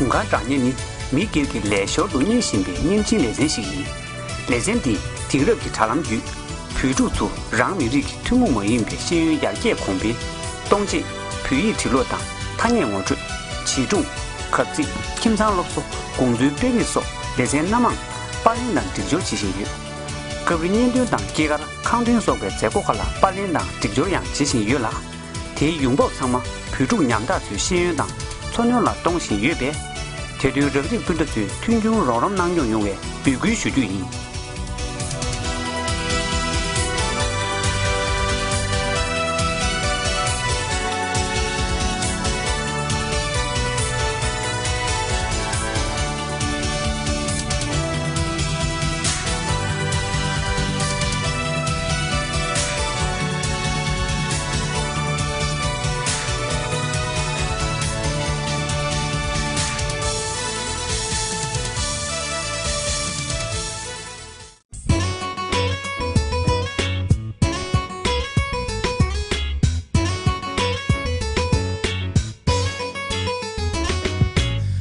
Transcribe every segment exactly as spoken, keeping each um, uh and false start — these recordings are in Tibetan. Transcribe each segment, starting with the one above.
མགོན་དགའ་ཉེ་ནི་མི་སྒེར་གྱི་ལས་ཞོར་དུ་གཉེར་བཞིན་པའི་བརྙན་འཕྲིན་ལེ་ཚན་ཞིག་ཡིན། ལེ་ཚན་འདིས་དེང་རབས་ཀྱི་དྲ་ལམ་བརྒྱུད། བོད་ཕྲུག་ཚོ་རང་མི་རིགས་ཀྱི་ཐུན་མོང་མ་ཡིན་པའི་ཤེས་ཡོན་ཡར་རྒྱས་གོང་འཕེལ་གཏོང་ཆེད། བོད་ཡིག་འབྲི་ཀློག་དང་ཐ་སྙད་ངོ་སྤྲོད། བྱིས་སྒྲུང་། གབ་ཚིག། ཁྱིམ་ཚང་སློབ་གསོ། དགོངས་ཚུལ་དཔེ་རིས་སོགས་ལེ་ཚན་སྣ་མང་པར་ལེན་དང་སྒྲིག་སྦྱོར་བྱེད་བཞིན་ཡོད། སྐབས་རེ་བརྙན་འདོན་དང་སྐྱེས་སྐར། ཁང་ཐོན་སོགས་པའི་མཛད་སྒོ་ཁག་ལ་པར་ལེན་དང་སྒྲིག་སྦྱོར་ཡང་བྱེད་བཞིན་ཡོད་ལ། དེའི་ཡོང་འབབ་ཚང་མ་བོད་ཕྲུག་ཉམ་ཐག་ཚོའི་ཤེས་ཡོན་དང་འཚོ་སྣོན་ལ་གཏོང་བཞིན་ཡོད་པས། དེ་དོན་རང་རིགས་སྤུན་ཟླ་ཚོས་མཐུན་འགྱུར་རོགས་རམ་གནང་སྐྱོང་ཡོང་བའི་འབོད་སྐུལ་ཞུ་རྒྱུ་ཡིན།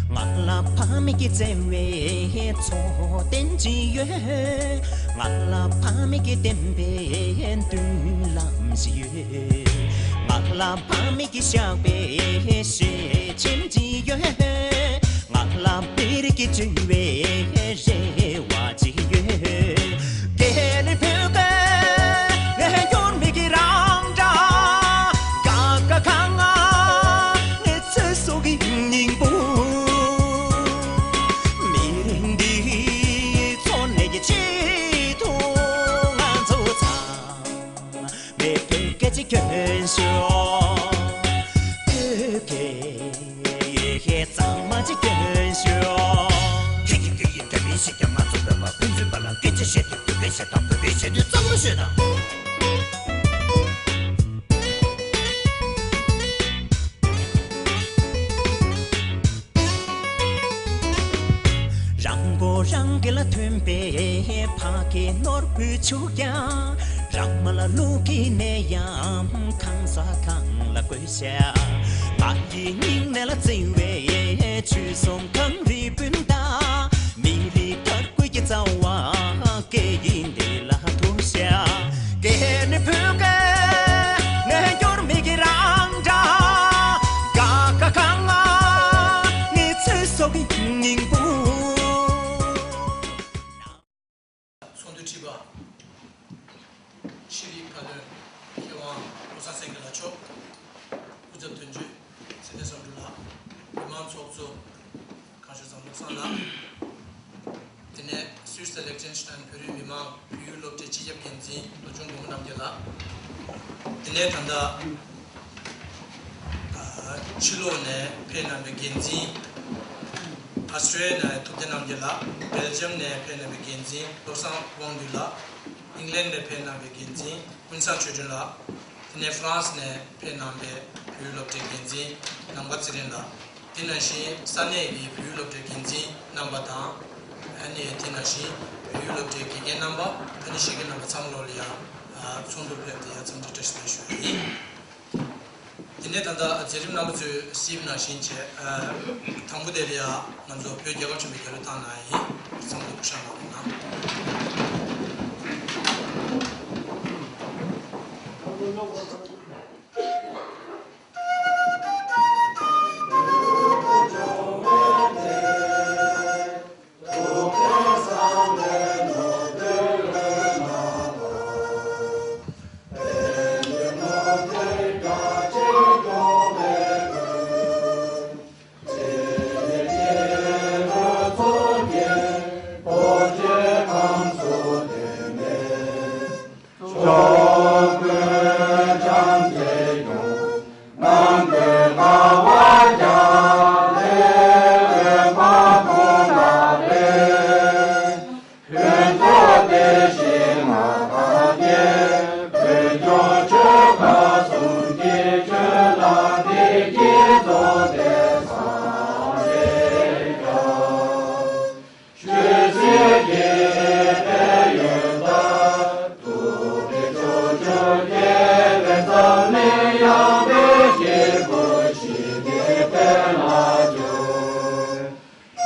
ང་ལ་ཕ་མེས་ཀྱི་བརྩེ་བའི་མཚོ་རྟེན་ཅིག་ཡོད། ང་ལ་ཕ་མེས་ཀྱི་བསྟན་པའི་མདུན་ལམ་ཞིག་ཡོད། ང་ལ་ཕ་མེས་ཀྱི་བཞག་པའི་ཞལ་ཆེམས་ཅིག་ཡོད། ང་ལ་མི་རིགས་ཀྱི་བཅོས་པའི་རེ་བ་ཅིག་ཡོད། སྐད་ནི་བོད་སྐད་ངས་སྐྱོར་མི་གི་རང་སྒྲ། ཀ་ཀ་ག་ང་ངའི་ཚེ་སྲོག་གི་སྙིང་པོ། མི་རིགས་འདིའི་འཚོ་གནས་ཀྱི་ཆེད་དུ་ང་ཚོ་ཚང་མས་བོད་སྐད་ཅིག་སྐྱོན་ཤོག་བོད་སྐད་ཡོད་མཁན་ཚང་མ་ཅིག་སྐྱོན་ཤོག་ཁྱེད་ཀྱི་སྐད་ཡིག་འདྲ་མིན་ཞིག་ཀྱང་ང་ཚོ་བོད་པ་ཕན་ཚུན་བར་ལ་སྐད་ཆ་བཤད་དུས་བོད་སྐད་བཤད་དང་བོད་པའི་བཤད་དུས་གཙང་མ་ཤོད་དང་། རང་མགོ་རང་འགེལ་ལ་ཐོན་པའི་ཕ་སྐད་ནོར་བུ་ཆུ་རྐྱང་། རང་མ་ལ་ལུག་གི་ནད་ཡམས་གང་ས་གང་ལ་འགོས་ཤག་ང་ཡི་སྙིང་ནད་ལ་བརྩེ་བའི་ཆོས་སྲུང་གངས་རིའི་སྤུན་ཟླ། མི་རིགས་དར་གོས་ཀྱི་རྩ་བ་སྐད་ཡིག་འདི་ལ་ཐུག་ཤག་སྐད་ནི་བོད་སྐད་ངས་སྐྱོར་མི་གི་རང་སྒྲ། ཀ་ཀ་ག་ང་ངའི་ཚེ་སྲོག་གི་སྙིང་པོ། ཚོགས་འདུ་ཁྲི་པ། ཤེས་རིག་བཀའ་བློན། མཁས་དབང་བློ་བཟང་སེང་གེ་ལགས་མཆོག་སྐུ་ཚབ་དོན་གཅོད་ཚེ་བརྟན་བསམ་གྲུབ་ལགས། མི་མང་ཚོགས་གཙོ། གངས་ལྗོངས་ཚང་བློ་བཟང་ལགས། དེ་ནས་སུད་སི་དང་ལིག་ཏེན་སི་ཏན་བོད་རིགས་མི་མང་བོད་ཡིག་སློབ་གྲྭའི་སྤྱི་ཁྱབ་འགན་འཛིན་བློ་སྦྱོང་མགོན་པོ་རྣམ་རྒྱལ་ལགས། དེ་ནས་ད་ལྟ་ཕྱི་ལོགས་ནས་ཕེབས་གནང་བའི་འགན་འཛིན། ཨ་སི་ཊྲེ་ལི་ཡ་ནས་ཐུབ་བསྟན་རྣམ་རྒྱལ་ལགས། སྦེལ་ཇམ་ནས་ཕེབས་གནང་བའི་འགན་འཛིན་བློ་བཟང་དབང་འདུས་ལགས། ཨིང་ལན་ནས་ཕེབས་གནང་བའི་འགན་འཛིན་ཀུན་བཟང་ཆོས་སྒྲོན་ལགས། དེ་ནས་ཧྥ་རན་སི་ནས་ཕེབས་གནང་བའི་བོད་ཡིག་སློབ་གྲྭའི་འགན་འཛིན་ནམ་མཁའ་ཚེ་རིང་ལགས། དེ་ནང་བཞིན་ས་གནས་ཀྱི་བོད་ཡིག་སློབ་གྲྭའི་འགན་འཛིན་རྣམ་པ་དང་། ཨ་ནི་དེ་ནང་བཞིན་བོད་ཡིག་སློབ་གྲྭའི་དགེ་རྒན་རྣམ་པ། ཨ་ནི་བཤད་མཁན་རྣམ་པ་ཚང་མ་ལོག་ལ་ཡང་ཚོགས་འདུར་ཕེབས་ཏེ་ཡང་འཚམས་འདྲི་བཀྲ་ཤིས་བདེ་ལེགས་ཞུ་ཡ་ཡིན། དེ་ནས་ད་ལྟ་མཛད་རིམ་རྣམ་པ་ཚོས་གཟིགས་པ་ནང་བཞིན་བྱས། དང་པོ་དེ་ལ་ཡང་ང་ཚོ་བོད་རྒྱལ་ཁབ་ཆེན་པོའི་རྒྱལ་གླུ་བཏང་གནང་ཡ་ཡིན། ཚང་མ་སྐུ་བཞེངས་གནང་རོགས་གནང་།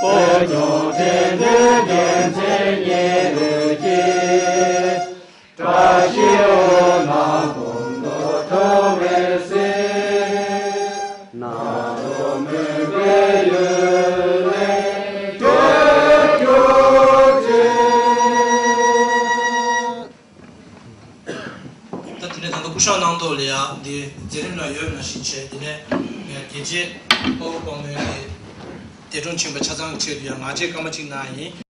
བོད་ལྗོངས་དེང་དུས་རྒྱལ་མཚན་སྙན་རུས་ཀྱི། བཀྲ་ཤིས་འོད་སྣང་ཀུན་ཏུ་འཕྲོ་བའི་གསེར། ནང་དུ་མུན་པའི་གཡུལ་ལས་སྐྱོབ་གྱུར་ཅིག། ད་དེ་ནས་ད་ལྟ་སྐུ་ཞབས་གནང་ཐོག་ལ་ཡ་འདི་མཛད་རིམ་ལ་ཡོད་ན་ཞིག་བྱས། དེ་ནས་ངས་རྒྱལ་གཅེས་དཔའ་བོ་དཔའ་མོའི་གི་འདས་གྲོངས་ཕྱིན་པ་ཆ་ཚང་གི་ཆེད་དུ་ཡང་ངག་བཅད་སྐར་མ་གཅིག་གནང་ཡིན།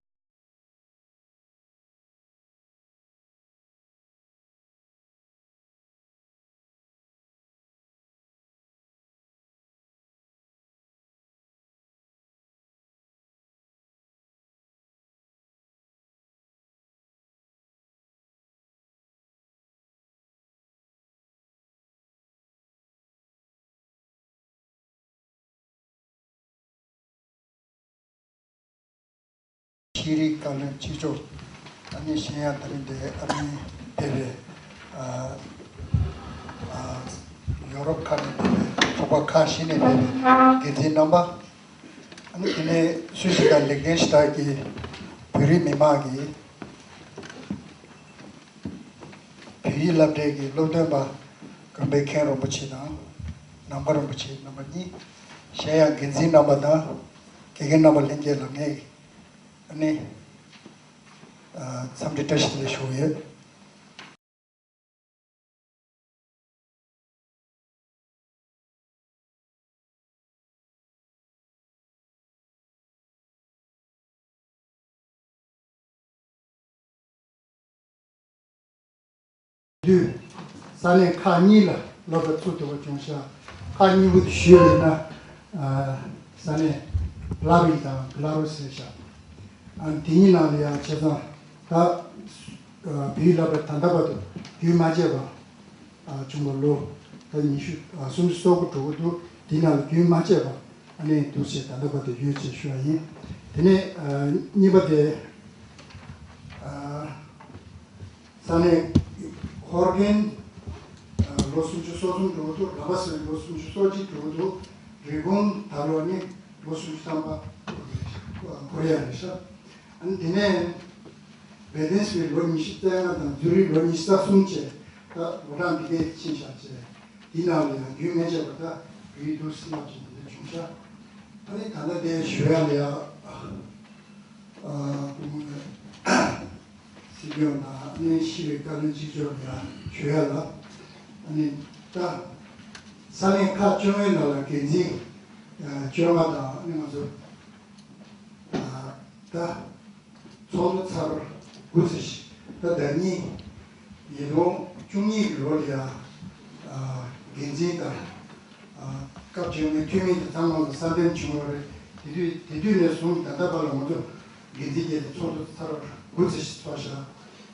ཤེས་རིག་བཀའ་བློན་གཅིག་ལྕོགས། ཨ་ནི་གཞན་ཡང་ད་རིང་འདིར་ཨ་རིར་ཕེབས་པའི་ཨ་ཨ་ཡོ་རོབ་ཁག་ནས་ཕེབས་པའི་ཚོགས་པ་ཁག་བཞི་ནས་ཕེབས་པའི་འགན་འཛིན་རྣམ་པ། ཨ་ནི་དེ་ནས་སུད་སི་དང་ལིག་ཏེན་ཤི་ཏན་གྱི་བོད་རིགས་མི་མང་གི་བོད་ཡིག་སློབ་གྲྭའི་གི་སློབ་སྟོན་པ་དགོན་པའི་མཁན་རིན་པོ་ཆེ་དང་ནང་པ་རིན་པོ་ཆེ་རྣམ་པ་གཉིས། གཞན་ཡང་འགན་འཛིན་རྣམ་པ་དང་དགེ་རྒན་རྣམ་པ་ལྷན་རྒྱས་ལ་ངས་ཨ་ནི་འཚམས་འདྲི་བཀྲ་ཤིས་བདེ་ལེགས་ཞུ་གི་ཡོད། དུས་ས་གནས་ཁག་གཉིས་ལ་སློབ་གྲྭ་ཚུགས་ཐུབ་པ་བྱུང་ཤག་ཁག་གཉིས་པོ་དེ་ཞུས་པ་ཡིན་ན། ཨ་ས་གནས་བླ་རི་དང་བྷི་ལ་རུ་སི་རེད་ཤག་ཨ་དེ་གཉིས་ནང་ལ་ཡང་བྱས་ཙང་ད་ཨ་བོད་ཡིག་སློབ་གྲྭ་ད་ལྟ་བར་དུ་རྒྱུན་མ་ཆད་པ་ཨ་བྱུང་བ་ལོ་ད་ཉི་ཤུ་ཨ་སུམ་ཅུ་སོ་དགུ་འགྲོ་གི་འདུག་དེ་ནང་ལ་རྒྱུན་མ་ཆད་པ་ཨ་ནི་འདུག་ཅེས་ད་ལྟ་བར་དུ་ཡོད་ཅེས་ཞུ་བ་ཡིན། དེ་ནས་ཨ་གཉིས་པ་དེ་ཨ། ས་གནས་ཧོར་གན་ལོ་སུམ་ཅུ་སོ་གསུམ་འགྲོ་གི་འདུག་ར་བ་སི་ལོ་སུམ་ཅུ་སོ་གཅིག་འགྲོ་གི་འདུག་རི་ཀོན་ད་ལོ་ནི་ལོ་སུམ་ཅུ་ཐམ་པ་འཁོར་ཡ་རེད་ཤག་ཨ་ནི་དེ་ནས་བེ་ཏན་སི་ལོ་ཉི་ཤུ་རྩ་ལྔ་དང་ཛུ་རིག་ལོ་ཉི་ཤུ་རྩ་གསུམ་བཅས་ད་ལོ་གྲངས་འདི་གས་ཕྱིན་ཤག་བཅས་འདི་ནང་ལ་ཡང་རྒྱུན་མི་ཆད་པར་ད་བོད་ཡིག་ཏུ་བསླབ་ཀྱི་འདི་འདྲ་བྱུང་ཤག་ཨ་ནི་ད་ལྟ་དེ་ཞུ་ཡ་ལ་ཡ། ཨ་སྐུ་ངོ་སྲིད་སྐྱོང་དང་ཨ་ནི་ཤེས་རིག་བཀའ་བློན་གཅིག་ལྕོགས་ལ་ཞུ་ཡ་ལ། ཨ་ནི་ད་ས་གནས་ཁག་བཅོ་ལྔའི་ནང་ལ་འགན་འཛིན་ཨ་བཅོ་ལྔ་དང་ཨ་ནི་ང་ཚོ་ཨ་ད་ཚོགས་འདུ་ཚར་དགུ་ཙམ་ཞིག་ད་ཟླ་གཉིས་ཉིས་སྟོང་བཅུ་གཉིས་ཀྱི་ལོ་ལ་ཡ་ཨ་འགན་འཛིན་དང་། སྐབས་བཅོ་ལྔའི་འཐུས་མི་དེ་ཚང་མ་ལ་གསར་འདེམས་བྱུང་བ་རེད། དེ་དུས་དེ་དུས་ནས་བཟུང་ད་ལྟ་བར་ལ་ང་ཚོ་འགན་འཛིན་བརྒྱད་དེ་ཚོགས་འདུ་ཚར་དགུ་ཙམ་ཞིག་ཚོགས་ཤག་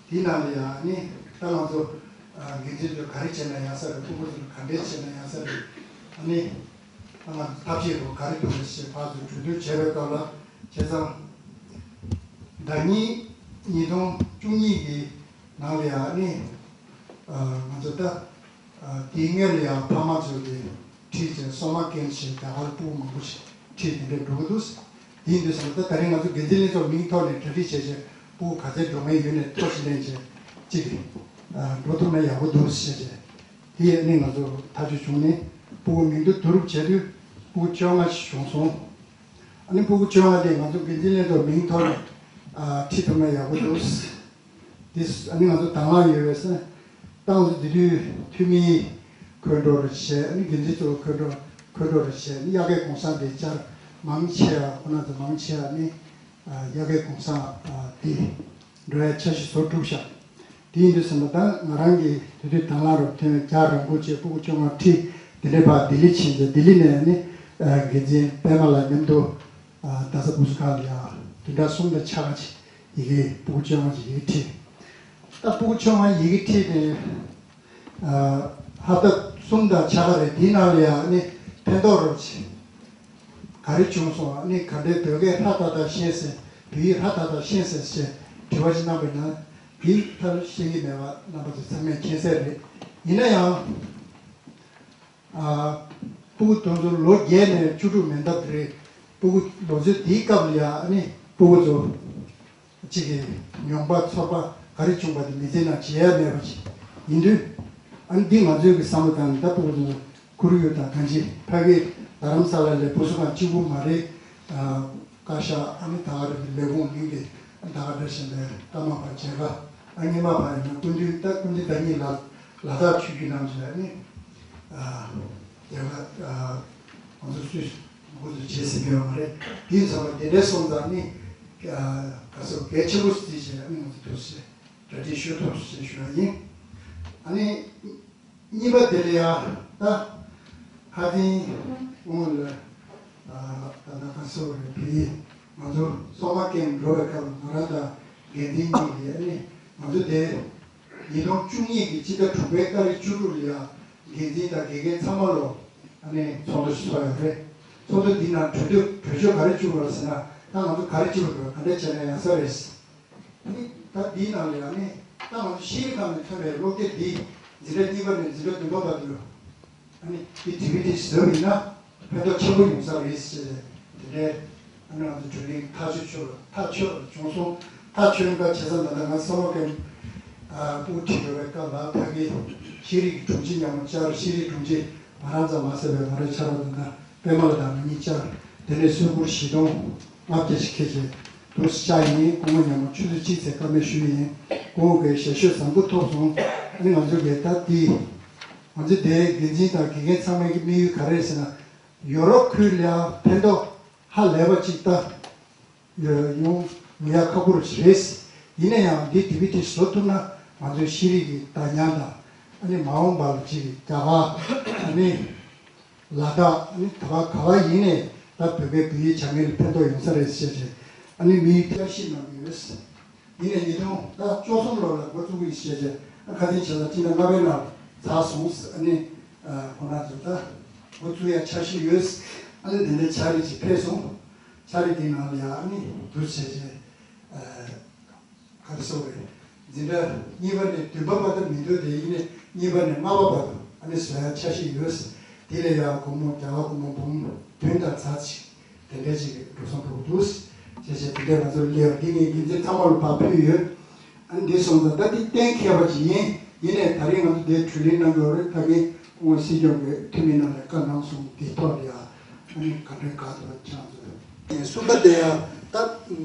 དེའི་ནང་ལ་ཡང་ནི་ད་ང་ཚོ་འགན་འཛིན་ཚོས་ག་རེ་བྱས་ན་ཡག་ས་རེད། ཕྲུ་གུ་ཚོས་ག་འདྲས་བྱས་ན་ཡག་ས་རེད། ཨ་ནི་ད་ང་ཚོ་ཐབས་ཤེས་རོགས་ག་རེ་འདུག་རེད་ཞེས་ཕར་ཚུར་གྲོས་བསྡུར་བྱས་པའི་སྐབས་ལ་བྱས་ཙང་ཟླ་གཉིས་ཉིས་སྟོང་བཅུ་གཉིས་ཀྱི་ནང་ལ་ཡང་ནི་ང་ཚོ་ད། དེའི་སྔོན་ལ་ཡང་ཕ་མ་ཚོས་ཀྱི་ཁྲིད་བྱས་སོ་མ་རྒན་ཞེས་རྒྱ་གར་ཕྲུ་གུ་མང་པོ་ཞིག་ཁྲིད་དེ་འདྲ་འགྲོ་གི་འདུག་དེ་ཡིན་དུས་ཙམ་ད་ད་རིང་ང་ཚོ་འགན་འཛིན་ལྷན་ཚོགས་མིང་ཐོག་ནས་གྲ་སྒྲིག་བྱས་བྱས་ཕྲུ་གུ་ག་ཚད་འགྲོ་མཁན་ཡོད་ནས་ཐོ་ཞིག་ལེན་བྱས་གཅིག་གིས་འགྲོ་ཐུབ་ན་ཡག་པོ་འདུག་ཞེས་བྱས་དེ་ཡས་ནས་ང་ཚོ་ཐག་གཅོད་བྱུང་ནས་ཕྲུ་གུ་མིང་ཐོ་བསྡུ་རུབ་བྱས་དུས་ཕྲུ་གུ་བཅོ་ལྔ་ཞིག་བྱུང་སོང་། ཨ་ནི་ཕྲུ་གུ་བཅོ་ལྔ་དེ་ང་ཚོ་འགན་འཛིན་ལྷན་ཚོགས་མིང་ཐོག་ནས་ཁྲིད་ཐུབ་ན་ཡག་པོ་འདུག་འདི་ཨ་ནི་ང་ཚོ་དང་བླངས་ཡོད་པས་ཏང་ཙུའུ་དེ་དུས་འཐུས་མི་འཁོད་འགྲོ་རུ་བྱས། ཨ་ནི་འགན་འཛིན་གཙོ་བོ་འཁོད་འགྲོ་འཁོད་འགྲོ་རུ་བྱས། ཨ་ནི་དབྱར་ཁའི་གུང་སེང་དེ་བཅར་མང་ཆེ་བ་ཁོ་ན་ཚོ་མང་ཆེ་བ་ནི་དབྱར་ཁའི་གུང་སེང་དེ་འགྲོ་ཡ་འཆར་གཞི་བཟོ་གྲུབ་ཤག་དེ་ཡིན་དུས་ཙམ་པ་ད་ང་རང་གིས་དེ་དུས་དང་བླངས་རུ་ཐོན་རྒྱག་རང་འགུལ་བྱས་ཕྲུ་གུ་བཅོ་ལྔ་ཁྲིད་དེ་འདྲའི་བར་ལྡི་ལི་ཕྱིན་རྗེས་ལྡི་ལི་ནས་ནི་འགན་འཛིན་པད་མ་ལགས་མཉམ་དུ་རྡ་ས་ཕུན་ཚོགས་ཁང་ལ་ཡང་བདུན་ཕྲག་གསུམ་དང་ཕྱེད་ཀ་ཅིག་ཡི་གེ་ཕྲུ་གུ་བཅོ་ལྔ་ཅིག་ཡི་གེ་ཁྲིད། ད་ཕྲུ་གུ་བཅོ་ལྔ་ཡི་གེ་ཁྲིད་དེ་ཨ་ཧབ་ཏ་གསུམ་དང་ཕྱེད་ཀ་རེད། དེའི་ནང་ལ་ཡང་ནི་ཕན་ཐོགས་རོགས་བྱེད། ག་རེ་བྱུང་སོང་། ཨ་ནི་ག་འདྲའི་བོད་སྐད་ཧྲ་ཏག་ཏག་ཤེས་ཟེར། བོད་ཡིག་ཧྲ་ཏག་ཏག་ཤེས་ཟེར་ཞེས་དྲི་བ་ཅིག་གནང་བ་ཡིན་ན་དེའི་ཐད་ཤེས་ཀྱི་མེད་པ་རྣམ་པ་ཚོ་ཚང་མས་མཁྱེན་གསལ་རེད། ཡིན་ན་ཡང་ཨ་ཕྲུ་གུ་དེ་ཚོ་ལོ་བརྒྱད་ནས་བཅུ་དྲུག་མན་འདབས་རེད། སྤུ་གུ་ལོ་ཚོད་དེའི་སྐབས་ལ་ཡ་ཨ་ནི་སྤུ་གུ་ཚོ་གཅིག་གི་མྱོང་པ་ཚོར་པ་ག་རེ་བྱུང་པ་དེ་མི་ཚེ་ནང་བརྗེད་ཡ་མེད་པ་ཞིག་ཡིན་དུས། ཨ་ནི་འདི་ང་ཚོའི་གི་བསམ་བློ་བཏང་ནས་ད་སྤུ་གུ་ཚོ་ཁོར་ཡུག་དང་གང་ཅི་ཕ་གི་རྡ་རམ་ས་ལ་ལས་བུ་སུ་གང་གཅིག་པུ་མ་རེད། བཀའ་ཤག་ཨ་ནི་ད་ག་རེ་ལས་ཁུངས་གླིང་གི་ད་ག་འདྲ་བཞིན་པའི་ཀརྨ་པ་མཇལ་ཁ་ཨ་ཉི་མ་པ་ཡིན་ན་སྐུ་མདུན་ད་སྐུ་མདུན་ད་གཉིས་ལ་ལ་དྭགས་ཆོས་བརྒྱུད་རྣམས་ཀྱི་ཨ་ནི་མཇལ་ཁ་ང་ཚོ་སུས་འགོ་ཚུགས་བྱེད་ཟིན་པའི་མ་རེད། དེ་ཚོ་དེ་འདྲའི་སོང་ཙང་ནི་ག་ཚོད་གལ་ཆེན་པོ་བརྩིས་བྱས་ཨ་ནི་ང་ཚོ་ཐུགས་རྗེ་གྲ་སྒྲིག་ཞུ་ཐུབ་ཞེས་ཞུ་བ་ཡིན། ཨ་ནི། གཉིས་པ་དེ་ལ་ཡ་ད་ཧ་ཏིང་དབང་ལ་ད་ད་ད་སོ་རེ་བི་ང་ཚོ་སོ་མ་ཀེམ་འགྲོ་བའི་སྐབས་ང་རང་དང་འགན་འཛིན་གཉིས་ལ་ཡ་ནི་ང་ཚོ་དེ་ཉིས་སྟོང་བཅུ་གཉིས་ཀྱི་སྤྱི་ཟླ་དྲུག་པའི་ཏ་རིག་བཅུ་དྲུག་ལ་ཡ་འགན་འཛིན་དང་དགེ་རྒན་ཚང་མ་ལོ་ཨ་ནི་ཚོགས་འདུ་ཞིག་ཚོགས་ཡོད་རེད། ཚོགས་འདུ་འདི་ནང་གྲོས་གྲོས་གྲོས་ཆོད་ག་རེ་བཅུག་པ་རེད་ཟེར་ན་ད་ང་ཚོ་ག་རེ་བྱེད་དགོས་ག་འདྲ་བྱས་ན་ཡག་ས་རེད། ནི་ད་འདིའི་ནང་ལ་ཡང་ནི་ད་ང་ཚོ་ཤེས་རིག་ཁང་ནས་ཐོན་པའི་སློབ་དེབ་འདི་འཛིན་གྲྭ་གཉིས་པ་ནས་འཛིན་གྲྭ་བདུན་པ་བར་དུ་ཨ་ནི་འདི་ཌི་བི་ཌི་བཟོས་པ་ཡིན་ན་ཕན་ཐོགས་ཆེན་པོ་ཡོང་ས་རེད་ཟེར་ནས་དེ་འདྲའི་ཨ་ནི་ང་ཚོ་དྲུང་རིང་ཐག་གཅོད་ཆོད་ཐག་ཆོད་བྱུང་སོང་། ཐག་ཆོད་འགའ་བྱས་ཙང་ད་ལྟ་ང་སོ་མ་ཀེམ་དབུ་ཁྲིད་ཡོད་པའི་སྐབས་ལ་ཕ་གི་ཤེས་རིག་གི་དྲུང་ཆེ་མཉམ་དུ་བཅར། ཤེས་རིག་དྲུང་ཆེ་ང་རང་ཙམ་མ་ཟད་པའི་ང་རའི་ཕྱག་རོགས་དང་པད་མ་ལགས་དང་ང་གཉིས་བཅར། དེ་ནས་སུད་སྒོར་བཞི་སྟོང་ལྔ་བརྒྱ་ཞིག་ཁྱེར་བྱས་དུ་བཅར་ཡིན། སྐུ་ངོ་མཉམ་པོ་ཆུ་ཚོད་གཅིག་ཙམ་བཀའ་མོལ་ཞུས་ཡིན། སྐུ་ངོ་གིས་ཞལ་ཤོས་བཟང་པོ་ཐོབ་སོང་། ཨ་ནི་ང་ཚོ་གིས་ད་འདི་ང་ཚོ་དེའི་འགན་འཛིན་དང་དགེ་རྒན་ཚང་མའི་དམིགས་ཡུལ་ག་རེ་རེད་ཟེར་ན་ཡོ་རོབ་ཁུལ་ལ་ཡང་ཕན་ཐོགས་ཧ་ལས་པ་ཅིག་ད་ཡོང་ཡོང་ཡ་ཁག་པོ་རེད། ཡིན་ན་ཡང་འདི་ཌི་བི་ཌི་བཟོ་ཐུབ་ན་ང་ཚོའི་ཤེས་རིག་གི་བདག་ཉར་དང་ཨ་ནི་མ་འོངས་པ་ལ་ཅིག་རྒྱ་གར་ཨ་ནི་ལ་དྭགས་ཨ་ནི་ད་ག་ག་བ་ཡིན་ནའི་ད་བོད་སྐད་བོད་ཡིག་སྦྱང་མཁན་ལ་ཕན་ཐོགས་ཡོང་ས་རེད་ཟེར་བྱས་ཨ་ནི་དམིགས་ཡུལ་བསྐྱར་ཞིབ་གནང་གི་ཡོད། ཡིན་ནའི་ཉིས་སྟོང་ད་བཅུ་གསུམ་ལོ་ལ་འགོ་བཙུགས་ཡིན་ཟེར་བྱས་ཨ་ཁ་སང་བྱས་ཙང་སྤྱི་ཟླ་ལྔ་པའི་ནང་ཚར་སོང་། ཨ་ནི་ཁོ་རང་ཚོ་ད་འགོ་བཙུགས་ཡ་འཆར་གཞི་ཡོད། ཨ་ནི་དེ་འདྲའི་འཆར་གཞི་ཅིག་ཕེབས་སོང་། འཆར་གཞི་དེའི་ནང་ལ་ཡ་ཨ་ནི་འདུ་བྱས་བྱས། ག་རེ་ཟེར་དགོས་རེད། འཛིན་གྲྭ་གཉིས་པ་ནས་བདུན་པ་བར་དུ་མི་འདུག་དེ་ཡིན་ནའི་གཉིས་པ་ནས་ལྔ་པ་བར་དུ་ཨ་ནི་བཟོ་ཡ་འཆར་གཞི་ཡོད། དེ་ལ་ཡང་སྒོར་མོ་རྒྱ་གར་སྒོར་མོ་འབུམ་བདུན་དང་ཚར་ཅིག་དེ་འདྲའི་ཅིག་འགྲོ་སོང་འགྲོ་གི་འདུག་བྱས་བྱས་དེ་འདྲའི་ང་ཚོར་སླེབས་པ་འདི་ངས་འགན་འཛིན་ཚང་མ་ལ་ཕར་ཕུལ་ཡོད། ཨ་ནི་འདི་སོང་ཙང་ད་འདི་གཏན་འཁེལ་བ་ཅིག་ཡིན། ཡིན་ནའི་ད་རིང་ང་ཚོ་འདིར་གྲོས་གླེང་གནང་དགོས་རེད། ད་གིན་སྐུ་ངོ་སྲིད་སྐྱོང་གི་འཐུས་མི་རྣམས་ལ་བཀའ་གནང་སོང་། འདིའི་ཐོག་ལ་ཡང་ཨ་ནི་ག་འདྲའི་བཀའ་ཐོག་ཁྱེད་རང་ཚོས། གསུམ་པ་དེ་ཡང་ད་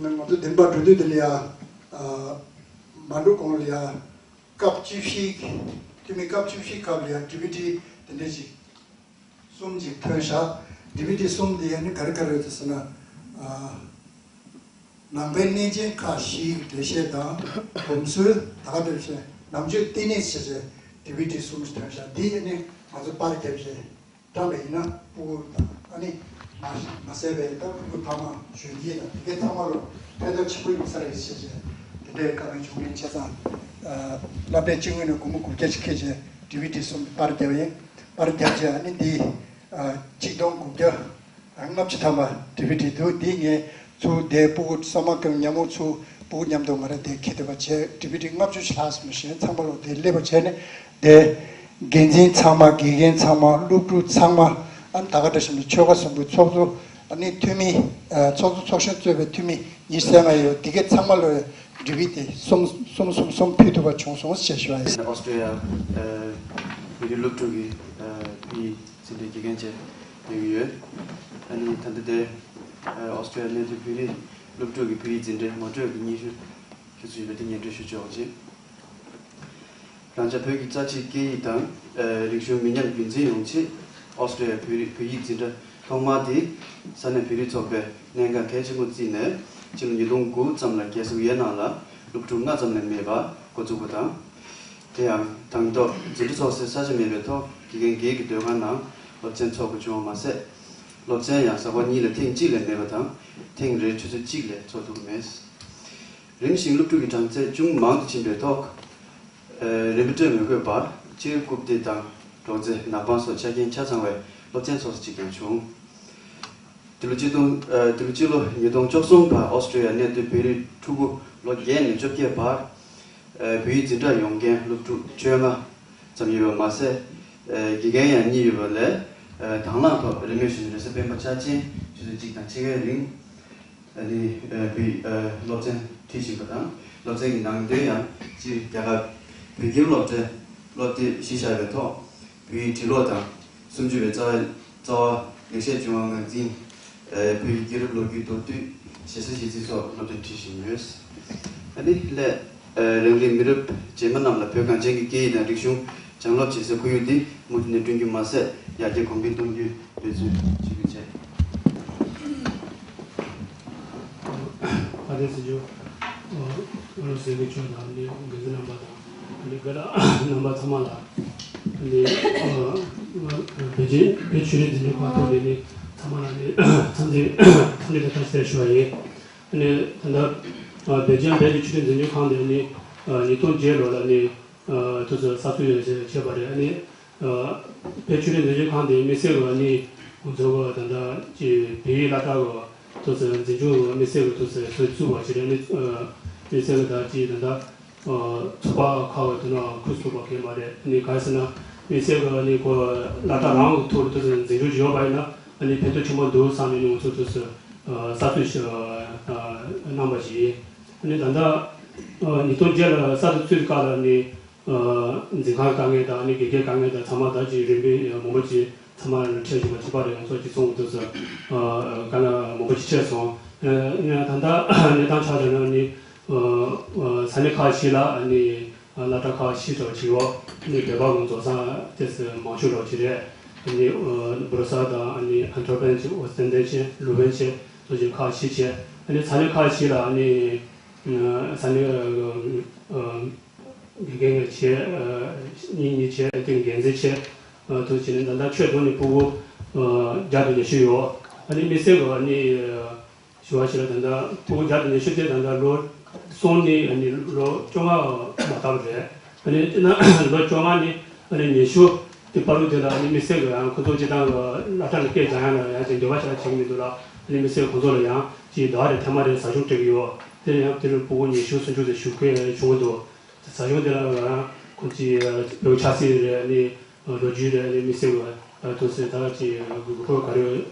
ང་ཚོ་བདུན་པ་འགྲོ་དུས་དེ་ལ་ཡང་། མ་འགྲོ་གོང་ལ་ཡ་སྐབས་བཅུ་བཞི། འཐུས་མི་སྐབས་བཅུ་བཞི་སྐབས་ལ་ཡ་ཌི་བི་ཌི་དེ་འདྲ་ཞིག་གསུམ་ཞིག་ཐོན་ཤག་ཌི་བི་ཌི་གསུམ་དེ་ཡ་ནི་ག་རེ་ག་རེ་རེད་ཟེར་ན། ཨ་ནང་པའི་གནས་ཆེན་ཁག་བཞིའི་འགྲེལ་བཤད་དང་། གོམས་སྲོལ་ད་ག་འགྲེལ་བཤད། ནམ་རྒྱུན་བསྟི་གནས་ཟེར་བྱས་ཌི་བི་ཌི་གསུམ་ཞིག་ཐོན་ཤག་འདི་ཡ་ནི་ང་ཚོ་པར་བརྒྱབ་བྱས། བཀྲམ་པ་ཡིན་ན་སྤུ་གུ་དང་ཨ་ནི་མ་མ་ཟད་པའི་ད་སྤུ་གུ་ཕ་མ་གཞོན་སྐྱེས་དང་དེ་གའི་ཚང་མ་ལ་ཕན་ཐོགས་ཆེན་པོ་ཡོང་ས་རེད་ཟེར་བྱས་དེ་འདྲའི་བཀའ་མོལ་བྱུང་མིན་བྱས་ཙང་། སློབ་གྲྭའི་སྤྱི་དངུལ་ནས་སྒོར་མོ་དགུ་བརྒྱ་ཞིག་ཁྱེར་བྱས་ཌི་བི་ཌི་གསུམ་པར་བརྒྱབ་ཡིན། པར་བརྒྱབ་བྱས་ཨ་ནི་འདི་གཅིག་སྟོང་དགུ་བརྒྱ་ལྔ་བཅུ་ཐམ་པ་ཌི་བི་ཌི་འདུག་འདི་ངས་ཚུར་དེ་སྤུ་གུ་སོ་མ་ཀེམ་མཉམ་པོ་ཚུར་སྤུ་གུ་མཉམ་དུ་ང་རང་དེ་ཁྱེར་བསྡད་པ་བྱས། ཌི་བི་ཌི་ལྔ་བཅུ་ཞིག་ལྷག་ཙམ་ཞིག་ཚང་མ་ལོ་དེ་སླེབས་པ་བྱས་ནས་དེ་འགན་འཛིན་ཚང་མ། དགེ་རྒན་ཚང་མ། སློབ་ཕྲུག་ཚང་མ། ཨ་ནི་ད་ག་འདྲ་ཞིག་ནས་ཆོལ་ཁ་གསུམ་པོའི་ཚོགས་གཙོ། ཨ་ནི་འཐུས་མི། ཚོགས་གཙོ་ཚོགས་གཞོན་གཙོས་པའི་འཐུས་མི་ཉི་ཤུ་རྩ་ལྔ་ཡོད། དེ་གའི་ཚང་མ་ལོ་ཌི་བི་ཌི་གསུམ་གསུམ་གསུམ་གསུམ་ཕུལ་ཐུབ་པ་བྱུང་སོང་ཞེས་ཞུ་བ་ཡིན། ཨོ་སི་ཀྲི་ཡ་བོད་རིགས་སློབ་ཕྲུག་གི་བོད་ཡིག་འཛིན་གྲྭའི་དགེ་རྒན་བྱས་ཡོད་ཡོད། ཨ་ནི་ད་ལྟ་དེ་ཨོ་སི་ཀྲི་ཡ་གནས་སྡོད་བོད་རིགས་སློབ་ཕྲུག་གི་བོད་ཡིག་འཛིན་གྲྭའི་ངོ་སྤྲོད་ཀྱི་སྙན་ཞུ་ཞུ་ཚུལ་ཡོད་པ་དེ་སྙན་སྒྲོན་ཞུ་ཆོག་ཅིང་། རང་ཅག་བོད་ཀྱི་རྩ་ཆེའི་སྐད་ཡིག་དང་། ཨ་རིག་གཞུང་མི་ཉམས་རྒྱུན་འཛིན་ཡོང་ཆེད་ཨོ་སི་ཀྲི་ཡ་བོད་རིགས་བོད་ཡིག་འཛིན་གྲྭ་ཐོག་མ་དེ་ས་གནས་བོད་རིགས་ཚོགས་པས་གནད་འགག་གལ་ཆེན་པོ་བརྩིས་ནས་ཕྱི་ལོ་ཉིས་སྟོང་དགུ་ཙམ་ལ་རྒྱལ་ས་ཝི་ཡེ་ནམ་ལ་སློབ་ཕྲུག་ལྔ་ཙམ་ལས་མེད་པ་འགོ་བཙུགས་པ་དང་། དེ་ཡང་དང་ཐོག་འཛིན་གྲྭ་ཚོགས་སའི་ས་ཆ་མེད་པའི་ཐོག་དགེ་རྒན་སྒེར་གྱི་སྡོད་ཁང་ནང་སློབ་ཚན་འཚོགས་པ་བྱུང་བ་མ་ཟད། སློབ་ཚན་ཡང་ཟླ་བ་གཉིས་ལ་ཐེངས་གཅིག་ལས་མེད་པ་དང་། ཐེངས་རེར་ཆུ་ཚོད་གཅིག་ལས་འཚོགས་ཐུབ་པ་མེད། རིམ་བཞིན་སློབ་ཕྲུག་གི་གྲངས་ཚད་ཅུང་མང་དུ་ཕྱིན་པའི་ཐོག་ཨ་རིན་པ་སྤྲོད་མི་དགོས་པར་སྤྱིར་རྐུབ་སྟེགས་དང་སྒྲོག་ཙེ། ནག་པང་སོགས་ཆ་རྐྱེན་ཆ་ཚང་བའི་སློབ་ཚན་ཚོགས་ས་ཅིག་ཀྱང་བྱུང་། འདི་ལོ་སྤྱི་ལོ་ཨ་འདི་ལོ་སྤྱི་ལོ་ཉིས་སྟོང་བཅུ་གསུམ་བར་ཨོ་སི་ཀྲི་ཡ་གནས་སྡོད་བོད་རིགས་ཕྲུ་གུ་ལོ་བརྒྱད་ནས་བཅོ་བརྒྱད་བར་ཨ་བོད་ཡིག་འཛིན་གྲྭར་ཡོང་མཁན་སློབ་ཕྲུག་བཅོ་ལྔ་ཙམ་ཡོད་པ་མ་ཟད། ཨ་དགེ་རྒན་ཡང་གཉིས་ཡོད་པ་ལས། ཨ་དང་བླངས་ཐོག་རིན་མེད་གཞོན་ནུ་རེས་གཟའ་སྤེན་པ་འཆར་ཅན་ ཚོད་གཅིག་དང་ཕྱེད་ཀའི་རིང་ཨ་ནི་ཨ་བོད་ཨ་སློབ་ཚན་ཁྲིད་བཞིན་པ་དང་། སློབ་ཚན་གྱི་ནང་དོན་ཡང་སྤྱིར་རྒྱ་གར་བོད་ཁྱིམ་སློབ་གྲྭའི་སློབ་དེབ་གཞི་བཞག་པའི་ཐོག་བོད་ཡིག་འབྲི་ཀློག་དང་སུམ་ཅུ་པའི་རྩ་བའི་རྩ་བ་ལེགས་བཤད་ལྗོན་དབང་ངོས་འཛིན། ཨ་བོད་ཀྱི་རྒྱལ་རབས་ལོ་རྒྱུས་མདོར་བསྡུས་ཞེ་ས་ཞེ་ཚིག་སོགས་སློབ་ཚན་ཁྲིད་བཞིན་ཡོད། ཨ་ནི་སླད་ཨ་རང་རེའི་མི་རབས་རྗེས་མ་རྣམས་ལ་བོད་གངས་ཅན་གྱི་སྐད་ཡིག་དང་རིག་གཞུང་སྦྱང་སློབ་བྱེད་སའི་ཁོར་ཡུག་འདི་མུ་མཐུད་ནས་བསྐྲུན་རྒྱུ་མ་ཟད། ཡར་རྒྱས་གོང་འཕེལ་གཏོང་རྒྱུའི་འབད་བརྩོན་བྱེད་དགོས་ཅེས། ཨ་དེ་སྲིད་ཇུ་ཨ་ལོ་ཟེར་གི་ཆོག་དང་། འདི་འགན་འཛིན་རྣམ་པ་དང་། འདི་དགའ་ལགས་རྣམ་པ་ཚང་མ་ལ། འདི་ཨ་བོད་ཆོས་བོད་ཆོས་རིག་འཛིན་སྐྱོང་ཁང་ཐོག་ནས་ནི་ཚང་མ་ལ་ནི་འཚམས་འདྲི་འཚམས་འདྲི་དང་བཀྲ་ཤིས་བདེ་ལེགས་ཞུ་བ་ཡིན། ཨ་ནི་ད་ལྟ་ཨ་བོད་ལྗོངས་བོད་ཀྱི་ཆོས་རིག་འཛིན་སྐྱོང་ཁང་དེ་ནི་ཨ་ཉིས་སྟོང་བརྒྱད་ལོ་ལ་ནི་ཨ་དུས་སུ་གསར་འཛུགས་བྱས་པ་རེད། ཨ་ནི་ཨ་བོད་ཆོས་རིག་འཛིན་སྐྱོང་ཁང་དེ་དམིགས་བསལ་གྱི་ཨ་ནི་ང་ཚོ་གི་ད་ལྟ་ཅིག་བོད་ཡིག་སློབ་གྲྭ་གི་དུས་སུ་འཛིན་སྐྱོང་གི་དམིགས་བསལ་གྱི་དུས་སུ་བཟོ་བཙུགས་པ་ཞིག་རེད། ཨ་ནི་ཨ་དམིགས་བསལ་གྱི་ད་ཅིག་ད་ལྟ་ཚོགས་པ་ཁག་གི་དོན་ལ་ཁུར་ཚུགས་པ་གལ་མ་རེད། ཨ་ནི་གང་ཡིན་ཟེར་ན་དམིགས་བསལ་གྱི་ཨ་ནི་ཁོ་སློབ་གྲྭ་རང་གི་ཐོག་ཏུ་འཛིན་སྐྱོང་བྱེད་ཡོད་པ་ཡིན་ན་ཨ་ནི་ཕན་ཐོགས་ཆེན་པོ་འདུག་བསམ་ནས་ང་ཚོ་དུས་སུ་གསར་གཏོད་གནང་བ་ཞིག་ཡིན། ཨ་ནི་ད་ལྟ་ཉིས་སྟོང་བརྒྱད་ལ་གསར་དུ་བཙུགས་སྐབས་ལ་ནི་འཛིན་ཁང་དཀའ་ངལ་དང་ཨ་ནི་དགེ་རྒན་དཀའ་ངལ་དང་ཚང་མ་ད་ཅིག་རིམ་པས་མང་པོ་ཅིག་ཚང་མ་འཕྲད་བཞིན་པ་ཅིག་པ་རེད། ང་ཚོ་ཅིག་ཚོགས་འདུ་ཚོ་དཀའ་ངལ་མང་པོ་ཞིག་འཕྲད་སོང་། ཡང་ད་ལྟ་གནས་སྟངས་ཆ་བཞག་ན་ནི་ས་གནས་ཁག་ཞིག་ལ་ནི་སློབ་གྲྭ་ཁག་ཞིག་ཙམ་ཅིག་ཡོད། ནི་བོད་པ་གི་རྫོགས་སངས་ཏོག་ཙམ་མང་ཤོས་རོགས་ཅིག་རེད། ནི་སྦུ་རུ་སེལ་དང་ནི་ཨན་ཐོར་པན་ཅིག་ཨོ་སྟན་ཏན་ཅིག་ལུ་བན་ཅིག་ཙམ་ཅིག་ཁག་ཞིག་བྱས། ནི་ས་གནས་ཁག་ཞིག་ལ་ནི་ས་གནས་དགེ་རྒན་བྱས། གཉིས་གཉིས་བྱས། དེ་འགན་འཛིན་བྱས། དུ་བྱས་ནས་ད་ལྟ་ཆོས་དོན་ནས་ཕྲུ་གུ་བརྒྱ་དང་ཉི་ཤུ་ཡོད། ཨ་ནི་དམིགས་བསལ་གྱི་ཨ་ནི་ཞུ་བ་ཞིག་ལ་ད་ལྟ་ཕྲུ་གུ་བརྒྱ་དང་ཉི་ཤུ་དེ་ད་ལྟ་ལོ་གསུམ་ནས་ཨ་ནི་ལོ་བཅོ་ལྔ་མ་ཐག་རེད། ཨ་ནི་དེ་ན་ལོ་བཅོ་ལྔ་ནས་ཨ་ནི་ཉི་ཤུ་དེ་བར་དུ་དེ་ལ་ཨ་ནི་དམིགས་བསལ་གྱི་ཡང་ཁོ་ཚོ་སྤྱིར་བཏང་གི་སློབ་གྲྭ་ནས་སྐད་སྦྱང་ཡ་ལ་ཡང་ཅིག་འདོད་པ་ཞིག་བྱེད་ཀྱི་མི་འདུག་ལ། ཨ་ནི་དམིགས་བསལ་ཁོ་ཚོ་ལ་ཡང་ཅིག་ཟླ་བ་རེར་ཐེངས་མ་རེ་ཟ་ཞོགས་སྤྲད་ཀྱི་ཡོད། དེ་ཡང་དེ་རུ་ཕྲུ་གུ་ཉི་ཤུ་སུམ་ཅུ་ཙམ་ཞུགས་མཁན་བྱུང་འདུག་ཟ་ཞོགས་དེ་ལ་ང་རང་ཁོང་ཚོའི་བོད་ཆབ་སྲིད་རེད། ཨ་ནི་ལོ་རྒྱུས་རེད། ཨ་ནི་དམིགས་བསལ་གྱི་ད་ཅིག་དགོས་མཁོ་ག་རེ་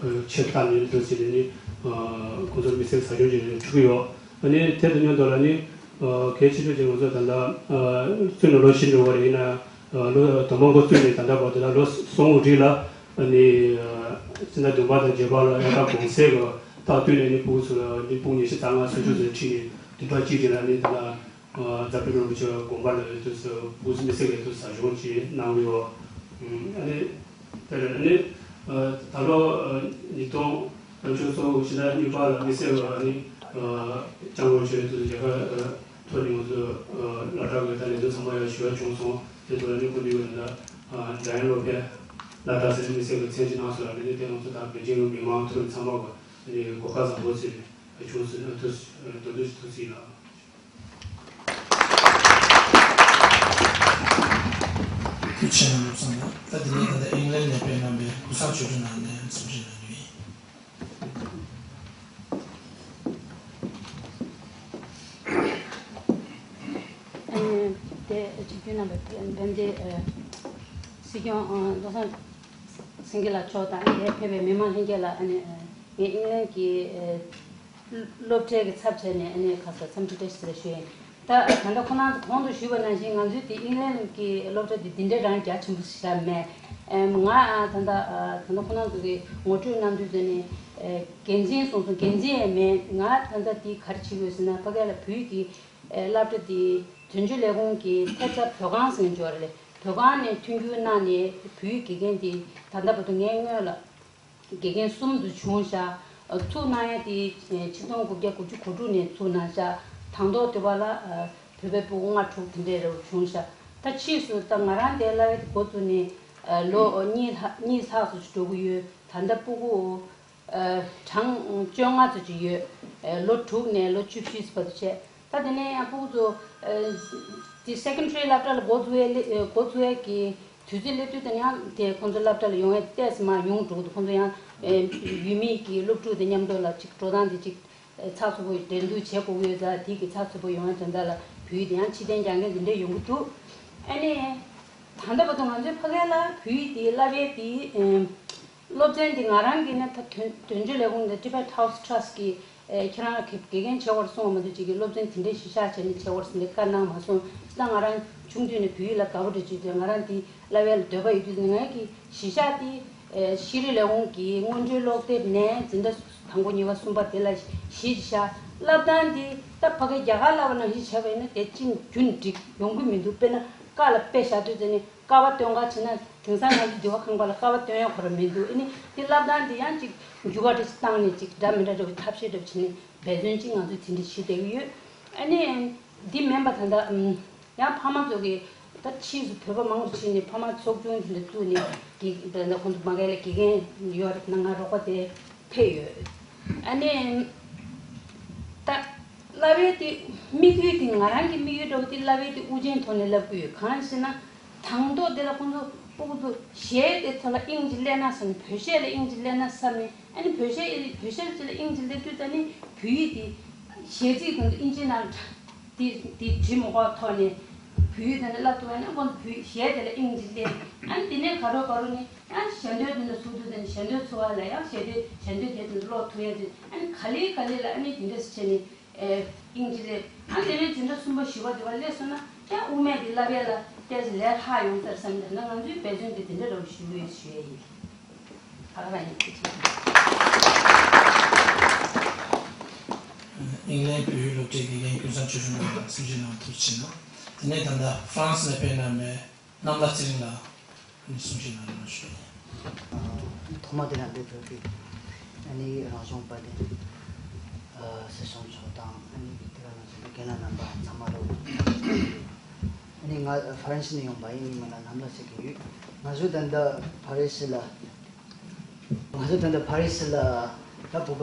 ཆེད་བཏང་ནས་འདུག་ཟེར་ནས་ནི་ཁོང་ཚོར་དམིགས་བསལ་ཟ་ཞོགས་ཅིག་འཁྲུག་གི་ཡོད། ཨ་ནི་དེ་དང་མཉམ་དུ་ལ་ནི་གལ་ཆེ་ཤོས་ཅིག་ང་ཚོ་ད་ལྟ་བཙུགས་ནས་ལོ་བཞི་འགྲོ་བ་རེད། ཡིན་ན་ལོ་དང་པོ་འགོ་བཙུགས་ནས་ད་ལྟ་བར་དུ་ལ་ལོ་གསུམ་རིང་ལ་ཨ་ནི་སྤྱི་ཟླ་བདུན་པ་དང་བརྒྱད་པ་ལ་དབྱར་ཁ་གུང་སེང་གི་སྟབས་བསྟུན་ནས་ནི་ཕྲུ་གུ་ཚོ་ལ་ནི་ཕྲུ་གུ་ཉི་ཤུ་རྩ་ལྔ་སུམ་ཅུ་ཙམ་ཁྲིད་ནས་བདུན་ཕྲག་གཅིག་ཅིག་ལ་ནི་ད་ལྟ། རྫ་སྤྲུལ་རིན་པོ་ཆེ་དགོན་པ་ལ་དུས་སུ་དབུ་མཛད་དམིགས་བསལ་གྱི་དུས་ཟ་ཞོགས་ཅིག་གནང་གི་ཡོད། ཨ་ནི་དེ་ལ་ནི་ད་ལོ་ཉིས་སྟོང་ཉི་ཤུ་རྩ་གཉིས་ལ་དམིགས་བསལ་གྱི་ནི་སྐྱབས་མགོན་ཆེན་པོ་མཆོག་རྒྱལ་ཁབ་ཐོག་ནས་ང་ཚོ་སློབ་གྲྭ་གི་ད་ལས་དོན་ཚང་མ་ཡང་ཞུ་བ་བྱུང་སོང་། དེ་ཚོ་ལ་ནི་ཁོང་ཚོས་ད་སྒྲ་དབྱངས་སློབ་དཔོན་སློབ་གྲྭ་ཟེར་དམིགས་བསལ་གྱི་མཚན་ཅིག་གནང་སོང་ལ། ནི་དེ་ང་ཚོ་ད་བོད་ལྗོངས་ཀྱི་མི་མང་ཐོག་ཚང་མ་གི་གོ་སྐབས་བཟང་པོ་ཅིག་བྱུང་སོང་། དུས་དུས་དུས་ཅིག་ལ། ཐུགས་རྗེ་ཆེ་གནང་སོང་ལ། ད་དེ་ནས་ད་ལྟ་ཨིང་ལན་ནས་ཕེབས་གནང་བའི་ཀུན་བཟང་ཆོས་སྒྲོན་ལགས་ནས་གསུང་བཤད་གནང་རྒྱུ་ཡིན། ཨ་ནི་དེ་ཆིབས་བསྒྱུར་གནང་བའི་དཔལ་ལྡན་སྲིད་སྐྱོང་བློ་བཟང་སེང་གེ་ལགས་མཆོག་དང་། དེར་ཕེབས་པའི་མི་མང་ལྷན་རྒྱས་ལ་ཨ་ནི་ངས་ཨིང་ལན་གྱི་སློབ་གྲྭའི་གི་ཚབ་བྱས་ནས་ཨ་ནི་ཁ་སང་འཚམས་འདྲི་བཀྲ་ཤིས་བདེ་ལེགས་ཞུ་ཡིན། ད་ད་ལྟ་ཁོ་རང་ཚོ་གོང་དུ་ཞུས་པ་ནང་བཞིན་ང་ཚོའི་དེ་ཨིང་ལན་གྱི་སློབ་གྲྭ་དེ་འདི་འདྲའི་རང་རྒྱ་ཆེན་པོ་ཞིག་མེད། ང་ད་ལྟ་ད་ལྟ་ཁོ་རང་ཚོ་གི་ངོ་སྤྲོད་གནང་དུས་ཚོད་ནས་འགན་འཛིན་གསུངས་སོང་། འགན་འཛིན་ཡང་མེད། ང་ད་ལྟ་དེ་ག་རེ་བྱེད་དགོས་ཟེར་ན། ཕ་གི་ལ་བོད་ཀྱི་སློབ་གྲྭ་དེ་དོན་གཅོད་ལས་ཁུངས་ཀྱི་ཐེབས་རྩ་བོད་ཁང་ཟེར་འབྱོར་རེད། བོད་ཁང་ནས་མཐུན་འགྱུར་གནང་ནས་བོད་ཀྱི་དགེ་རྒན་དེ་ད་ལྟ་བར་དུ་ངའི་སྔོན་ལ་དགེ་རྒན་གསུམ་དུ་བྱུང་ཤག་ཚུགས་གནང་ཡ་དེ་ཆིག་སྟོང་དགུ་བརྒྱ་དགུ་བཅུ་གོ་དྲུག་ནས་ཚུགས་གནང་ཤག་དང་ཐོག་དེ་བ་ལ་བོད་པའི་ཕྲུ་གུ་ལྔ་དྲུག་དེ་འདྲས་རེ་བྱུང་ཤག་ད་ཕྱིས་སུ་ད་ང་རང་དེ་སློབ་གྲྭ་འགོ་བཙུགས་ནས་ལོ་གཉིས་ལྷག་གཉིས་ལྷག་ཙམ་ཞིག་འགྲོ་གི་ཡོད། ད་ལྟ་ཕྲུ་གུ་གྲངས་བཅོ་ལྔ་ཙམ་ཅིག་ཡོད། ལོ་དྲུག་ནས་ལོ་བཅུ་བཞི་བར་དུ་བྱས། ད་དེ་ནས་ཡང་ཕྲུ་གུ་ཚོ་དེ་སེ་ཀན་ཌ་རི་སློབ་གྲྭ་ལ་འགོ་འཛུགས་ཡས་འགོ་འཛུགས་ཡས་ ཀྱི་དུས་ཚོད་སླེབས་དུས་དེ་ཡང་དེ་ཁོང་ཚོ་སློབ་གྲྭ་ལ་ཡོང་ཡས་ཏོག་ཙམ་མར་ཉུང་འགྲོ་གི་འདུག་ཁོང་ཚོ་ཡང་ཡུལ་མི་གི་སློབ་ཕྲུག་དེ་མཉམ་དུ་ལ་ཅིག་འགྲོ་སྟངས་དེ་ཅིག་ཚགས་ཚུད་པོ་འགྲན་བསྡུར་བྱེད་དགོས་ཀྱི་ཡོད་ཙང་། དེ་གི་ཚགས་ཚུད་པོ་ཡོང་ཡས་དོན་དག་ལ་བོད་ཡིག་དེ་ཡང་ཕྱིར་འཐེན་རྒྱག་མཁན་དེ་འདྲས་ཡོང་གི་འདུག་ཨ་ནི་ད་ལྟ་བར་དུ་ང་ཚོའི་ཕ་གི་ལ་བོད་ཡིག་དེ་བསླབ་ཡས་དེ། སློབ་ཚན་འདི་ང་རང་གིས་ནི་ད་དོན་དོན་གཅོད་ལས་ཁུངས་དང་Tibet House Trust གིས་ཨེ་ཁྱེད་རང་ལ་དགེ་དགེ་རྒན་བྱེད་དགོས་རེད་གསུངས་པ་མ་གཏོགས་ཅིག་གིས་སློབ་ཚན་དེ་འདྲའི་གཞི་བཞག་བྱས་ནས་བྱེད་དགོས་རེད་ཟེར་ནས་བཀའ་གནང་མ་སོང་། ད་ང་རང་ཆུང་དུས་ནས་བོད་ཡིག་ལ་དགའ་པོ་འདྲ་བྱས་དུས་ང་རང་འདི་བསླབ་ཡ་ལ་འདོད་པ་ཡོད་དུས་ནས་ང་གི་གཞི་བཞག་དེ་ཨེ་ཤེས་རིག་ལས་ཁུངས་ཀྱི་སྔོན་འགྲོའི་ཀློག་དེབ་ནས་འཛིན་གྲྭ་དང་པོ་གཉིས་པ་གསུམ་པ་དེ་ལ་གཞི་བཞག་བསླབ་སྟངས་འདི་ད་ཕ་གི་རྒྱ་གར་བསླབ་པ་ནང་བཞིན་བྱས་པ་ཡིན་ན་དེ་ཅིག་རྒྱུན་འགྲིག་ཡོང་གི་མི་འདུག་དཔེར་ན་ཀ་ལ་དཔེ་བཞག་དུས་ཙམ་ནས་ཀ་བ་སྟོན་ག་བྱས་ན་དེང་སང་ང་ཚོ་འདི་བ་ཁང་པ་ལ་ཀ་བ་སྟོན་ཡ་ཁོ་རང་མི་འདུག་ཨ་ནི་དེ་བསླབ་སྟངས་འདི་ཡང་ཅིག་འགྱུར་བ་འདྲ་ཞིག་བཏང་ནས་ཅིག་འདྲ་མི་འདྲ་འདྲ་བའི་ཐབས་ཤེས་འདྲ་བྱས་ནས་འབད་བརྩོན་ཅིག་ང་ཚོས་དེ་འདྲ་བྱེད་བསྡད་ཀྱི་ཡོད། ཨ་ནི་འདི་མིན་པ་ད་ལྟ་ཨམ་ཡང་ཕ་མ་ཚོ་གིས་ད་ཕྱིས་སུ་བོད་པ་མང་པོ་ཕྱིན་ནས་ཕ་མ་ཚོགས་ཆུང་དེ་འདྲ་བཙུགས་ནས་དགེ་ད་ལྟ་ཁོང་ཚོ་མ་གལ་ལ་དགེ་རྒན་ཡོད་རེད་ན་ང་རོགས་པ་དེ་ཕེབས་ཡོད། ཨ་ནི་ད་བསླབ་ཡས་དེ་དམིགས་ཡུལ་དེ་ང་རང་གི་དམིགས་ཡུལ་འདྲ་བོ་དེ་བསླབ་ཡས་དེ་དབུ་ཅན་ཐོག་ནས་བསླབ་ཀྱི་ཡོད། གང་ཡིན་ཟེར་ན་དང་ཐོག་དེ་ལ་ཁོང་ཚོ་ཕྲུ་གུ་ཚོ་གཞས་དེ་ཚོ་ལ་དབྱིངས་ཅིག་སླེབས་ན་བསམ་ནས་བོད་གཞས་ལ་དབྱིངས་ཅིག་སླེབས་ན་བསམ་ནས་ཨ་ནི་བོད་གཞས་བོད་གཞས་ཅིག་ལ་དབྱིངས་ཅིག་སླེབས་དུས་ད་ནི་བོད་ཡིག་དེ་གཞས་ཚིག་དང་དབྱིན་ཇིའི་ནང་དེ་དེ་བྲིས་མ་དགོས་ཐོག་ནས་བོད་ཡིག་དེ་ནས་བསླབ་ཐུབ་པ་ན་ཁོང་ཚོ་བོད་གཞས་དེ་ལ་དབྱིངས་ཅིག་སླེབས། ཨ་ནི་དེ་ནས་ག་རོ་ག་རོ་ནས་ཨ་ནི་ཞལ་འདོན་དེ་འདྲ་ཚུགས་དུས་དེ་ནས་ཞལ་འདོན་ཚུགས་པ་ལ་ཡང་ཞལ་འདོན་ཞལ་འདོན་དེ་དེ་འདྲ་ཀློག་ཐུབ་ཡ་དེ་ཨ་ནི་ག་ལེ་ག་ལེ་ལ་ཨ་ནི་དེ་འདྲ་བྱས་ནས་ཨེ་དབྱིངས་ཅིག་སླེབས། ཨ་ནི་དེ་ནས་འཛིན་གྲྭ་གསུམ་པ་བཞི་པ་དེ་བ་སླེབས་སོང་ན་ཡང་དབུ་མའི་དེ་བསླབ་ཡ་ལ་ཏོག་ཙམ་ལས་སླ་ཡོང་ས་རེད་བསམ་ནས་ད་ང་ཚོའི་འབད་བརྩོན་དེ་དེ་འདྲ་རེད་ཞུ་ཡས་ཞུ་ཡས་ཡིན། ཨིང་ལན་བོད་ཡིག་སློབ་གྲྭའི་དགེ་རྒན་ཀུན་བཟང་ཆོས་སྒྲོན་ལགས་ལ་གསུང་བཤད་གནང་ཐུགས་རྗེ་ཆེ་གནང་། དེ་ནས་ད་ལྟ་ཧྥ་རན་སི་ནས་ཕེབས་གནང་བའི་གནམ་ལྷ་ཚེ་རིང་ལགས་ནས་གསུང་བཤད་གནང་རོགས་ཞུ། ཐོག་མ་དེ་ལ་འདི་བོད་ཀྱི་ཨ་ནི་རང་སྐྱོང་པ་དེ་སྲིད་སྐྱོང་མཆོག་དང་ཨ་ནི་དེ་ག་ནང་བཞིན་རྒན་ལགས་རྣམ་པ་ཚང་མ་ལོ། ཨ་ནི་ང་ཧྥ་རན་སི་ནས་ཡོང་པ་ཡིན། ངའི་མིང་ལ་གནམ་ལྷ་ཟེར་གྱི་ཡོད། ང་ཚོ་ད་ལྟ་ཕ་རི་སི་ལ། ང་ཚོ་ད་ལྟ་ཕ་རི་སི་ལ་ད་བོད་པ་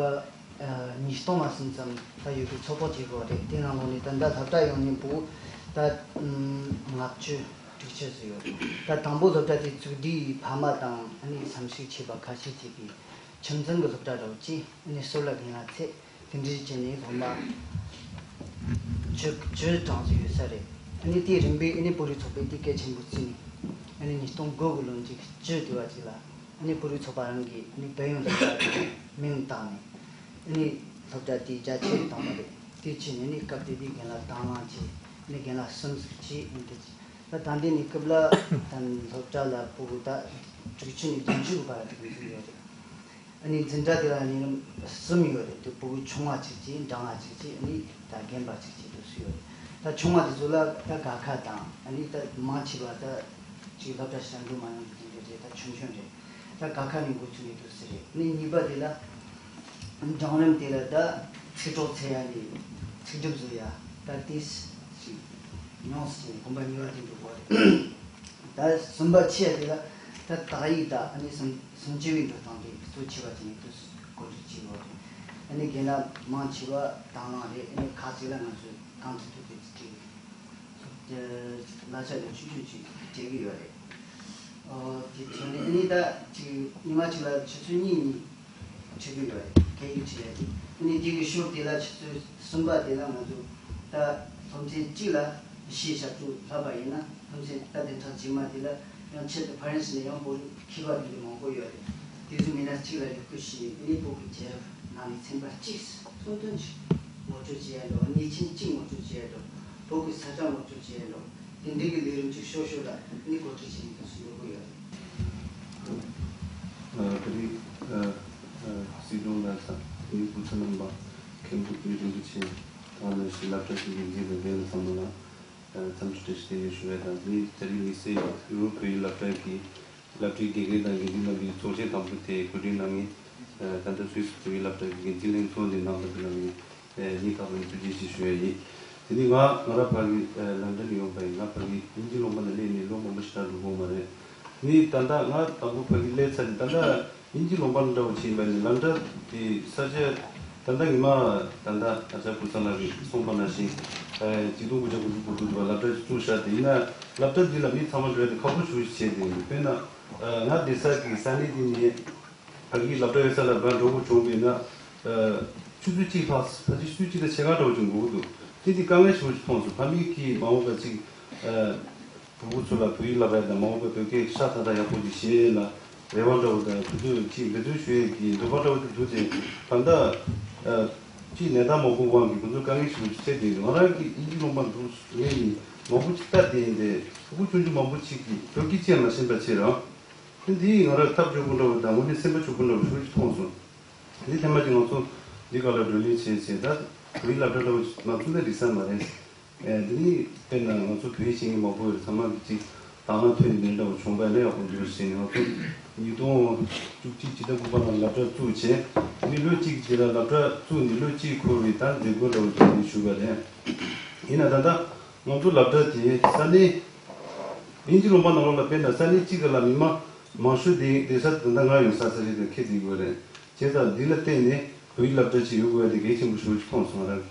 ཉིས་སྟོང་ལ་ཟིན་ཙམ་ད་ཡོད་པའི་ཚོགས་པ་ཅིག་ཡོད་རེད། དེ་ནང་ལོགས་ནས་ད་ལྟ་སློབ་གྲྭ་ཡོང་མཁན་བོད་ད་ལྔ་བཅུ་དྲུག་ཅུ་ཙམ་ཡོད་རེད། ད་དང་པོ་སློབ་གྲྭ་དེ་བཙུགས་དུས་ཕ་མ་དང་ཨ་ནི་བསམ་ཤེས་བྱས་པ་ཁ་ཤས་ཅིག་གིས་ཁྱིམ་ཚང་གི་སློབ་གྲྭ་འདྲ་བོ་ཅིག་ཨ་ནི་ཟུར་ལ་རྒན་ལགས་ཚད་དེ་འདྲ་བྱས་ནས་སློབ་མ་བཅུ་བཅུ་གྲངས་ཙམ་ཡོད་ས་རེད། ཨ་ནི་དེ་རིམ་པས་ཨ་ནི་བོད་རིགས་ཚོགས་པས་དེ་གལ་ཆེན་པོ་བརྩིས་ནས་ཨ་ནི་ཉིས་སྟོང་དགུ་གི་ལོ་མཇུག་བཅུ་དེ་བ་ཅིག་ལ། ཨ་ནི་བོད་རིགས་ཚོགས་པ་རང་གིས་ཨ་ནི་བོད་ཡོངས་སློབ་གྲྭ་དེ་མིང་བཏགས་ནས་ཨ་ནི་སློབ་གྲྭ་དེ་རྒྱ་ཆེར་བཏང་བ་རེད། དེ་བྱས་ནས་ཨ་ནི་སྐབས་དེ་དུས་རྒན་ལགས་དང་བླངས་བྱས་ཨ་ནི་རྒན་ལགས་གསུམ་ཟིག་བྱས། ཨ་ནི་དེ་ད་ད་ལྟའི་གནས་སྐབས་ལ་ད་སློབ་གྲྭ་ལ་ཕྲུ་གུ་ད་དྲུག་ཅུ་ནས་བདུན་ཅུ་གི་བར་དུ་འཛིན་ཡོད་རེད། ཨ་ནི་འཛིན་གྲྭ་དེ་ལ་གནས་རིམ་གསུམ་ཡོད་རེད། དེ་ཕྲུ་གུ་ཆུང་བ་གཅིག་གཅིག་འབྲིང་བ་གཅིག་གཅིག་ཨ་ནི་ད་རྒན་པ་གཅིག་གཅིག་དུ་སུ་ཡོད་རེད། ད་ཆུང་བ་དེ་ཚོ་ལ་ད་དགའ་ཁ་དང་ཨ་ནི་ད་མང་ཆེ་བ་ད་ཅིག་སློབ་གྲྭ་ཞབས་འགྲོ་མ་ཡོང་གི་དེ་འདྲ་རེད། ད་ཆུང་ཆུང་རེད། ད་དགའ་ཁ་ནས་འགོ་ཚུགས་ནས་འདུག་སེ་རེད། ཨ་ནི་གཉིས་པ་དེ་ལ་འབྲིང་རིམ་དེ་ལ་ད་ཚིག་གྲོགས་འཚོལ་ཡ་ནས་ཚིག་སྒྲུབ་བཟོ་ཡ་ད་དེ་ཅིག་ཉུང་སེ་བྱས་ནས་གོམ་པ་གཉིས་པ་དེ་འགྲོ་དགོས་རེད། ད་གསུམ་པ་ཆེ་དེ་ལ་ད་དག་ཡིག་དང་ཨ་ནི་སུམ་སུམ་ཅུ་པའི་འགྲོ་སྟངས་དེ་གཙོ་ཆེ་བ་དེ་ནི་དུ་གོ་སྒྲིག་བྱེད་དགོས་རེད། ཨ་ནི་རྒན་ལགས་མང་ཆེ་བ་དང་བླངས་རེད། ཨ་ནི་ཁ་ཤས་ལ་ང་ཚོས་གང་ཐུབ་ཐུབ་ཀྱིས་ཅིག་གླ་ཆ་ལས་ཆུང་ཆུང་ཅིག་སྤྲད་ཀྱི་ཡོད་རེད། ཨོ་དེ་ཚོ་ནི་ཨ་ནི་ད་ཅིག་ཉི་མ་གཅིག་ལ་ཆུ་ཚོད་གཉིས་གཉིས། བྱེད་ཀྱི་ཡོད་རེད། སྐད་ཡིག་བྱེད་ཡ་དེ། ཨ་ནི་དེ་གི་ཞོར་དེ་ལ་ཆུ་ཚོད་གསུམ་པ་དེ་ལ་ང་ཚོ་ད་སློབ་ཚན་གཅིག་ལ་གཞས་ཞབས་བྲོ་བསླབ་པ་ཡིན་ན་སློབ་ཚན་ད་བདུན་ཕྲག་རྗེས་མ་དེ་ལ་ཡང་ཆེད་དུ་ཕ་རན་སི་ནས་ཡང་བོད་རིགས་མཁས་པ་དེ་འདྲ་མང་པོ་ཡོད་རེད། དེ་ཚོ་མི་སྣ་གཅིག་ལ་ཡོད་རྒུ་ཞུས་ནས་ཨ་ནི་བོད་ཀྱི་རྒྱལ་རབས་ནང་ནས་ཚན་པ་གཅིག་གཙོ་དོན་གཅིག་ངོ་སྤྲོད་བྱེད་ཡ་འགྲོ། གནས་ཆེན་གཅིག་ངོ་སྤྲོད་བྱེད་ཡ་འགྲོ། བོད་ཀྱི་ས་ཆ་ངོ་སྤྲོད་བྱེད་ཡ་འགྲོ། དེ་འདྲའི་གི་ལས་རིམ་ཅིག་ཤོག་ཤོག་ལ་ནི་འགོ་ཁྲིད་བྱེད་མཁན་དུ་སུ་ཡོད་དགོས་ཡོད། ཨ་ད་རེས་ཨ་ཨ་སྲིད་སྐྱོང་ལགས་དང་དེའི་སྐུ་ཚབ་རྣམ་པ། མཁན་པོ་དཔོན་རིན་པོ་ཆེ་དང་ནང་བཞིན་སློབ་གྲྭ་ཞིག་གི་འཛིན་པའི་རྒན་ལགས་ཚང་མ་ལ་ཨ་འཚམས་འདྲི་བཀྲ་ཤིས་བདེ་ལེགས་ཞུ་བའི་དང་། དེ་ནི་ད་རེས་དམིགས་བསལ་ཡུ་རོབ་བོད་ཡིག་སློབ་གྲྭ་གི་སློབ་གྲྭའི་དགེ་རྒན་དང་དགེ་འདུན་རྣམ་པའི་ཚོགས་ཆེན་དང་པོ་དེ་གོ་སྒྲིག་གནང་མཁན་ད་ལྟ་སུད་སི་བོད་ཡིག་སློབ་གྲྭ་གི་འགན་འཛིན་ལྷན་ཚོགས་ནས་གནང་བ་དེ་ལ་ངས་སྙིང་ཐག་པ་ནས་ཐུགས་རྗེ་ཆེ་ཞུ་ཡ་ཡིན། དེ་ནི་ང་ང་རང་ཕ་གི་ལན་ཌན་ནས་ཡོང་པ་ཡིན། ང་ཕ་གི་དབྱིན་ཇི་ལུང་པ་ནང་སླེབས་ནས་ལོ་མང་པོ་ཞེ་དྲག་འགྲོ་གི་ཡོད་མ་རེད། ནི་ད་ལྟ་ང་དང་པོ་ཕ་གི་སླེབས་ཚར་ནས་ད་ལྟ་དབྱིན་ཇི་ལུང་པ་འདྲ་བོ་བྱས་པ་ནི་སློབ་གྲྭ་དེ་ས་ཆ་ད་ལྟ་ཉི་མ་ད་ལྟ་ཨ་ཅག་ཀུན་བཟང་ལགས་ཀྱིས་གསུངས་པ་ནང་བཞིན་ཆིག་སྟོང་དགུ་བརྒྱ་དགུ་བཅུ་གོ་དྲུག་ལ་སློབ་གྲྭ་ཅིག་བཙུགས་བཞག་དེ་ཡིན་ན་སློབ་གྲྭ་འདི་ལ་མི་ཚང་མ་འགྲོ་ཡ་དེ་ཁག་པོ་ཞེ་པོ་ཞིག་བྱས་ཏེ་ཡིན། དཔེར་ན་ང་བསྡད་ས་གི་ས་གནས་འདི་ནས། ཕ་གིའི་སློབ་གྲྭ་ཡོད་ས་ལ་ང་འགྲོ་དགོས་བྱུང་བས་ན། ཆུ་ཚོད་གཅིག་ལྷག་ཕལ་ཆེར་ཆུ་ཚོད་གཅིག་དང་ཕྱེད་ཀ་འགྲོ་བྱུང་དགོས་འདུག་དེ་དེ་དཀའ་ངལ་ཞེ་པོ་ཞིག་མཐོང་སོང་། ཕ་མེས་ཀྱིས་མ་འོངས་པ་ཅིག་བུ་བུ་ཚོ་ལ་བོད་ཡིག་བསླབ་པ་དང་མ་འོངས་པ་བོད་སྐད་ཤ་ཚ་ཚ་ཡག་པོ་ཅིག་བཤད་ལ་ རེ་བ་འདྲ་བོ་དང་དེ་ཚོ་ཅིག་འབད་བརྩོན་ཞུ་ཡས་ཀྱི་འདོད་པ་འདྲ་བོ་དེ་འདུག་སྟེ། ད་ལྟ་ཨ་ཅིག་ནད་རྟགས་མང་པོ་དབང་གིས་ཁོང་ཚོ་དཀའ་ངལ་ཞིག་འཕྲད་བསྡད་འདུག་ང་རང་གི་དབྱིན་ཇི་སློབ་མ་འདུག་ངས་ནི་མང་པོ་ཅིག་ལྟ་བསྡད་ཡིན་ཏེ། ཕྲུ་གུ་ཆུང་ཆུང་མང་པོ་ཅིག་གིས་བོད་སྐད་ཅིག་མ་ཤེས་པ་བྱས་རང་། དེ་འདིས་ང་རང་ཐབས་སྐྱོ་པོ་འདྲ་བོ་དང་དངོས་གནས་སེམས་པ་སྐྱོ་པོ་འདྲ་བོ་ཞེ་པོ་ཅིག་མཐོང་སོང་། འདི་ཐེངས་མ་ཅིག་ང་ཚོ་འདི་ག་ལ་བགྲོ་གླེང་བྱས་བྱས། ད་བོད་ཡིག་སློབ་གྲྭ་འདྲ་བོ་མ་བཙུགས་ན་འགྲིག་ས་མ་རེད། ཨེ། འདི་ནི་དཔེར་ན་ང་ཚོ་བོད་ཡིག་ཤེས་མཁན་མང་པོ་ཡོད་རེད། ཚང་མ་གིས་ཅིག་དང་བླངས་ཐོན་ནས་འདྲ་བོ་བྱུང་བ་ཡིན་ན་ཡག་པོ་འདུག་ཟེར་ནས། ང་ཚོ་ཉིས་སྟོང་བཅུ་གཅིག་ཕྱི་ཟླ་དགུ་པ་ལ་སློབ་གྲྭ་བཙུགས་བྱས། དེ་ནས་ལོ་གཅིག་རྗེས་ལ་སློབ་གྲྭ་བཙུགས་ནས་ལོ་གཅིག་འཁོར་བའི་ད་མཛད་སྒོ་འདྲ་བོ་ཅིག་ཞུས་པ་རེད། ཡིན་ན་ད་ལྟ་ང་ཚོ་སློབ་གྲྭ་དེ་ས་གནས་དབྱིན་ཇི་ལུང་པ་ནང་ལོགས་ལ་དཔེར་ན་ས་གནས་གཅིག་ག་ལ་མི་མང་མང་ཤོས་དེ་བསྡད་ས་དེ་ད་ལྟ་ང་ཡོད་ས་ས་ཆ་དེ་ཁེལ་བསྡད་ཡོད་རེད། བྱས་ཙང་འདི་ལ་བརྟེན་ནས་བོད་ཡིག་སློབ་གྲྭ་ཅིག་ཡོད་དགོས་ཡ་དེ་གལ་ཆེན་པོ་ཞེ་པོ་ཅིག་མཐོང་སོང་ར།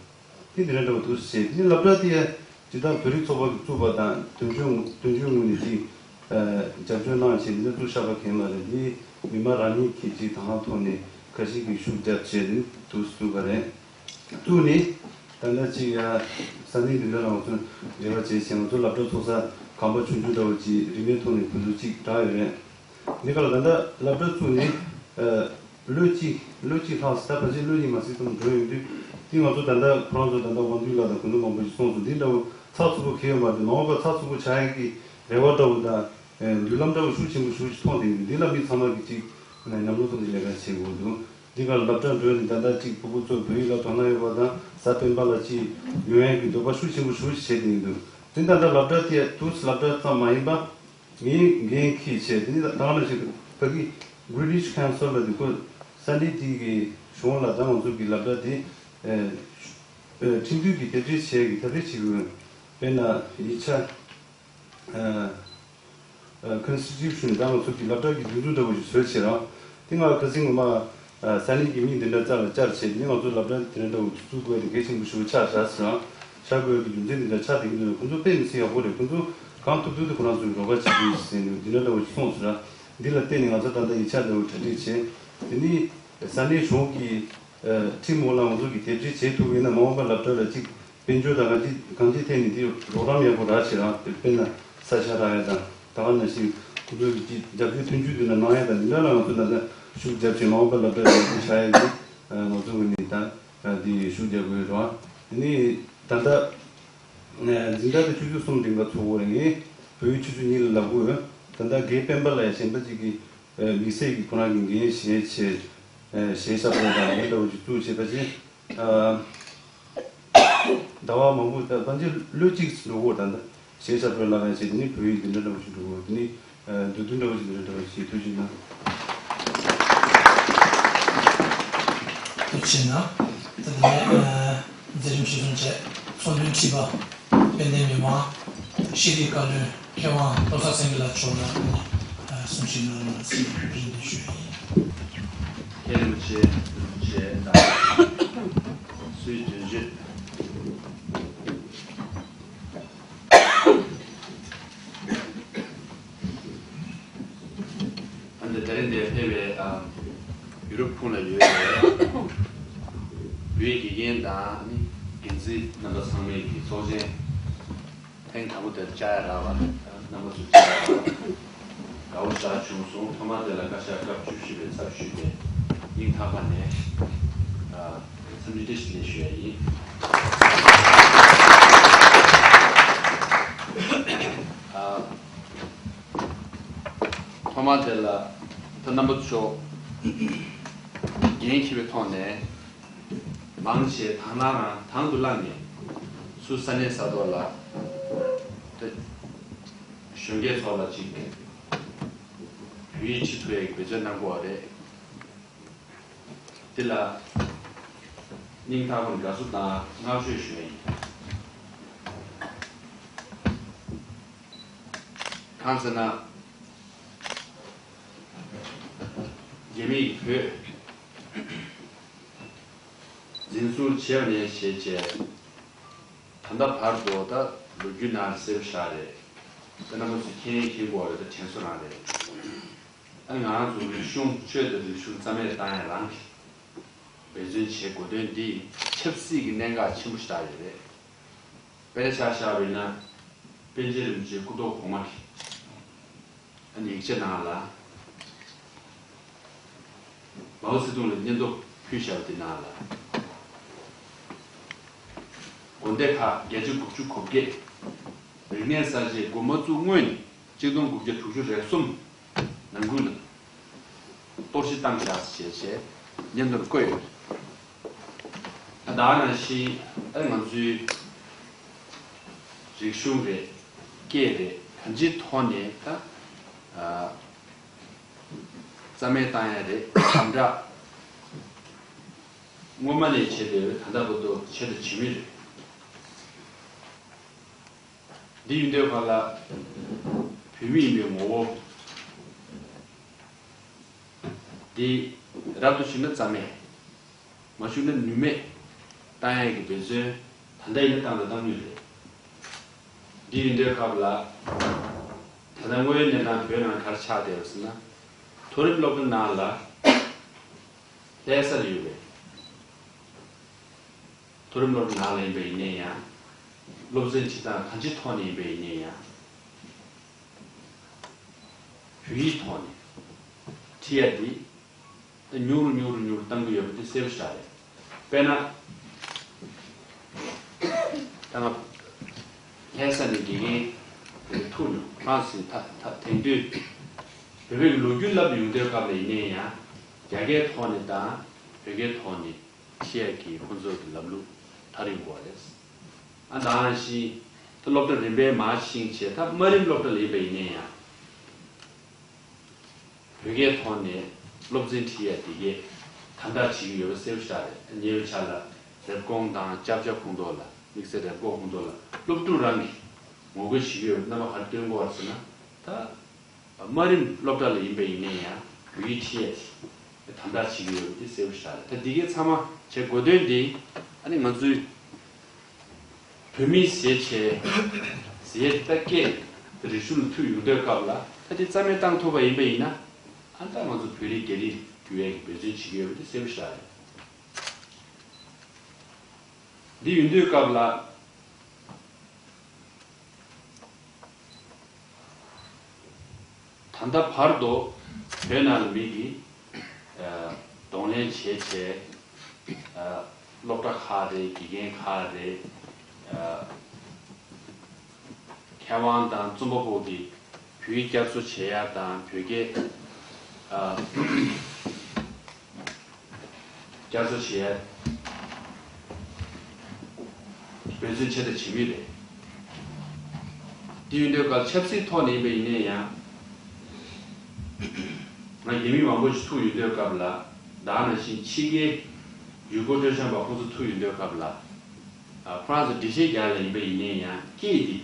དེ་དེ་འདྲ་འདྲ་བོ་འདུག་ཟེར། དེ་ནས་སློབ་གྲྭ་དེ་ཡ་ཇི་ལྟར་བོད་རིགས་ཚོགས་པ་གིས་བཙུགས་པ་དང་དོན་གཅོད་དོན་གཅོད་ངོས་ནས་ཅིག་ཨ་རྒྱབ་སྐྱོར་གནང་བྱས། འདི་ལ་བཙུགས་བཞག་པ་གང་ཡིན་མ་རེད། འདི་མི་མང་རང་ཉིད་ཀྱིས་ཅིག་དང་བླངས་ཐོག་ནས་ཁ་ཤས་ཀྱིས་ཤུགས་རྒྱབ་བྱས་ནས་འདུག་བཙུགས་པ་རེད། བཙུགས་ནས་ད་ལྟ་ཅིག་ཡ་ས་གནས་འདི་འདྲ་ལ་ང་ཚོ་འབྲེལ་བ་བྱས་བྱས། ང་ཚོ་སློབ་གྲྭ་ཚོགས་ས་གམ་པ་ཆུང་ཆུང་འདྲ་བོ་ཅིག་རིན་མེད་ཐོག་ནས་ཁོང་ཚོ་ཅིག་བསྒྲགས་ཡོད་རེད། འདི་ག་ལ་ད་ལྟ་སློབ་གྲྭ་བཙུགས་ནས་ཨ་ལོ་གཅིག་ལོ་གཅིག་ལྷག་ཙམ། ད་ཕལ་ཆེར་ལོ་གཉིས་མ་ཟིན་ཙམ་འགྲོ་ཡོང་དུས། དེ་ང་ཚོ་ད་ལྟ་ཁོ་རང་ཚོ་ད་ལྟ་དབང་འདུས་ལགས་དང་ཁོང་ཚོ་མང་པོ་ཞིག་གསུངས་སོང་། འདི་འདྲ་བོ་ཚགས་ཚུད་པོ་གང་ཡང་མ་རེད། མ་འོངས་པར་ཚགས་ཚུད་པོ་ཆགས་ཡག་གི་རེ་བ་འདྲ་བོ་དང་ཨ་མདུན་ལམ་འདྲ་བོ་ཤུགས་ཆེན་པོ་ཞེ་པོ་ཅིག་མཐོང་བསྡད་ཡོད། འདི་ལ་མི་ཚང་མ་གིས་ཅིག་མཉམ་རུབ་ཐོག་ནས་ལས་ཀ་བྱེད་དགོས་འདུག་འདི་ག་ལ་སློབ་གྲྭ་འགྲོ་ནས་ད་ལྟ་ཅིག་ཕྲུ་གུ་ཚོ་བོད་ཡིག་ལ་དོ་སྣང་ཡོད་པ་དང་གཟའ་སྤེན་པ་ལ་ཅིག་ཡོང་ཡག་གི་འདོད་པ་ཤུགས་ཆེན་པོ་ཞེ་པོ་ཅིག་བྱེད་བསྡད་ཡོད་འདུག་དེ་ད་ལྟ་སློབ་གྲྭ་དེ་དུས་སློབ་གྲྭ་ཙམ་མ་ཡིན་པ། ངས་འགན་འཁྱེར་བྱས། དེ་ནི་ད་ག་ནང་བཞིན་ཕ་གི་British Council ལ་དེ་ཁོ་ས་གནས་དེ་གི་གཞུང་ལ་ད་ང་ཚོ་གི་སློབ་གྲྭ་དེ་ཨ་ཨ་ཁྲིམས་མཐུན་གྱི་དེབ་སྒྲིག་བྱས་ཀྱི་ཐབས་ཤེས་བྱེད་དགོས། དཔེར་ན་ཡིག་ཆ་ཨ་ཨ་Constitution ད་ང་ཚོ་གི་སློབ་གྲྭ་གི་སྒྲིག་འཛུགས་འདྲ་བོ་ཞིག་བཟོས་བྱས་རང་། དེ་སྔ་ཁ་སང་ངོ་མ་ཨ་ས་གནས་ཀྱི་མི་འདི་འདྲ་རྩ་ལ་བཅར་བྱས། དེ་ནས་ང་ཚོ་སློབ་གྲྭ་དེ་འདྲ་འདྲ་བོ་བཙུགས་དགོས་དེ་གལ་ཆེན་པོ་ཞིག་ཆགས་བཞག་ཟེར་རང་། བཞག་དགོས་ཀྱི་རྒྱུ་མཚན་འདི་འདྲ་ཆགས་བསྡད་ཀྱི་འདུག་ཁོང་ཚོ་དཔེ་མི་སྲིད་ཡག་པོ་རེད། ཁོང་ཚོ་གང་ཐུབ་ཐུབ་དེ་ཁོ་རང་ཚོའི་རོགས་པ་བྱེད་ཀྱི་ཡོད་ཟེར་ནས་འདི་འདྲ་འདྲ་བོ་ཞིག་གསུངས་སོང་ར། འདི་ལ་བརྟེན་ནས་ང་ཚོ་ད་ལྟ་ཡིག་ཆ་འདྲ་བོ་གྲ་སྒྲིག་བྱས། དེ་ནས་ས་གནས་གཞུང་གི་ཨ་ཁྲིམས་འོག་ལ་ང་ཚོ་གིས་དེབ་སྒྲིག་བྱེད་ཐུབ་པ་ཡིན་ན། མ་འོངས་པར་སློབ་གྲྭ་ལ་ཅིག་དཔལ་འབྱོར་དང་གང་ཅི་གང་ཅིའི་ཐད་ནས་དེ་རོགས་རམ་ཡག་པོ་རག་བྱེད་རང་། དེ་དཔེར་ན་ས་ཆ་རག་ཡ་དང་། ད་ག་ནང་བཞིན་ཁོང་ཚོ་གི་ཅིག་རྒྱབ་སྐྱོར་མཐུན་འགྱུར་དེ་འདྲ་གནང་ཡ་དང་། འདི་འདྲ་ལ་ང་ཚོ་ད་ལྟ་ཤུགས་རྒྱབ་བྱས། མ་འོངས་པར་སློབ་གྲྭ་ཡག་པོ་ཆགས་ཡ་གི་ཨ་ང་ཚོ་གི་ནི་ད་ཨ་དེ་ཤུགས་རྒྱག་དགོས་རེད་བ། དེ་ནི་ད་ལྟ་ཨ་འཛིན་གྲྭ་དེ་ཆུ་ཚོད་གསུམ་རིང་ག་ཚུགས་ཀྱི་ཡོད་རེད། ངས་བོད་ཡིག་ཆུ་ཚོད་གཉིས་ལ་ལབ་ཀྱི་ཡོད། ད་ལྟ་རྒན་སྤེན་པ་ལགས་གཞན་པ་ཅིག་གིས་ཨ་དམིགས་བསལ་གྱི་ཁོ་རང་གི་འགན་བཞེས་བྱས་ཨ་གཞས་ཞབས་བྲོ་དང་དེ་འདྲ་བོ་ཅིག་བཙུགས་བྱས། ད་ཅི་ཨ་ཟླ་བ་མང་པོ། ད་ཕལ་ཆེར་ལོ་གཅིག་འགྲོ་གི་ཡོད། ད་ལྟ་གཞས་ཞབས་བྲོ་ལབ་ཡ་བྱས། དེ་ནས་བོད་ཡིག་འདི་འདྲ་འདྲ་བོ་ཞིག་འགྲོ་གི་ཡོད། དེ་ནས་ཨ་མདོ་དོན་འདྲ་བོ་ཞིག་འདི་འདྲ་འདྲ་བོ་ཞིག་ཐུགས་རྗེ་གནང་། ཐུགས་རྗེ་གནང་། ད་ལྟ་ནས་ཨ་མཛད་རིམ་གཞིར་བཟུང་བྱས་ཚོགས་འདུའི་ཁྲི་པ་དཔལ་ལྡན་མི་དམངས་ཤེས་རིག་བཀའ་བློན་མཁས་དབང་བློ་བཟང་སེང་གེ་ལགས་མཆོག་ལ་གསུང་བཤད་གནང་རོགས་གནང་ཟེར་རེ་འདུན་ཞུ་ཡ་ཡིན། མཁན་རིན་པོ་ཆེ་རིན་པོ་ཆེ་དང་སུའི་དོན་གཅོད། ཨ་ནི་དེ་རིང་འདིར་ཕེབས་པའི་ཨ་ཡུ་རོབ་ཁོངས་ལ་ཡོད་པའི་བོད་ཡིག་དགེ་རྒན་དང་ནི་འགན་འཛིན་རྣམ་པ་ཚང་མས་ཀྱི་ཚོགས་ཆེན་ཐེངས་དང་པོ་དེར་བཅར་ཡ་རག་པ་རྣམ་པ་ཚོ་བཅར་ཡ་རག་པ་དགའ་བོ་ཞེ་དྲག་བྱུང་སོང་། ཐོག་མར་དེ་ལ་བཀའ་ཤག་སྐབས་བཅུ་བཞི་པའི་ཚབ་ཞུས་ཏེ་སྙིང་ཐག་པ་ནས་ཨ་འཚམས་འདྲི་བཀྲ་ཤིས་བདེ་ལེགས་ཞུ་ཡ་ཡིན། ཨ་ཐོག་མར་དེ་ལ་ད་རྣམ་པ་ཚོ་འགན་འཁྱེར་བའི་ཐོག་ནས་མང་ཆེ་དང་བླངས་དང་དུ་བླངས་ནས་སུ་ས་གནས་ས་ཐོག་ལ་ད་གཞོན་སྐྱེས་ཚོ་ལ་ཅིག་བོད་ཡིག་ཁྲིད་ཐུབ་ཡས་ཀྱི་འབད་བརྩོན་གནང་དགོས་པ་རེད། འདི་ལ་སྙིང་ཐག་པ་ནས་དགའ་བསུ་དང་བསྔགས་བརྗོད་ཞུ་ཡ་ཡིན། གང་ཟེར་ན། རྒྱ་མིས་བོད་འཛིན་བཟུང་བྱས་པ་ནས་བྱས་བྱས། ད་ལྟ་བར་དུ་ད་ལོ་རྒྱུས་ནང་གསལ་པོ་ཞིག་རེད། ད་རྣམ་པ་ཚོས་མཁྱེན་མཁྱེན་གྱི་ཡོད་རེད། ད་དྲན་གསོ་རང་རེད། ཨ་ནི་ང་རང་ཚོ་རིག་གཞུང་ཆོས་དང་རིག་གཞུང་རྩ་མེད་བཏང་ཡ་རང་གི་འབད་བརྩོན་བྱེད་དགོས་དོན་འདི་ཆབ་སྲིད་ཀྱི་གནད་འགག་ཆེན་པོ་ཞིག་རེད། དཔེར་ན་ཆ་བཞག་པ་ཡིན་ན་པཎ་ཆེན་རིན་པོ་ཆེའི་སྐུ་ཐོག་གོང་མ་གི་ཨ་ནི་ཡིག་ཆ་ནང་ལ། མའོ་ཙེ་ཏུང་ལ་སྙན་ཐོ་ཕུལ་བཞག་པ་དེ་ནང་ལ། དགོན་སྡེ་ཁག་བརྒྱད་ཅུ་དགུ་བཅུ་གོ་བརྒྱད། རིག་གནས་གསར་བརྗེ་འགོ་མ་བཙུགས་སྔོན་ནས་གཅིག་སྟོང་དགུ་བརྒྱ་དྲུག་ཅུ་རེ་གསུམ་ནང་ཁུལ་ལ་གཏོར་བཤིག་བཏང་བཞག་ཟེར་བྱས་བྱས་སྙན་ཐོར་བཀོད་ཡོད། ད་ག་ནང་བཞིན་ཨ་ང་ཚོའི་རིག་གཞུང་རེད། སྐད་རེད། གང་ཅིའི་ཐོག་ནས་ད་ཨ་རྩ་མེད་བཏང་ཡ་རེད། དམ་དྲག་སྔོན་མ་ནས་བྱས་ཏེ་ད་ལྟ་བར་དུ་བྱས་དང་བྱེད་མུས་རེད། འདི་ཡིན་དུས་ག་ལ་བོད་མི་ཡིན་པའི་ངོ་བོ་འདི་རབ་ཏུ་ཕྱིན་ན་རྩ་མེད། མ་བྱུང་ན་ནུས་མེད་བཏང་ཡས་ཀྱི་འབད་བརྩོན་ད་ལྟ་ཡིན་ན་བཏང་དང་བཏང་མུས་རེད། འདི་ཡིན་དུས་སྐབས་ལ་ད་ལྟ་དངོས་ཡོད་གནས་སྟངས་བོད་ནང་ག་རེ་ཆགས་བསྡད་ཡོད་ཟེར་ན། མཐོ་རིམ་སློབ་གྲྭ་ནང་ལ་ལྷ་ས་ལ་ཡོད་པའི་མཐོ་རིམ་སློབ་གྲྭ་ནང་ལ་ཡིན་པ་ཡིན་ནའི་ཡང་། སློབ་ཚན་ཁྲིད་སྟངས་གང་ཅིའི་ཐོག་ནས་ཡིན་པ་ཡིན་ནའི་ཡང་། བོད་ཡིག་ཐོག་ནས་ཁྲིད་ཡ་འདི། ད་ཉུང་རུ་ཉུང་རུ་ཉུང་རུ་བཏང་གི་ཡོད་པ་དེ་གསལ་པོ་ཞིག་རེད། དཔེར་ན། ད་ང་ལྷ་ས་ནས་དགེ་རྒན་དེ་ཐུག་མྱོང་། ཧྥ་རན་སི་ད་ད་དེང་དུས་བོད་པའི་ལོ་རྒྱུས་བསླབ་ཡོང་དུས་སྐབས་ལ་ཡིན་ནའི་ཡང་རྒྱ་སྐད་ཐོག་ནས་དང་བོད་སྐད་ཐོག་ནས་ཁྲིད་ཡས་ཀྱི་ཁོང་ཚོ་གི་ལམ་ལུགས་ད་རེས་འགོ་བ་རེད། ཨ་ད་ག་ནང་བཞིན་ད་སློབ་གྲྭ་རིམ་པས་མར་ཕྱིན་བྱས་ད་དམའ་རིམ་སློབ་གྲྭ་ལ་ཡིན་པ་ཡིན་ནའི་ཡང་། བོད་སྐད་ཐོག་ནས་སློབ་ཚན་ཁྲིད་ཡ་དེ་གས་དམ་དྲག་བྱེད་ཀྱི་ཡོད་པ་གསལ་པོ་ཞིག་རེད། ཉེ་བའི་ཆར་ལ་རེབ་གོང་དང་ཅབ་ཅབ་ཁོངས་གཏོགས་ལ་དམིགས་བསལ་རེབ་གོང་ཁོངས་གཏོགས་ལ་སློབ་ཕྲུག་རང་གིས་ངོ་རྒོལ་བྱེད་ཀྱི་ཡོད་པ་རྣམ་པ་ག་རེ་སྟོན་གྱི་ཡོད་ཟེར་ན། ད་དམའ་རིམ་སློབ་གྲྭ་ལ་ཡིན་པ་ཡིན་ནའི་ཡང་བོད་ཡིག་ཁྲིད་ཡ་དེ་དམ་དྲག་བྱེད་ཀྱི་ཡོད་པ་དེ་གསལ་པོ་ཞིག་རེད། ད་འདི་གས་ཚང་མ་བྱེད་དགོས་དོན་དེ་ཨ་ནི་ང་ཚོའི་བོད་མི་ཟེར་བྱས་ཟེར་ད་སྐད་རིག་གཞུང་ལ་ཐུག་ཡོང་དུས་སྐབས་ལ་ད་དེ་རྩ་མེད་བཏང་ཐུབ་པ་ཡིན་པ་ཡིན་ན། ཨ་ད་ང་ཚོ་བོད་རིགས་རྒྱ་རིགས་འགྱུར་ཡས་ཀྱི་འབད་བརྩོན་བྱེད་ཀྱི་ཡོད་པ་དེ་གསལ་པོ་ཞིག་རེད། འདི་ཡིན་དུས་སྐབས་ལ། ད་ལྟ་བར་དུ་བོད་ནང་ལ་མི་གིས་ཨ་གདོང་ལེན་བྱས་བྱས། ཨ་སློབ་གྲྭ་ཁག་རེད། དགེ་རྒན་ཁག་རེད། ཨ་མཁས་དབང་དང་རྩོམ་པ་པོ་གིས་བོད་ཡིག་བསྐྱར་གསོ་བྱེད་ཡ་དང་བོད་སྐད་ཨ། བསྐྱར་གསོ་བྱེད་ཡ་འབད་བརྩོན་བྱས་དང་བྱེད་མུས་རེད། དེ་ཡིན་དུས་སྐབས་ཆབ་སྲིད་ཐོག་ནས་ཡིན་པ་ཡིན་ནའི་ཡང་། ང་རྒྱ་མི་མང་པོ་ཞིག་ཐུག་ཡོང་དུས་སྐབས་ལ་ད་ག་ནང་བཞིན་ཕྱི་རྒྱལ་ཡུལ་སྐོར་སྤྲོ་འཆམ་པ་ཁོང་ཚོ་ཐུག་ཡོང་དུས་སྐབས་ལ། ཨ་ཁོ་རང་ཚོ་འགྲེལ་བཤད་རྒྱག་ལ་ཡིན་པ་ཡིན་ནའི་ཡང་སྐད་འདི་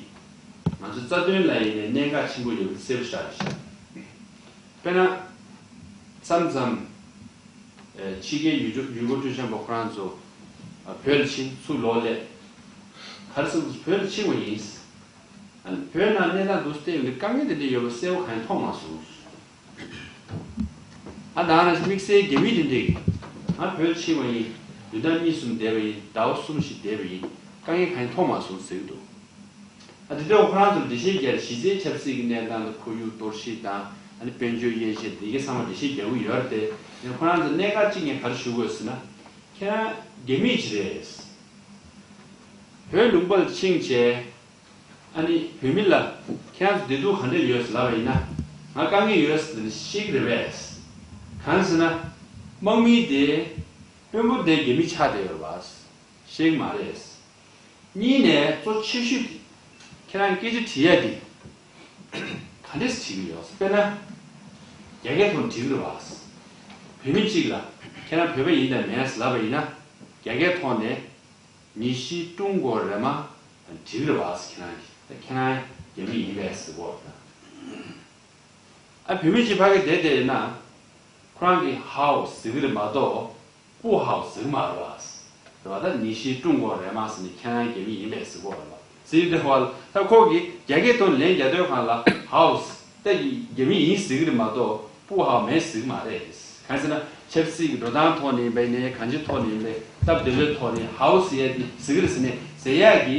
ང་ཚོ་རྩ་དོན་ལ་ཡིན་ནའི་གནད་འགག་ཆེན་པོ་ཡོད་པ་གསལ་པོ་ཞིག་རེད་ཤག་དཔེར་ན། མཚམས་མཚམས། ཨ་ཕྱི་རྒྱལ་ཡུལ་གྲུ་ཡུལ་སྐོར་སྤྲོ་འཆམ་པ་ཁོ་རང་ཚོ་ཨ་བོད་ལ་ཕྱིན་ཚུར་ལོག་སླེབས། ག་རེ་ཟེར་བོད་ལ་ཕྱིན་པ་ཡིན། ཨ་ནི་བོད་ནང་གནས་སྟངས་འདུག་སེ་བལྟས་ཡོང་དུས་དཀའ་ངལ་དེ་འདྲ་ཡོད་པ་གསལ་པོ་གང་ཡང་མཐོང་མ་སོང་། ཨ་ད་ག་ནང་བཞིན་དམིགས་བསལ་རྒྱ་མི་དེ་འདྲས་ང་བོད་ཕྱིན་པ་ཡིན། བདུན་ཕྲག་གཉིས་གསུམ་བསྡད་པ་ཡིན། ཟླ་བ་གསུམ་བཞི་བསྡད་པ་ཡིན། དཀའ་ངལ་གང་ཡང་མཐོང་མ་སོང་ཟེར་གྱི་འདུག་ཨ་དེ་འདྲ་ཁོ་རང་ཚོར་འགྲེལ་བཤད་རྒྱག་གཞི་རྩའི་ཆབ་སྲིད་ཀྱི་གནས་སྟངས་དང་ཁོར་ཡུག་གཏོར་བཤིག་དང་ཨ་ནི་དཔལ་འབྱོར་དབྱེ་ཞིབ་འདི་གའི་ཚང་མ་འགྲེལ་བཤད་རྒྱག་གི་ཡོད་རེད་དེ། ཡང་ཁོ་རང་ཚོ་གནད་འགག་གཅིག་ངས་ག་རེ་ཞུ་དགོས་ཟེར་ན། ཁྱེད་རང་རྒྱ་མི་ཅིག་རེད། བོད་ལུང་པ་ལ་ཕྱིན་བྱས། ཨ་ནི་བོད་མི་ལ་ཁྱེད་རང་ཚོ་བདེ་སྡུག་ག་འདྲ་ཡོད་ཟེར་ལབ་པ་ཡིན་ན། ང་དཀའ་ངལ་ཡོད་ཟེར་ནས་ཤེས་ཀྱི་རེད་པས། གང་ཟེར་ན། དམག་མི་དེ་དཔོན་པོ་དེ་རྒྱ་མི་ཆགས་བསྡད་ཡོད་རེད་པ། ཤེས་ཀྱི་མ་རེད། གཉིས་ནས་གཙོ་ཆེ་ཤོས་དེ་ཁྱེད་རང་སྐད་ཆ་དྲི་ཡ་དེ་ག་འདྲས་དྲི་གི་ཡོད་ཟེར། དཔེར་ན་རྒྱ་སྐད་ཐོག་ནས་དྲི་གི་རེད་པ། བོད་མི་གཅིག་ལ་ཁྱེད་རང་བོད་པ་ཡིན་དང་མིན་ཟེར་ལབ་པ་ཡིན་ན། རྒྱ་སྐད་ཐོག་ནས། 你是中国人吗? དྲི་གི་རེད་པ་ཟེར། ཁྱེད་རང་གིས་ད་ཁྱེད་རང་རྒྱ་མི་ཡིན་པས་ཟེར་གོ་ད། ཨ་བོད་མི་གཅིག་ཕ་གི་བསྡད་བསྡད་ཡིན་ན། ཁོ་རང་གིས་ཧའོ་ཟེར་གི་རེད་མ་གཏོགས། 不好 ཟེར་གི་མ་རེད་པ། རེད་པ། ད་你是中国人吗 ཟེར་ནས་ཁྱེད་རང་རྒྱ་མི་ཡིན་པས་ཟེར་གོ་རེད་པ། ཟེར་དུས་ད་ཁོ་གིས་རྒྱ་སྐད་ཐོག་ལན་རྒྱག་དུས་སྒང་ལ་ཧའོ་ད་རྒྱ་མི་ཡིན་ཟེར་གི་རེད་མ་གཏོགས། 不好 མེད་ཟེར་གི་མ་རེད། གང་ཟེར་ན་ཆབ་སྲིད་ཀྱི་འགྲོ་སྟངས་ཐོག་ནས་ཡིན་པ་ཡིན་ནའི་གང་ཅིའི་ཐོག་ནས་ཡིན་པའི་སྟབས་བདེ་ལོས་ཐོག་ནས་ཧའོ་ཟེར་ཡ་དེ་ཟེར་གི་རེད་ཟེར་ནས་ཟེར་ཡ་གི་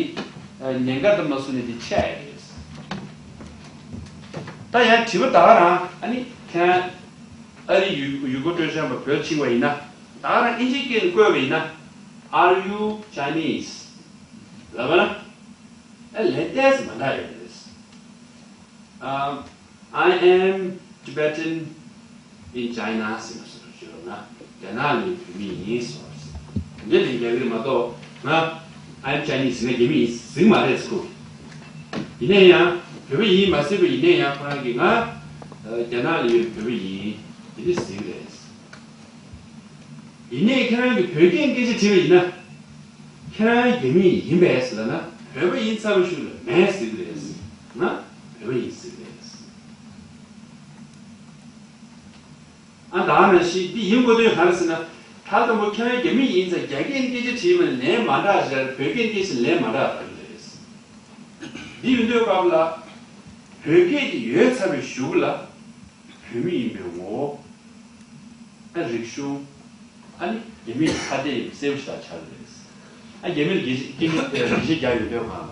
ཉེན་ཁ་དེ་མ་བཟོ་ནས་དེ་ཆགས་ཡ་རེད། ད་ཡང་དྲི་བ་ད་ག་རང་ཨ་ནི་ཁྱེད་རང་ ཨ་རིའི་ཡུལ་ཡུལ་སྐོར་སྤྲོ་འཆམ་པ་བོད་ཕྱིན་པ་ཡིན་ན། ད་ག་རང་ཨིན་ཇིའི་སྐད་ནས་བཀོད་པ་ཡིན་ན། Are you Chinese? ལབ་པ་ན། ཨ་ལན་ཏོག་ཙམ་མ་འདྲ་ཡོད་རེད། Um, I am Tibetan in China ཟེར་ན་སོ་སོ་ཞུ་རོགས་ན། རྒྱ་ནག་ནས་བོད་མི་ཡིན་ཟེར་བ་རེད། དེ་འདྲ་ལས་རྒྱག་གི་རེད་མ་གཏོགས། ང་I am Chinese ཟེར་ན་རྒྱ་མི་ཡིན་ཟེར་གི་མ་རེད་ཟེར་གོ། ཡིན་ན་ཡང་བོད་པ་ཡིན་མ་ཟེར་བ་ཡིན་ན་ཡང་ཁོ་རང་གིས་ང་རྒྱ་ནག་ལ་ཡོད་བོད་པ་ཡིན་དེ་འདྲ་ཟེར་གི་རེད། ཡིན་ནའི་ཁྱེད་རང་གིས་བོད་སྐད་སྐད་ཆ་དྲིས་པ་ཡིན་ན། ཁྱེད་རང་རྒྱ་མི་ཡིན་པས་ལབ་ན་བོད་པ་ཡིན་ཚར་བའི་ཤུལ་ལ་མེད་ཟེར་གི་རེད། ང་བོད་པ་ཡིན་ཟེར་གི་རེད། ཨ་ད་ནང་བཞིན་འདི་ཡིན་དགོས་དོན་ག་རེ་ཟེར་ན། ད་དང་པོ་ཁྱེད་རང་རྒྱ་མི་ཡིན་ཙང་རྒྱ་སྐད་སྐད་ཆ་དྲིས་པ་ན་ལན་མ་འདྲ་ཞིག་རེད། བོད་སྐད་སྐད་ཆ་ལན་མ་འདྲ་ལབ་གི་རེད། འདི་ཡིན་དུས་སྐབས་ལ་བོད་སྐད་ཀྱི་ཡོད་ཚར་བའི་གཞུག་ལ་བོད་མི་ཡིན་པའི་ངོ་བོ། ཨ་རིག་གཞུང་། ཨ་ནི་རྒྱ་མིའི་ཁ་བརྡའི་གསལ་པོ་ཞིག་ཆགས་ཡོད་རེད། ཨ་རྒྱ་མིར་དགེ་བཤེས་དགེ་བཤེས་དགེ་བཤེས་རྒྱག་ཡོད་དུས་གང་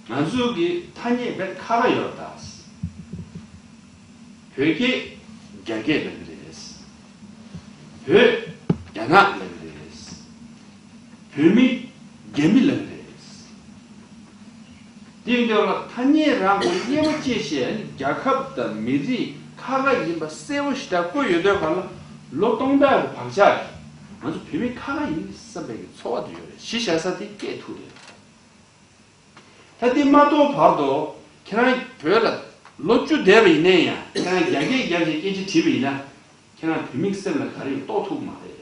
ལ། ང་ཚོ་གི་ཐ་སྙད་དཔེ་ཁ་ཁ་ཡོད་རེད་ད། བོད་སྐད་རྒྱ་སྐད་ལབ་ཀྱི་རེད། བོད་རྒྱ་ནག་ལབ་ཀྱི་རེད། བོད་མི་རྒྱ་མི་ལབ་ཀྱི་རེད། དེ་ཡིན་དུས་ལ་ཐ་སྙད་རང་གི་དབྱེ་བ་ཕྱེ་བྱས་རྒྱལ་ཁབ་དང་མི་རིགས་ཁ་ཁ་ཡིན་པ་གསལ་པོ་ཞེ་དྲག་བཀོད་ཡོད་དུས་གང་ལ་ལོ་སྟོང་ཕྲག་གི་བག་ཆགས་ཀྱིས་ང་ཚོ་བོད་མི་ཁ་ཁ་ཡིན་བསམ་པའི་གི་ཚོར་བ་དེ་ཡོད་རེད། གཞི་བཞག་ས་དེ་སྐད་ཐུག་རེད། ད་འདི་མ་གཏོགས་བར་དུ་ཁྱེད་རང་བོད་ལ་ལོ་བཅུ་བསྡད་པ་ཡིན་ནའི་ཡང་ཁྱེད་རང་རྒྱ་སྐད་རྒྱབ་བྱས་སྐད་ཆ་དྲིས་པ་ཡིན་ན་ཁྱེད་རང་བོད་མིའི་སེམས་ལ་ག་རེ་ཡོད་རྟོགས་ཐུབ་ཀྱི་མ་རེད།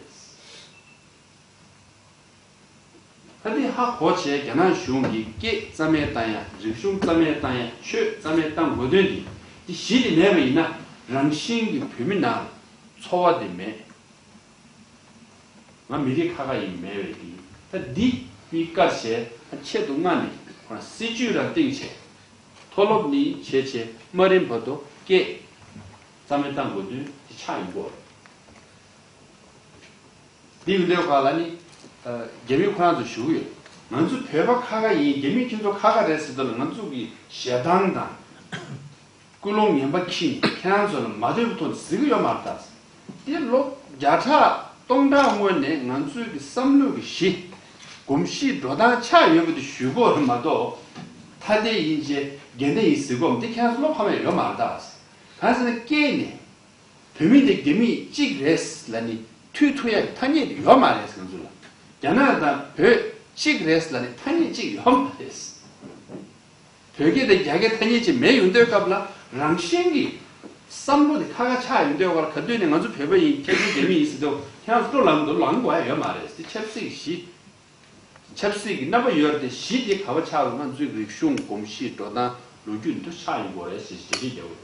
ད་འདི་ཧ་གོ་བྱས་རྒྱ་ནག་གཞུང་གིས་སྐད་རྩ་མེད་བཏང་ཡ། རིག་གཞུང་རྩ་མེད་བཏང་ཡ། ཆོས་རྩ་མེད་བཏང་དགོས་དོན་འདི་འདི་གཞི་དེ་མེད་པ་ཡིན་ན་རང་བཞིན་གྱིས་བོད་མི་ནང་ཚོར་བ་དེ་མེད། ང་མི་རིགས་ཁ་ཁ་ཡིན་མེད་པའི་དེ། ད་འདི་མི་དཀར་བྱས་ཆེད་དུ་མངགས་ནས་ཁོ་རང་སྲིད་ཇུས་རང་སྟེང་བྱས། མཐོ་སློབ་ནས་བྱས་བྱས་དམའ་རིམ་བར་དུ་སྐད་རྩ་མེད་བཏང་དགོས་དོན་དེ་ཆགས་ཡོང་གི་ཡོད་རེད། འདི་ཡིན་དུས་ག་ལ་ནི། རྒྱ་མི་ཁོ་རང་ཚོ་ཞུ་གི་ཡོད། ང་ཚོ་བོད་པ་ཁ་ཁ་ཡིན། རྒྱ་མི་ཁྱེད་ཚོ་ཁ་ཁ་རེད་ཟེར་དུས་ལ་ང་ཚོ་གི་ཞེ་སྡང་དང་། ཀུན་སློང་ངན་པ་འཁྱེར་ནས་ཁྱེད་རང་ཚོ་ལ་མ་འདོད་པའི་ཐོག་ནས་ཟེར་གྱི་ཡོད་མ་རེད་ད། དེ་ལོ་བརྒྱ་ཕྲག་སྟོང་ཕྲག་སྔོན་ནས་ང་ཚོའི་གི་བསམ་བློ་གི་གཞི། གོམས་གཤིས་འགྲོ་སྟངས་ཆགས་ཡོད་པ་དེ་ཞུ་གི་ཡོད་རེད་མ་གཏོགས། ཐ་དད་ཡིན་ཅེས་རྒྱ་ནག་ཡིན་ཟེར་གྱི་ཡོད་མ་དེ་ཁྱེད་རང་ཚོ་བློ་ཕམ་ཡ་ཡོད་མ་རེད་ད། གང་ཟེར་ན་སྐད་ནས་བོད་མི་དང་རྒྱ་མི་གཅིག་རེད་ལབ་ནས་མཐུད་ཐུབ་ཡ་གི་ཐ་སྙད་དེ་ཡོད་མ་རེད་ང་ཚོ་ལ། རྒྱ་ནག་དང་བོད་གཅིག་རེད་ལབ་ནས་ཐ་སྙད་གཅིག་ཡོད་མ་རེད། བོད་སྐད་དང་རྒྱ་སྐད་ཐ་སྙད་ཅིག་མེད་ཡོང་དུས་སྐབས་ལ་རང་བཞིན་གྱིས་བསམ་བློ་དེ་ཁ་ཁ་ཆགས་ཡོང་དུས་སྐབས་ལ་ག་དུས་ནས་ང་ཚོ་བོད་པ་ཡིན། ཁྱེད་ཚོ་རྒྱ་མི་ཡིན་ཟེར་དུས་ཁྱེད་རང་ཚོ་བློ་ལངས་འདུག་ལངས་དགོས་ཡ་ཡོད་མ་རེད། དེ་ཆབ་སྲིད་ཀྱི་གཞི། ཆབ་སྲིད་ཀྱི་རྣམ་པ་ཡོད་རེད་དེ་གཞི་དེ་ག་པར་ཆགས་ལ་ང་ཚོའི་རིག་གཞུང་གོམས་གཤིས་འགྲོ་སྟངས་ལོ་རྒྱུས་འདི་ཚོ་ཆགས་ཡོང་དགོས་རེད་ཟེར་འགྲེལ་བཤད་རྒྱག་དགོས།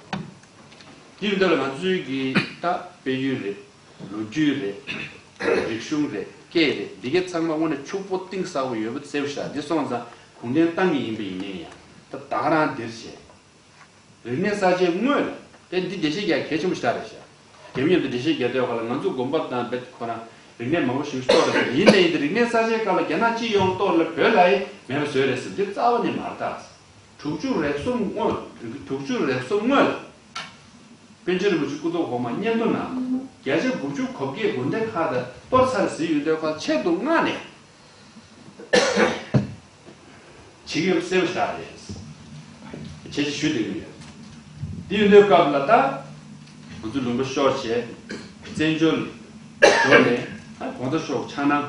དེ་ཡིན་དུས་ལ་ང་ཚོའི་གི་ད་དཔལ་ཡོན་རེད། ལོ་རྒྱུས་རེད། རིག་གཞུང་རེད། སྐད་རེད། འདི་གའི་ཚང་མ་དངོས་གནས་ཕྱུག་པོ་གཏིང་ཟབ་པོ་ཡོད་པ་གསལ་པོ་ཤར། འདི་སོང་ཙང་གུང་ཁྲན་ཏང་གི་ཡིན་པ་ཡིན་ནའི་ཡང་ད་ད་ག་རང་འདིར་བྱས། རིག་གནས་གསར་བརྗེའི་སྔོན་ལ་དེ་འདི་འགྲེལ་བཤད་རྒྱག་གལ་ཆེན་པོ་ཞིག་རེད་ཤག་རྒྱ་མི་མཉམ་དུ་འགྲེལ་བཤད་རྒྱག་དུས་ག་ལ་ང་ཚོ་དགོན་པ་དང་བེད་ཁོ་རང་རིག་གནས་མང་པོ་ཞིག་གཏོར་རེད། ཡིན་ནའི་འདི་རིག་གནས་གསར་བརྗེའི་སྐབས་ལ་རྒྱ་ནག་སྤྱི་ཡོངས་གཏོར་ལ་བོད་ལ་ཡི་མེད་པ་བཟོས་རེད་ཟེར་འདི་རྩ་བ་ནས་མ་རེད་ད། དྲུག་ཅུ་རེ་གསུམ་སྔོན། དྲུག་ཅུ་རེ་གསུམ་སྔོན་ལ། པཎ་ཆེན་རིན་པོ་ཆེ་སྐུ་ཐོག་འོག་མ་སྙན་ཐོ་ནང་བརྒྱ་ཆ་དགུ་བཅུ་གོ་བརྒྱད་དགོན་སྡེ་ཁག་དང་གཏོར་ཚར་ཟེར་ཡོད་དུས་ཁག་ཆེད་དུ་མངགས་ནས་བྱེད་ཀྱི་ཡོད་པ་གསལ་པོ་ཞིག་རེད། བྱས་རྗེས་ཞུ་བསྡད་ཀྱི་ཡོད། དེ་ཡོད་དུས་སྐབས་ལ་ད་ང་ཚོ་ལུང་པ་ཤོར་བྱས་བཙན་བྱོལ་འགྲོ་ནས་ད་གོང་ས་མཆོག་འཆར་སྣང་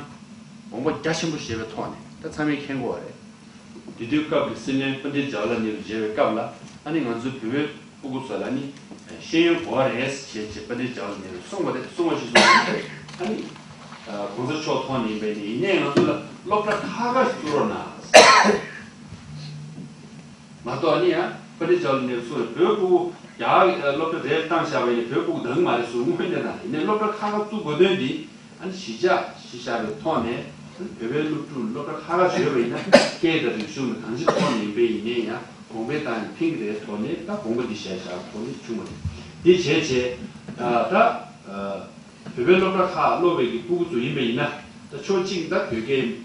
དགོངས་པ་རྒྱ་ཆེན་པོ་བཞེས་པའི་ཐོག་ནས་ད་ཚང་མས་མཁྱེན་གྱི་ཡོད་རེད། དེ་དུས་སྐབས་ཀྱི་སྲིད་བློན་པཎ་ཌིད་ཇ་ཝ་ཧར་ལལ་ནེ་རུ་མཇལ་བའི་སྐབས་ལ་ཨ་ནི་ང་ཚོའི་བོད་པའི་སྤུ་གུ་ཚོ་ལ་ནི་ཤེས་ཡོན་དགོས་པ་རེད་ཅེས་ཅེས་པཎ་ཌིད་ཇ་ཝ་ཧར་ལལ་ནེ་རུས་གསུངས་པ་རེད། གསུངས་པ་ཞིག་གསུངས་པ་རེད། ཨ་ནི་གོང་ས་མཆོག་ཐོག་ནས་ཡིན་པས་ནི་ཡིན་ནའི་ང་ཚོ་ལ་སློབ་གྲྭ་ཁག་ཁག་ཞིག་བཙུགས་རོགས་གནང་། མ་གཏོགས་ཨ་ནི་ཡང་པཎ་ཌིད་ཇ་ཝ་ཧར་ལལ་ནེ་རུས་གསུངས་རེད། བོད་སྤུ་གུ་ཡག་སློབ་གྲྭ་རེ་བཏང་བཞག་པ་ཡིན་ན་བོད་སྤུ་གུ་འདང་གི་མ་རེད་ཟེར་སྔོན་དེ་ན་ཡིན་ནའི་སློབ་གྲྭ་ཁག་ཁག་བཙུགས་དགོས་དོན་འདི། ཨ་ནི་གཞིས་ཆགས་གཞི་བཞག་པའི་ཐོག་ནས་བོད་པའི་སློབ་ཕྲུག་སློབ་གྲྭ་ཁག་ཁག་བྱོས་པ་ཡིན་ན་སྐད་དང་རིག་གཞུང་ནི་གང་ཅིའི་ཐོག་ནས་ཡིན་པས་ཡིན་ནའི་ཡང་གོང་འཕེལ་བཏང་ནས་ཕན་གྱི་རེད་ཐོག་ནས་ད་དགོངས་པ་འདི་བཞེས་བཞག་ཐོག་ནས་བྱུང་བ་རེད། འདི་བྱས་བྱས་ད་བོད་པའི་སློབ་གྲྭ་ཁག་སློབ་པའི་གི་སྤུ་གུ་ཚོ་ཡིན་པ་ཡིན་ན་ད་ཕྱོགས་གཅིག་ད་བོད་སྐད་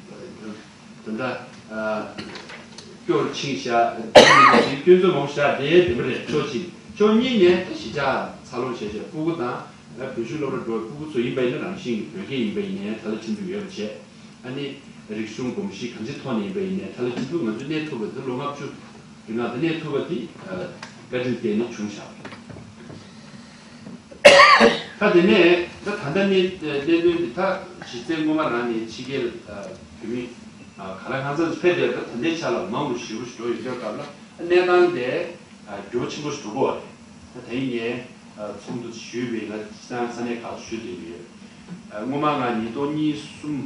ད་ད་སྐྱོར་ཕྱིན་བཞག་དེ་སྐྱོན་འཛུགས་མང་པོ་བཞག་དེ་དེ་མ་རེད། ཕྱོགས་གཅིག་ ཕྱོགས་གཉིས་ནས་ད་གཞིས་ཆགས་འཚར་ལོངས་བྱས་བྱས་སྤུ་གུ་དང་བོད་ཤུགས་སློབ་གྲྭ་འགྲོ་བའི་སྤུ་གུ་ཚོ་ཡིན་པ་ཡིན་ན་རང་བཞིན་གྱི་བོད་སྐད་ཡིན་པ་ཡིན་ནའི་ཐ་ལ་ཁྲིམས་དུ་ཡོད་པ་བྱས། ཨ་ནི་རིག་གཞུང་གོམས་གཤིས་གང་ཅིའི་ཐོག་ནས་ཡིན་པ་ཡིན་ནའི་ཐ་ལ་ཁྲིམས་དུ་ང་ཚོས་གནས་ཐུབ་པ་དེ་ལོ་ལྔ་བཅུ་རིང་ལ་ད་གནས་ཐུབ་པ་དེ་བཀའ་དྲིན་བརྟེན་ནས་བྱུང་བཞག་ད་དེ་ནས་ད་ད་ལྟ་གནས་གནད་དོན་འདི་ད་གཞི་རྩའི་སྔོན་མ་རང་ནས་ཕྱི་རྒྱལ་བོད་མི་ག་ལ་གང་འཚམ་ཕེབས་བསྡད་པ་ད་ལྟའི་ཆ་ལ་མང་རུ་ཞེ་པོ་ཞིག་འགྲོ་ཡོད་དུས་སྐབས་ལ་གནས་སྟངས་དེ་འགྱུར་བ་ཆེན་པོ་ཞིག་འགྲོ་གི་ཡོད་རེད། ད་དེ་ཡིན་ངས་ཚོགས་འདུ་ཞུས་པའི་ང་ས་ས་གནས་ཁག་ཏུ་ཞུས་བསྡད་ཀྱི་ཡོད། སྔོན་མ་ང་ཉིས་སྟོང་གཉིས་གསུམ་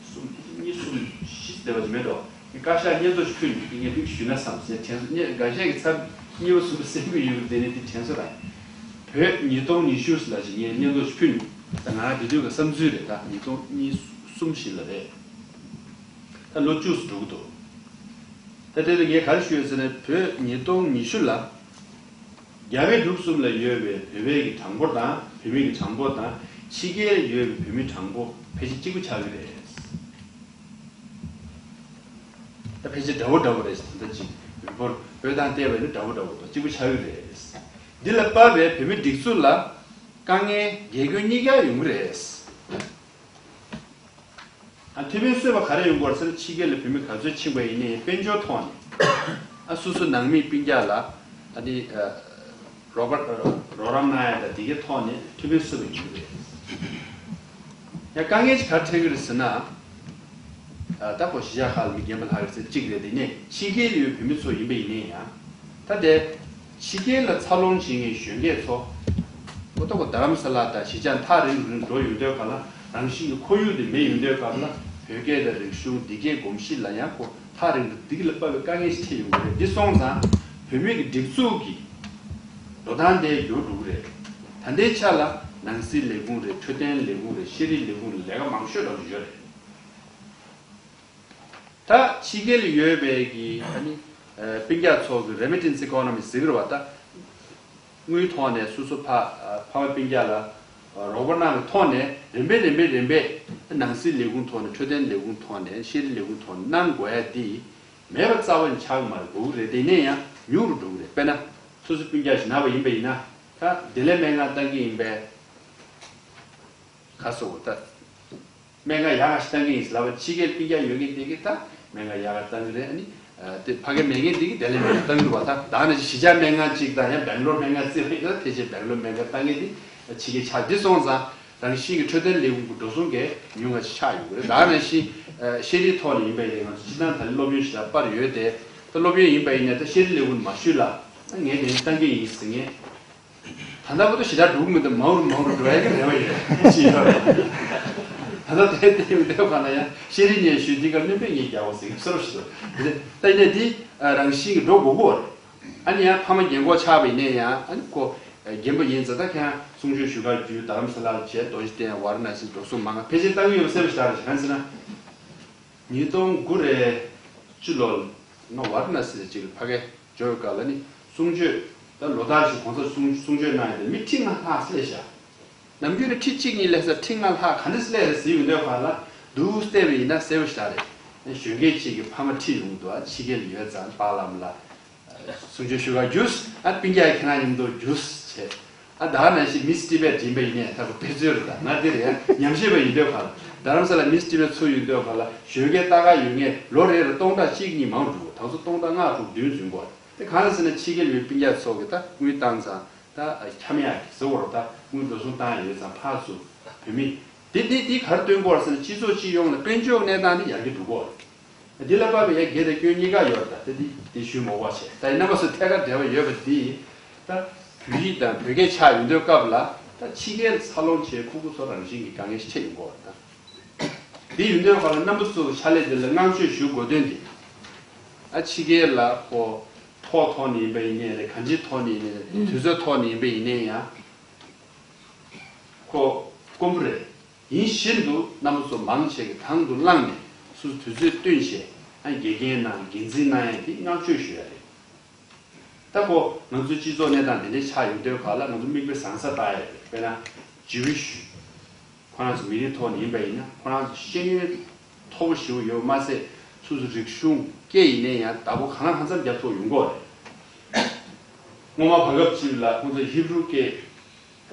གསུམ་གཉིས་གསུམ་བཞི་བསྡད་པ་ཅིག་མེད་དོ། བཀའ་ཤག་སྙན་ཐོ་ཞིག་ཕུལ་ནས་ངས་འདི་ཞུས་ན་བསམ་ཟེར་དྲན་གསོ་ངས་འགའ་ཤས་ཀྱི་ཚབ་གཉིས་པ་གསུམ་པ་གསན་གྱི་ཡོད་པ་དེ་ནས་འདི་དྲན་གསོ་རང་། བོད་ཉིས་སྟོང་ཉི་ཤུ་ལ་ཞིག་ངས་སྙན་ཐོ་ཞིག་ཕུལ་ནས་ད་ང་འདི་དུས་ཀྱི་བསམ་ཚུལ་རེད། ད་ཉིས་སྟོང་གཉིས་གསུམ་བཞི་ལ་རེད། ད་ལོ་བཅུ་ཙམ་འགྲོ་གི་འདུག་ད་དེ་ལ་ངས་ག་རེ་ཞུས་ཡོད་ཟེར་ན་བོད་ཉིས་སྟོང་ཉི་ཤུ་ལ་རྒྱ་བལ་འབྲུག་གསུམ་ལ་ཡོད་པའི་བོད་པའི་གི་གྲངས་འབོར་དང་བོད་མི་གི་གྲངས་འབོར་དང་ཕྱི་རྒྱལ་ཡོད་པའི་བོད་མི་གྲངས་འབོར་ཕལ་ཆེར་གཅིག་པ་ཆགས་ཀྱི་རེད། ད་ཕལ་ཆེར་འདྲ་བོ་འདྲ་བོ་རེད། ད་ཅིག་ཡུལ་སྐོར་བོད་དང་བལྟས་པ་ཡིན་ན་འདྲ་བོ་འདྲ་བོ་དང་གཅིག་པ་ཆགས་ཀྱི་རེད། འདི་ལ་དཔག་པའི་བོད་མི་སྒྲིག་འཛུགས་ལ་དཀའ་ངལ་རྒྱལ་ཁྱོན་གཉིས་ཀ་ཡོང་གི་རེད། ཨ་ཐེ་ཝན་གསོས་པ་ག་རེ་ཡོང་གི་ཡོད་ཟེར་ན་ཕྱི་རྒྱལ་ལ་བོད་མི་ག་ཚོད་ཕྱིན་པ་ཡིན་ནའི་དཔལ་འབྱོར་ཐོག་ནས་ཨ་སོ་སོ་ནང་མི་སྤུན་ཀྱག་ལ་ཨ་ནི་རོགས་པ་རོགས་རམ་གནང་ཡ་དང་དེ་གའི་ཐོག་ནས་ཐེ་ཝན་གསོས་པ་ཡིན་གྱི་རེད། ཡང་དཀའ་ངལ་ཅིག་ག་རེ་འཕྲད་ཀྱི་རེད་ཟེར་ན། ད་ཁོ་གཞིས་ཆགས་ཁག་ལ་མི་རྒན་པ་ལྷག་ཡོད་ཚད་གཅིག་རེད། དེ་ནས་ཕྱི་རྒྱལ་ཡོད་བོད་མི་ཚོ་ཡིན་པ་ཡིན་ནའི་ཡང་། ད་དེ་ཕྱི་རྒྱལ་ལ་འཚར་ལོངས་བྱེད་མཁན་གཞོན་སྐྱེས་ཚོ། ཁོ་ད་ཁོ་རྡ་རམ་ས་ལ་དང་གཞིས་ཆགས་ཐག་རིང་རུ་འགྲོ་ཡོང་དུས་སྐབས་ལ་རང་བཞིན་གྱི་ཁོར་ཡུག་དེ་མེད་ཡོང་དུས་སྐབས་ལ་བོད་སྐད་དང་རིག་གཞུང་འདི་གའི་གོམས་གཤིས་ལ་ཡང་ཁོ་ཐག་རིང་དུ་འདི་ག་ལ་དཔག་པའི་དཀའ་ངལ་ཞིག་འཕྲད་ཡོང་གི་རེད། འདི་སོང་ཙང་བོད་མི་གི་སྒྲིག་འཛུགས་ཀྱི་འགྲོ་སྟངས་དེ་འགྱུར་འགྲོ་གི་རེད། ད་ལྟའི་ཆ་ལ་ནང་སྲིད་ལས་ཁུངས་རེད། འཕྲོད་བསྟེན་ལས་ཁུངས་རེད། ཤེས་རིག་ལས་ཁུངས་རེད། ལས་ཀ་མང་ཤོས་འདྲ་བོ་ཡོད་རེད། ད་ཕྱི་རྒྱལ་ཡོད་པའི་གི་ཨ་ནི་སྤུན་ཀྱག་ཚོ་གི་remittance economy ཟེར་གི་རེད་བ། ད་དངུལ་ཐོག་ནས་སོ་སོ་ཕ་ཕ་མ་སྤུན་ཀྱག་ལ་རོགས་པ་གནང་བའི་ཐོག་ནས་རིམ་པས་རིམ་པས་རིམ་པས་ནང་སྲིད་ལས་ཁུངས་ཐོག་ནས་འཕྲོད་བསྟེན་ལས་ཁུངས་ཐོག་ནས་ཤེས་རིག་ལས་ཁུངས་ཐོག་ནས་གནང་དགོས་ཡ་དེ་མེད་པ་རྩ་བ་ནས་ཆགས་ཀྱི་མ་རེད། དགོས་ཀྱི་རེད། དེ་ནས་ཡང་ཉུང་རུ་འགྲོ་གི་རེད། དཔེར་ན་སོ་སོ་སྤུན་ཀྱག་ཞིག་ན་བ་ཡིན་པ་ཡིན་ན་ད་བདེ་ལེགས་སྨན་ཁང་བཏང་གི་ཡིན་པས། ཁ་སོ་ད། སྨན་ཁང་ཡག་ག་ཞིག་བཏང་གི་ཡིན་ཟེར་ལབ་པ། ཕྱི་རྒྱལ་སྤུན་ཀྱག་ཡོད་མཁན་དེ་གིས་ད་སྨན་ཁང་ཡག་ག་བཏང་གི་རེད། ཨ་ནི་དེ་ཕ་གི་མེད་མཁན་དེ་གིས་བདེ་ལེགས་སྨན་ཁང་བཏང་གི་རེད་བ། ད་ད་ནི་གཞིས་ཆགས་སྨན་ཁང་གཅིག་དང་ཡང་སྦེང་ལོར་སྨན་ཁང་བརྩིས་པ་ཡིན་ན་ཕལ་ཆེར་སྦེང་ལོར་སྨན་ཁང་བཏང་མཁན་དེ་ཕྱི་རྒྱལ་ཆགས། འདི་སོང་ཙང་རང་བཞིན་གྱི་འཕྲོད་བསྟེན་ལས་ཁུངས་ཀྱི་འགྲོ་སོང་གས་ཉུང་ང་ཞིག་ཆགས་ཡོང་གི་རེད། ད་ནང་བཞིན་ཤེས་རིག་ཐོག་ནས་ཡིན་པ་ཡིན་ན་ང་ཚོ་སྤྱིར་བཏང་ད་ལོ་སློབ་ཡོན་ཞེ་དྲག་སྤར་ཡོད་དེ། ད་སློབ་ཡོན་ཡིན་པ་ཡིན་ན་ད་ཤེས་རིག་ལས་ཁུངས་མ་ཞུས་ལ་ད་ངས་དེ་ནས་བཏང་གི་ཡིན་ཟེར་མཁན། ད་ལྟ་བར་དུ་ཞེ་དྲག་འགྲོ་གི་མི་འདུག་མང་རུ་མང་རུ་འགྲོ་ཡ་གི་རེ་བ་ཡོད་ཅི་ཡོད། ད་ལྟ་དེ་དེ་ཡོད་དེ་ག་ན་ཡང་ཤེས་རིག་སྙན་ཞུ་འདི་ག་སྣོན་པ་ངས་རྒྱག་འོ་ཟེར་གི་སོ་རུ་ཞུ། དེ་ད་ཡིན་ནའི་འདི་རང་བཞིན་གྱི་འགྲོ་དགོས་ཀྱི་ཡོད་རེད། ཨ་ནི་ཡང་ཕ་མ་རྒན་གོག་ཆགས་པ་ཡིན་ནའི་ཡང་ཨ་ནི་ཁོ་རྒན་པ་ཡིན་ཙང་ད་ཁྱེད་རང་གསུང་ཆོས་ཞུ་གར་རྒྱུ་རྡ་རམ་ས་ལར་བྱས། རྡོ་རྗེ་གདན་ཝཱ་ར་ཎ་སི་འགྲོ་སོང་མང་ང་ཕལ་ཆེར་བཏང་གི་ཡོད་པ་གསལ་པོ་ཞེ་དྲག་རེད། གང་ཟེར་ན། ཉིས་སྟོང་དགུ་རེ་བཅུ་ལོར་ང་ཝཱ་ར་ཎ་སི་ཅིག་ལ་ཕ་གིར་འབྱོར་བའི་སྐབས་ལ་ནི་གསུང་ཆོས་ད་ལོ་ལྟར་ཞིག་གོང་ས་གསུང་གསུང་ཆོས་གནང་ཡོད་དེ་མི་ཁྲི་ལྔ་ལྷག་སླེབས་ཤག་ནམ་རྒྱུན་ནི་ཁྲི་གཅིག་གཉིས་སླེབས་ས་ཁྲི་ལྔ་ལྷག་ག་འདྲ་སླེབས་རེད་ཟེར་ཡོང་དུས་སྒང་ལ་འདུག་བལྟས་པ་ཡིན་ན་གསལ་པོ་ཞེ་དྲག་རེད། གཞོན་སྐྱེས་གཅིག་གི་ཕ་མ་ཁྲིད་ཡོང་འདུག་ཨ་ཕྱི་རྒྱལ་ལ་ཡོད་ཙང་པཱ་ལགས་ལ། གསུང་ཆོས་ཞུ་ག་རྒྱུགས། ཨ་སྤུན་ཀྱག་ཁྱེད་རང་མཉམ་དུ་རྒྱུགས་བྱས། ཨ་ད་ག་ནང་བཞིན་མིས་ཊི་བེཊ་ཡིན་པ་ཡིན་ནའི་ད་ཁོ་དཔེ་མཛོད་རེད། ད་ང་འདི་རེད་ཡ་ཉམས་ཞིབ་པ་ཡིན་དུས་སྒང་ལ་རྡ་རམ་ས་ལ་མིས་ཊི་བེཊ་ཚུགས་ཡོང་དུས་སྒང་ལ་གཞོན་སྐྱེས་ལྟ་ག་ཡོད་མཁན་ལོ་རེ་ལ་སྟོང་ཕྲག་གཅིག་གཉིས་མང་རུ་འགྲོ། ད་ཚོ་སྟོང་ཕྲག་ལྔ་དྲུག་བདུན་འཛུལ་འགྲོ། དེ་གང་ལ་ཟེར་ན་ཕྱི་རྒྱལ་བའི་སྤུན་ཀྱག་ཚོ་གིས་ད་དངུལ་བཏང་ཙང་ད་འཁྱམ་ཡག་གི་ཟེར་བ་རེད། ད་དངུལ་འགྲོ་སོང་བཏང་ཡོད་ཙང་ཕར་ཚུར་བོད་མི་དེ་དེ་དེ་ག་རེ་སྟོན་གྱི་ཡོད་རེད་ཟེར་ན་སྤྱི་ཚོགས་སྤྱི་ཡོངས་ལ་དཔལ་འབྱོར་གནས་སྟངས་དེ་ཡར་རྒྱས་འགྲོ་གི་ཡོད་རེད། འདི་ལ་དཔག་པའི་ཡ་སྒེར་དང་སྐྱོན་གཉིས་ཀ་ཡོད་རེད། ད་དེ་དེ་ཞུས་མ་དགོས་པ་བྱས། ད་ཡིན་ན་མ་སུ་ཐད་ཀར་འབྲེལ་བ་ཡོད་པ་འདི་ད་བོད་ཡིག་དང་བོད་སྐད་ཆགས་ཡོང་དུས་སྐབས་ལ་ད་ཕྱི་རྒྱལ་འཚར་ལོངས་བྱས་ཕྲུ་གུ་ཚོ་རང་བཞིན་གྱི་དཀའ་ངལ་ཞིག་འཕྲད་ཡོང་གི་ཡོད་རེད། ད་དེ་ཡོང་དུས་སྐབས་ལ་རྣམ་པ་ཚོ་གི་ཕྱག་ལས་དེ་ལ་བསྔགས་བརྗོད་ཞུ་དགོས་དོན་དེ་ཨ་ཕྱི་རྒྱལ་ལ་ཁོ་ཐོག་ཐོག་ནས་ཡིན་པ་ཡིན་ནའི་རེད། གང་ཅིའི་ཐོག་ནས་ཡིན་ནའི་རེད། དུས་ཚོད་ཐོག་ནས་ཡིན་པ་ཡིན་ནའི་ཡང་ཁོ་དཀོན་པོ་རེད། ཡིན་བཞིན་དུ་རྣམ་པ་ཚོ་མང་ཆེ་གིས་དང་དུ་བླངས་ནས་སོ་སོ་དུས་ཚོད་བཏོན་བྱས་ཨ་དགེ་རྒན་གནང་འགན་འཛིན་གནང་ཡས་དེ་བསྔགས་བརྗོད་ཞུ་ཡ་རེད། ད་ཁོ་ང་ཚོའི་སྤྱི་ཚོགས་གནས་སྟངས་དེ་འདྲའི་ཆགས་ཡོང་དུས་སྒང་ལ་ང་ཚོ་མིག་དཔེ་བཟང་ས་ལྟ་ཡ་རེད། དཔེར་ན་ཇུ་ཝིཤ་ཁོ་རང་ཚོ་མི་རིགས་ཐོག་ནས་ཡིན་པ་ཡིན་ན་ཁོ་རང་ཚོ་ཤེས་ཡོན་མཐོ་པོ་ཞེ་པོ་ཡོད་མ་ཟད་སོ་སོ་རིག་གཞུང་སྐད་ཡིན་ནའི་ཡང་བདག་པོ་གང་ལ་གང་འཚམ་རྒྱབ་ཐུབ་ཡོང་གི་ཡོད་རེད། སྔོན་མ་བར་སྐབས་ཅིག་ལ་ཁོང་ཚོ་ཧི་བྷུ་རུ་སྐད་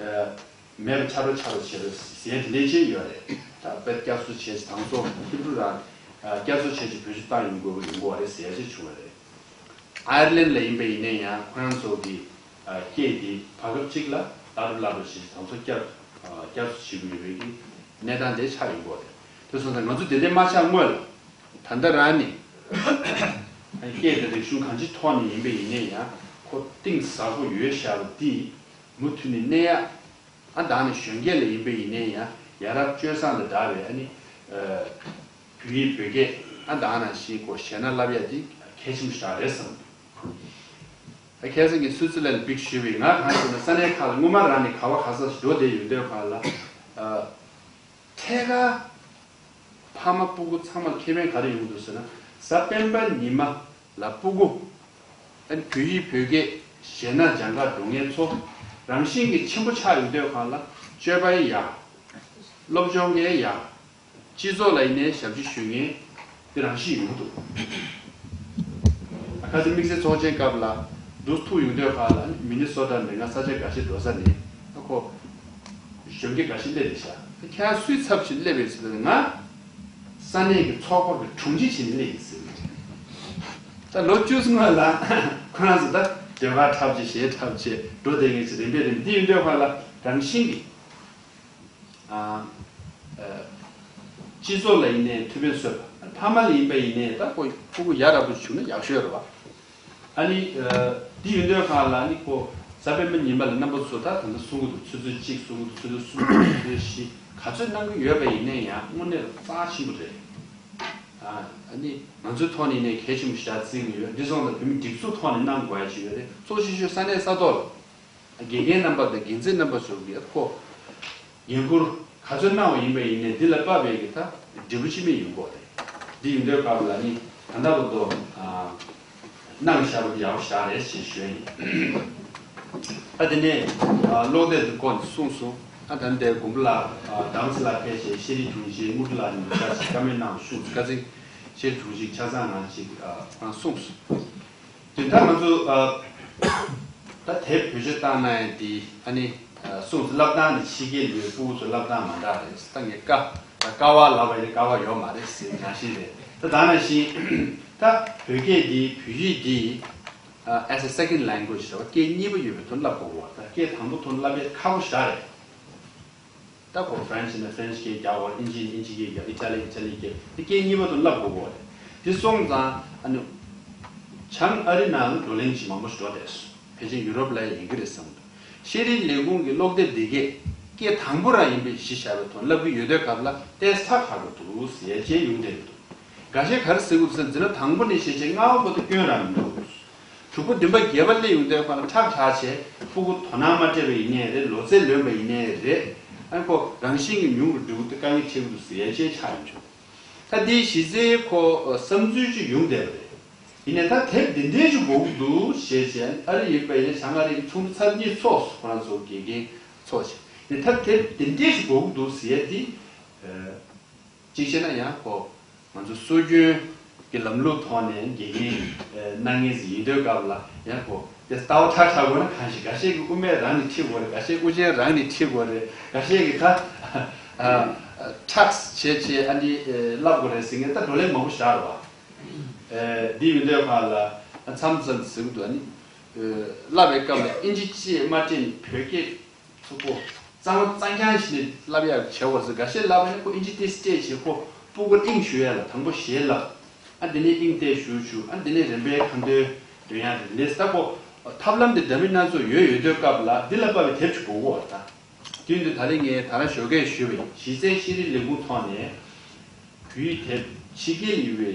མེད་པ་ཆགས་འགྲོ་ཆགས་འགྲོ་བྱས་པའི་ཟས་དེ་འདྲའི་ཅིག་ཡོད་རེད། ད་དཔེ་བསྐྱར་གསོ་བྱས་ཅིག་དང་ཚོ་ཧི་བྷུ་རུ་རང་བསྐྱར་གསོ་བྱས་ཅིག་བེད་སྤྱོད་བཏང་ཡོང་དགོས་ཀྱི་ཡོང་གི་རེད་ཟེར་ཡ་ཅིག་བྱུང་བ་རེད། ཨའི་རི་ལན་ལ་ཡིན་པ་ཡིན་ནའི་ཡང་ཁོ་རང་ཚོ་གི་སྐད་དེ་བར་སྐབས་གཅིག་ལ་སླར་གསོ་སླར་གསོ་བྱས་ཅིག་དང་ཚོ་བསྐྱར་བསྐྱར་གསོ་བྱེད་དགོས་ཡོད་པའི་གི་གནས་སྟངས་དེ་ཆགས་ཡོང་གི་རེད། དེ་སོང་ཙང་ང་ཚོ་དེ་འདྲའི་མ་ཆགས་སྔོན་ལ། ད་ལྟ་རང་ནི་སྐད་དང་རིག་གཞུང་གང་ཅིའི་ཐོག་ནས་ཡིན་པ་ཡིན་ནའི་ཡང་ཁོ་གཏིང་ཟབ་པོ་ཡོད་བཞག་པ་འདི་མུ་མཐུད་ནས་གནས་ཡག་ཨ་ད་ནི་གཞོན་སྐྱེས་ལ་ཡིན་པ་ཡིན་ནའི་ཡང་ཡ་རབས་སྤྱོད་བཟང་དང་འདྲ་བའི་ཨ་ནི་བོད་ཡིག་བོད་སྐད་ཨ་ད་ནང་བཞིན་ཁོ་ཞེད་སྣང་བསླབ་ཡག་འདི་གལ་ཆེན་པོ་ཞིག་རེད་བསམ་འདུག་ཁ་སང་གི་སུའུ་ཙི་ལན་པིག་ཞུས་པའི་ང་གང་ཞུ་ན་ས་གནས་ཁག་ལ་སྔོན་མ་རང་ནི་ག་བ་ག་ས་འགྲོ་བསྡད་ཡོད་འདོད་ཁག་ལ། ཐད་ཀར་ཕ་མ་སྤུ་གུ་ཚང་མར་ཁེ་ཕན་ག་རེ་ཡོང་གི་འདུག་ཟེར་ན། གཟའ་སྤེན་པ་ཉི་མ་ལ་སྤུ་གུ་ཨ་ནི་བོད་ཡིག་བོད་སྐད་གཞས་སྣ་སྦྱང་གར་འགྲོ་མཁན་ཚོ་རང་བཞིན་གྱིས་ཆེན་པོ་ཆགས་ཡོང་དུས་སྒང་ལ་སྤྱོད་པ་ཡག་སློབ་སྦྱོང་གི་ཡག་སྤྱི་ཚོགས་ལ་ཡིན་ནའི་ཞབས་ཕྱི་ཞུ་མཁན་དེ་རང་བཞིན་ཡོང་གི་འདུག་ཁ་སང་དམིགས་བསལ་ཚོགས་ཆེན་སྐབས་ལ་འདུག་ཐུག་ཡོང་དུས་སྒང་ལ་མི་ནི་སོ་ཊ་ནས་ང་ས་ཆ་འགའ་ཤས་འགྲོ་ས་ནས་ཨ་ཁོ་གཞོན་སྐྱེས་འགའ་ཤས་སླེབས་རེད་ཤག་ཁྱེད་རང་སུའི་ཚབ་བྱས་སླེབས་པའི་ཟེར་ན། ང་ས་གནས་ཀྱི་ཚོགས་པ་གི་དྲུང་ཆེ་བྱས་ནས་སླེབས་ཡིན་ཟེར་གི་རེད། ད་ལོ་བཅུ་སྔོན་ལ་ཁོ་རང་ཚོ་ད་ཟློས་གར་འཁྲབ་བྱས་གཞས་འཁྲབ་བྱས་འགྲོ་བསྡད་མཁན་ཞིག་རིམ་པས་རིམ་པས་འདི་ཡིན་དུས་སྒང་ལ་རང་བཞིན་གྱིས། ཨ། ཨ། སྤྱི་ཚོགས་ལ་ཡིན་ནའི་ཐུགས་ཕན་གསོས་པ། ཕ་མ་ལ་ཡིན་པ་ཡིན་ནའི་ད་ཁོ་ཕྲུ་གུ་ཡ་རབས་པོ་བྱུང་ན་ཡག་ཤོས་རེད་བ། ཨ་ནི། ཨ། འདི་ཡིན་དུས་སྒང་ལ་ནི་ཁོ་གཟའ་སྤེན་པ་ཉི་མ་ལ་རྣམ་པ་ཚོ་ད་ད་ལྟ་གསུང་གི་འདུག་ཆུ་ཚོད་གཅིག་གསུང་གི་འདུག་ཆུ་ཚོད་གསུམ་ཆུ་ཚོད་བཞི་ག་ཚོད་གནང་གི་ཡོད་པ་ཡིན་ནའི་ཡང་དངོས་གནས་རྩ་ཆེན་པོ་རེད། ཨ། ཨ་ནི་ང་ཚོའི་ཐོག་ནས་ནས་གལ་ཆེན་པོ་ཞིག་བརྩི་གི་ཡོད། འདི་སོང་ཙང་བོད་མི་སྒྲིག་འཛུགས་ཐོག་ནས་གནང་དགོས་ཡ་ཅིག་ཡོད་རེད། གཙོ་ཆེ་ཤོས་ས་གནས་ས་ཐོག་ལ། དགེ་རྒན་རྣམ་པ་དང་འགན་འཛིན་རྣམ་པ་ཚོ་གིས་ཁོ་འགན་འཁུར་ག་ཚོད་གནང་བ་ཡིན་པ་ཡིན་ནའི་འདི་ལ་དཔག་པའི་གི་ད་འབྲས་བུ་ཅི་མིན་ཡོང་གི་རེད། འདི་ཡིན་དུས་སྐབས་ལ་ནི་ད་ལྟ་བར་དུ་གནང་བཞག་པ་འདི་ཡག་པོ་ཞེ་དྲག་རེད་ཅེས་ཞུ་ཡ་ཡིན། ད་དེ་ནས་ཀློག་དེབ་ཀྱི་སྐོར་ནས་གསུངས་སོང་། ཨ་ད་ལྟའི་དགོན་པ་ལ་དམ་ཚིག་ལ་ཕེབས་བྱས་ཤེས་རིག་དྲུང་ཆེ་དངོས་གྲུབ་ལགས་ནས་བཀའ་ཆེ་བཀའ་མོལ་གནང་བ་ཞུ། ཁ་སང་ཤེས་རིག་དྲུང་ཆེ་ཆ་ཚང་ནང་ཅིག་ཁོང་གསུངས་སོང་། དེ་ལྟར་ང་ཚོ་ཨ། ད་དེབ་བེད་སྤྱོད་བཏང་ན་ཡང་དེ་ཨ་ནི་ཨ། གསུངས་སོང་། བསླབ་སྟངས་ནི་ཕྱི་རྒྱལ་ལུས་སྤུ་གུ་ཚོ་བསླབ་སྟངས་མ་འདྲ་རེད། ད་ངས་ཀ་ད་ཀ་བ་ལབ་པ་ཡིན་ཀ་བ་ཡོད་མ་རེད་ཟེར་ནང་བཞིན་རེད། ད་ད་ནང་བཞིན་ད་བོད་སྐད་འདི་བོད་ཡིག་འདི་ཨ། as a second language ཟེར་བ་སྐད་གཉིས་པ་ཡོད་པའི་ཐོག་ནས་བསླབ་དགོས་པ། ད་སྐད་དང་པོ་ཐོག་ནས་བསླབ་ཡས་ཁག་པོ་ཞེ་དྲག་རེད། ད་ཁོ་ཕ་རན་སི་ན་ཕ་རན་སི་སྐད་རྒྱག་དགོས། ཨིན་ཇི་ཨིན་ཇི་སྐད་རྒྱག་ཨི་ཊ་ལི་ཨི་ཊ་ལི་སྐད། དེ་སྐད་གཉིས་པ་དུ་བསླབ་དགོས་ཀྱི་རེད། དེ་སོང་ཙང་ཨ་ནི། བྱང་ཨ་རི་ནང་ལ་བགྲོ་གླེང་བྱེད་མང་པོ་ཞིག་འགྲོ་བསྡད་སོང་། ཕལ་ཆེར་ཡུ་རོབ་ལ་ཡང་ཡིན་གྱི་རེད་བསམ་གྱི་འདུག་ཤེས་རིག་ལས་ཁུངས་ཀྱི་ཀློག་དེབ་འདི་གས་སྐད་དང་པོ་རང་ཡིན་པའི་གཞི་བཞག་པའི་ཐོག་བསླབ་ཀྱི་ཡོད་དུས་སྐབས་ལ་ཏོག་ཙམ་ཁག་པོ་འདུག་ཟེར་ཡ་ཅིག་ཡོང་བསྡད་ཀྱི་འདུག་འགའ་ཤས་ག་རེ་ཟེར་གྱི་འདུག་ཟེར་ན། འཛིན་གྲྭ་དང་པོ་ནས་བྱས་བྱས་ལྔ་པ་བར་དུ་སྐྱོན་རང་མི་འདུག་དྲུག་པ་བདུན་པ་བརྒྱད་པ་སླེབས་ཡོང་དུས་ཁོ་ན་ཁྲག་ཁྲག་བྱས། སྤུ་གུ་དོ་སྣང་མ་སྤྲད་པ་ཡིན་ནའི་རེད། ལོ་ཚད་ལོན་པ་ཡིན་ནའི་རེད། ཨ་ཁོ་རང་བཞིན་གྱིས་ཉུང་རུ་འགྲོ་གི་འདུག་དཀའ་ངལ་འཕྲད་ཀྱི་འདུག་ཟེར་ཡ་ཅིག་ཆགས་ཡོང་བྱུང་། ད་འདིའི་གཞི་རྩའི་ཁོ་བསམ་ཚུལ་ཅིག་ཡོང་བསྡད་པ་རེད། ཡིན་ནའི་ད་དེབ་འདི་འདྲའི་ཅིག་དགོས་ཀྱི་འདུག་ཞེས་བྱས། ཨ་རི་ཡིན་པ་ཡིན་ནའི་བྱང་ཨ་རི་གི་ཚོགས་འདུ་ཚར་གཉིས་ཚོགས་སོང་། ཁོ་རང་ཚོ་དགེ་རྒན་ཚོགས་བྱས། ཡིན་ནའི་ད་དེབ་འདི་འདྲའི་ཅིག་དགོས་ཀྱི་འདུག་ཟེར་ཡ་འདི། གཅིག་བྱས་ན་ཡང་ཁོ་ང་ཚོ་སྲོལ་རྒྱུན་གྱི་ལམ་ལུགས་ཐོག་ནས་དགེ་རྒན་གནང་མཁན་ཞིག་ཡིན་དུས་སྐབས་ལ་ཡང་ཁོ་དེ་ལྟ་བ་ཁྲག་ཁྲག་དགོས་ན་གང་ཞིག་འགའ་ཤས་ཀྱིས་དབུ་མེད་རང་ནས་ཁྲིད་དགོས་རེད། འགའ་ཤས་དབུ་ཅན་རང་ནས་ཁྲིད་དགོས་རེད། འགའ་ཤས་ཀྱིས་ད་ཁྲག་བྱས་བྱས་ཨ་འདི་བསླབ་དགོས་རེད་ཟེར་མཁན་ད་བགྲོ་གླེང་མང་པོ་བཞག་རེད་བ། འདི་ཡིན་དུས་སྐབས་ལ་མཚམས་མཚམས་ཟེར་གྱི་འདུག་ཨ་ནི་བསླབ་པའི་སྐབས་ལ་ཨིན་ཇི་ཅིག་མ་སྤྲད་ནས་བོད་སྐད་ཚུར་ཁོ་གཙང་མ་གཙང་རྐྱང་བྱས་ནས་བསླབ་ཡག་བྱེད་དགོས་ཟེར། འགའ་ཤས་བསླབ་པ་ནི་ཁོ་ཨིན་ཇི་ཏོག་ཙམ་སྤྲད་བྱས་ཁོ་སྤུ་གུར་དབྱིངས་ཞུགས་ཡག་ལ་དང་པོ་གཞས་བསླབ། ཨ་དེ་ནས་དབྱིངས་གཏད་ཞུགས་ཞུགས། ཨ་དེ་ནས་རིམ་པས་ཁ་འདོན་འདོན་ཡག་རེད། ལས་སླ་པོ་ཐབས་ལམ་དེ་འདྲ་མིན་སྣ་ཚོགས་ཡོད་ཡོད་དུས་སྐབས་ལ་འདི་ལ་དཔག་པའི་དེབ་ཅིག་དགོས་ཀྱི་ཡོད་རེད་ད། དུས་འདི་ད་རེས་ངས་ད་རང་ཞོགས་ཀས་ཞུས་པ་ཡིན། གཞི་རྩའི་ཤེས་རིག་ལས་ཁུངས་ཐོག་ནས་བོད་ཡིག་དེབ་ཕྱི་རྒྱལ་ཡུལ་བའི་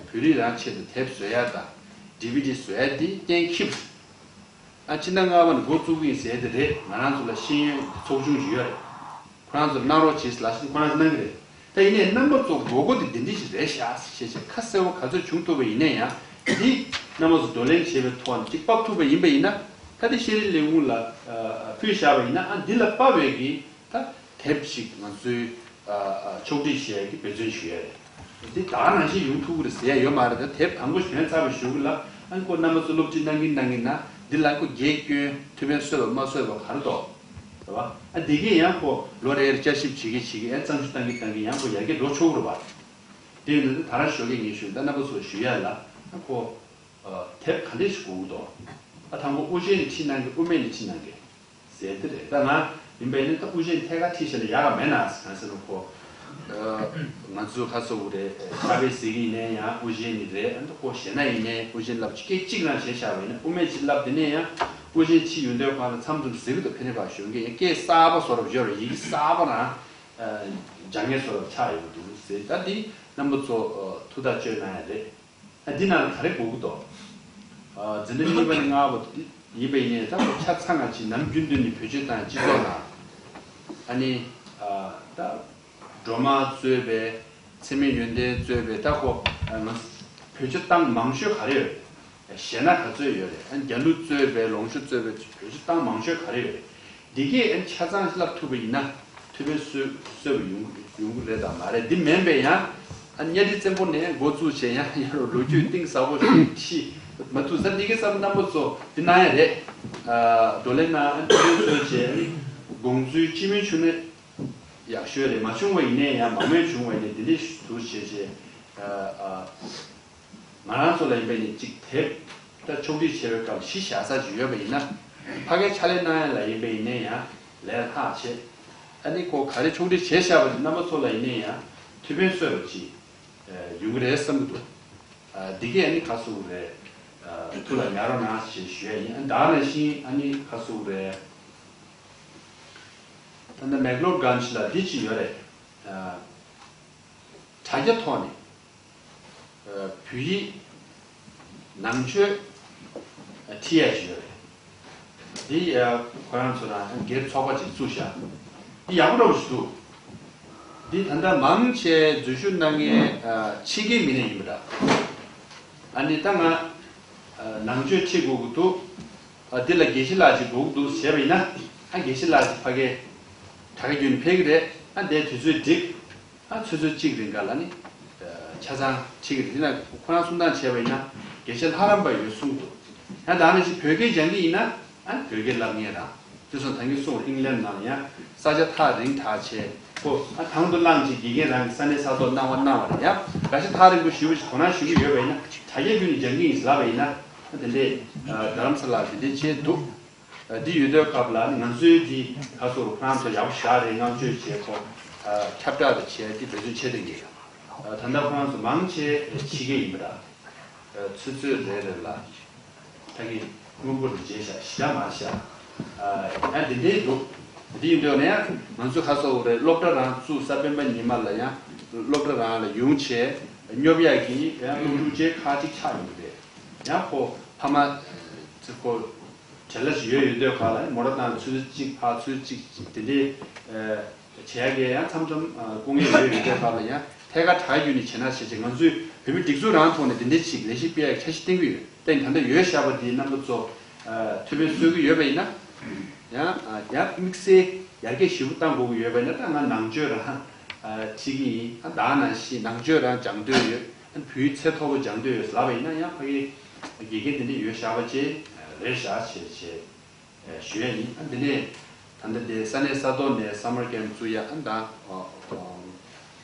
བོད་རིགས་རང་ཆེད་དུ་དེབ་བཟོ་ཡག་དང་ཌི་ཝི་ཌི་བཟོ་ཡག་འདི་གཏན་འཁེལ་བ་རེད། ཨ་ཕྱི་ཟླ་ལྔ་པ་ནས་འགོ་བཙུགས་ཀྱི་ཡིན་ཟེར་དེ་རེད། ང་རང་ཚོ་ལ་ཤེས་ཡོན་ཚོགས་ཆུང་ཞིག་ཡོད་རེད། ཁོ་རང་ཚོར་གནང་རོགས་བྱེད་ཟེར་ལབ་བཞིན་ཁོ་རང་ཚོ་གནང་གི་རེད། ད་ཡིན་ནའི་རྣམ་པ་ཚོ་དགོས་མཁོ་དེ་འདི་འདྲ་ཞིག་རེད་ཤག་ཞེས་བྱས་ཁ་གསལ་པོ་ག་ཚོད་བྱུང་ཐུབ་པ་ཡིན་ན་ཡང་འདི་རྣམ་པ་ཚོ་བགྲོ་གླེང་བྱེད་པའི་ཐོག་ནས་ཅིག་ཕབ་ཐུབ་པ་ཡིན་པ་ཡིན་ན། ད་འདི་ཤེས་རིག་ལས་ཁུངས་ལ་ཕུལ་བཞག་པ་ཡིན་ན་ཨ་འདི་ལ་དཔག་པའི་གི་ད་དེབ་ཞིག་ང་ཚོའི་ཕྱོགས་སྒྲིག་བྱེད་ཡག་གི་འབད་བརྩོན་ཞུ་ཡ་རེད། འདི་ད་ནང་བཞིན་ཡོང་ཐུབ་ཀྱི་རེད་ཟེར་ཡ་ཡོད་མ་རེད། ད་དེབ་དང་པོ་ཞིག་ཐོན་ཚར་བའི་གཞུག་ལ་ཨ་ཁོ་རྣམ་པ་ཚོ་སློབ་ཁྲིད་གནང་གིན་གནང་གིན་ན་ འདི་ལ་ཁོ་རྒྱལ་སྐྱོན་ཐུ་བྷོད་བཟོས་པ་མ་བཟོས་པ་ག་རེ་འདུག་རེད་བ། ཨ་འདི་གས་ཡང་ཁོ་ལོ་རེ་རེ་བསྐྱར་ཞིབ་བྱེད་ཀྱི་བྱེད་ཀྱི་ཨ་གཙང་ཆུ་བཏང་གི་བཏང་གི་ཡང་ཁོ་ཡར་རྒྱས་འགྲོ་ཆོག་གི་རེད་བ། དེ་ཡིན་ན་ད་རང་ཞོགས་ཀས་ངས་ཞུ་ད་རྣམ་པ་ཚོ་ཞུ་ཡ་ལ་ཨ་ཁོ་དེབ་ག་འདྲས་ཞིག་དགོས་ཀྱི་འདུག་ཨ་དང་པོ་དབུ་ཅན་ནས་ཁྲིད་གནང་གི་དབུ་མེད་ནས་ཁྲིད་གནང་གི་ཟེར་དེ་རེད། ད་ང་ཡིན་པ་ཡིན་ན་ད་དབུ་ཅན་ཐད་ཀར་ཁྲིད་བྱས་ན་ཡག་ག་མེད་ན་གང་ཟེར་ན་ཁོ། ང་ཚོ་ཁ་སོ་བོ་རེད་ཕྱག་དཔེ་གཟིགས་ཡིན་ནའི་ཡང་དབུ་ཅན་ནི་རེད། ཨ་ནི་ཁོ་གཞས་སྣ་ཡིན་ནའི་དབུ་ཅན་བསླབ་ཅིག་སྐད་གཅིག་རང་བྱས་བཞག་པ་ཡིན་ན་དབུ་མེད་ཅིག་བསླབ་དེ་ནས་ཡང་དབུ་ཅན་ཕྱི་ཡོང་དུས་གང་ལ་མཚམས་མཚམས་གཟིགས་འདུག་ཕན་ནི་བ་ཞོན་གི་ཡང་སྐད་གསར་པ་བཟོ་རབས་ཡོད་རེད། ཡི་གེ་གསར་པ་རང་སྦྱང་མཁན་བཟོ་རབས་ཆགས་ཡོད་འདུག་ཟེར། ད་འདི་རྣམ་པ་ཚོ་ཐུགས་ཐག་གཅོད་གནང་ཡ་རེད། ཨ་འདི་ནང་ལ་ག་རེ་དགོས་ཀྱི་འདུག་ཨ་འཛིན་གྲྭ་གཉིས་པ་ནས་ལྔ་པ་ཡིན་པ་ཡིན་ནའི་ད་ཆ་ཚང་ང་ཅིག་ནམ་རྒྱུན་དུ་ནི་བེད་སྤྱོད་བཏང་སྤྱི་ཚོགས་ནང་ཨ་ནི་ཨ་ད་སྒྲོལ་མ་གཙོས་པའི་འཚེ་མེད་ཡོན་ཏན་གཙོས་པའི་ད་ཁོ་ང་བེད་སྤྱོད་བཏང་མང་ཤོས་ག་རེ་ཡོད་རེད། གཞས་སྣ་ག་ཚོད་ཡོད་རེད། ཨ་རྒྱ་གླུ་གཙོས་པའི་ལོངས་སྤྱོད་གཙོས་པའི་བེད་སྤྱོད་བཏང་མང་ཤོས་ག་རེ་ཡོད་རེད། འདི་གས་ཨ་ཆ་ཚང་བསླབ་ཐུབ་པ་ཡིན་ན་ཐུབ་པའི་སྲོལ་སྲོལ་བ་ཡོང་ཡོང་གི་རེད་དམ་མ་རེད། འདི་མིན་པའི་ཡང་ཨ་གཉའ་ཁྲི་བཙན་པོ་ནས་འགོ་བཙུགས་བྱས་ཡང་ཡང་ལོ་རྒྱུས་གཏིང་ཟབ་པོ་ཞིག་ཤི་མ་ཐུབ་ས་འདི་གས་བསམ་རྣམ་པ་ཚོ་འདི་གནང་ཡ་རེད། ཨ་བགྲོ་གླེང་གནང་ཨ་ཐུབ་པའི་སྲོལ་བྱས་ཨ་ནི་དགོངས་ཚུལ་སྤྱི་མོས་བྱུང་ན་ཡག་ཤོས་རེད། མ་བྱུང་བ་ཡིན་ནའི་ཡང་མང་མོས་བྱུང་བ་ཡིན་ནའི་འདི་འདྲས་ཞིག་ཏུ་བྱས་བྱས་ཨ་ཨ། ང་རང་ཚོ་ལ་ཡིན་པས་ནི་གཅིག་དེབ་ད་ཕྱོགས་སྒྲིག་བྱེད་པའི་སྐབས་གཞི་བཞག་ས་ཅིག་ཡོད་པ་ཡིན་ན། ཕ་གིའི་ཕྱག་ལས་གནང་ཡ་ལ་ཡིན་པས་ཡིན་ནའི་ཡང་ལས་ལྷག་བྱེད། ཨ་ནི་ཁོ་ག་རེ་ཕྱོགས་སྒྲིག་བྱས་བཞག་པ་དེ་རྣམ་པ་ཚོ་ལ་ཡིན་ནའི་ཡང་ཐུགས་ཕན་གསོས་པ་ཅིག་ཡོང་གི་རེད་བསམ་གྱི་འདུག་ཨ་འདི་གས་ཨ་ནི་ཁ་སུ་རེད། ཨ་ཐུགས་ལ་ཉར་རོགས་གནང་ཞེས་ཞུ་ཡ་ཡིན། ཨ་ད་ནང་བཞིན་ཨ་ནི་ཁ་སུ་རེད། ད་ནི་མེག་ལོར་གྷན་ཇི་ལ་འདི་ཅིག་ཡོད་རེད། ཨ་དྲ་རྒྱ་ཐོག་ནས། བོད་ཡིག་ནང་ཆོས་ཁྲིད་ཡ་ཅིག་ཡོད་རེད། འདི་ཁོ་རང་ཚོ་རང་སྒེར་ཚོགས་པ་ཅིག་བཙུགས་ཤག་འདི་ཡག་པོ་འདྲ་བོ་ཞིག་འདུག་འདི་ད་ལྟ་མང་ཆེ་འཛུལ་ཞུགས་གནང་མཁན་ཕྱི་རྒྱལ་མི་སྣ་ཡིན་པ་འདྲ། ཨ་ནི་ད་ང་ནང་ཆོས་ཁྲིད་དགོས་ཀྱི་འདུག་འདི་ལ་དགེ་བཤེས་ལགས་ཅིག་དགོས་ཀྱི་འདུག་ཟེར་བ་ཡིན་ན། ཨ་དགེ་བཤེས་ལགས་ཅིག་ཕ་གིར་དྲ་རྒྱ་བརྒྱུད་ནས་ཕེབས་ཀྱི་རེད། ཨ་འདིའི་དུས་ཚོད་འགྲིག་ཨ་ཆུ་ཚོད་གཅིག་རིང་ག་ལ་ནི། ཆ་ཚང་ཁྲིད་ཀྱི་རེད། དེ་ན་ཁོ་རང་གསུང་སྟངས་བྱས་པ་ཡིན་ན་དགེ་བཤེས་ལྷ་རམས་པ་ཡོད་གསུང་འདུག་ཡང་ད་ནི་ཅིག་བོད་སྐད་སྦྱང་གི་ཡིན་ན་ཨ་བོད་སྐད་བསླབ་མཁན་རང་དེ་སོང་ད་གིན་གསུང་ཨིང་ལན་ནང་ཡང་ས་ཆ་ཐག་རིང་དྲགས་བྱས་ཁོ་ཨ་དང་དུ་བླངས་ཅིག་དགེ་རྒན་རང་གི་ས་གནས་ས་ཐོག་གནང་བ་གནང་བ་རེད། ཡང་ག་ཤ་ཐག་རིང་པོ་ཞུ་བ་ཞིག་དོ་སྣང་ཞུ་གི་ཡོད་པ་ཡིན་ན་དྲ་རྒྱ་བརྒྱུད་ནས་སྦྱང་གི་ཡིན་ལབ་པ་ཡིན་ན་ཨ་དེ་འདྲས་རྡ་རམ་ས་ལ་དེ་འདྲས་བྱས་འདུག་འདི་ཡོད་དུས་སྐབས་ལ་ང་ཚོའི་འདི་ཁ་སོ་རུ་ཁོ་རང་ཚོ་ཡག་པོ་བཞག་རེད། བསྔགས་བརྗོད་བྱས་ཁོ་ཁྱབ་བསྒྲགས་དང་བྱས་འདི་འབད་བརྩོན་བྱེད་དེ་ཡིན། ད་ལྟ་ཁོ་རང་ཚོ་མང་ཆེ་ཕྱི་རྒྱལ་ཡིན་པ་འདྲ། ཆུ་ཚོད་རེ་རེ་ལ་ད་གིན་སྔོན་པོ་རུ་མཇལ་ཤག་ཞི་ད་མ་ཤག་ཨ་འདི་འདྲའི་འདུག་འདི་ཡིན་དུས་ནས་ང་ཚོ་ཁ་སོ་རུ་རེད་སློབ་གྲྭ་རང་བཙུགས་ས་སྤེན་པ་ཉི་མ་ལ་ཡང་སློབ་གྲྭ་རང་ལ་ཡོང་བྱས་སྙོབ་ཡག་གི་ཡང་སློབ་ཕྲུག་ཅིག་ཁག་ཅིག་ཆགས་ཡོང་གི་རེད། ཡང་ཁོ་ཕ་མ་ཚོ་ཁོ་བྲེལ་བ་ཞིག་ཡོད་ཡོད་དུས་ག་ལ་མོ་ཊ་བཏང་ཚུར་གཅིག་ཕར་ཚུར་གཅིག་དེ་འདྲའི་བྱེད་ཡག་གི་ཡང་མཚམས་མཚམས་དཀའ་ངལ་ཡོད་ཡོད་དུས་ག་ལ་ཡང་ཐད་ཀར་དྲ་བརྒྱུད་ནས་བྱེད་ན་བྱེད་ཅིག་ང་ཚོས་བོད་མི་སྒྲིག་འཛུགས་རང་ཐོག་ནས་དེ་འདྲའི་ཅིག་ལས་གཞི་སྤེལ་ཡག་འཆར་གཞི་བཏིང་གི་ཡོད། བརྟེན་ད་ལྟ་ཡོད་བཞག་པ་དེའི་རྣམ་པ་ཚོ་ཐུགས་ཕན་གསོས་ཀྱི་ཡོད་པ་ཡིན་ན་ཡང་ཡང་དམིགས་བསལ་ཡར་རྒྱས་ཞེ་པོ་བཏང་དགོས་ཀྱི་ཡོད་པ་ཡིན་ན་ད་ང་ནང་ཆོས་རང་ཁྲིད་ཀྱི་ཡིན། ད་ནང་བཞིན་ནང་ཆོས་རང་སྦྱང་འདོད་ཡོད། བོད་ཡིག་ཚད་མཐོ་པོ་སྦྱང་འདོད་ཡོད་ལབ་པ་ཡིན་ན་ཡང་ཕ་གིའི་དགེ་རྒན་དེ་འདྲ་ཡོད་བཞག་པ་བཅས་རེད་བཞག་བྱས་བྱས་ཞུ་ཡ་ཡིན། ཨ་འདི་ནས་ད་ལྟ་དེ་ས་གནས་ས་ཐོག་ནས་summer camp བཙུགས་ཡ་ཨ་ད་རྡ་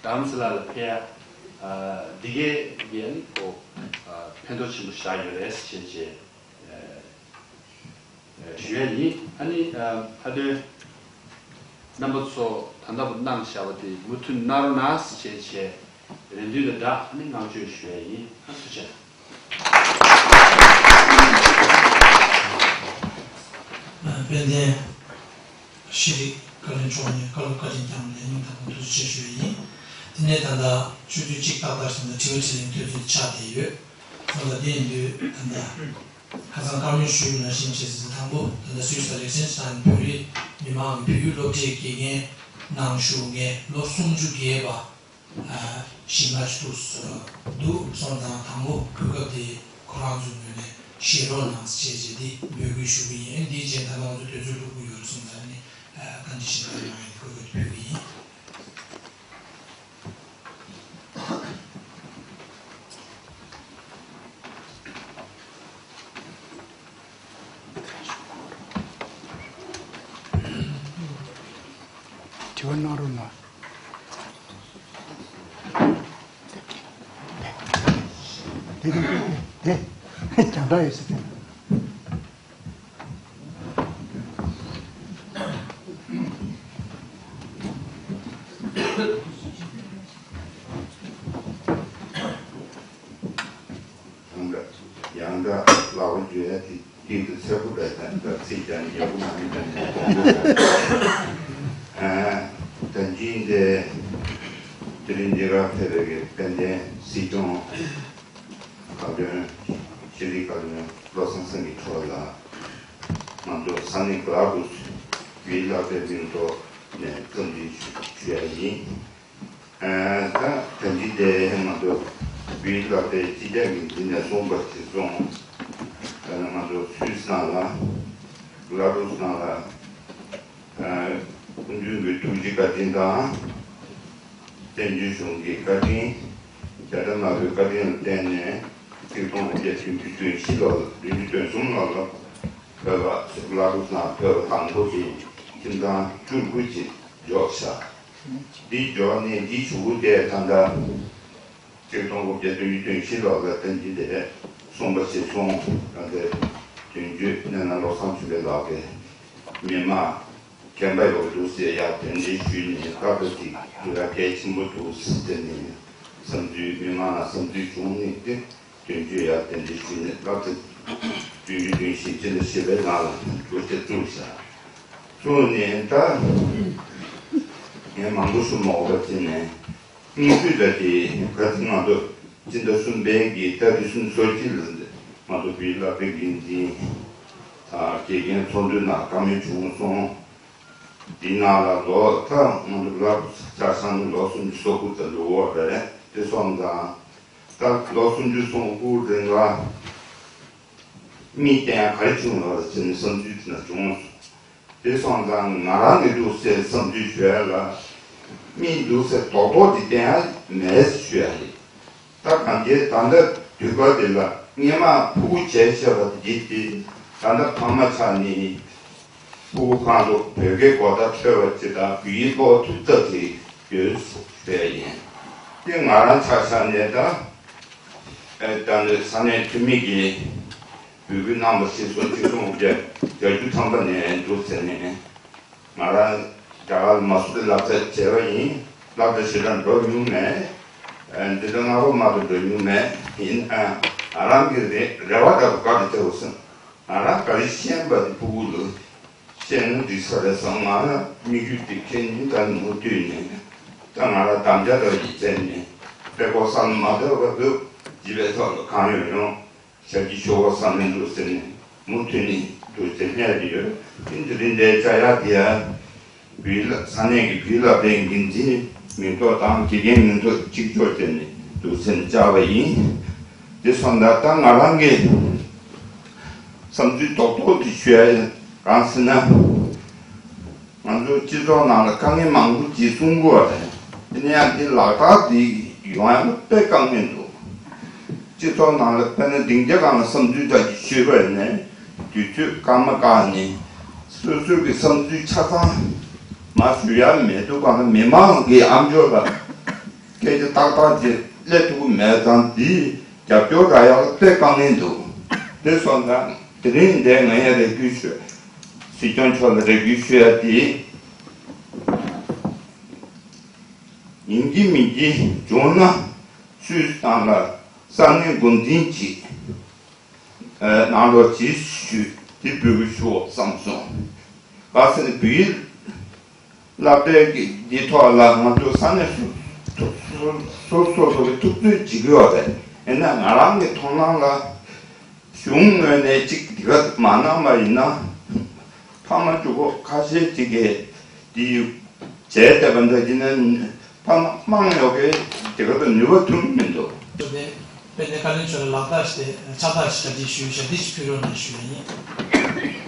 རམ་ས་ལ་ལ་ཕེབས་ཡ་འདི་གས་ཀྱི་ཨ་ནི་ཁོ་ཕན་ཐོགས་ཆེན་པོ་བཞག་ཡོད་རེད་ཞེས་བྱས། ཞུ་ཡ་ཡིན། ཨ་ནི་ཁ་ཏོན་རྣམ་པ་ཚོ་ད་ལྟ་བུ་གནང་བཞག་པ་དེ་མུ་མཐུད་གནང་རོགས་གནང་ཞེས་བྱས་རེ་འདུན་དང་སྦྲགས་ཨ་ནི་བསྔགས་བརྗོད་ཞུ་ཡ་ཡིན། ཨ་ཐུགས་རྗེ་ཆེ། དཔལ་ལྡན་ཤེས་རིག་བཀའ་བློན་མཆོག་ནས་བཀའ་སློབ་བཀའ་དྲིན་བསྐྱངས་པ་ལ་སྙིང་ཐག་པ་ཐུགས་རྗེ་ཆེ་ཞུ་ཡ་ཡིན། དེ་ནས་ད་ལྟ་ཆུ་ཚོད་གཅིག་ཏག་ཏག་ཙམ་ལ་དྲི་བ་དྲིས་ལན་དུས་ཚོད་ཆགས་བསྡད་ཡོད། སོང་ཙང་དེ་ཡིན་དུས་ད་ལྟ་ཁ་སང་བཀའ་མོལ་ཞུས་ནང་བཞིན་བྱས་ཙང་དང་པོ་ད་ལྟ་སུད་སི་ལེག་སན་ཤི་ཊན་བོད་རིགས་མི་མང་གི་བོད་ཡིག་སློབ་གྲྭའི་དགེ་རྒན་ནང་ཞུགས་མཁན་ལོ་སུམ་ཅུ་བརྒལ་བ་གཞིས་མ་ཞིག་ཏུ་འདུག་སོང་ཙང་དང་པོ་གོ་སྐབས་དེ་ཁོ་རང་ཚོའི་ངོས་ནས་བཞེས་རོགས་གནང་ཞེས་བྱས་ཏེ་འབོད་སྐུལ་ཞུ་གི་ཡིན། འདིའི་རྗེས་ད་ལྟ་ང་ཚོ་དུས་ཚོད་ལྷུག་གི་ཡོད་རེད། སོང་ཙང་ནི་བཀའ་འདྲི་ཞིབ་ཕྲ་གནང་ཡོད་གོ་སྐབས་དེ་ཕུལ་གི་ཡིན། འོ་གནང་རོགས་གནང་། དེ་དེ་དེ་དེ་རྒྱང་གྲགས་ཡོད་ས་དེ། ཡང་འདྲ་ཡང་འདྲ་ལབ་རྒྱུ་ཡ་དེ་ཤིན་ཏུ་ཚད་པོ་རེད། ད་ཚིག་ཀྱང་ཡག་པོ་མ་ཡིན་ཀྱང་ནས་གོང་བུ་རེད། ཨ་ད་འཇིན་དེ་དེ་རིང་འདི་གར་ཕེབས་པའི་དཔལ་ལྡན་སྲིད་སྐྱོང་བཀའ་བློན་ཤེས་རིག་བཀའ་བློན་བློ་བཟང་སེང་གེ་མཆོག་ལ་ང་ཚོ་ས་གནས་གྷི་ལ་རུ་སི་བོད་ཡིག་སློབ་གྲྭའི་མིང་ཐོག་ནས་འཚམས་འདྲི་ཞུ་ཞུ་ཡ་ཡིན། ཨ་ད་ད་འདི་དེ་ང་ཚོ་བོད་ཡིག་སློབ་གྲྭའི་སྤྱི་ཁྱབ་ཀྱི་འདི་ནས་གསུངས་པ་གཞིར་བཟུང་། ད་ནི་ང་ཚོ་སུད་སི་ནང་ལ་གྷི་ལ་རུ་སི་ནང་ལ་ཨ་སྐུ་མདུན་གྱི་ཐུགས་རྗེ་བཀའ་དྲིན་དང་། བཙན་བྱོལ་གཞུང་གི་བཀའ་དྲིན། རྒྱ་བོད་དམར་པོའི་བཀའ་དྲིན་ལ་བརྟེན་ནས་ཆིག་སྟོང་དགུ་བརྒྱ་བདུན་ཅུ་དོན་བཞི་ལོ་ལ་བདུན་ཅུ་དོན་གསུམ་ལོ་ལ་བོད་པ་གྷི་ལ་རུ་སི་ནང་བོད་པ་དང་པོ་དེ་ཁྱིམ་ཚང་བཅུ་དགུ་ཅིག་འབྱོར་ཤག་འདི་འབྱོར་ནས་འདི་བྱུང་དེ་ད་ལྟ་ཆིག་སྟོང་དགུ་བརྒྱ་བདུན་ཅུ་དོན་བཞི་ལོ་ལ་བསྟན་གྱི་དེ་གསུངས་པ་ཞིག་སོང་། ད་ལྟའི་དོན་གཅོད་སྣེ་ན་བློ་བཟང་ཆོས་འཕེལ་ལགས་ཀྱིས་མི་མང་རྒན་པ་ཡོད་འདུག་ཟེར་ཡ་དེ་འདྲའི་ཞུས་ནས་སྐབས་དེ་ཅིག་དུས་རབས་གལ་ཆེན་པོ་འདུག་ཟེར་ནས་བསམ་ཚུལ་མི་མང་ལ་བསམ་ཚུལ་བྱུང་ནས་དེ་དོན་གཅོད་ཡ་དེ་འདྲའི་ཞུས་ནས་སྐབས་དེ་དོན་གཅོད་དོན་ཞིབ་ཅི་ལ་ཞིབ་པའི་ནང་ལ་འགྲོ་བྱེད་བཙུགས་བཞག་བཙུགས་ནས་ད་ངས་མང་པོ་ཞུ་མ་དགོས་པ་བྱས་ནས། སྙིང་བཅུད་ལྟ་སྟེ་ག་ཚོད་ང་ཚོ་སྤྱི་ཟླ་གསུམ་པའི་གི་ཏ་རིག་སོ་གཅིག་ལ་ང་ཚོ་བོད་ཡིག་སློབ་གྲྭའི་འགན་འཛིན་དང་དགེ་རྒན་ཚོགས་འདུའི་ནང་བཀའ་མོལ་བྱུང་སོང་། འདི་ནང་ལ་ལོ་ད་ང་ཚོ་སློབ་གྲྭ་ཆ་ཚང་ལོ་སུམ་ཅུ་སོ་དགུ་ཙམ་འགྲོ་གི་རེད། དེ་སོང་ཙང་ད་ལོ་སུམ་ཅུ་སོ་དགུ་རིང་ལ་མིས་བསྟན་ཡ་ག་རེ་བྱུང་ལ་ཟེར་ནས་བསམ་ཚུལ་དེ་འདྲ་བྱུང་སོང་། དེ་སོང་ཙང་ང་རང་གི་འདུག་སེ་བསམ་ཚུལ་ཞུ་ཡ་ལ་མིས་འདུག་སེ་རྡོག་རྡོག་དེ་བསྟན་ཡ་མེད་ཞུ་ཡ་རེད། ད་གང་ཅི་ད་ལྟ་དུས་སྐབས་འདི་ལ་སྔས་མ་ཕྲུ་གུ་བྱས་བྱས་པ་དེ་དེ་ད་ལྟ་ཕ་མ་ཆགས་ནས་ཕྲུ་གུ་གང་དུ་བོད་སྐད་གོ་བརྡ་འཕྲོད་པ་ཅིག་དང་བོད་ཡིག་ཀློག་ཐུབ་ཐབས་ཅིག་ཡོད་ཞུ་ཡ་ཡིན། དེ་ང་རང་ཆ་བཞག་ནས་ད་ཨེ་ད་ནི་ས་གནས་འཐུས་མི་གིས་འབོད་སྐུལ་གནང་བ་ཞིག་སོ་ཆིག་སྟོང་དགུ་བརྒྱ་བརྒྱད་ཅུ་ཐམ་པ་ནས་འདུག་ཟེར་ནས། ང་རང་རྒྱ་གར་ལ་མ་སུ་རི་སློབ་གྲྭ་བྱས་པ་ཡིན། སློབ་གྲྭ་ཞེ་དྲག་འགྲོ་མྱོང་མེད། ཨ་འདི་ལྟར་སྔ་པོ་མ་གཏོགས་འགྲོ་མྱོང་མེད། ཡིན་ཨ་ང་རང་གི་རེ་རེ་བ་འདྲ་པོ་བཀའ་དྲིན་ཆེ་བོ་སོང་། ང་རང་ག་རེ་ཤེས་པ་དེ་ཕྲུ་གུ་ལ་བཤད་ན་འགྲིག་ས་རེད་བསམ། ང་རང་མི་རྒྱུད་དེ་ཁྱེད་ཉིད་ད་མུ་མཐུད་ནས་ད་ང་རང་དམ་བཅའ་འདྲ་ཞིག་བྱས་ནས་དཔེ་ཁོ་བསམ་མ་ཐག་པ་འདུག་བྱིས་པའི་ཐོག་ལ་གང་ཡོང་ཡོང་། ཞབས་ཀྱིས་ཞུ་བ་བསམ་ནས་འདུག་ཟེར་ནས་མུ་མཐུད་ནས་འདུག་ཟེར་སྙད་ཀྱི་ཡོད། ཨིན་དེ་རིང་འདིར་བཅར་ཡག་དེ་ཡང་བོད་ཡིག་ས་གནས་ཀྱི་བོད་ཡིག་སློབ་གྲྭའི་འགན་འཛིན་མིང་ཐོག་དང་དགེ་རྒན་མིང་ཐོག་གཅིག་ལྕོགས་བྱས་ནས་འདུག་ཟེར་ནས་བཅར་བ་ཡིན། དེ་སོང་ཙང་ད་ང་རང་གི་བསམ་ཚུལ་རྡོག་རྡོག་དེ་ཞུ་ཡ་ཡིན། གང་ཟེར་ན། ང་ཚོའི་སྤྱི་ཚོགས་ནང་ལ་དཀའ་ངལ་མང་པོ་ཅིག་གསུང་གི་ཡོད་རེད། དེ་ནས་ཡང་འདི་ལག་བསྟར་འདི་ཡོང་ཡ་ལ་དཔེ་དཀའ་ངལ་འདུག་སྤྱི་ཚོགས་ནང་ལ་དཔེར་ན་སྡིངས་ཆ་སྒང་ལ་བསམ་ཚུལ་འདྲ་ཅིག་ཞུས་པ་ཡིན་ནའི་དུས་ཚོད་སྐར་མ་བཀག་ནས་སོ་སོའི་གི་བསམ་ཚུལ་ཆ་ཚང་མར་ཞུ་ཡ་མེད་དུས་སྒང་ལ་མི་མང་གི་ཨ་མཆོག་ལ་སྐད་ཆ་ཏག་ཏག་ཅིག་སླེབས་ཐུབ་ཀྱི་མེད་ཙང་འདི་རྒྱབ་སྐྱོར་རག་ཡ་ལ་དཔེ་དཀའ་ངལ་འདུག་དེ་སོང་ཙང་དེ་རིང་འདིར་ང་ཡང་རེ་སྐུལ་ཞུ། སྲིད་སྐྱོང་མཆོག་ལ་རེ་སྐུལ་ཞུ་ཡ་དེ། ཡིན་གཅིག་མིན་གཅིག་བྱུང་ན་སུད་སི་ནང་ལ་ས་གནས་འགོ་འཛིན་ཅིག་གནང་རོགས་གྱིས་ཞུ། དེ་འབོད་སྐུལ་ཞུ་བསམ་སོང་། ག་ཟེར་ན་བོད་ཡིག་སློབ་གྲྭའི་གི་འདི་ཐོག་ལ་ང་ཚོ་ས་གནས་སོ་སོ་སོ་སོ་གི་ཐུབ་ཚོད་བྱེད་ཀྱི་ཡོད་རེད། ཡིན་ན་ང་རང་གི་མཐོང་སྣང་ལ་གཞུང་ངོས་ནས་གཅིག་འདི་ག་མ་གནང་བ་ཡིན་ན་ཕ་མ་གཅིག་པོ་ཁ་ཤས་ཅིག་གིས་འདི་བྱས་བསྡད་པ་འདྲ་ཡིན་ན། ཕ་མ་མང་ཡོད་ཀྱི་དེ་ག་ཚོད་ནུས་པ་ཐོན་གྱི་མི་འདུག་དེ་དཔལ་ལྡན་བཀའ་བློན་མཆོག་ལ་ལག་བསྟར་ཞིག་ཕྱག་རྟགས་ཤིག་ག་འདྲ་ཞུས་ཤག་འདི་ཞིག་ཕུལ་རོགས་གནང་ཞུ་ཡ་ཡིན།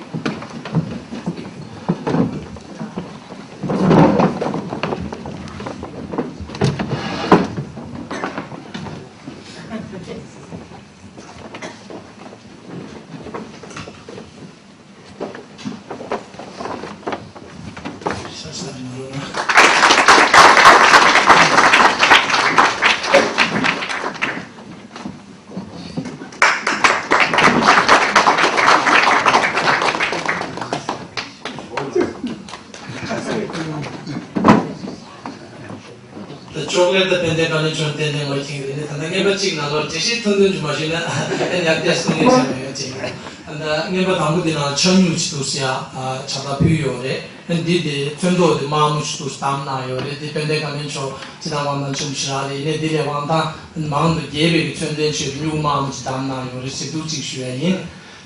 ཤོག་ལེབ་དང་དཔལ་ལྡན་བཀའ་བློན་མཆོག་ཏན་ཏན་ངོས་འཛིན་གྱི་རེད། ད་ལྟ་རྔན་པ་གཅིག་ནང་ལོགས་འགྲེལ་བཤད་ཐུང་ཐུང་ཅིག་མ་ཞུས་ན་ཨ་ནི་ཡར་བལྟས་གསུང་ངེས་བྱ་མི་ཡོད་ཅིག་ད་ལྟ་རྔན་པ་དང་པོ་འདི་ནང་ཕྱག་སྨྱུག་ཅིག་འདུག་ཟེར་ཡ་ཕྱག་རྟགས་ཕུལ་ཡོད་རེད། ཨ་ནི་འདི་དེ་ཚོན་མདོག་དེ་དམར་མོ་ཞིག་འདུག་བདམས་གནང་ཡོད་རེད། དེ་དཔལ་ལྡན་བཀའ་བློན་མཆོག་སྤྱི་བཏང་དབང་ཐང་ཆེན་པོ་ཞེ་དྲག་རེད། ཡིན་ནའི་འདི་ལས་དབང་ཐང་མང་དུ་རྒྱས་པའི་གི་ཚོན་ལྡན་ཆེད་དུ་སྨྱུ་གུ་དམར་མོ་ཅིག་བདམས་གནང་ཡོད་རེད་ཟེར་འདུག་ཅིག་ཞུ་ཡ་ཡིན།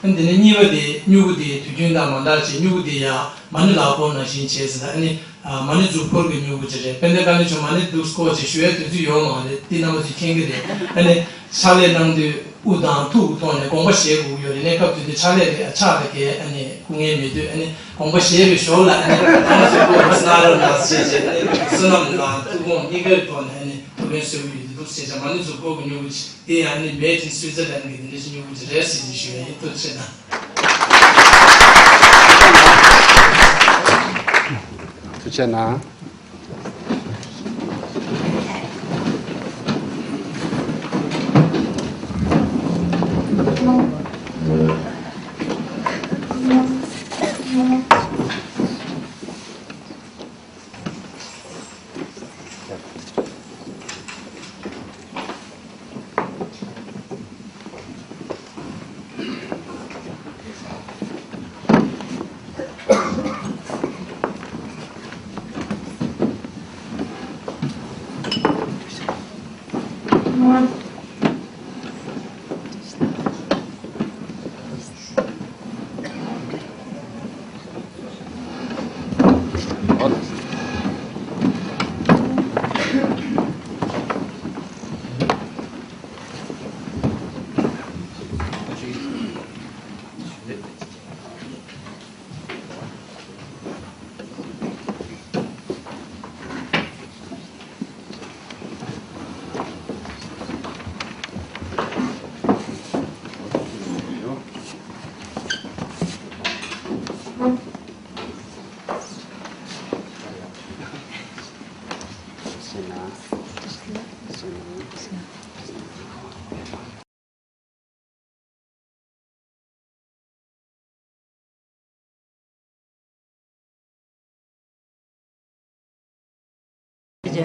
ཨ་ནི་དེ་ནས་གཉིས་པ་དེ་སྨྱུ་གུ་དེ་དུས་རྒྱུན་དང་མ་འདྲ་བྱས། སྨྱུ་གུ་དེ་ཡང་མ་ཎི་ལག་འཁོར་ནང་བཞིན་བྱས་ཟེར། ཨ་ནི་ཨ་མ་ཎི་མཛུབ་འཁོར་གྱི་སྨྱུ་གུ་ཅིག་རེད། དཔལ་ལྡན་བཀའ་བློན་མཆོག་མ་ཎི་འདུག་སྐོར་ཅིག་ཞུ་ཡའི་དུས་ཚོད་ཡོད་མ་རེད། འདི་རྣམ་པ་ཚོས་མཁྱེན་གྱི་རེད། ཨ་ནི་ཕྱག་ལས་གནང་དུས་དབུ་དང་ཐུགས་ཀྱི་ཐོག་ནས་དགོངས་པ་བཞེས་དགོས་ཀྱི་ཡོད་རེད། གནས་སྐབས་དེ་དུས་ཕྱག་ལས་ལ་ཕྱག་ལ་གའི་ཨ་ནི་སྐུ་ངལ་མེད་དུས། ཨ་ནི་དགོངས་པ་བཞེས་པའི་ཞོར་ལ་ཨ་ནི་རྣམ་པ་ཚོས་སྐུ་ངལ་གནང་རོགས་གནང་ཞེས་བྱས། ཨ་ནི་བསོད་ནམས་དང་ཐུགས་དགོངས་གཉིས་ཀའི་ཐོག་ནས་ཨ་ནི་ཐུགས་ཕན་གསོས་ཀྱི་ཡོད་འདུག་ཟེར་བྱས། མ་ཎི་མཛུབ་འཁོར་གྱི་སྨྱུ་གུ་ཅིག་དེ་ཡང་ནི་མེད་ཅིང་སུའི་ཙི་ལན་གྱི་འདི་འདྲ་ཞིག་སྨྱུ་གུ་ཅིག་རེད་ཟེར་ནས་ཞུ་ཡ་ཡིན། ཐུགས་རྗེ་གནང་། ཐུགས་རྗེ་གནང་།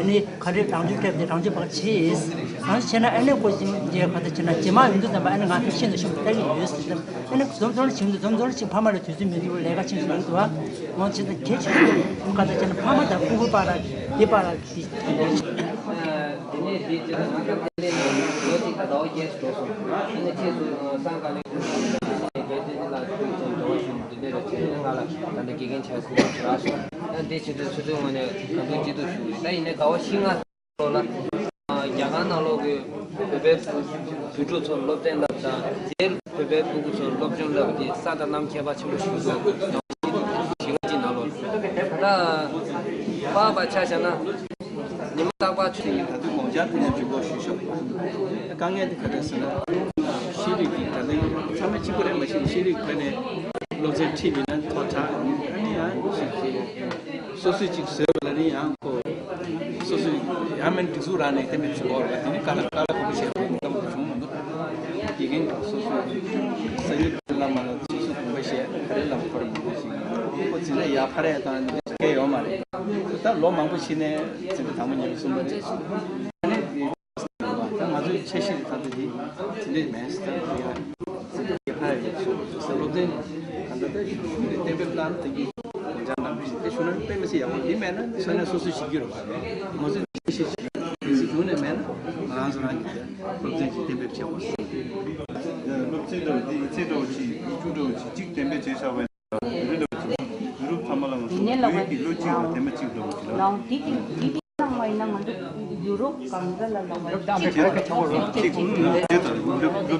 ནི་ག་རེ་རང་ཚུགས་སྐྱབས་ཏེ་རང་ཚུགས་པར་བྱེད། རང་ཚུགས་བྱས་ན་ཨ་ནི་ཀོ་ཅིང་རྒྱལ་ཁ་ད་བྱས་ན་རྗེས་མ་ཡོང་དུས་ཙམ་པ་ཨ་ནི་ང་ཚོ་ཤིན་ཏུ་ཤིན་ཏུ་ལྟ་གི་ཡོད་ཟེར། ཨ་ནི་འཛོམས་འཛོམས་ཞིག་འཛོམས་འཛོམས་ཞིག་ཕ་མ་ལ་དུས་ཚོད་མི་འདུག་ལས་ཀ་ཆེན་པོ་ཡོད་འདུག་ཨ་འོང་བྱས་ཙང་གལ་ཆེ་ཤོས་ག་ད་བྱས་ན་ཕ་མ་དང་ཕྲུ་གུ་བར་ལ་དེ་བར་ལ་དེ། དེ་ནས་དེ་བྱས་ཙང་ང་ཚོ་ལོ་གཅིག་ད་ཟླ་བ་བརྒྱད་ཙམ་འགྲོ་སོང་། ཨ་ནི་ཕྱིས་སུ་སང་ག་ལེ་རྒྱལ་བསྟན་འཛིན་ལགས་ཐུགས་ཆེན་འབྲེལ་བ་ཞུ་འདི་འདྲ་རེ་བྱས་ནས་ང་ལ་ད་ལྟ་དགེ་རྒན་ཆགས་སྐུ་ངོ་ཞུ་རག་སོང་། ཨ་འདི་བྱེད་དུས་ཆུ་ཚོད་ངོས་ནས་ག་ཚོད་སྐྱིད་སྡུག་ཞུ་གི་ཡོད། ད་ཡིན་ནའི་ཟླ་བ་བཞི་ལྔ་ལོ་ལ་རྒྱ་གར་ནང་ལོགས་ཀྱི་བོད་པའི་བུ་ཕྲུག་ཚོར་སློབ་ཚན་བསླབ་དང་། དེར་བོད་པའི་ཕྲུ་གུ་ཚོར་སློབ་སྦྱོང་བསླབ་པ་དེ་ས་དང་གནམ་ཁྱད་པར་ཆེན་པོ་ཞིག་འདུག་ཞིང་ཁ་ཅིག་ནང་ལོགས་ད་པགས་པ་ཆ་བཞག་ན་ཉི་མ་རྟག་པར་ཆུ་ད་དུང་ངོ་བཅར་ཐུབ་ཡག་ཇུས་འགོད་ཞུས་ཤོག་དཀའ་ངལ་དེ་ག་རེ་ཟེར་ན། ཤེས་རིག་གི་ད་ལྟ་ཚང་མ་གཅིག་པ་རེད་མ་གཞི་ཤེས་རིག་ཁོ་ནས་སློབ་ཚན་ཁྲིད་ཡོད་ན་མཐོ་དྲགས་ཨ་ནི་ཡང་ཞིག་གི་སོ་སོས་ཅིག་བཟོས་པ་ལ་ནི་ཡང་ཁོ་སོ་སོས་ཡང་མིན་སྒྲིག་འཛུགས་རང་ནས་གཏན་འབེབས་བྱེད་དགོས་རེད་པ། དེ་ནི་དཀའ་ལས་དཀའ་ལས་ཁག་པོ་བྱས་པ་ཡིན་གཏམ་དུ་བྱུང་མི་འདུག་དགེ་རྒན་སོ་སོས་ས་ཡུལ་བླ་མ་ལ་སོ་སོའི་དགོངས་པ་བཞེས་ག་རེ་ལམ་ཁོར་མི་འདུག་ཅིག་ཁོ་འཛིན་གྲྭ་ཡར་འཕར་ཡ་དང་འདི་སྐད་ཡོད་མ་རེད། ད་ལོ་མང་པོ་ཕྱིན་ནས་འཛིན་གྲྭ་དང་པོ་གཉིས་པ་གསུམ་པ་རེད། ད་ང་ཚོའི་འཆར་གཞི་དེ་ད་ལྟ་དེ་དེ་འདྲས་མེད་ཟེར། ད་ཡང་ཚིག་ཐོག་རྒྱལ་ཁ་ཡོད་སོ་སོ་སློབ་ཚན་ད་ལྟ་ད་གཞུང་གི་གཏན་འབེབས་བཏང་དེ་གི་དགོངས་འཆར་གནང་བཞིན་དེ་ཞུ་ན་དཔེ་མི་སྲིད་ཡག་པོ། འདི་མེད་ན་སོ་ནས་སོ་སོ་བྱེད་ཀྱི་རེད་པ། ང་ཚོས་འཆར་གཞི་བྱེད་ཀྱི་རེད། གལ་སྲིད་གཞུང་ནས་མེད་ན་ང་རང་ཚོ་རང་གིས་སློབ་ཚན་ཞིག་གཏན་འབེབས་བྱེད་དགོས། སློབ་ཚན་འདྲ་བོ་དེ་ཡིག་ཚད་འདྲ་བོ་ཅིག་ཡིག་རྒྱུགས་འདྲ་བོ་ཅིག་གཅིག་གཏན་འབེབས་བྱས་བཞག་པ་ཡིན་ན། དུས་རབས་ཅིག་དུས་རབས་ཐ་མ་ལ་ང་ཚོ་ཡིན་ནའི་ལ་བོད་ཀྱི་བློ་གཅིག་ལ་དེ་མ་གཅིག་འདྲ་བོ་ཅིག་ལ། ལའང་དེ་དེ་དེ་དེ་ཚང་མ་ཡིན་ན་ང་ཚོ་ཡུ་རོབ་གང་ག་ལ་ལ་བ་ཅིག་ཅིག་ཅིག་ཅིག་སློབ་ཚན་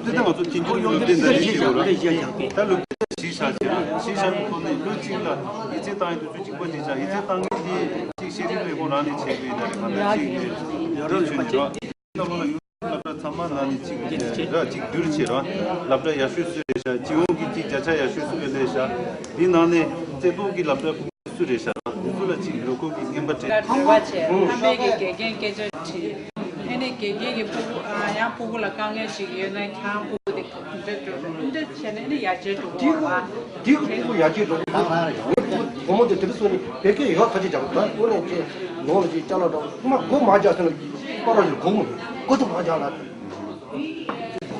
དེ་ང་ཚོ་དེ་འཇོག་ཡོང་དུས་དེ་འདྲ་རེད་ཞེས་པ་ར། ད་སློབ་ཚན་གཞི་བཞག་བྱས་ར། གཞི་བཞག་པའི་ཐོག་ནས་བློ་གཅིག་ལ་ཡིག་ཚད་བཏང་ཡོང་དུས་ཚོད་གཅིག་པ་གཅིག་བཞག་ཡིག་ཚད་བཏང་མཁན་དེ་གཅིག་ཤེས་རིག་ལས་ཁུངས་རང་ནས་བྱས་པའི་ཡིན་ན་རེད། གང་ལྟར་གཅིག་ཡོད་ཡོད་ཆོས་ནི་ར། ནང་ལོགས་ལ་ཡུལ་སློབ་གྲྭ་ཚང་མ་ནང་ནས་གཅིག་ར་གཅིག་བསྡུར་བྱས་ར། སློབ་གྲྭ་ཡག་ཤོས་སུ་རེད་ཤག་སྤྱི་ཡོངས་ཀྱི་གཅིག་བརྒྱ་ཆ་ཡག་ཤོས་སུ་སླེབས་ཤག་འདི་ནང་ནས་རྩེ་ཏོག་གི་སློབ་གྲྭ་སུ་རེད་ཤག་འདི་ཚོ་ལ་གཅིག་ལས་ཁུངས་ཀྱི་རྔན་པ་སྤྲད། ལ་འབྲེལ་བ་བྱས། ཕ་མས་ཀྱི་དགེ་རྒན་སྐད་ཆ་དྲིས། ཨ་ནི་དགེ་རྒན་གྱི་ཕྲུ་གུ་ཨ་ཡང་ཕྲུ་གུ་ལ་དཀའ་ངལ་ཞིག་ཡོད་ན་ཁྱེད་རང་ཕྲུ་གུ་དེ་ག་འདྲ་འགྲོ་རེད། འདི་འདྲ་བྱས་ན་ཨ་ནི་ཡར་རྒྱས་འགྲོ་གི་རེད་པ། འདི་ཕྲུ་གུ་ཡར་རྒྱས་འགྲོ་གི་རེད། བུ་མོ་དེ་དེ་འདྲ་སོང་ནས་བོད་སྐད་ཡག་ཐག་ཆོད་རྒྱག་གི་འདུག་དངོས་གནས་ཀྱི་ནང་ལ་ཅིག་ཅ་ལག་འདྲ་བོ་ཁོ་མ་སྒོ་མ་རྒྱག་ཟེར་ན། པ་ར་ཞིག་གོང་མོ་ཀོ་ཐུ་མ་ཅང་ལ།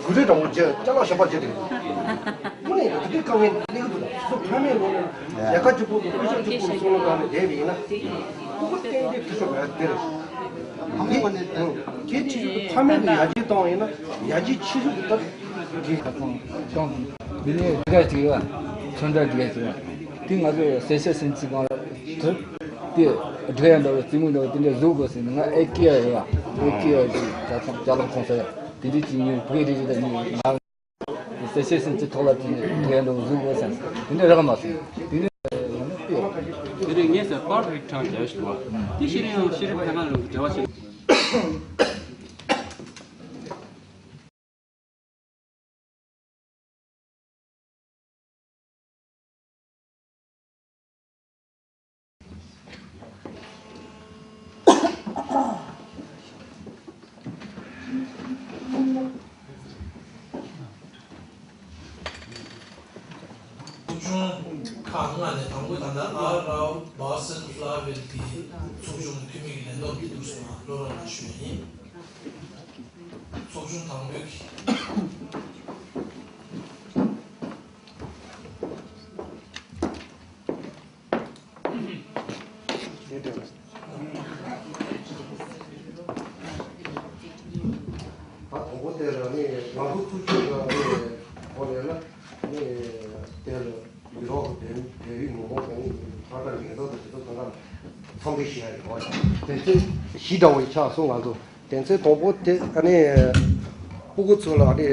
གུ་རེ་དང་བོ་བྱས་ཅ་ལག་ཞབས་པ་བྱས་ཏེ། དངོས་གནས་ཡོད་དེ་དཀའ་ངལ་གནས་ཀྱི་འདུག་སུ་ཕན་མེད་ལོ་ནས་ལས་ཀ་གཅིག་པོ་དང་དཔེ་ཆ་གཅིག་པོ་གསུང་ལོ་གང་ནས་བསྡད་པ་ཡིན་ན། ཨོ་ཏན་ཏིག་ཐུ་ཤོ་མེད་དེ་རེད། ཨང་ཁོ་ནས་དེ་ཁྱེད་ཀྱིས་ཕ་མེས་ཀྱི་ཡར་རྒྱས་བཏང་བ་ཡིན་ན་ཡར་རྒྱས་ཆེ་ཤོས་ཀྱི་སྟབས་ཀྱིས་ཁ་ཚང་བཏང་། འདི་ནས་སྒྲིག་ག་ཅིག་ཡོད། ཚོན་ཁྲ་སྒྲིག་ག་ཅིག་ཡོད། དེ་ང་ཚོ་སེ་ཤེ་སིན་ཅི་གང་ལ་དེ་དེ་སྒྲིག་ཡ་འདྲ་བོ་རྩེད་མོ་འདྲ་བོ་དེ་འདྲ་བཟོ་དགོས་ཟེར་ནས་ང་ཨེ་ཀི་ཡ་ཡོད། ཨེ་ཀི་ཡ་ཅིག་ཅ་ཚང་ཅ་ལག་ཚོང་ས་ཡ་དེ་འདྲ་ཅིག་ཉོས། བོད་རིགས་རིགས་དང་ཉོས། ང་སེ་ཤེ་སིན་ཅི་ཐོག་ལ་དེ་ནས་སྒྲིག་ཡ་འདྲ་བོ་བཟོ་དགོས་ཟེར་ནས་དེ་འདྲ་རག་མ་སོང་། དེ་ནས་ཡང་ན་ཨེ། དེ་རིང་ངས་ཟེར་པར་རིགས་གྲངས་བརྒྱབ་ཞིག་བ། དེ་ཤེས་རིང་ཡང་ཤེས་རིག་ཐད་ཀར་ལ་འབྲེལ་བ་བྱེད། ཚོགས་ཆུང་ཁག་ལྔ་ནས་དང་པོ་ད་ལྟ་ཨ་ར་བྷ་སན་ཧྥ་ལ་ཝེལ་གྱི་ཚོགས་ཆུང་གི་འཐུས་མི་གི་ལས་བསྡོམས་དེ་འདུག་སོང་ང་བློ་རང་ལ་ཞུ་ཡ་ཡིན། ཚོགས་ཆུང་དང་པོའི་ད་དང་པོ་དེ་ལ་ནི་ང་ཚོ་ཚོགས་ཆུང་ལ་ནི་གོ་ལས་ལ་ནི་དེ་ལ་ཡུ་རོབ་བོད་བོད་ཡིག་མི་མང་གང་ཡིན་ཁ་བྲལ་ངེས་ཏོག་ཏུ་དེ་ཚོ་གང་ག་འཚམས་འདྲི་ཞུ་ཡ་ཡོད་བ། དེ་ཚོ་གཞི་འདྲ་བོ་ཆགས་སོང་ང་ཚོ། དེ་ཚོའི་དང་པོ་དེ་ཨ་ནི་སྤུ་གུ་ཚོ་ལ་ཨ་ནི་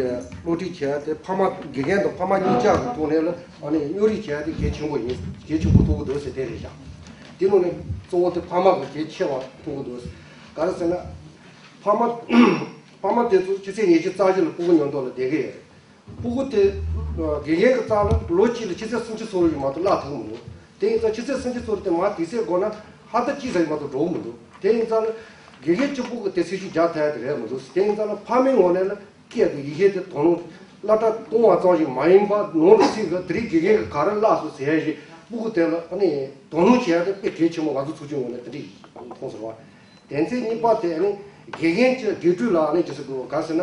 སློབ་ཁྲིད་བྱས་ཏེ་ཕ་མ་དགེ་རྒན་དང་ཕ་མ་གཉིས་ཆ་གི་ཐོག་ནས་ལ་ཨ་ནི་སྨྱོ་རིགས་བྱས་ཏེ་གལ་ཆེན་པོ་ཡིན། གལ་ཆེན་པོ་མཐོང་གི་འདུག་ཟེར་དེ་རེད་ཤག་དེ་ནང་ནས་གཙོ་བོ་དེ་ཕ་མ་གི་གལ་ཆེ་བ་མཐོང་གི་འདུག་ག་རེ་ཟེར་ན་ཕ་མ་ཕ་མ་དེ་ཚོ་ཕྱི་ཚེས་ཉེར་བཞི་རྩ་བཞི་ལ་སྤུ་གུ་མཉམ་དུ་ལ་བསྡད་ཀྱི་ཡོད་རེད། སྤུ་གུ་དེ་དགེ་རྒན་གྱི་རྩ་ལ་ལོ་གཅིག་ལ་ཆུ་ཚོད་སུམ་ཅུ་སོ་རེ་ཡོད་མ་གཏོགས་བརླག་ཐུབ་ཀྱི་མི་འདུག་དེ་ཡིན་ཙང་ཆུ་ཚོད་སུམ་ཅུ་སོ་རེ་དེ་མར་དུས་ཚོད་འགོར་ན་ཧ་ད་གཅིག་ཙམ་ཡོད་མ་གཏོགས་འགྲོ་གི་མི་འདུག་དེ་ཡིན་ཙང་ལ་དགེ་རྒན་གཅིག་པུ་གི་དེ་སྲི་ཞུ་རྒྱག་ཐུབ་ཡ་དེ་རེད་མི་འདུག་དེ་ཡིན་ཙང་ལ་ཕ་མའི་ངོས་ནས་ལ་སྐད་དུ་ཡིག་ཆ་དེ་དོ་སྣང་སློབ་གྲྭ་གཏོང་བ་ཙམ་ཞིག་མ་ཡིན་པ་ནང་དུ་ཚུད་དེ་དེ་རིང་དགེ་རྒན་གྱིས་ག་རེ་བསླབས་སོང་ཟེར་ཡ་ཞིག་སྤུ་གུ་དེ་ལ་ཨ་ནི་དོ་སྣང་བྱེད་ཡ་དེ་དཔེ་གལ་ཆེན་པོ་ང་ཚོ་ཚོགས་ཆུང་ངོས་ནས་དེ་འདྲ་མཐོང་སོང་བ། དེ་ཚེ་གཉིས་པ་དེ་ནི་དགེ་རྒན་གྱི་དགེ་ཕྲུག་ལ་ནི་ཅི་ཟེར་དགོས་ག་ཟེར་ན།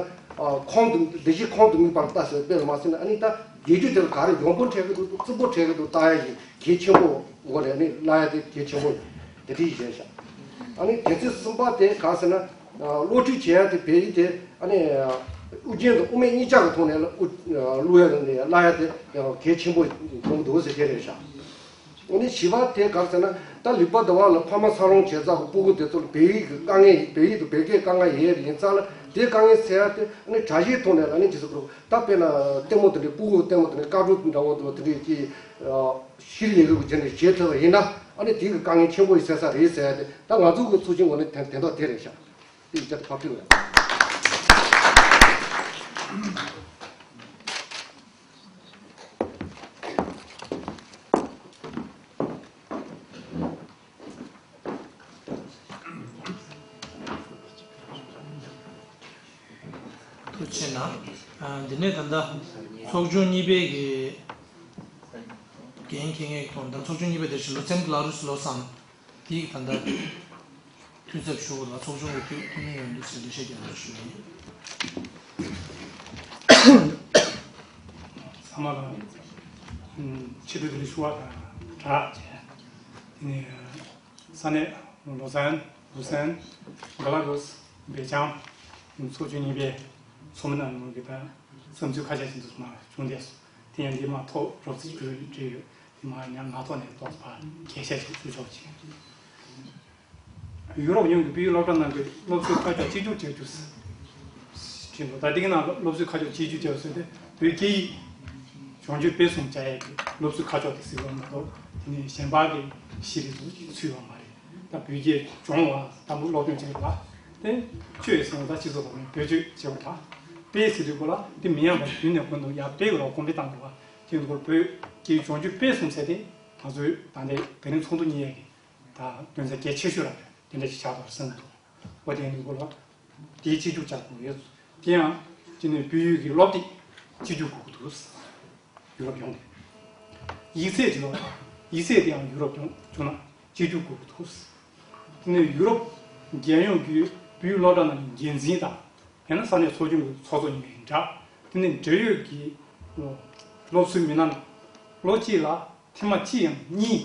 ཁོང་དུ་སྡེ་བཞི་ཁོང་དུ་དམིགས་པར་ལྟ་ཟེར་དཔེ་ལ་མ་ཟེར་ན་ཨ་ནི་ད་དགེ་ཕྲུག་དེ་ལ་ག་རེ་ཡོང་སྤོ་འཕྲད་ཀྱི་འདུག་རྩུབ་པོ་འཕྲད་ཀྱི་འདུག་ལྟ་ཡ་ཞིག་གལ་ཆེན་པོ་འོ་རེད། ནི་ལྟ་ཡ་དེ་གལ་ཆེན་པོ་དེ་འདྲ་ཡིན་ཤག་ཨ་ནི་དེ་ཚེ་གསུམ་པ་དེ་ག་ཟེར་ན། སློབ་ཁྲིད་བྱེད་ཡ་དེ་བོད་ཡིག་དེ་ཨ་ནི་དབུ་རྒྱན་དང་དབུ་མེད་གཉིས་ཆ་གི་ཐོག་ནས་ལ་བླུག་ཡ་དང་ནས་བསླབ་ཡ་དེ་གལ་ཆེན་པོ་ཡོང་གི་འདུག་ཟེར་དེ་རེད་ཤག་འོ་ནི་བཞི་པ་དེ་ག་རེ་ཟེར་ན། ད་ལེགས་པར་དུ་བ་ལ་ཕ་མ་འཚར་ལོངས་བྱས་ཚར་བའི་སྤུ་གུ་དེ་ཚོ་ལ་བོད་ཡིག་གི་དཀའ་ངལ་བོད་ཡིག་དང་བོད་སྐད་དཀའ་ངལ་ཡོད་ཡིན་ཙང་ལ་དེ་དཀའ་ངལ་སེལ་ཡ་དེ་ཨ་ནི་དྲ་ཞིག་ཐོག་ནས་ལ་ནི་ཇི་སྲིད་གོ་ད་དཔེར་ན་ལྟད་མོ་དེ་འདྲའི་སྤུ་གུ་ལྟད་མོ་དེ་འདྲའི་བཀའ་འགྲོ་འདྲ་བོ་དེ་འདྲའི་ཅི་ཤིར་ལས་གི་བྱས་ནས་བྱེད་ཐུབ་པ་ཡིན་ན་ཨ་ནི་དེ་གི་དཀའ་ངལ་ཆེན་པོ་ཡིན་ཟེར་ས་རེད་ཟེར་ཡ་དེ་ད་ང་ཚོ་གི་ཚོགས་ཆེན་ངོས་ནས་དེ་དེ་འདྲ་དེ་རེད་ཤག་དེ་ཡིན་ཙང་དེ་ཕབ་ཐུབ་ཡོད། ཐུགས་རྗེ་གནང་། འདི་ནས་ད་ལྟ་ཚོགས་ཆུང་གཉིས་པའི་གི་འགན་འཁྱེར་མཁན་གྱི་ཐོག་ནས་ད་ཚོགས་ཆུང་གཉིས་པའི་དེ་བཞིན་ལོ་ཙེམ་གི་ལ་རུས་ལོ་སང་དེའི་ད་ལྟ་འཐུས་ཚབ་ཞུ་དགོས་ལ་ཚོགས་ཆུང་གི་འཐུས་འཐུས་མི་ཡོད་འདུག་ཟེར་འགྲེལ་བཤད་རྒྱག་དགོས་ཞུ་ཡིན། ཚང་མ་ལ་ཕྱི་དྲོ་བདེ་ལེགས་ཞུ་བ་དང་སྦྲགས་བྱས། དེ་ནས་ས་གནས་ལོ་ཙཱན། ཝུ་སན། གྷ་ལ་གོ་སི། སྦེལ་ཇམ། ཚོགས་ཆུང་གཉིས་པའི་ཚོགས་མི་རྣམས་ཀྱིས་ད་བསམ་ཚུལ་ཁ་ཤས་ཤིག་འདུག་མ་བྱུང་བསྡད་སོང་། དེ་ཡང་འདི་མ་ཐོག་རོབ་ཙམ་བྲིས་བྲིས་ཡོད། དེ་མ་ཉམས་ང་ཐོག་ནས་ཏོག་ཙམ་གལ་ཆེ་ཞིག་བཟོ་ཆོག་ཅིང་། ཡུ་རོབ་ཡོངས་ཀྱི་བོད་ཡིག་སློབ་གྲྭ་ནང་གི་སློབ་གསོའི་ཁ་ཕྱོགས་གཅིག་གྱུར་བྱ་རྒྱུ། བྲིས་འདུག་ད་འདི་གི་ནང་སློབ་གསོའི་ཁ་ཕྱོགས་གཅིག་གྱུར་བྱ་རྒྱུ་ཟེར་ཏེ་བོད་སྐད་ཡིག་སྦྱོང་སྤྱོད་སྤེལ་གསུམ་བྱ་ཡས་ཀྱི་སློབ་གསོའི་ཁ་ཕྱོགས་དེ་ཟེར་བ་མ་གཏོགས་དེ་ནས་གཞན་པ་གི་གཞི་རིགས་སུ་ཚུད་ཡོད་མ་རེད། ད་བོད་སྐད་སྦྱོང་བ་དང་པོ་སློབ་སྦྱོང་བྱེད་པ་དེ་ཆོས་ཟེར་བ་ད་སྤྱི་ཚོགས་ཐོག་ནས་བེད་སྤྱོད་བྱེད་པ་དང་སྤེལ་ཟེར་དུས་སྐོར་ལ་དེ་མི་ཡང་བ་རྒྱུན་ནས་ཀུན་ཏུ་ཡར་སྤེལ་དགོས་ར་གོང་འཕེལ་གཏང་དགོས་པ་དེ་འདུག་བོད་སྐད་སྦྱོང་སྤྱོད་སྤེལ་གསུམ་ཟེར་ཏེ་ང་ཚོའི་ད་ལྟའི་དེ་རིང་ཚོགས་འདུ་གཉིས་ཡས་ཀྱི་ད་དོན་ཚན་གལ་ཆེ་ཤོས་ར་དེ་འདྲ་ཞིག་ཆགས་འདུག་བསམ་འདུག་འོ་དེ་འདུག་གོ་ལ། དེའི་གཅིག་གྱུར་ཆགས་དགོས་ཡོད། དེ་ཡང་དེ་ནས་བོད་ཡིག་གི་སློབ་དེབ་གཅིག་གྱུར་དགོས་ཀྱི་འདུག་ཡུ་རོབ་ཡོངས་ནས། ཡིག་ཚད་ཀྱི་སློབ་ཡིག་ཚད་དེ་ཡང་ཡུ་རོབ་ཡོངས་བྱུང་ན་གཅིག་གྱུར་དགོས་ཀྱི་འདུག་དེ་ནས་ཡུ་རོབ་རྒྱལ་ཡོངས་ཀྱི་ བོད་ཡིག་སློབ་གྲྭ་ནང་གི་འགན་འཛིན་དང་། ཡང་ན་ས་གནས་ཚོགས་ཆུང་གི་ཚོགས་གཙོ་ཡིན་པའི་འདྲ། དེ་ནས་འབྲེལ་ཡོད་ཀྱི་སློབ་ཟུར་མི་སྣ་རྣམས་ལོ་གཅིག་ལ་ཐེངས་མ་གཅིག་ཡང་གཉིས་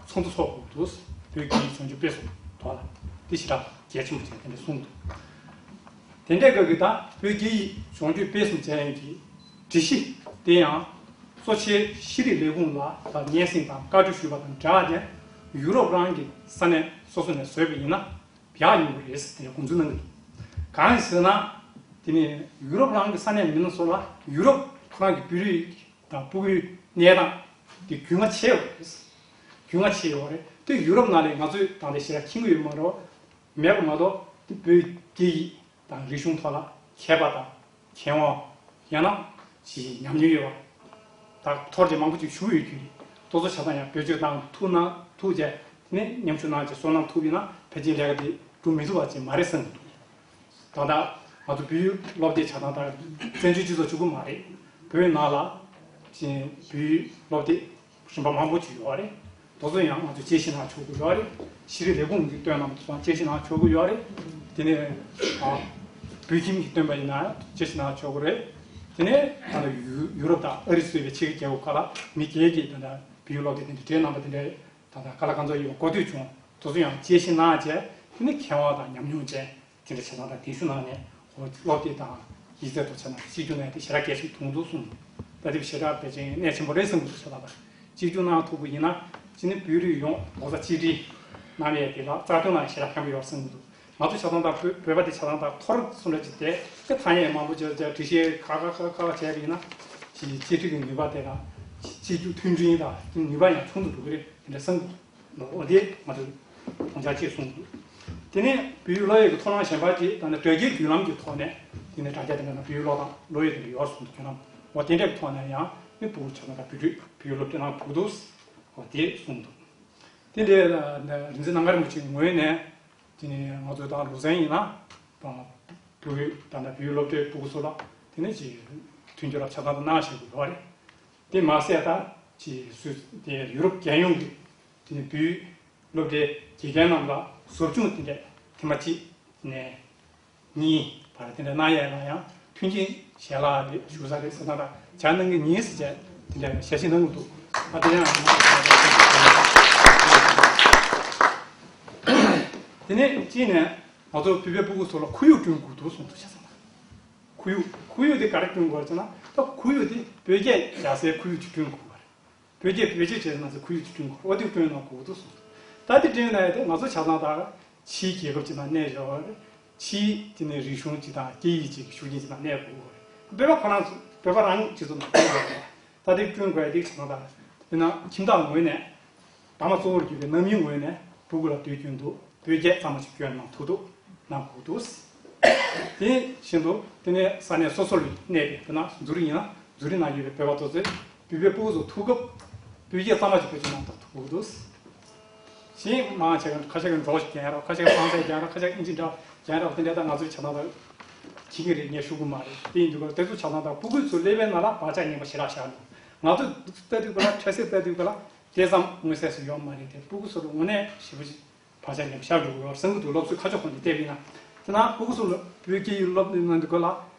ཚོགས་འདུ་འཚོགས་དགོས་འདུག་བོད་སྐད་ཡིག་སྦྱོང་སྤྱོད་སྤེལ་གསུམ་ཐོག་ལ་དེ་ཞེ་དྲག་གལ་ཆེན་པོ་ཆགས་དེ་འདྲ་གསུངས་འདུག་དེ་འདྲའི་སྐབས་ཀྱི་ད་བོད་སྐད་ཡིག་སྦྱོང་སྤྱོད་སྤེལ་གསུམ་བྱས་ཡོད་ཀྱི་སྒྲིག་གཞི་དེ་ཡང་གཙོ་ཆེའི་ཤེས་རིག་ལས་ཁུངས་ལ་ད་སྙན་སེང་དང་བཀའ་འཁྲོལ་ཞུས་པ་དང་སྦྲགས་ཏེ་ཡུ་རོབ་རང་གི་ས་གནས་སོ་སོ་ནས་བཟོས་པ་ཡིན་ན། ཡག་ཡོང་གི་རེད་ཟེར་དེ་འདྲ་དགོངས་ཚུལ་གནང་གི་འདུག་གང་ཡིན་ཟེར་ན། དེ་ནི་ཡུ་རོབ་རང་གི་ས་གནས་མི་སྣ་ཚོ་ལ་ཡུ་རོབ་ཁོ་རང་གི་བོད་རིགས་དང་སྤུ་གུའི་གནས་སྟངས་དེ་རྒྱུས་མངའ་ཆེ་བ་རེད། རྒྱུས་མངའ་ཆེ་ཡོད་རེད། དེ་ཡུ་རོབ་ནང་ལས་ང་ཚོས་དང་དེ་ཞེ་དྲག་མཁྱེན་གྱི་ཡོད་མ་རེད། མེད་པ་མ་གཏོགས་དེ་བོད་སྐད་ཡིག་དང་རིག་གཞུང་ཐོག་ལ་མཁས་པ་དང་མཁས་དབང་། ཡང་ན་ཅིག་ཉམས་མྱོང་ཡོད་པ་དང་ཐོར་རྒྱས་མང་པོ་ཅིག་བཞུགས་ཡོད་རྒྱུ་རེད། དེ་ཚོ་ཆ་ཚང་ཡང་བེད་སྤྱོད་བཏང་ཐུབ་ན་ཐུབ་བྱས། དེ་ནས་མཉམ་ཞུགས་གནང་བྱས་བསོད་ནམས་ཐུབ་ཡིན་ན་ཕལ་ཆེར་ལས་ཀ་དེ་སྒྲུབ་མི་ཐུབ་པ་ཅིག་མ་རེད་བསམ་གྱི་འདུག་ད་ལྟ་ང་ཚོ་བོད་ཡིག་སློབ་དེབ་ཆ་ཚང་དང་བཙན་བྱོལ་སྤྱི་ཚོགས་གཅིག་པུ་མ་རེད། བོད་ནང་ལ་ཅིག་བོད་ཡིག་སློབ་དེབ་རིམ་པ་མང་པོ་ཅིག་ཡོད་རེད། དེ་ཚོ་ཡང་ང་ཚོས་དཔྱད་ཞིབ་གནང་ཆོག་གི་ཡོད་རེད། ཤེས་རིག་ལས་ཁུངས་ཀྱིས་བཏོན་གནང་བ་ཚོ་དཔྱད་ཞིབ་གནང་ཆོག་གི་ཡོད་རེད། དེ་ནས་ཨ་བོད་ཁྱིམ་གྱིས་བཏོན་པ་ཡིན་ན་དཔྱད་ཞིབ་གནང་ཆོག་གི་རེད། དེ་ནས་ད་ལྟ་ཡུ་ཡུ་རོབ་དང་ཨ་རི་སོགས་པའི་ཕྱི་རྒྱལ་ཁབ་ཁག་ལ་མི་སྒེར་གྱིས་ད་ལྟ་བོད་ཡིག་སློབ་དེབ་དེ་འདྲ་སྤྲད་གནང་པ་དེ་འདྲ་ད་ལྟ་ག་ལ་གང་འཚམ་ཡོད་པ་གོ་ཐོས་བྱུང་། དེ་ཚོ་ཡང་དཔྱད་ཞིབ་གནང་བྱས་དེ་ནས་མཁས་དབང་དང་ཉམས་མྱོང་ཅན། དེ་འདྲ་བྱེད་སྟངས་དང་གདན་ཞུ་གནང་ནས་འོ་སློབ་དེབ་དང་ཡིག་ཚད་ཐོག་བྱས་ན་གཅིག་གྱུར་གནང་ཡ་དེ་ཞེ་དྲག་གལ་ཆེན་པོ་མཐོང་འདུག་གསུངས་འདུག་ད་དེ་ཞེ་དྲག་ཕལ་ཆེར་གནད་ཆེན་པོ་རེད་བསམ་གྱི་འདུག་བྱས་ཙང་ད་གཅིག་གྱུར་གནང་ཐུབ་པ་ཡིན་ན་ཅི་ནས་བོད་རིགས་ཡོངས་ལོ་གསར་གཅིག་སྒྲིལ་གནང་ཡས་དེ་ལ་རྩ་དོན་ལ་ཞེ་དྲག་ཕན་པ་ཡོད་བསམ་གྱི་འདུག་ང་ཚོ་བྱས་ཙང་ད་བོད་བོད་པ་དེ་བྱས་ཙང་ད་ཐོར་སུ་འདྲ་ཅིག་དེ་དེ་ཐ་སྙད་མང་པོ་བརྗོད་བརྗོད་འགྲེལ་བཤད་ཁ་ཁ་ཁ་ཁ་བྱས་པ་ཡིན་ན་ཅི་གཅིག་སྒྲིལ་གྱི་ནུས་པ་དེ་དང་གཅིག་གྱུར་མཐུན་སྒྲིལ་དང་ནུས་པ་ཡང་ཆུང་དུ་འགྲོ་གི་རེད་དེ་འདྲ་བསམ་གྱི་འདུག་འོ་དེ་ང་ཚོས་དགོངས་འཆར་ཅིག་གསུངས་འདུག་དེ་ནས་བོད་ཡིག་སློབ་ཡོན་གྱི་ཐོབ་ཐང་གཞན་པ་ཅིག་ད་ནི་དྲ་རྒྱའི་བརྒྱུད་ལམ་གྱི་ཐོག་ནས་དེ་ནས་དྲ་རྒྱ་དེ་འདྲ་ན་བོད་ཡིག་སློབ་སྟངས་སློབ་ཡོན་དེ་འདྲ་ཡོད་གསུངས་འདུག་བརྒྱུད་ལམ་འོ་དེ་འདྲའི་ཐོག་ནས་ཡང་ནི་སྤུ་གུ་ཆ་ཚང་དང་བོད་ཕྲུག་བོད་ཡིག་སློབ་སྟེ་གནང་དགོས་འདུག་འོ་དེ་གསུངས་འདུག་དེ་འདྲའི་རིག་འཛིན་རྣམ་དཀར་རིན་པོ་ཆེའི་ངོས་ནས་དེ་ནས་ང་ཚོའི་ད་ལུང་ཚན་ཡིན་ན་ད་བོད་ཡིག་ད་ལྟ་བོད་ཡིག་སློབ་གྲྭའི་སྤུ་གུ་ཚོ་ལ་དེ་ནས་ཅིག་མཐུན་འགྱུར་ལ་ཆ་ཚང་དུ་གནང་བཞིན་དུ་ཡོད་རེད། དེ་མ་ཟད་ད་ཅིག་སུད་དེ་ཡུ་རོབ་རྒྱལ་ཡོངས་ཀྱི་དེ་ནས་བོད་ཡིག་སློབ་གྲྭའི་དགེ་རྒན་རྣམས་ལ་ཟབ་སྦྱོང་དེ་འདྲ་ཐེངས་མ་གཅིག་ནས་གཉིས་བར་དེ་འདྲ་གནང་ཡས་ལ་ཡང་མཐུན་རྐྱེན་ཞལ་ལག་རེ་ཞུ་ས་རེད་ཟེར་ན་ད་བྱ་གནང་གི་ཉིན་ཟེར་བྱས་དེ་འདྲ་ཞལ་བཞེས་གནང་གི་འདུག་ཨ་དེ་ཡང་དེ་ནས་གཅིག་ནས་ང་ཚོ་བོད་པའི་སྤུ་གུ་ཚོ་ལ་ཁོར་ཡུག་བསྐྲུན་དགོས་འདུག་གསུངས་འདུག་བྱས་ཙང་ན་ཁོར་ཡུག་ཁོར་ཡུག་དེ་ག་རེ་བསྐྲུན་དགོས་ཟེར་ན་ད་ཁོར་ཡུག་དེ་བོད་སྐད་རྒྱག་སའི་ཁོར་ཡུག་ཅིག་བསྐྲུན་དགོས་པ་རེད། བོད་སྐད་བེད་སྤྱོད་བྱས་ན་ཚེ་ཁོར་ཡུག་ཅིག་བསྐྲུན་དགོས། འོ་དེ་བསྐྲུན་ན་དགོས་འདུག་གསུངས། ད་དེ་བསྐྲུན་ན་ཡང་དེ་ང་ཚོ་བྱས་ཙང་ད་ཕྱིའི་རྒྱལ་ཁབ་ཅིག་ནང་གནས་བཞག་པ་རེད། ཕྱིའི་དེ་ནས་རིག་གཞུང་ཅིག་དང་སྐད་ཡིག་ཅིག་གི་ཤུགས་རྐྱེན་ཅིག་ནང་གནས་དགོས་པ་རེད། བོད་པ་ཁོ་རང་ཚོ་བོད་པ་རང་སྤྱི་ཚོགས་ནང་གནས་དགོས་པ་རེད། ད་དེ་བསྐྲུན་དགོས་ཡ་དེ་བྱས་ཙང་ད་དཔེར་ན་ཁྱིམ་བདག་ངོས་ནས་ཕ་མ་གཙོ་བོར་གྱུར་པའི་ནམ་ཡིན་ངོས་ནས་སྤུ་གུ་ལ་དུས་རྒྱུན་དུ་བོད་སྐད་གཙང་མ་ཞིག་སྐྱོན་གནང་ཐུབ་ཐུབ་གནང་དགོས་འདུག་དེ་བཞིན་དུ་དེ་ནས་ས་གནས་སོ་སོ་ལ་གནས་པའི་དཔེར་ན་ཛུ་རིག་ཡིན་ན་ཛུ་རིག་ནང་ཡོད་པའི་བོད་པ་ཚོ་ཚོས་བོད་པའི་སྤུ་གུ་ཚོ་ཐུག་སྐབས་བོད་སྐད་གཙང་མ་ཞིག་བེད་སྤྱོད་གནང་ཐུབ་ཐུབ་དགོས་འདུག་གཞན་མང་ཆེ་ག་ཁ་ཤས་ཀྱིས་འབྲོག་ཞིག་རྒྱག་རོགས། ཁ་ཤས་ཀྱིས་ཧྥ་རན་སི་རྒྱག་རོགས། ཁ་ཤས་ཀྱིས་ཨིན་ཇི་འདྲ་རྒྱག་རོགས། དེ་འདྲ་ད་ང་ཚོས་བྱས་ན་ད་ཁྱི་གི་རེད། ངས་ཞུ་གི་མ་རེད། དེ་ཡིན་དུས་ཀ་དེ་ཚོ་བྱས་ན་ད་སྤུ་གུ་ཚོ་ཀླད་པའི་ནང་ལ་བག་ཆགས་ངན་པ་ཞེ་དྲག་བཞག་འདུག་ང་ཚོས་ལྟ་དུས་ཀ་ལ་འཕྲལ་སེལ་ལྟ་དུས་ཀ་ལ་དེ་ཙམ་མངོན་གསལ་སུ་ཡོད་མ་རེད་དེ། སྤུ་གུ་ཚོ་ལ་དངོས་གནས་ཞེ་པོ་ཅིག་བག་ཆགས་ངན་པ་ཤར་འགྲོ་གི་ཡོད་བསམ་གྱི་འདུག་སློབ་གསོའི་ཁ་ཕྱོགས་ཐོག་ནས་བལྟས་པ་ཡིན་ན། དེ་ན་སྤུ་གུ་ཚོ་ལ་བོད་སྐད་ཡིག་སློབ་གནང་དུས་སྐབས་ལ་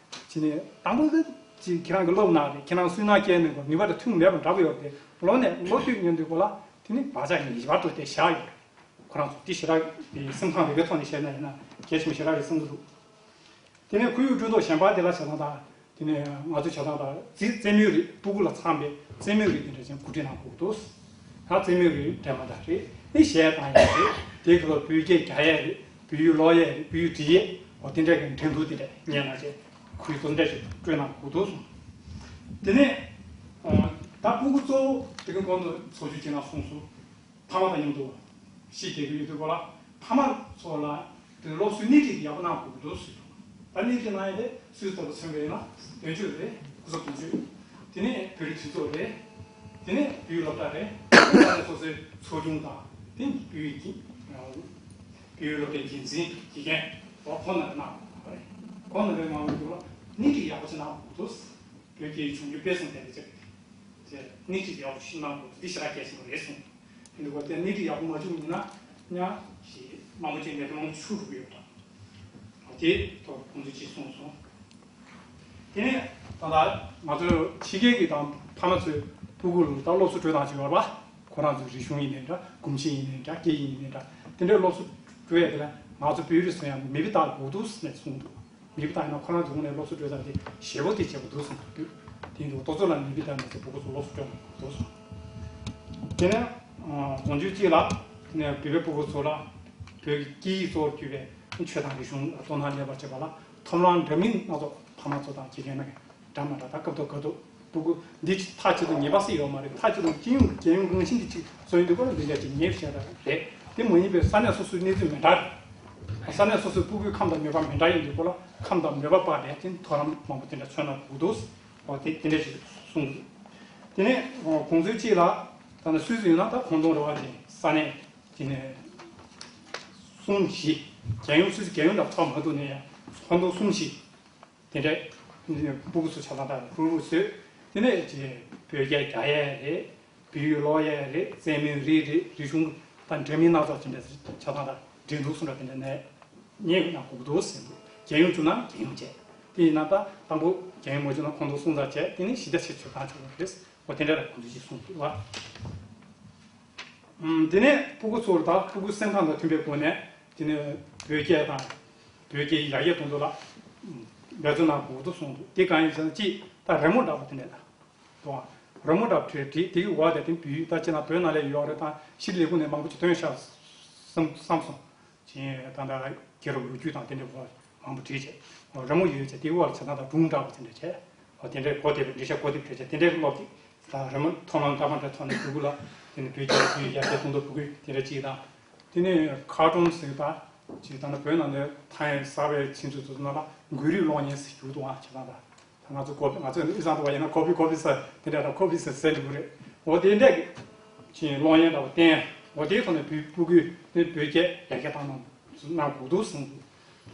ཅི་ནས་དང་པོ་ཅིག་ཁྱེད་རང་གིས་སློབ་གནང་རེད། ཁྱེད་རང་སུན་སྣང་སྐྱེས་ནས་གོ་ནུས་པ་དང་མཐུན་མེད་པ་འདྲ་པོ་ཡོད་རེད་དེ། ལོ་ནས་ལོ་དུས་ཉན་དུས་སྐབས་ལ་དེ་ནི་བག་ཆགས་ངེས་པར་དུ་དེ་བཞག་ཡོད་རེད། ཁོ་རང་ཚོ་དེ་ཞེ་དྲག་དེ་སེམས་ཁམས་རིག་པའི་ཐོག་ནས་བཤད་ན་ཡིན་ན་གལ་ཆེན་པོ་ཞེ་དྲག་རེད་བསམ་གྱི་འདུག་དེ་ནས་ཁོར་ཡུག་བསྐྲུན་ཐབས་གཞན་པ་དེ་ལ་བྱས་ཙང་ད། དེ་ནས་ང་ཚོས་བྱས་ཙང་ད་རྩེད་རྩེད་མོའི་རིགས་སྤུ་གུ་ལ་འཚམ་པའི་རྩེད་མོའི་རིགས་དེ་འདྲ་ཅན་གོ་སྒྲིག་གནང་དགོས་འདུག་ད་རྩེད་མོའི་རིགས་འགྲན་པ་འདྲ་རེད། ནི་གཞས་བཏང་ཡས་རེད། དེའི་སྐབས་ལ་བོད་སྐད་རྒྱག་ཡས་རེད། བོད་ཡིག་ཀློག་ཡས་རེད། བོད་ཡིག་འབྲི་ཡས། འོ་དེ་འདྲ་གི་འགྲན་བསྡུར་དེ་འདྲ་སྙན་ལ་བྱས་ཁོར་ཡུག་དེ་འདྲ་ཞིག་བསྐྲུན་གནང་དགོས་འདུག་གསུངས། དེ་ནས་ད་སྤུ་གུ་གཙོ་བོ་དེ་གི་གོང་དུ་ཚོགས་ཞུགས་བྱེད་གནང་གསུངས་སོང་། ཕ་མ་དང་མཉམ་དུ་ཕྱི་རྒྱལ་ཁབ་ཡོད་དུས་སྐབས་ལ་ཕ་མ་ཚོ་ལ་དེ་སློབ་གསོའི་སྣེ་ཁྲིད་དེ་ཡག་པོ་གནང་དགོས་ཀྱི་འདུག་ཟེར་འདུག་ད་སྣེ་ཁྲིད་གནང་ཡ་དེ་སུད་སི་ལྟ་བུ་མཚོན་པ་ཡིན་ན་དོན་གཅོད་རེད། སྐུ་ཚབ་དོན་གཅོད། དེ་ནས་བོད་རིགས་གྲོས་ཚོགས་རེད། དེ་ནས་བོད་ཡིག་སློབ་གྲྭ་རེད། ས་གནས་སོ་སོའི་ཚོགས་ཆུང་དང་དེ་བོད་ཡིག་གི་བོད་ཡིག་སློབ་གྲྭའི་འགན་འཛིན་དགེ་རྒན་འོ་ཁོང་རྣམ་པས་གནང་དགོས་པ་རེད། ཁོང་རྣམ་པས་གནང་དགོས་ལ་སྣེ་ཁྲིད་ཡག་པོ་ཅིག་གནང་དགོས་འདུག་བོད་སྐད་ཡིག་སྦྱོང་རྒྱུ་སྤེལ་གསུམ་ཐད་ཀྱི་ཆེད་དུ་དེ་སྣེ་ཁྲིད་ཡག་པོ་ཞིག་གནང་དགོས་འདི་ཞེ་དྲག་གལ་ཆེན་པོ་རེད་གསུངས། དེ་འདུག་པ་དེ་སྣེ་ཁྲིད་ཡག་པོ་མ་བྱུང་ཡིན་ན་ཉག་ཞེས་མང་པོ་ཅིག་ནས་དོ་སྣང་ཆུ་རུ་ཡོད་དང་ དེ་ཐོག་དགོངས་ཚུལ་ཅིག་གསུངས་སོང་། དེ་ནས་ད་ལྟ་ང་ཚོས་ཕྱི་རྒྱལ་གྱི་དང་ཕ་མ་ཚོས་ཕྲུ་གུ་ལ་ད་སློབ་གསོ་སྤྲོད་སྟངས་ཅིག་ཡོད་རེད་པ། ཁོ་རང་ཚོའི་རིག་གཞུང་ཡིན་ནའི་འདྲ། གོམས་གཤིས་ཡིན་ནའི་འདྲ། སྐད་ཡིག་ཡིན་ནའི་འདྲ། དེ་འདྲའི་སློབ་གསོ་སྤྲོད་ཡས་དེ་ལ་ང་ཚོ་བོད་རིགས་སུ་ཡང་མེ་བི་ཏག་དགོས་འདུག་ཟེར་ནས་གསུངས་འདུག་མེ་བི་ཏག་ཡིན་ན་ཁོ་རང་ཚོའི་ངོས་ནས་སློབ་གསོ་སྤྲོད་སྟངས་དེ་ཞེ་པོ་དེ་བྱེད་དགོས་འདུག་གསུངས་འདུག་དེ་ཡིན་དུས་ཏོ་ཚོ་ལ་མེ་བི་ཏག་ནས་ཚེ་ཕྲུ་གུ་ཚོ་སློབ་གསོ་སྤྲོད་དགོས་འདུག་གསུངས། དེ་ནས་གོང་ཆུང་གཅིག་ལ་དེ་ནས་བོད་པའི་ཕྲུ་གུ་ཚོ་ལ་བོད་ཀྱི་སྐད་ཡིག་གཙོ་བོར་གྱུར་པའི་ཆོས་དང་རིག་གཞུང་ལ་དོ་སྣང་སླེབས་པར་བྱེད་པ་ལ་ཐོབ་ལམ་འདྲ་མིན་སྣ་ཚོགས་ཕ་མ་ཚོ་དང་དགེ་རྒན་ན་འདྲ་མ་འདྲ་དང་སྐབས་ཐོག་སྐབས་ཐོག་ཕྲུ་གུ་འདི་མཐའ་གཅིག་ཏུ་ངེས་པ་སྲིད་ཡོད་མ་རེད། མཐའ་གཅིག་ཏུ་སྤྱི་ཡོངས་ཀྱི་རྒྱལ་ཡོངས་རང་བཞིན་གྱི་ཅིག་བཟོ་ཡིན་དུས་སྐོར་ལ་འདི་འདྲ་ཅིག་ངེས་བྱས་པ་རེད། དེ་མ་ཡིན་པའི་ས་གནས་སོ་སོའི་གནས་ཚུལ་མི་འདྲ་རེད། ས་གནས་སོ་སོའི་ཕྲུ་གུའི་ཁམས་དང་མོས་པ་མི་འདྲ་ཡིན་དུས་སྐོར་ལ་ཁམས་དང་མོས་པ་དཔག་པའི་ཅིག་ཐོབ་ལམ་མང་པོ་དེ་འདྲ་མཚོན་ན་དགོས་འདུག་འོ་དེ་དེ་འདྲ་ཞིག་གསུངས་འདུག་དེ་ནས་གོང་ཚུལ་གཅིག་ལ་ད་ནི་སུད་སི་ཡོད་ན་ད་ཁོང་ཚོ་རེ་བ་ཅན་ས་གནས་ཀྱི་ནས་གསུམ་བཞི། རྒྱལ་ཡོངས་སུད་སི་རྒྱལ་ཡོངས་ལ་ཚོགས་མ་ཐུབ་ནས་ཡང་ཁོང་ཚོ་གསུམ་བཞི་དེ་འདྲའི་ཕྲུ་གུ་ཚོ་ཆ་ཚང་དང་ཕྲུ་གུ་ཚོས་དེ་ནས་ཀྱི་བོད་སྐད་རྒྱག་ཡས་རེད། བོད་ཡིག་ཀློག་ཡས་རེད། རྩེད་མོའི་རིགས་རེད། རིག་གཞུང་དང་འདྲ་མིན་སྣ་ཚོགས་ཅིག་འདྲ་ཆ་ཚང་དང་འབྲེལ་འདུག་གསུང་ར་དེ་འདྲ་ནས་ཉེ་བའི་ནང་གོ་འདུག་ཟེར་འདུག་རྒྱལ་ཡོངས་བྱུང་ན་རྒྱལ་ཡོངས་བྱས། དེ་ཡིན་ན་ད་དང་པོ་རྒྱལ་ཡོངས་མ་བྱུང་ན་ཁོང་ཚོ་སོང་ཙང་བྱས། དེ་ནི་གཞི་རྒྱ་ཆེ་ཆེ་བཏང་ཆོག་གི་རེད། འོ་དེ་འདྲ་ར་གོ་འདུག་ཅེས་གསུངས་འདུག་བ། ཨམ། དེ་ནས་ཕྲུ་གུ་ཚོར་ད་ཕྲུ་གུ་སེམས་ཁམས་དང་མཐུན་པའི་སྒོ་ནས་དེ་ནས་བོད་སྐད་དང་བོད་སྐད་ཡར་རྒྱས་གཏོང་ཐབས་ལ་འབད་བརྩོན་གནང་དགོས་འདུག་གསུངས་འདུག་དེ་གང་ཡིན་ཟེར་ན་གཅིག་ད་རི་མོ་འདྲ་པོ་དེ་འདྲ་ད། དང་། རི་མོ་འདྲ་བྲིས་བྲིས་དེ་གི་འོག་དེ་དེ་བོད་ཡིག་ད་ཅི་ན་བོད་ནང་ལ་ཡོད་རེད། དང་ཕྱིར་ལས་ཁུངས་ནས་མང་པོ་ཅིག་ཐོན་ཤག་བསམ་བསམ་སོང་། ཅིན་ད་ལྟ་རྒྱལ་རབས་ལོ་རྒྱུས་དང་དེ་འདྲའི་འོག་མང་པོ་བྲིས་བྱས། རི་མོ་ཡོད་བྱས་དེ་གི་འོག་ལ་བྱས་ན་ད་སྒྲུང་འདྲ་བོ་དེ་འདྲ་བྱས། འོ་དེ་འདྲའི་གོ་བདེ་བའི་འགྲེལ་བཤད་གོ་བདེ་བྱས་བྱས་དེ་འདྲའི་ཀློག་གི། ད་རི་མོ་ཐོག་མར་འདྲ་མ་འདྲ་ཐོག་ནས་བོད་ཀྱི་ལ་དེ་ནི་བོད་ཀྱི་ལ་དུས་ཡར་རྒྱས་གཏོང་ཐབས་བོད་ཀྱི་དེ་འདྲ་ཅིག་དང་། དེ་ནས་ཁ་ཀྲོན་ཟེར་ད་ཅིག་ད་ནི་བོད་ནང་ནས་ཐང་ཡན་གསར་པའི་ཕྱིན་ཚུལ་དུ་ན་ལ་འགུལ་རིས་གློག་བརྙན་ཟེར་རྒྱུ་འདུག་ཨང་ཆ་ཚང་ད། ང་ཚོ་ཀོ་པི་ང་ཚོ་ནི་ཨི་སང་དུ་བ་ཡིན་ན་ཀོ་པི་ཀོ་པི་ཟེར་དེ་འདྲ་དང་ཀོ་པི་ཟེར་ཟེར་འགྲོ་གི་རེད། འོ་དེ་འདྲ་གི་ཅིག་གློག་བརྙན་འདྲ་བ་བསྟན། འོ་དེའི་ཐོག་ནས་བོད་ཕྲུ་གུས་ནི་བོད་སྐད་ཡར་རྒྱས་བཏང་གནང་གནང་དགོས་འདུག་གསུངས་འདུག་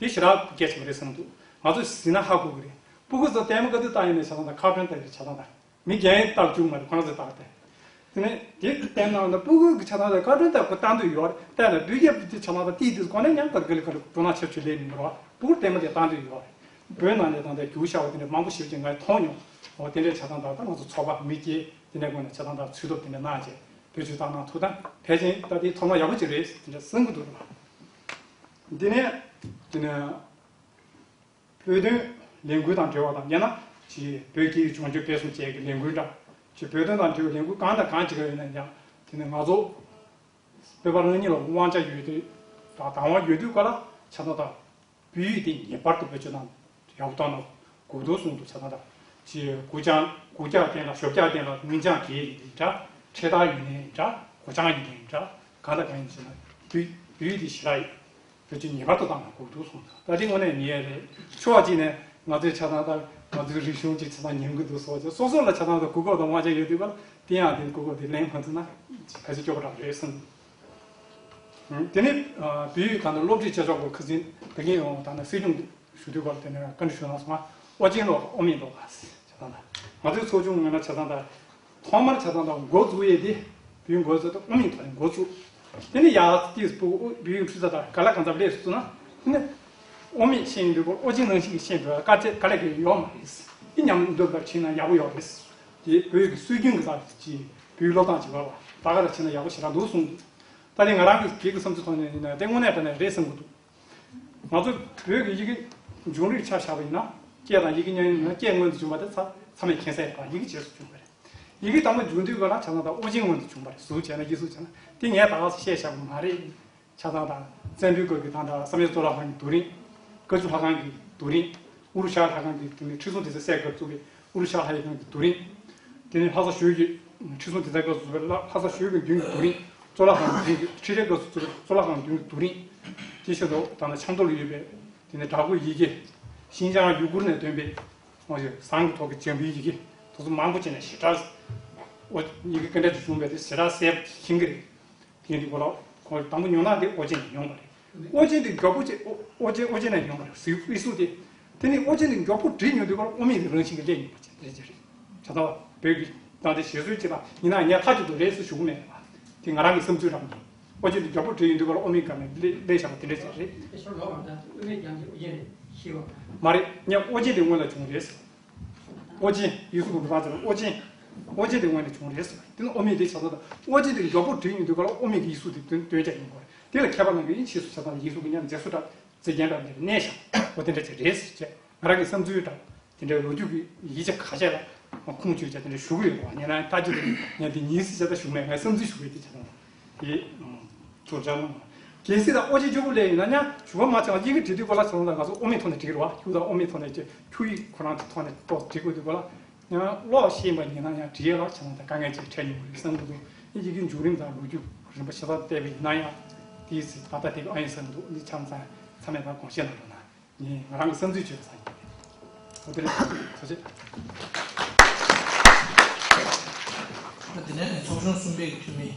དེ་ཞེ་དྲག་གལ་ཆེན་པོ་རེད་བསམ་འདུག་ང་ཚོས་གཟིགས་ན་ཧ་གོ་གི་རེད། ཕྲུ་གུ་ཚོ་ལྟད་མོ་ག་དུས་བལྟ་ཡིན་ནའི་ཆ་ཚང་དང་ཁ་ཏོན་ལྟ་གི་རེད། ཆ་ཚང་དང་མི་རྒན་ཡིན་ལྟ་བཅུག་མ་རེད། ཁོ་རང་ཚོས་བལྟ་གི་རེད། དེ་ནས་དེ་བལྟས་ན་ཕྲུ་གུ་གི་ཆ་ཚང་དང་ཁ་ཏོན་ལྟ་གི་བལྟ་འདོད་ཡོད་རེད། བལྟས་ན་བོད་སྐད་བོད་ཀྱི་ཆ་ཚང་དང་ཏིས་ཏིས་གོ་ནས་མཉམ་དུ་ག་ལེ་ག་ལེ་འགྲོ་ན་ཆབས་ཆུ་ལས་མི་འགྲོ་བ། ཕྲུ་གུར་ལྟད་མོ་དེ་བལྟ་འདོད་ཡོད་རེད། བོད་ནང་ནས་ད་ལྟ་རྒྱུགས་ཤར་བ་དེ་འདྲ་མང་པོ་ཞིག་ཅིག་ངས་མཐོང་མྱོང་། འོ་དེ་འདྲའི་ཆ་ཚང་དང་ད་ང་ཚོ་ཚོགས་པ་མི་སྐྱེ་དེ་འདྲའི་ངོས་ནས་ཆ་ཚང་དང་ཚུད་ཐུབ་དེ་འདྲ་གནང་བྱས་བེད་སྤྱོད་བཏང་གནང་ཐུབ་ན་ཕལ་ཆེར་ད་དེ་ཐོག་མ་ཡག་པོ་ཅིག་རེད་དེ་འདྲ་གསུང་གི་འདུག་རེད་བ། འདི་ནས་དེ་ནས་བོད་དོན་ལས་འགུལ་དང་འབྲེལ་བ་དང་ཡང་ན་ཅིག་བོད་ཀྱི་བྱུང་རྒྱུ་སྤེལ་གསུམ་བཅས་ཀྱི་ལས་འགུལ་འདྲ་ཅིག་བོད་དོན་དང་འབྲེལ་བའི་ལས་འགུལ་གང་དང་གང་ཅིག་ཡིན་ན་ཡང་དེ་ནས་ང་ཚོ་བོད་པ་རང་ཉིད་ལ་དབང་ཆ་ཡོད་དུས་དང་དང་བ་ཡོད་དུས་ག་ལ་ཆ་ཚང་དང་། བོད་ཡིག་དེ་ངེས་པར་དུ་བེད་སྤྱོད་གནང་ཡག་པོ་གཏོང་ན་དགོས་འདུག་གསུངས་འདུག་ཆ་ཚང་དང་། ཅེས་སྒོ་བྱང་སྒོ་རྒྱག་སྟེང་ལ་ཞོབ་རྒྱག་སྟེང་ལ་མིང་བྱང་གི་ཡིན་འདྲ། འཕྲེད་དར་ཡིན་ནའི་འདྲ། སྒོ་བྱང་ཡིན་ནའི་འདྲ། གང་དང་གང་ཡིན་ཟེར་ན་བོད་བོད་ཡིག་དེ་ཞེ་དྲག་ཡིན། བེད་སྤྱོད་ངེས་པར་དུ་གཏོང་ན་དགོས་འདུག་གསུངས་འདུག་ད་དེ་དངོས་གནས་ངེས་རེད། ཕྱོགས་གཅིག་ནས་ང་ཚོའི་ཆ་ཚང་དང་ང་ཚོའི་རིག་གཞུང་ཅིག་ཆ་ཚང་ཉམས་ཀྱི་འདུག་སོགས་ཀྱི་སོ་སོ་ལ་ཆ་ཚང་དང་གོ་སྐབས་དང་དབང་ཆ་ཡོད་དུས་པར་དེ་ཡང་དེ་གོ་སྐབས་དེ་ལེན་མ་ཐུབ་ན་གལ་ཆེ་སྐྱོ་པོ་རང་རེད་གསུངས་འདུག་དེ་ནི་བོད་ཡིག་དང་སློབ་ཁྲིད་བྱེད་ཕྱོགས་སྐོར་ཁུ་སིན་བོད་ཀྱི་ཡོང་དང་ནས་སྲིད་སྐྱོང་ཞུ་དུས་སྐོར་དེ་ནས་བཀའ་འདྲི་ཞུ་གནང་སོང་ང་། ཨོ་རྒྱན་ལོ་ཨོ་མིན་ལོ་ག་ཟེར་ཆ་ཚང་དང་ང་ཚོའི་ཚོགས་ཆུང་ངོས་ནས་ཆ་ཚང་དང་ཐོག་མར་ཆ་ཚང་དང་འགོ་བཙུགས་ཡས་དེ་བོད་ཡིག་འགོ་བཙུགས་དང་ཨོ་མིན་ཐོག་ནས་འགོ་བཙུགས། དེ་ནས་ཡར་ཏིས་བོད་ཡིག་འཁྲུལ་ས་དང་ག་ལ་གང་འཚམ་ལས་སུ་བཙུགས་ན་དེ་ནས་ཨོ་མིན་ཤེས་ཡོན་དུས་སྐོར་ཨོ་རྒྱན་ནང་བཞིན་གྱི་ཤེས་འགྲོ་བ་དཀའ་ཚེགས་ག་ལ་གང་ཡོད་མ་རེད། དེ་མཉམ་འདོན་པར་ཕྱིན་ན་ཡག་པོ་ཡོད་རེད། དེ་བོད་ཀྱི་སྲོལ་རྒྱུན་གྱི་ས་ཅིག་བོད་ཡིག་སློབ་སྟངས་ཀྱི་བར་བ་ད་ག་ར་ཕྱིན་ན་ཡག་པོ་ཞེ་དྲག་འདུག་གསུངས་འདུག་ད་དེ་ང་རང་གི་སྒེར་གྱི་བསམ་ཚུལ་ཐོག་ནས་ཡིན་ན་དེ་དངོས་གནས་དྲང་གནས་རེད་བསམ་གྱི་འདུག་ང་ཚོ་བོད་ཀྱི་ཡི་གེ་འབྱུང་རིགས་ཆ་བཞག་པ་ཡིན་ན་སྐད་དང་ཡི་གེ་མཉམ་ཡིན་ན་སྐད་སྔོན་དུ་བྱུང་བ་དེ་ཚ་ཚང་མས་མཁྱེན་གསལ་ཡིན་པ་ཡི་གེ་རྗེས་སུ་བྱུང་བ་རེད། ཡི་གེ་དང་པོ་འབྱུང་དུས་ག་ལ་ཆ་ཚང་དང་ཨོ་རྒྱན་སྔོན་དུ་བྱུང་བ་རེད། གཟུགས་བྱས་ན་ཡིག་གཟུགས་བྱས་ན་དེ་ངས་ད་ག་སེ་བཤད་བཞག་པ་མ་རེད། ཆ་ཚང་དང་བཙན་པོའི་སྐབས་ཀྱི་དང་དང་བསམ་ཡས་གཙུག་ལག་ཁང་གི་རྡོ་རིང་། བཀའ་བརྒྱུད་ལྷ་ཁང་གི་རྡོ་རིང་། ཨུ་རུ་ཤ་ལྷ་ཁང་གི་དེ་ནས་ཁྲི་སྲོང་ལྡེ་བཙན་སྲས་སྐབས་བཙུགས་པའི་ཨུ་རུ་ཤ་ལྷ་ཡི་ཁང་གི་རྡོ་རིང་། དེ་ནས་ལྷ་ས་ཞོལ་གྱི་ཁྲི་སྲོང་ལྡེ་བཙན་སྐབས་སུ་བཙུགས་པའི་ལྷ་ས་ཞོལ་གྱི་མདུན་གྱི་རྡོ་རིང་། གཙུག་ལག་ཁང་གི་མདུན་གྱི་ཁྲི་རལ་སྐབས་སུ་བཙུགས་པའི་གཙུག་ལག་ཁང་གི་མདུན་གྱི་རྡོ་རིང་། དེ་བཞིན་དུ་ད་ནི་ཆབ་མདོ་ལ་ཡོད་པའི་དེ་ནས་བྲག་བརྐོས་ཡི་གེ། ཤིན་ཅང་ཡུ་གུར་ནས་ཐོན་པའི་ཟངས་ཀྱི་ཐོག་གི་འཇམ་པའི་ཡི་གེ་དེ་ཚོ་མང་པོ་བྱས་ནས་ཞེ་དྲག་ཨོ་ཡི་གེ་ག་འདྲ་ཅིག་བྱུང་བས་དེ་ཞེ་དྲག་གསལ་པོ་ཤེས་ཀྱི་རེད། དེ་འདི་གོ་ལ་ཁོ་དང་པོ་ཉོ་ན་དེ་ཨོ་རྒྱན་ནས་ཡོང་བ་རེད། ཨོ་རྒྱན་དེ་མགྱོགས་པོ་བྱས་ཨོ་ཨོ་རྒྱན་ཨོ་རྒྱན་ནས་ཡོང་བ་རེད། ཟིག་ཨི་སུ་དེ། དེ་ནི་ཨོ་རྒྱན་དེ་མགྱོགས་པོ་བྲིས་ཉོ་དུས་སྐབས་ཨོ་མིན་དེ་རང་བཞིན་གྱི་སླེབས་ཉོ་བ་བྱས་རེད་ཅེ་རེད། ད་ལྟ་བོད་ཀྱི་ད་དེ་བཞེད་སྲོལ་ཅིག་ལ་ཡིན་ན་ངས་མཐའ་གཅིག་ཏུ་རེད་ཟེར་ཞུ་གི་མེད་པ། དེ་ང་རང་གི་བསམ་ཚུལ་རང་ཡིན། ཨོ་རྒྱན་དེ་མགྱོགས་པོ་བྲིས་ཡོང་དུས་སྐབས་ཨོ་མིན་ག་ནས་སླེབས་སླེབས་བཞག་པ་དེ་འདྲ་ཅིག་རེད། ཤེས་པ། མ་རེད། ངས་ཨོ་རྒྱན་དེ་སྔོན་ལ་བྱུང་རེད་ཟེར། ཨོ་རྒྱན་ཡིག་གཟུགས་ཀྱི་འབུམ་པ་ཚོ་ལ་ཨོ་རྒྱན། ཨོ་རྒྱན་དེ་སྔོན་ལ་བྱུང་རེད་ཟེར། དེ་ནི་ཨོ་མིག་དེ་བྱ་ཚོགས་དང་ཨོ་རྒྱན་དེ་མགྱོགས་པོ་བྲིས་ཡོང་དུས་ག་ལ་ཨོ་མིག་གི་ཡིག་གཟུགས་དེ་སྟོན་སྟོན་བྱ་ཡིན་དགོས་རེད། དེ་ལ་མཁས་པ་རྣམས་ཀྱིས་ཕྱིས་སུ་བྱ་ཚོགས་ལ་ཡིག་གཟུགས་ཀྱི་ཉམས་མཛེས་སུ་དྲག་མཛེས་རྒྱན་དྲག་འདིར་གནས་ཤིང་ཨོ་དེ་འདྲ་ཅིག་རེད་ཟེར་བྱས། ང་རང་གི་བསམ་ཚུལ་དང་དེ་འདྲའི་ལོ་རྒྱུས་ཀྱི་ཡིག་ཆ་ཁ་ཤས་ལ་ཁུངས་བཅོལ་བྱས་དེ་འདྲ་ཞུ་གི་ཡོད་པ། ངས་ན་ལྟ་རྒྱུ་དེ་ངས་འདི་ཉིན་སྲིད་བྱས་ད་ཞུ་མེད། ངས་བསམ་ཚུལ་ཞུ་གི་དེ་བྱས་ད་དེ་ཚོ་འདྲ་མོ། གལ་སྲིད་ད་ཨོ་རྒྱན་གཅིག་པུ་སླེབས་ཡོད་ན་ཡང་ཞུ་བ་མ་བྱས་པ་ཡི་གེ་འབྲི་དུས་ག་ལ་བྱུང་ལ་ང་ཚོ་ཨོ་མའི་ཐོག་ནས་འབྲི་གི་རེད་བ། ཁྱུ་དང་ཨོ་མའི་ཐོག་ནས་ཀྱི་ཁྱུ་ཡིག་ཁོ་རང་གི་ཐོག་ནས་ཏོག་འབྲི་དགོས་དུས་ག་ལ་ཡང་ཀློག་ཤེས་པ་ཡིན་ན་ཡང་འབྲི་ཡ་ལ་བྱས་ན་ད་དཀའ་ངལ་ཅིག་འཕྲད་ཡོང་གི་རེད་བསམ་གི་འདུག་ཡིན་གྱི་ཡིག་གི་འབྱུང་རིམ་དང་ལོ་རྒྱུས་རིམ་པ་ཞིབ་ཚགས་བལྟས་པ་ཡིན་ན་ཡང་དེའི་ཚེ་ད་ལྟ་དེ་ག་ཨ་ཡིན་བསམ་གི་འདུག་འདི་ཆ་ཚང་ཚང་མས་ད་དགོངས་བཞེས་གནང་རོགས་གནང་། ངས་ང་རང་གི་བསམ་ཚུལ་བརྗོད་པ་ཙམ་ཡིན། འོ་དེ་རེད། ཐུགས་རྗེ་ཆེ། དེ་ནས་ཚོགས་ཆུང་གསུམ་པའི་འཐུས་མི་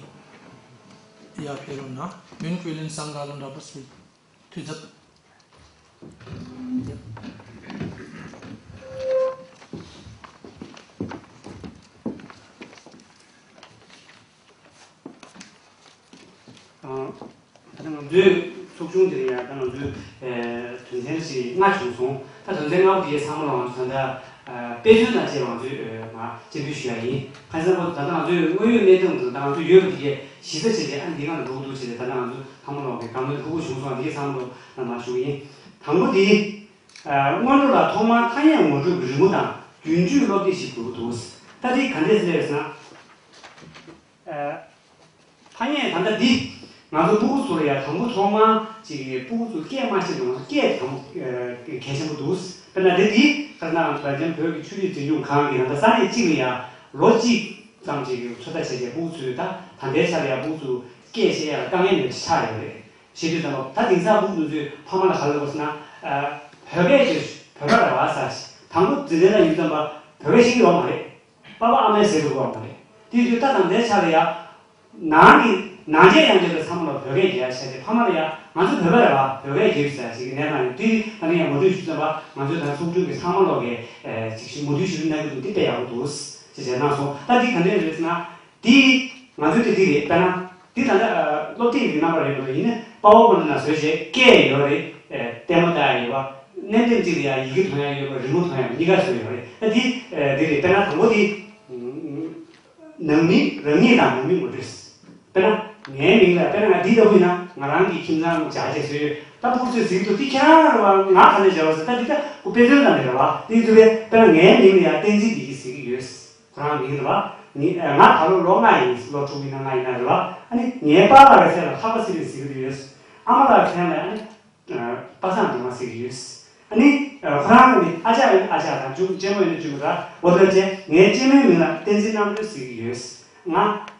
ཡར་ཕེབས་རོགས་གནང་། མུན་ཀུའི་ལིན་སང་ག་ལོ་འདྲ་པོ་སི་འཐུས་ཚབ། ད་ལྟ་ང་ཚོའི་ཚོགས་ཆུང་འདིར་ཡང་ད་ང་ཚོའི་དོན་ཚན་བཞི་ལྔ་བྱུང་སོང་། ད་དོན་ཚན་ལྔ་པོ་དེའི་ཚང་མ་ལ་ང་ཚོ་ད་ལྟ་དཔེ་མཚོན་དང་བཅས་པ་ང་ཚོས་ང་སྤྱན་འབུལ་ཞུ་ཡ་ཡིན། ཁ་སང་བར་དུ་ད་ལྟ་ང་ཚོའི་དངོས་ཡོད་གནས་སྟངས་དང་ད་ང་ཚོ་ཡོད་པ་དེ་གས་གཞི་རྩ་བྱས་ཏེ་ཨ་ནི་འདི་གང་འགྲོ་གི་འདུག་ཅེས་ད་ལྟ་ང་ཚོ་ཚང་མ་ལོག་གི་དགའ་མོས་ཕྲུ་གུ་བྱུང་སོང་། འདི་གས་ཚང་མ་ལོག་ལ་མ་ཞུ་གི་ཡིན། དང་པོ་དེ། སྔོན་འགྲོ་ལ་ཐོག་མར་ཐ་སྙད་ངོ་སྤྲོད་ཀྱི་རི་མོ་དང་རྒྱུན་སྤྱོད་སློབ་དེབ་ཞིག་དགོས་ཀྱི་འདུག་ད་དེ་ག་འདྲས་སླེབས་ཟེར་ན། ཐ་སྙད་ད་ལྟ་འདི་ང་ཚོ་སྤུ་གུ་ཚོ་ལ་ཡང་དང་པོ་ཐོག་མར་ཅིག་སྤུ་གུ་ཚོ་སྐད་མ་ཤེས་དུས་ང་ཚོ་སྐད་དང་པོ་གལ་ཆེན་པོ་འདུག་དཔེར་ན་དེ་འདི་ཁ་ན་བལ་ཇམ་བོད་ཀྱི་ཆོས་རིག་འཛིན་སྐྱོང་ཁང་གིས་ད་ལྟ་ས་གནས་གཅིག་ལ་ཡང་ལོ་གཅིག་ཙམ་ཅིག་གི་ཚོད་ལྟ་བྱས་རྗེས་སྤུ་གུ་ཚོས་ད་ད་ལྟའི་ཆར་ཡང་སྤུ་གུ་ཚོ་སྐད་བཤད་ཡག་དཀའ་ངལ་ཡོད་ཆགས་ཡོད་རེད། བྱེད་དུས་ཙམ་པ་ད་དེང་སང་སྤུ་གུ་ཚོས་ཕ་མ་ལ་ག་རེ་ལབ་དགོས་ཟེར་ན། བོད་སྐད་ཀྱི་བོད་པ་རེད་བ་ཟེར། དང་པོ་འཛིན་གྲྭ་ནང་ཡོད་ཙམ་པ་བོད་སྐད་ཤེས་ཀྱི་ཡོད་མ་རེད། པ་ཕ་ཨ་མའི་ཟེར་དགོས་པ་མ་རེད། དེ་དུས་ད་དང་འདྲའི་ཆ་ལ་ཡ། ནང་གི་ནང་ཆེན་ཡང་ཆེ་བའི་ཚང་མ་ལ་བོད་སྐད་རྒྱག་བྱས་ཏེ་ཕ་མ་ལ་ཡ་ང་ཚོ་བོད་པ་རེད་བ་བོད་སྐད་རྒྱབ་ཟེར་ཞིག་གི་གནས་སྟངས་ཡོད། དེ་ད་ནི་ཡང་ངོ་སྤྲོད་ཞུ་ཙམ་པ་ང་ཚོས་ད་ཚོགས་དྲུང་གི་ཚང་མ་ལོག་གི་ཅིག་ཞིག་ངོ་སྤྲོད་ཞུ་རྒྱུ་གནང་གི་འདུག་དེ་དཔེ་ཡག་པོ་འདུག་ཅེས་བྱས་གནང་སོང་། ད་འདི་ག་འདྲས་རེད་ཟེར་ན། འདི་ང་ཚོའི་དེ་འདི་རེད། དཔེར་ན་འདི་ད་ལྟ་སློབ་དེབ་ཀྱི་རྣམ་པ་རེད་འདུག་ཡིན་ནའི་པ་ཝར་པོའིན་ཊི་ནང་བཟོས་བྱས་སྐད་ཡོད་རེད། ལྟད་མོ་ལྟ་ཡ་ཡོད་པ། སྣེ་ལེན་གཅིག་ལ་ཡང་ཡི་གེ་མཐོང་ཡ་ཡོད་པ་རི་མོ་མཐོང་ཡ་གཉིས་ཀ་བཟོས་ཡོད་རེད། ད་འདི་འདི་རེད། དཔེར་ན་དང་པོ་འདི་ནང་མི་རང་ཉིད་དང་ནང་མི་ངོ་སྤྲོད། དཔེར་ན་ངའི་མིང་ལ་དཔེར་ན་ང་འདི་ལྟ་བུ་ཡིན་ན་ང་རང་གི་ཁྱིམ་ཚང་བྱ་བྱེད་བཟོས་ཡོད། ད་ཕུགས་ཚོད་ཟིག་ཏུ་འདི་ཁྱེད་རང་རེད་བ། ང་ག་ནས་བྱ་བ་ཟེར། ད་འདི་ད་ཁོ་དཔེ་མཚོན་ལ་ནི་རེད་བ། འདི་ཚོ་བས་དཔེར་ན་ངའི་མིང་ལ་ཡང་བསྟན་འཛིན་བདེ་སྐྱིད་ཟེར་གྱི་ཡོད། ཁོ་རང་མིང་རེད་བ། ངས་ང་ད་ལོ་ལོ་ལྔ་ཡིན། ལོ་དྲུག་ཡིན་ན་ལྔ་ཡིན་ན་རེད་བ། ཨ་ནི་ངའི་པཱ་ལགས་ཀྱི་མཚན་ལ་ལྷག་པ་ཚེ་རིང་ཟེར་གྱི་ཡོད། ཨ་མ་ལགས་ཀྱི་མཚན་ལ་ཨ་ནི་པ་སངས་སྒྲོལ་མ་ཟེར་གྱི་ཡོད། ཨ་ནི་ཁོ་རང་གི་ཨ་ཅག་ཡིན་ན་ཨ་ཅག་དང་གཅེན་མོ་ཡིན་ན་གཅེན་མོ་ར། འོ་ད་ཅེ་ངའི་གཅེན་མོའི་མིང་ལ་བསྟན་འཛིན་རྣམ་གྲོལ་ཟེར་གྱི་ཡོད། ང་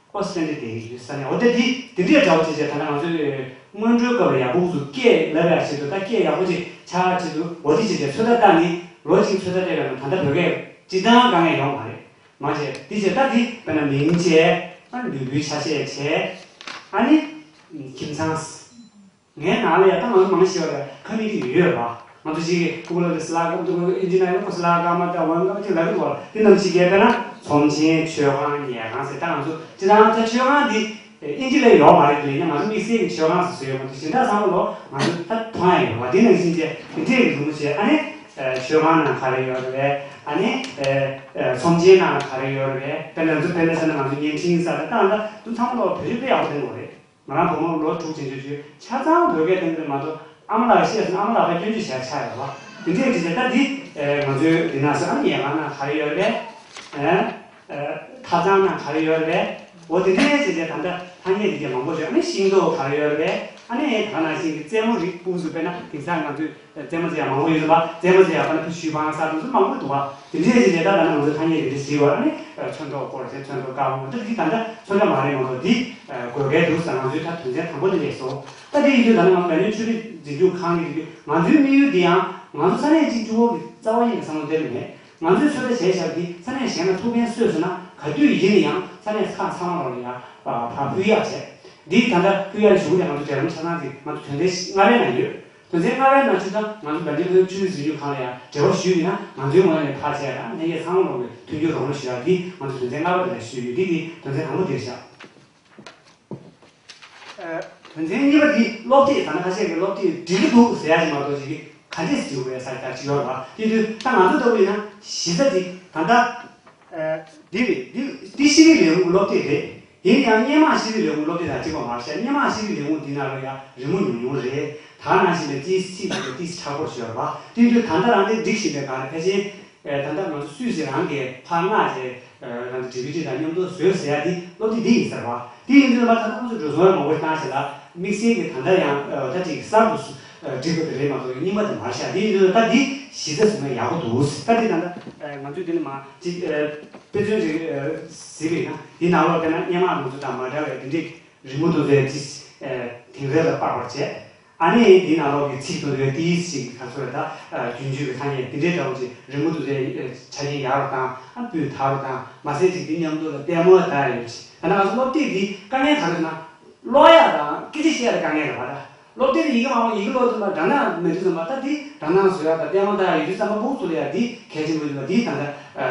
ཨོ་སི་ཀྲེ་ལི་ཡ་བསྡད་ཀྱི་ཡོད་ས་ནས། འོ་ད་འདི་འདི་འདྲའི་འདྲ་བོ་བྱས་བྱས་ད་ལྟ་ང་ཚོའི་སྔོན་འགྲོའི་སྐབས་ལ་ཡག་པོ་ཚོ་སྐད་ལབ་ཡག་ཆེད་དུ། ད་སྐད་ཡག་པོ་ཅིག་ཆགས་ཡག་ཆེད་དུ་འོ་དེ་བྱས་བྱས་ཚོད་ལྟ་བཏང་ནས་ལོ་གཅིག་ཚོད་ལྟ་བལྟས་པ་ན་ད་ལྟ་བོད་སྐད་སྤྱིར་བཏང་དཀའ་ངལ་ཡོད་མ་རེད། མ་བྱས་དེ་བྱས་ད་འདི་དཔེར་ན་མིང་བྱས། ཨ་ནི་ལུས་པོའི་ཆ་ཤས་བྱས། ཨ་ནི་ཁྱིམ་ཚང་། ངའི་ནང་ལ་ཡ་ད་ང་ཚོ་མང་ཆེ་བ་ལ་ཁ་མིག་ཅིག་ཡོད་རེད་བ། ང་ཚོ་ཅིག་གི་ཕྲུ་གུ་ལ་སི་ལ་ཀ་འདུག་ཨིན་ཇི་ནང་ལ་སི་ལ་ཀ་མ་ད་ཝན་ཀ་ཅིག་ལབ་ཀྱི་འདུག་བ། དེ་རྣམས་ཅིག་གས་དཔེར་ན་ཚོམས་ཆེན། མཆོད་ཁང་། ཉལ་ཁང་ཟེར། ད་ང་ཚོ་སྤྱིར་བཏང་ད་མཆོད་ཁང་འདི་ཨིན་ཇི་ལ་ཡོད་མ་རེད་དེ། ཡང་ང་ཚོ་དམིགས་བསལ་གྱི་མཆོད་ཁང་ཟེར་བཟོས་ཡོད་མ་རེད། གཞན་དག་ཚང་མ་ལོ་ང་ཚོ་ད་མཐོང་ཡ་ཡོད་བ། དེ་ནང་བཞིན་བྱས་དེ་འདྲས་ཀྱི་རི་མོ་བྱས། ཨ་ནི་མཆོད་ཁང་ནང་ག་རེ་ཡོད་རེད་པས། ཨ་ནི་ཚོམས་ཆེན་ནང་ག་རེ་ཡོད་རེད་པས། དཔེར་ན་ང་ཚོ་དཔེར་ན་བྱས་ན་ང་ཚོ་བརྙན་འཕྲིན་ཟེར། ད་ད་ང་ད་དུ་ཚང་མ་ལོ་བེད་སྤྱོད་དཔེ་ཡག་པོ་བསྟན་དགོས་རེད། ང་རང་བུ་མོ་ལོ་དྲུག་ཅན་ཅོ་ཅོས་ཆ་ཚང་བོད་སྐད་བཏང་གི་རེད་མ་གཏོགས། ཨ་མ་ལགས་བཤད་ཟིན། ཨ་མ་ལགས་ཕར་སྐྱོན་བརྗོད་བྱས་ཆགས་ཡོད་པ། དེ་འདྲས་བྱས་བྱས་ད་འདི་ང་ཚོའི་འདི་ནང་སོ། ཨ་ནི་ཉལ་ཁང་ནང་ག་རེ་ཡོད་རེད་པས། ཨ་ཐབ་ཚང་ནང་ག་རེ་ཡོད་རེད་པས། འོ་དེ་འདྲས་བྱས་བྱས་ད་ལྟ་ཐ་སྙད་འདི་གས་མང་པོ་བྱས། ཨ་ནི་ཤིང་ཏོག་ག་རེ་ཡོད་རེད་པས། ཨ་ནི་ད་ག་ནང་བཞིན་གྱི་རྩེད་མོ་རིགས་སྤུ་གུ་ཚོ་དཔེར་ན་དེང་སང་ང་ཚོས་རྩེད་མོ་རྩེ་ཡག་མང་པོ་ཡོད་པ། རྩེད་མོ་རྩེ་ཡག་པ་ན་ཕུ་ཤུ་བང་ས་དེ་ཚོ་མང་པོ་འདུག་བ། དེ་འདྲས་བྱས་བྱས་ད་ད་ནང་ང་ཚོ་ཐ་སྙད་དེ་འདྲས་ཞིག་བ། ཨ་ནི་ཚོན་མདོག་སྐོར་བྱས། ཚོན་མདོག་དཀར་པོ་འདི་འདི་ད་ལྟ་ཚོན་ཁྲ་མ་རེད་མ་གཏོགས། འདི་དགོས་གལ་འདུག་ཟེར། ང་ཚོའི་ད་དོན་ཚན་དང་པོ་དེ་ལས་སོ། ད་དེ་ཡིན་དུས་ད་ནི་ང་ཚོ་བལ་ཡུལ་ཆོས་རིག་འཛིན་སྐྱོང་ཁང་གི་ཡིན་དུས་ང་ཚོའི་དམིགས་ཡུལ་འདི་ཡང་ང་ཚོ་ས་གནས་གཅིག་གཅིག་པོ་གི་རྩ་བ་ཡིན་པའི་བསམ་བློ་དེ་ལ་མེད། ང་ཚོས་ཚོད་ལྟ་བྱས་བཞག་འདི་ས་གནས་གཞན་ལ་ཐུགས་ཕན་གསོས་སོང་ན་ག་དུས་ཡིན་ན་ཡང་ས་གནས་ཁག་ཚང་མ་ལ་ཡང་ཕར་ཕུལ་ཡག་བྱས། འདི་ད་ལྟ་ཕུལ་ཡག་གཞུང་ནས་ང་ཚོ་གྲལ་རིམ་ཆ་ཚང་ཅིག་ང་ཚོ་དོན་ཚན་ལྔ་པའི་ནང་ཡོད། དོན་ཚན་ལྔ་པའི་ནང་ཆུད་ཙང་ང་ཚོ་བལ་ཡུལ་ཆོས་རིག་འཛིན་སྐྱོང་ཁང་ལ་ཡང་འབྲེལ་བ་ཞུས་ཡིན་ན་ང་ཚོའི་ངོས་ནས་ཕར་བྱས་ལ་ནས་ཡས་ཚང་མ་ལོག་གི་མཐུན་འགྱུར་རོགས་རམ་ཞུ་ཡག་འདི་ང་ཚོ་དོན་ཚན་ལྔ་པ་དེ་ལ་ཞུས་ཡོད། འདི་འདི་དོན་ཚན་དང་པོ་དེ་རེད་བཞག་དོན་ཚན་གཉིས་པ་འདི་སློབ་དེབ་ད་ནི་ཁ་ཤས་ཀྱིས་སློབ་དེབ་འགྲིག་གི་འདུག་ཟེར་ཡག་ཅིག་མ་གཏོགས་ཅིག་གི་ག་འདྲས་བྱེད་དགོས་ས་ལྟར་ཅིག་ཡོད་རེད་བ། དེ་དུས་ད་ང་ཚོ་ལྟ་བུ་ཡིན་ན་གཞི་རྩ་དེ་ད་ལྟ་འདི་རེད། འདི་འདི་ཤེས་རིག་ལས་ཁུངས་སློབ་དེབ་རེད། དེ་ནས་ཡང་སྔོན་མ་ཤེས་རིག་ལས་ཁུངས་སློབ་དེབ་དང་གཅིག་པ་མ་རེད་ཤག་སྔོན་མ་ཤེས་རིག་ལས་ཁུངས་འདི་ནང་ལ་ཡང་རི་མོ་ཉུང་ཉུང་རེད། ད་ནང་བཞིན་པའི་ཏིས་ཚིག་དང་ཏིས་མཁྲེགས་པོ་ཞིག་ཡོད་རེད་བ། དེ་དུས་ད་ལྟ་རང་དེ་འགྲིག་བཞིན་པའི་སྒང་ལ་ཕལ་ཆེར་ཨེ་ད་ལྟ་ང་ཚོ་སུད་སི་རང་གི་ཕར་མངགས་བྱས་ཨེ་ང་ཚོ་ཌི་བི་ཌི་དང་མཉམ་དུ་བཟོས་ཟེར་ཡ་དེ་སློབ་དེབ་འདི་ཡིན་ཟེར་བ། དེ་ཡིན་དུས་ད་ལྟ་ཁོང་ཚོས་འགྲོ་སོང་མང་པོ་བཏང་ཞིག་ལ་དམིགས་བསལ་གྱི་ད་ལྟ་ཡང་ཨེ་ད་ཅིག་གསར་དུ་སུ་ཨེ་སྒྲིག་དགོས་དེ་རེད་མ་གཏོགས་རྙིང་པ་དེ་མ་རེད་ཤག་དེ་ཡིན་དུས་ད་འདི་གཞི་རྩ་བཟུང་ན་ཡག་པོ་འདུག་ད་འདི་ད་ལྟ་ཨེ་ང་ཚོས་དེ་ནས་མ་ཅིག་ཨེ་དཔེ་མཚོན་ཅིག་ཨེ་གཟིགས་པ་ཡིན་ན་འདི་ནང་ལོགས་དཔེར་ན་སྔོན་མ་ང་ཚོ་དང་མ་འདྲ་བའི་དེ་འདྲའི་རི་མོ་དེ་ཚོའི་ཅིག་ཨེ་དེང་རབས་ལ་དཔག་པར་བྱས། ཨ་ནི་འདི་ནང་ལོགས་ཀྱི་ཚིག་དེ་ཚོའི་ཏིས་ཅིག་ག་ཚོད་རེད་ད། ཨ་རྒྱུན་སྤྱོད་ཀྱི་ཐ་སྙད་འདི་འདྲའི་འདྲ་བོ་ཅིག་རི་མོ་དེ་ཚོའི་ཨེ་ཆ་རྐྱེན་ཡག་རུ་བཏང་། ཨ་སྤུས་དག་རུ་བཏང་། མ་ཟད་ཅིག་འདི་མཉམ་དུ་ལ་ལྟད་མོ་ལྟ་ཡ་ཡོད་ཅིག་ད་ནང་ང་ཚོ་སློབ་དེབ་འདི་དཀའ་ངལ་ག་རེ་ཡོད་ན། ཀློག་ཡ་དང་སྐད་ཆ་བཤད་ཡ་ལ་དཀའ་ངལ་རེད་བ་ད། སློབ་དེབ་ལ་ཡི་གེ་མང་པོ་ཡི་གེ་ཀློག་ཙམ་པ་སྦྲགས་ན་མི་འགྲིག་ཙམ་པ་ད་འདི་སྦྲགས་ན་བཟོ་ཡ་དང་ལྟད་མོ་ལྟ་ཡ་ཡོད་དུས་ཙམ་པ་ཕྲུ་གུ་ཚོ་ལ་ཡ་འདི་གལ་ཆེན་པོ་ཡིན་པ་འདི་ད་ལྟ་ཨ་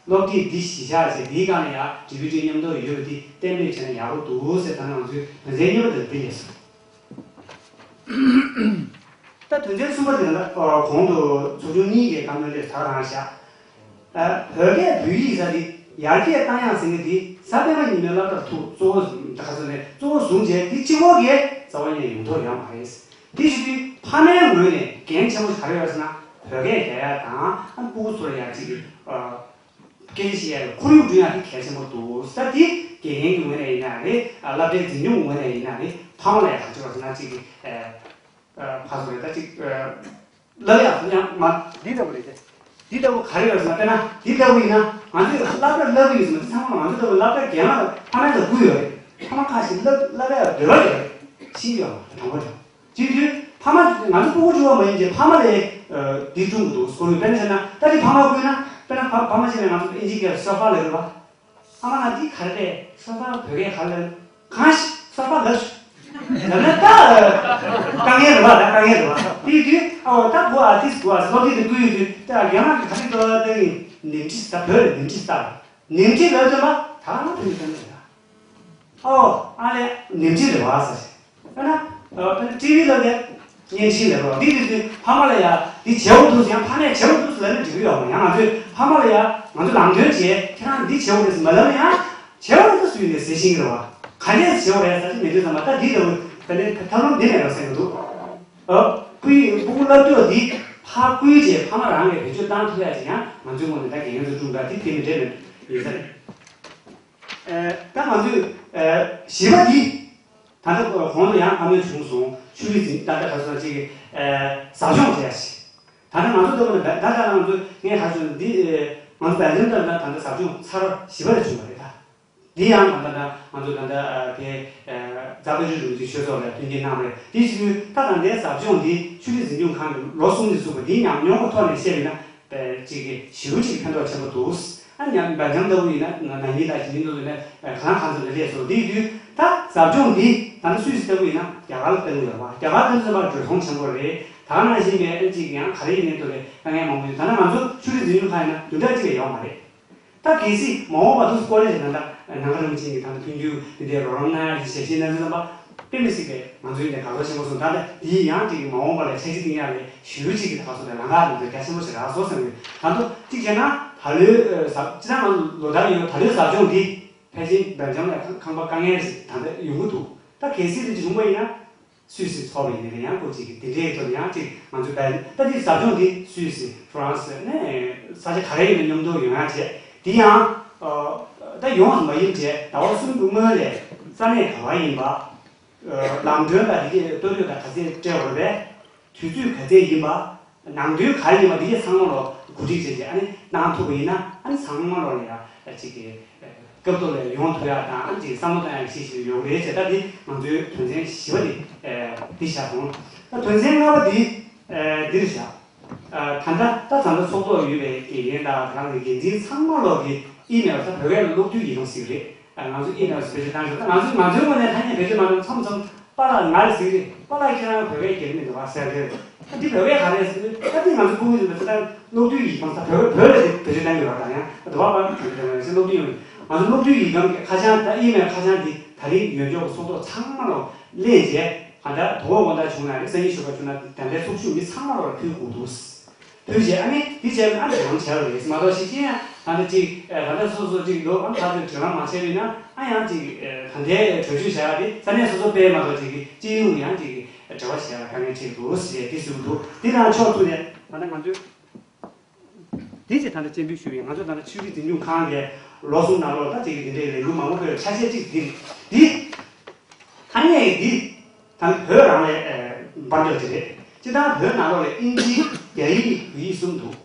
སློབ་དེབ་འདི་གཞི་བཞག་བྱས་འདིའི་སྒང་ལ་ཡ་ཌི་བི་ཌི་མཉམ་དུ་ཡོད་པ་འདི་གཏན་འབེབས་བྱས་ན་ཡག་པོ་འདུག་ཟེར་ད་ནང་ང་ཚོའི་དོན་ཚན་གཉིས་པ་དེ་ལ་འདི་ལས་སོང་། ད་དོན་ཚན་གསུམ་པ་དེ་ལ་ཨ་གོང་དུ་ཚོགས་ཆུང་གཉིས་ཀྱིས་བཀའ་མོལ་སླེབས་ཚར་རང་བཞག་ཨ་བོད་སྐད་བོད་ཡིག་ས་དེ་ཡར་རྒྱས་བཏང་ཡག་ཟེར་མཁན་དེ་གཟའ་སྤེན་པ་ཉི་མའི་སློབ་གྲྭར་ཐུག་གཙོ་བོ་ད་ག་ཚོད་ནས་གཙོ་བོ་བཟུང་བྱས་དེ་གཅིག་པོ་གིས་རྩ་བ་ཉིད་ཡོང་ཐབས་ཡོད་མ་རེད། དེ་བྱེད་དུས་ཕ་མའི་ངོས་ནས་འགན་ཆེན་པོ་ཞིག་ག་རེ་ཡོད་ཟེར་ན་བོད་སྐད་རྒྱག་ཡག་དང་ཨ་ཕྲུ་གུ་ཚོར་ཡག་ཅིག་གི་ཨ་སྐད་ཆ་བཤད་ཡག་གི་ཁོར་ཡུག་བསྐྲུན་ཡག་དེ་གལ་ཆེན་པོ་འདུག་ཟེར། དེ་དགེ་རྒན་གྱི་ངོས་ནས་ཡིན་ན་རེད། ཨ་སློབ་གྲྭའི་འཛིན་སྐྱོང་གི་ངོས་ནས་ཡིན་ན་རེད། ཕ་མ་ལ་ཡག་ག་ཅིག་ཡོད་ཟེར་ན་ཅིག་གི་ཨ་ཨ་ཕ་ཚོ་རེད་ད་ཅིག་ཨ་ལབ་ཡག་ཡང་མ་འདི་ལྟ་བུ་རེད་དེ། འདི་ལྟ་བུ་ག་རེ་ཡོད་ཟེར་ན་དཔེར་ན་འདི་ལྟ་བུ་ཡིན་ན་ང་ཚོས་སློབ་གྲྭར་སློབ་གི་ཡོད་ཟེར་ན་དེ་ཚང་མ་ང་ཚོ་ལྟ་བུ་སློབ་གྲྭ་རྒན་ལགས་ཕ་མའི་ལ་བསྐུར་ཡོད་རེད། ཕ་མ་ཁ་ཞིག་སློབ་སློབ་གྲྭར་འབོད་པ་ཡོད་རེད། ཤེས་ཀྱི་ཡོད་མ་རེད་དྲང་པོ་དྲང་། དེ་དུས་ཕ་མ་ང་ཚོ་ཕྲུ་གུ་ཆུང་བ་མ་ཡིན་གྱི་ཕ་མ་ལས་འདི་སྲུང་གི་འདུག་སྐོར་ཡོད། དཔེར་ན་བྱས་ན་ད་དེ་ཕ་མ་བསྐུར་ན་དཔེར་ན་ཕ་ཕ་མ་ཅིག་ནས་ང་ཚོ་ཨིན་ཇི་སྐད་སོ་ཕ་ལབ་རེད་བ། ཨ་མ་ང་འདི་ག་རེ་རེད། སོ་ཕ་བོད་སྐད་ག་རེ་ལབ། གང་ཞིག་སོ་ཕ་ལབ། ལབ་ན་ད་དཀའ་ངལ་རེད་བ། ད་དཀའ་ངལ་རེད་བ། དེ་དུས་ཨོ་ད་གོ་ཨ་ཏིས་གོ་ཨ་སོ་ཕ་དེ་བསྐུར་ཡོད་དུས་ད་རྒན་ལགས་ཀྱི་ག་རེ་ལྟ་བ་ལྟ་ཡིན་ནིམ་ཁྲི་ཟ་བོད་རེད་ནིམ་ཁྲི་ཟ་ནིམ་ཁྲི་ལབ་དུས་ལ་ད་ང་བོད་ཀྱི་དཀའ་ངལ་རེད། ཨོ་ཨ་ལས་ནིམ་ཁྲི་རེད་བ་ཟེར། ཨ་ན་ཨོ་ཏི་ཝི་ལ་ལས་བརྙན་འཕྲིན་ལས་རོགས་འདི་དུས་དུས་ཕ་མ་ལ་ཡ་འདི་བྱེད་འོ་འདུག་ཡང་ཕ་མས་བྱེད་འོ་འདུག་ལབ་ན་འགྲིག་གི་ཡོད་མ་ཡང་ང་ཚོས་ཕ་མ་ལ་ཡ་ང་ཚོ་ལམ་སྟོན་བྱས་ཁྱེད་རང་འདི་བྱེད་འོ་རེད་ཟེར་མ་ལབ་ན་ཡང་བྱེད་འོ་རེད་ད་སུས་ནས་ཟེར་ཤེས་ཀྱི་རེད་བ། ག་འདྲས་བྱེད་འོ་རེད་ཟེར་གྱི་མེད་དུས་ཙམ་པ་ད་འདི་ལྟ་བུ་ད་ནི་ཐབས་ལམ་འདི་མེད་རོགས་ཟེར་གྱི་འདུག་ཨོ་ཕུ་ཡི་ཕྲུ་གུ་བསླབ་དུས་འདི་ཕ་བསྐུལ་བྱས་ཕ་མ་རང་གིས་བེད་སྤྱོད་བཏང་ཐུབ་ཡ་ཞིག་ཡང་ང་ཚོའི་ངོས་ནས་ད་དགེ་རྒན་ཚོ་བསྐྲུན་པ་འདི་དེ་མི་འདྲ་མེད་ཡིན་ས་རེད། ཨེ་ད་ང་ཚོས་ཨེ་བཞི་པ་འདི། ད་ལྟ་གོང་དུ་ཡང་བཀའ་མོལ་བྱུང་སོང་། ཆུ་ལི་འཛིན་ད་ལྟ་ག་ཚོད་ཅིག་ཨེ་ཟབ་སྦྱོང་བྱས་ཤིག་ད་ལྟ་ང་ཚོ་ལྟ་བུ་ནི་ད་ལྟ་ང་ཚོ་ངས་ག་ཚོད་འདི་ཨེ་ང་ཚོ་བལ་འདེམས་ལྟར་ན་ད་ལྟ་ཟབ་སྦྱོང་ཚར་བཞི་པ་རེ་བྱུང་བ་རེད་ད། འདི་ཡང་ད་ལྟ་ད་ང་ཚོ་ད་ལྟ་ཨ་དེ་ཨེ་རྫ་དཔལ་སྤྲུལ་རིན་པོ་ཆེ་ཆོས་ཚོགས་ལ་མཐུན་རྐྱེན་གནང་བ་རེད། དེ་བཞིན་ད་ད་ལྟའི་ཟབ་སྦྱོང་འདི་ཆུ་ལི་འཛིན་སྐྱོང་ཁང་གིས་ལོ་གསུམ་ནས་བཙུགས་པ་འདིའི་ཉམས་མྱོང་གི་ཐོག་ནས་བཤད་པ་ཡིན་ན། པའི་གཅིག་གི་ཞེ་པོ་ཅིག་ཕན་ཐོགས་ཆེན་པོ་འདུག་ཨ་ཉམས་འབེལ་ལྕམ་ལྟ་བུ་ཡིན་ན་ན་ནིང་དང་ཞི་ནིང་ལྟ་བུ་ཡིན་ན་གང་གང་ཚོ་ལ་སླེབས་སོང་། དེ་ཡིན་དུས་ད་ཟབ་སྦྱོང་འདི་ད་ནི་སུད་སི་ལྟ་བུ་ཡིན་ན་རྒྱ་གར་ལ་སྤེལ་གི་ཡོད་པ། རྒྱ་གར་ལྟ་བུ་ཚོ་བར་འགྲོ་སོང་ཆེན་པོ་རེད། ད་ག་ནང་བཞིན་པའི་ཨ་ཅིག་ཡང་ག་རེ་ཡིན་ནའི་ཐོག་ལ་དཀའ་ངལ་མང་པོ་ཡོད། ད་ནི་ང་ཚོ་ཆུ་ལི་འཛིན་སྐྱོང་ཁང་ཡིན་ན་བདུན་ཕྲག་གཅིག་ལས་ཡོད་མ་རེད། ད་གལ་སྲིད་མ་འོངས་པ་དུས་སུ་ཀོ་ལེ་ཇི་ནང་ལ་ནང་ཁ་རིན་པོ་ཆེ་གིས་ད་ལྟ་མཐུན་འགྱུར་འདི་འདྲའི་རོགས་རམ་གནང་ཡ་ཞིག་ཞལ་བཞེས་གནང་དུས་ཙམ་པ་དཔེ་མི་སྲིད་པའི་ང་ཚོའི་ནས་དགའ་ཚོར་ཆེན་པོ་སོང་། ད་ལྟ་འདིའི་ཡང་ཅིག་མ་འོངས་པ་ལ་ཆ་རྒྱུས་བཏིང་ཡ་ལས་ཞུ་ཅིག་གི་ད་ག་སོ་ནས་ལམ་ཁ་དེ་ཚོ་རྒྱ་ཆེན་པོ་ཞིག་རག་སོང་བསམ་གི། ད་དུང་གཅིག་བྱས་ན་ད་ལོའི་ཟབ་སྤྱི་བཏང་ལོ་ལྟར་ཡོད་ད་ལོའི་ཟབ་སྦྱོང་འདི་ཕལ་ཆེར་སྦེལ་ཇམ་ལ་ཁང་པ་དཀའ་ངལ་ཞིག་ད་ལྟ་ཡོང་གི་འདུག་ད་གལ་སྲིད་དེ་ཅིག་ཡོང་པ་ཡིན་ན། སུད་སི་ཚོགས་པ་ཡིན་ནའི་ཡང་ཁོ་གཅིག་གིས་དེ་འདྲའི་ཐོག་ནས་ཡང་གཅིག་ང་ཚོ་བལ་ད་འདི་ཟབ་སྦྱོང་འདི་སུད་སི་ཧྥ་རན་སི་ནས་ས་ཆ་ག་རེ་ཡིན་ན་མཉམ་དུ་ཡོང་ཡག་བྱས། དེ་ཡང་ད་ཡོང་བ་མ་ཡིན་བྱས་ཟླ་བ་གསུམ་གྱི་སྔོན་ལ་ས་གནས་ག་བ་ཡིན་པ། ལམ་གྲོན་དང་དེ་གའི་ལྟོ་གོས་དང་ག་ཚད་སྤྲད་དགོས་པས། དུས་ཚོད་ག་ཚད་ཡིན་པ། ནང་དོན་ག་རེ་ཡིན་པ་འདི་གའི་ཚང་མ་ལོ་གོ་སྒྲིག་བྱས་རྗེས་ཨ་ནི་གནང་ཐུབ་པ་ཡིན་ན་ཨ་ནི་ཚང་མ་ལོ་ལ་ཡ་གཅིག་གི་སྐབས་ཐོག་ལ་ཡོང་ཐུབ་ཡ་དང་ཨ་ནི་གཅིག་བསམ་བློ་བཏང་ཡ་གི་ཤེས་བཞིན་ཡོད་རེད་ཅེས། ད་འདི་ང་ཚོའི་དོན་ཚན་བཞི་པ་འདི་འདི་བཞག་སོང་། ད་དོན་ཚན་ལྔ་པ་འདི་འདིར་བཞག་ད་ལྟ་ད་ད་ལྟ་ཚོགས་གཙོ་ཡོད་པའི་དགེ་རྒན་དང་དེ་རང་གི་འགན་འཛིན་ཚང་མ་ལོ་གི་ཨི་མེལ་ད་བོད་སྐད་ལ་གློག་རྡུལ་ཡིག་རྐང་ཞིག་རེད། ང་ཚོ་ཨི་མེལ་བེད་སྤྱོད་བཏང་ཞོར་ད་ང་ཚོ་ང་ཚོའི་ངོས་ནས་ཐ་སྙད་བེད་སྤྱོད་མ་བཏང་མཚམས་མཚམས་པཱ་ལགས་ང་རེད་ཟེར་གི་རེད། པཱ་ལགས་ཁྱེད་རང་བོད་སྐད་རྒྱག་གི་མི་འདུག་བ་ཟེར་གི་རེད། ད་འདི་བོད་སྐད་ག་རེ་ཟེར་ད་འདི་ང་ཚོ་ཁུངས་ཡོད་པའི་ད་གློག་རྡུལ་ཡིག་རྐང་ད་བོད་བོད་ལ་འདི་བེད་སྤྱོད་བཏང་གི་ཡོད་ར། ད་ཡང་ད་བ་པཱ་བེད་སྤྱོད་བཏང་གི་ཡོད་ཟེར་གློག་རྡུལ་ཡོད། ང་ཚོ་གློག་རྡུལ་ཡིག་རྐང་གི་ཁ་བྱང་ད་ཨི་མེལ་ཁ་བྱང་འདི་ད་རིང་ཡོད་ཅོག་གི་ཚོགས་ཐོག་ཚང་མ་ལ་གླས་རྗེས། གང་ལྟར་དོ་དགོང་དགོང་དག་བྱུང་ན་རེད། སང་ཉིན་ཞོགས་པ་བྱུང་ན་དེ་འདྲའི་ཚོགས་ཞུགས་མི་ཚང་མ་ལ་ཕུལ་དགོས་འདུག་ཕུལ་རྗེས་ཨ་ནི་དེ་བྱས་ཨ་ནི་ཡང་བྱས་པ་རེད་མ་གཏོགས་ཤིག་ཅི་ཡང་ད་ལྟ་ཅིག་ད་ལྟ་སོ་སོ་ཅིག་འདུག་ཨ་ནི་ད་ཚོད་དྲི་བ་མ་བྱས་པ་ཡིན་ན་ཨ་ཡང་ཅིག་ད་ལྟའི་གྲོས་ཆོད་བྱ་བ་དེ་ས་གནས་སོ་སོ་སྤེལ་མ་གཏོགས་ཅིག་སྤྱི་ཡོངས་ཡང་ཅིག་འབྲེལ་བ་བྱས་པ་དཀའ་ངལ་འཕྲད་འདུག་ཞེས་དེ་ཞུ་གི་འདུག་དེ་དང་ཕྱོགས་མཚུངས་ནས་ད་ལྟ་ང་ཚོས། དེ་ཅིག་ད་ལྟ་སྤྱན་འབུལ་ཞུས་པའི་ང་ཚོ་ད་ལྟ་ཆོས་རིག་འཛིན་སྐྱོང་ཁང་གི་ལོ་གསུམ་ནང་ལོགས་ད་ཅིག་གི་དེ་འདྲའི་ལས་འགུལ་མང་པོ་སྤེལ་བའི་ཆ་ཤས་གཅིག་འདི་རེད། འདི་ཐ་སྙད་འདི་ད་བོད་རང་ལ་ཨེ་དཔལ་འབྱོར་ཅིག་རེད། སྤྱིར་བཏང་བོད་ནང་ལོགས་ལ་ཨིན་ཇི་རྒྱ་ཡིག་བོད་ཡིག་གསུམ་འདུག་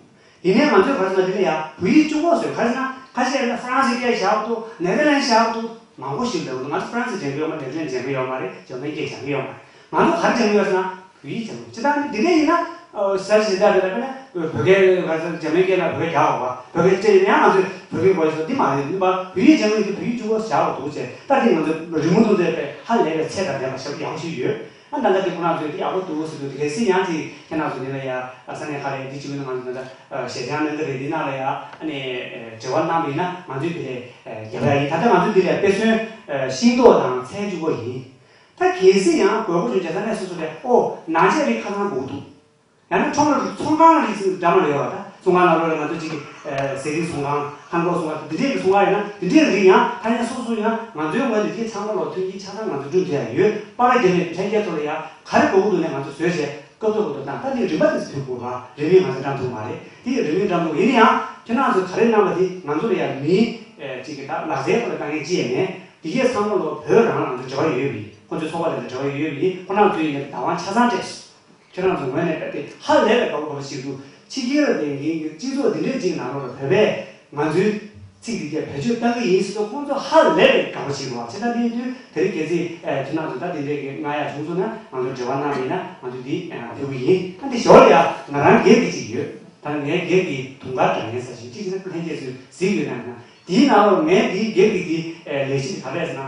ཡིན་ནའི་ང་ཚོས་ག་རེ་ཟེར་ན་འདི་ལ་ཡ་བོད་ཡིག་གཅིག་པོ་བཟོས་ག་རེ་ཟེར་ན་ཁ་ཤས་ལ་ཧྥ་རན་སི་སྐད་བཞག་འདུག་ནེ་ཐར་ལན་བཞག་འདུག་མང་པོ་ཞིག་ལབ་འདུག་ང་ཚོ་ཧྥ་རན་སི་སྦྱང་གི་ཡོད་མ་རེད། ནེ་ཐར་ལན་སྦྱང་གི་ཡོད་མ་རེད། འཇར་མན་སྐད་སྦྱང་གི་ཡོད་མ་རེད། ང་ཚོ་ག་རེ་སྦྱང་གི་ཡོད་ཟེར་ན། བོད་ཡིག་སྦྱང་དགོས། སྤྱིར་བཏང་ནི་འདི་འདྲ་ཡིན་ན་ཨ་ཟེར་བཞིན་བསྡད་པ་རེད། ད་ནི་བོད་སྐད་ག་ཟེར་འཇར་མན་སྐད་ལ་བོད་སྐད་རྒྱག་འོ་བ་བོད་སྐད་སྤྱད་ཡིན་ཡང་ང་ཚོས་བོད་སྐད་གོ་ཡི་སོ་འདི་མ་རེད། འདི་བ་བོད་ཡིག་སྦྱང་གི་བོད་ཡིག་གཅིག་པོ་བཞག་འོ་འདུག་ཅེས་ད་འདི་ང་ཚོ་རི་མོ་འདུག་མཛད་པའི་ཧ་ལས་པའི་ཚད་དང་ལྡན་པ་ཞབས་ཡག་ཞིག་ཡོད། ཨ་ད་ལྟ་འདི་ཁོ་རང་ཚོས་འདི་ཡག་པོ་འདུག་ཟེར་འདུག་གལ་སྲིད་ཡང་ཅིག་ཁྱེད་རང་ཚོ་འདི་ལ་ཡ་ས་གནས་ཁ་ལས་འདི་བྱེད་ཀྱི་འདུག་ང་ཚོ་ད་ལྟ་ཞལ་བྱང་གནང་གི་རེད། འདི་ནང་ལ་ཡ་ཨ་ནི་འབྲེལ་བ་གནང་བ་ཡིན་ན་ང་ཚོས་འདི་ལས་རྒྱབ་ཡ་ཡིན། ད་ལྟ་ང་ཚོས་འདི་ལས་དཔེ་མཚོན་ཤིང་ཏོག་དང་ཚལ་གཅིག་པོ་ཡིན། ད་གལ་སྲིད་ཡང་དགོས་མཁོ་བྱུང་རྗེས་ས་གནས་སོ་སོ་ལས་ཨོ་ནང་ཆས་རིགས་ཁ་ཚང་དགོས་འདུག་ཡང་ན་ཁྲོམ་ར་ཚོང་ཁང་རིགས་ཚོ་འདྲ་མ་རེད་བ། ད་ཚོང་ཁང་ནང་ལོགས་ལ་ང་ཚོ་གཅིག་གི་ཟས་རིགས་ཚོང་ཁང་ཧན་གོ་ཚོང་ཁང་འདི་འདྲས་ཀྱི་ཚོང་ཁང་ཡིན་ན་འདི་འདྲས་རིགས་ཡང་ཐ་སྙད་སོ་སོ་ཡང་ང་ཚོའི་ངོས་ནས་འདི་ཚང་མ་ལོ་མཐུན་རྐྱེན་ཆ་ཚང་ང་ཚོ་བསྐྲུན་ཐུབ་ཡ་ཡོད། པར་རྒྱབ་ནས་ལྷན་རྒྱས་ཚོ་ལ་ཡང་ག་རེ་དགོས་ཀྱི་འདུག་ནས་ང་ཚོ་བཟོས་བྱས་སྐབས་ཐོག་གི་འདུག་ད་ད་འདི་རིན་པ་དེ་ཚོ་ཕུལ་དགོས་བ། རིན་མེད་ང་ཚོ་བཀྲམ་ཐུབ་མ་རེད། འདི་ཡི་རིན་མེད་བཀྲམ་ཐུབ་ཡིན་ན་ཡང་ཁྱེད་རང་ཚོ་ག་རེ་གནང་བ་དེ་ང་ཚོ་ལ་ཡང་མི་གཅིག་གི་ད་ལག་རྩལ་ཁོ་ལ་དཀའ་ངལ་ཅི་ཡང་མེད། འདི་གས་ཚང་མ་ལོ་བོད་རང་ལ་ང་ཚོ་འབྲེལ་བ་ཡོད་པ་ཡིན། ཁོ་ཚོའི་ཚོགས་པ་དེ་ལ་འབྲེལ་བ་ཡོད་པ་ཡིན། ཁོ་རང་ཚོའི་ཡིན་ན་བདག་དབང་ཆ་ཚང་སྤྲད། ཁྱེད་རང་ཚོ་ངོས་ནས་ད་དེ་ཧ་ལས་པའི་དགའ་པོ་དགའ་པོ་ཞིག་འདུག་ཕྱི་རྒྱལ་ལ་བསྡད་མཁན་གྱི་སྤྱི་ཚོགས་འདི་འདྲའི་ཅིག་ནང་ལོགས་ལ་བོད་པས་ང་ཚོའི་ཚིག་འདི་གས་བེད་སྤྱོད་གཏང་གི་ཡིན་ཟེར་ཏེ་ཁོང་ཚོ་ཧ་ལས་པའི་དགའ་པོ་ཞིག་འདུག་ཨ་ཅེ་ད་འདི་ཡིན་དུས་དེ་རིང་གལ་སྲིད་ཨེ་ཁྱེད་རང་ཚོ་ད་འདི་འདྲའི་གི་རྔ་ཡག་བྱུང་སོང་ན་ང་ཚོ་འབྲེལ་བ་གནང་བ་ཡིན་ན་ང་ཚོ་འདི་ཨ་ཕེབས་ཀྱི་ཡིན། ད་འདི་ཞོར་ལ་ཡ་ང་རང་སྒེར་གྱི་ཅིག་ཡོད། ད་ངའི་སྒེར་གྱི་དུང་དཀར་དྲ་བརྙན་ཟེར་ཞིག་ཅིག་ཡིན་ན་ལྷན་རྒྱས་ཚོས་གཟིགས་ཡོད་ན་ཡང་དེའི་ནང་ལོགས་ངའི་འདིའི་སྒེར་གྱི་འདི་ཨེ་ལས་གཞི་འདི་ག་རེ་རེད་ཟེར་ན།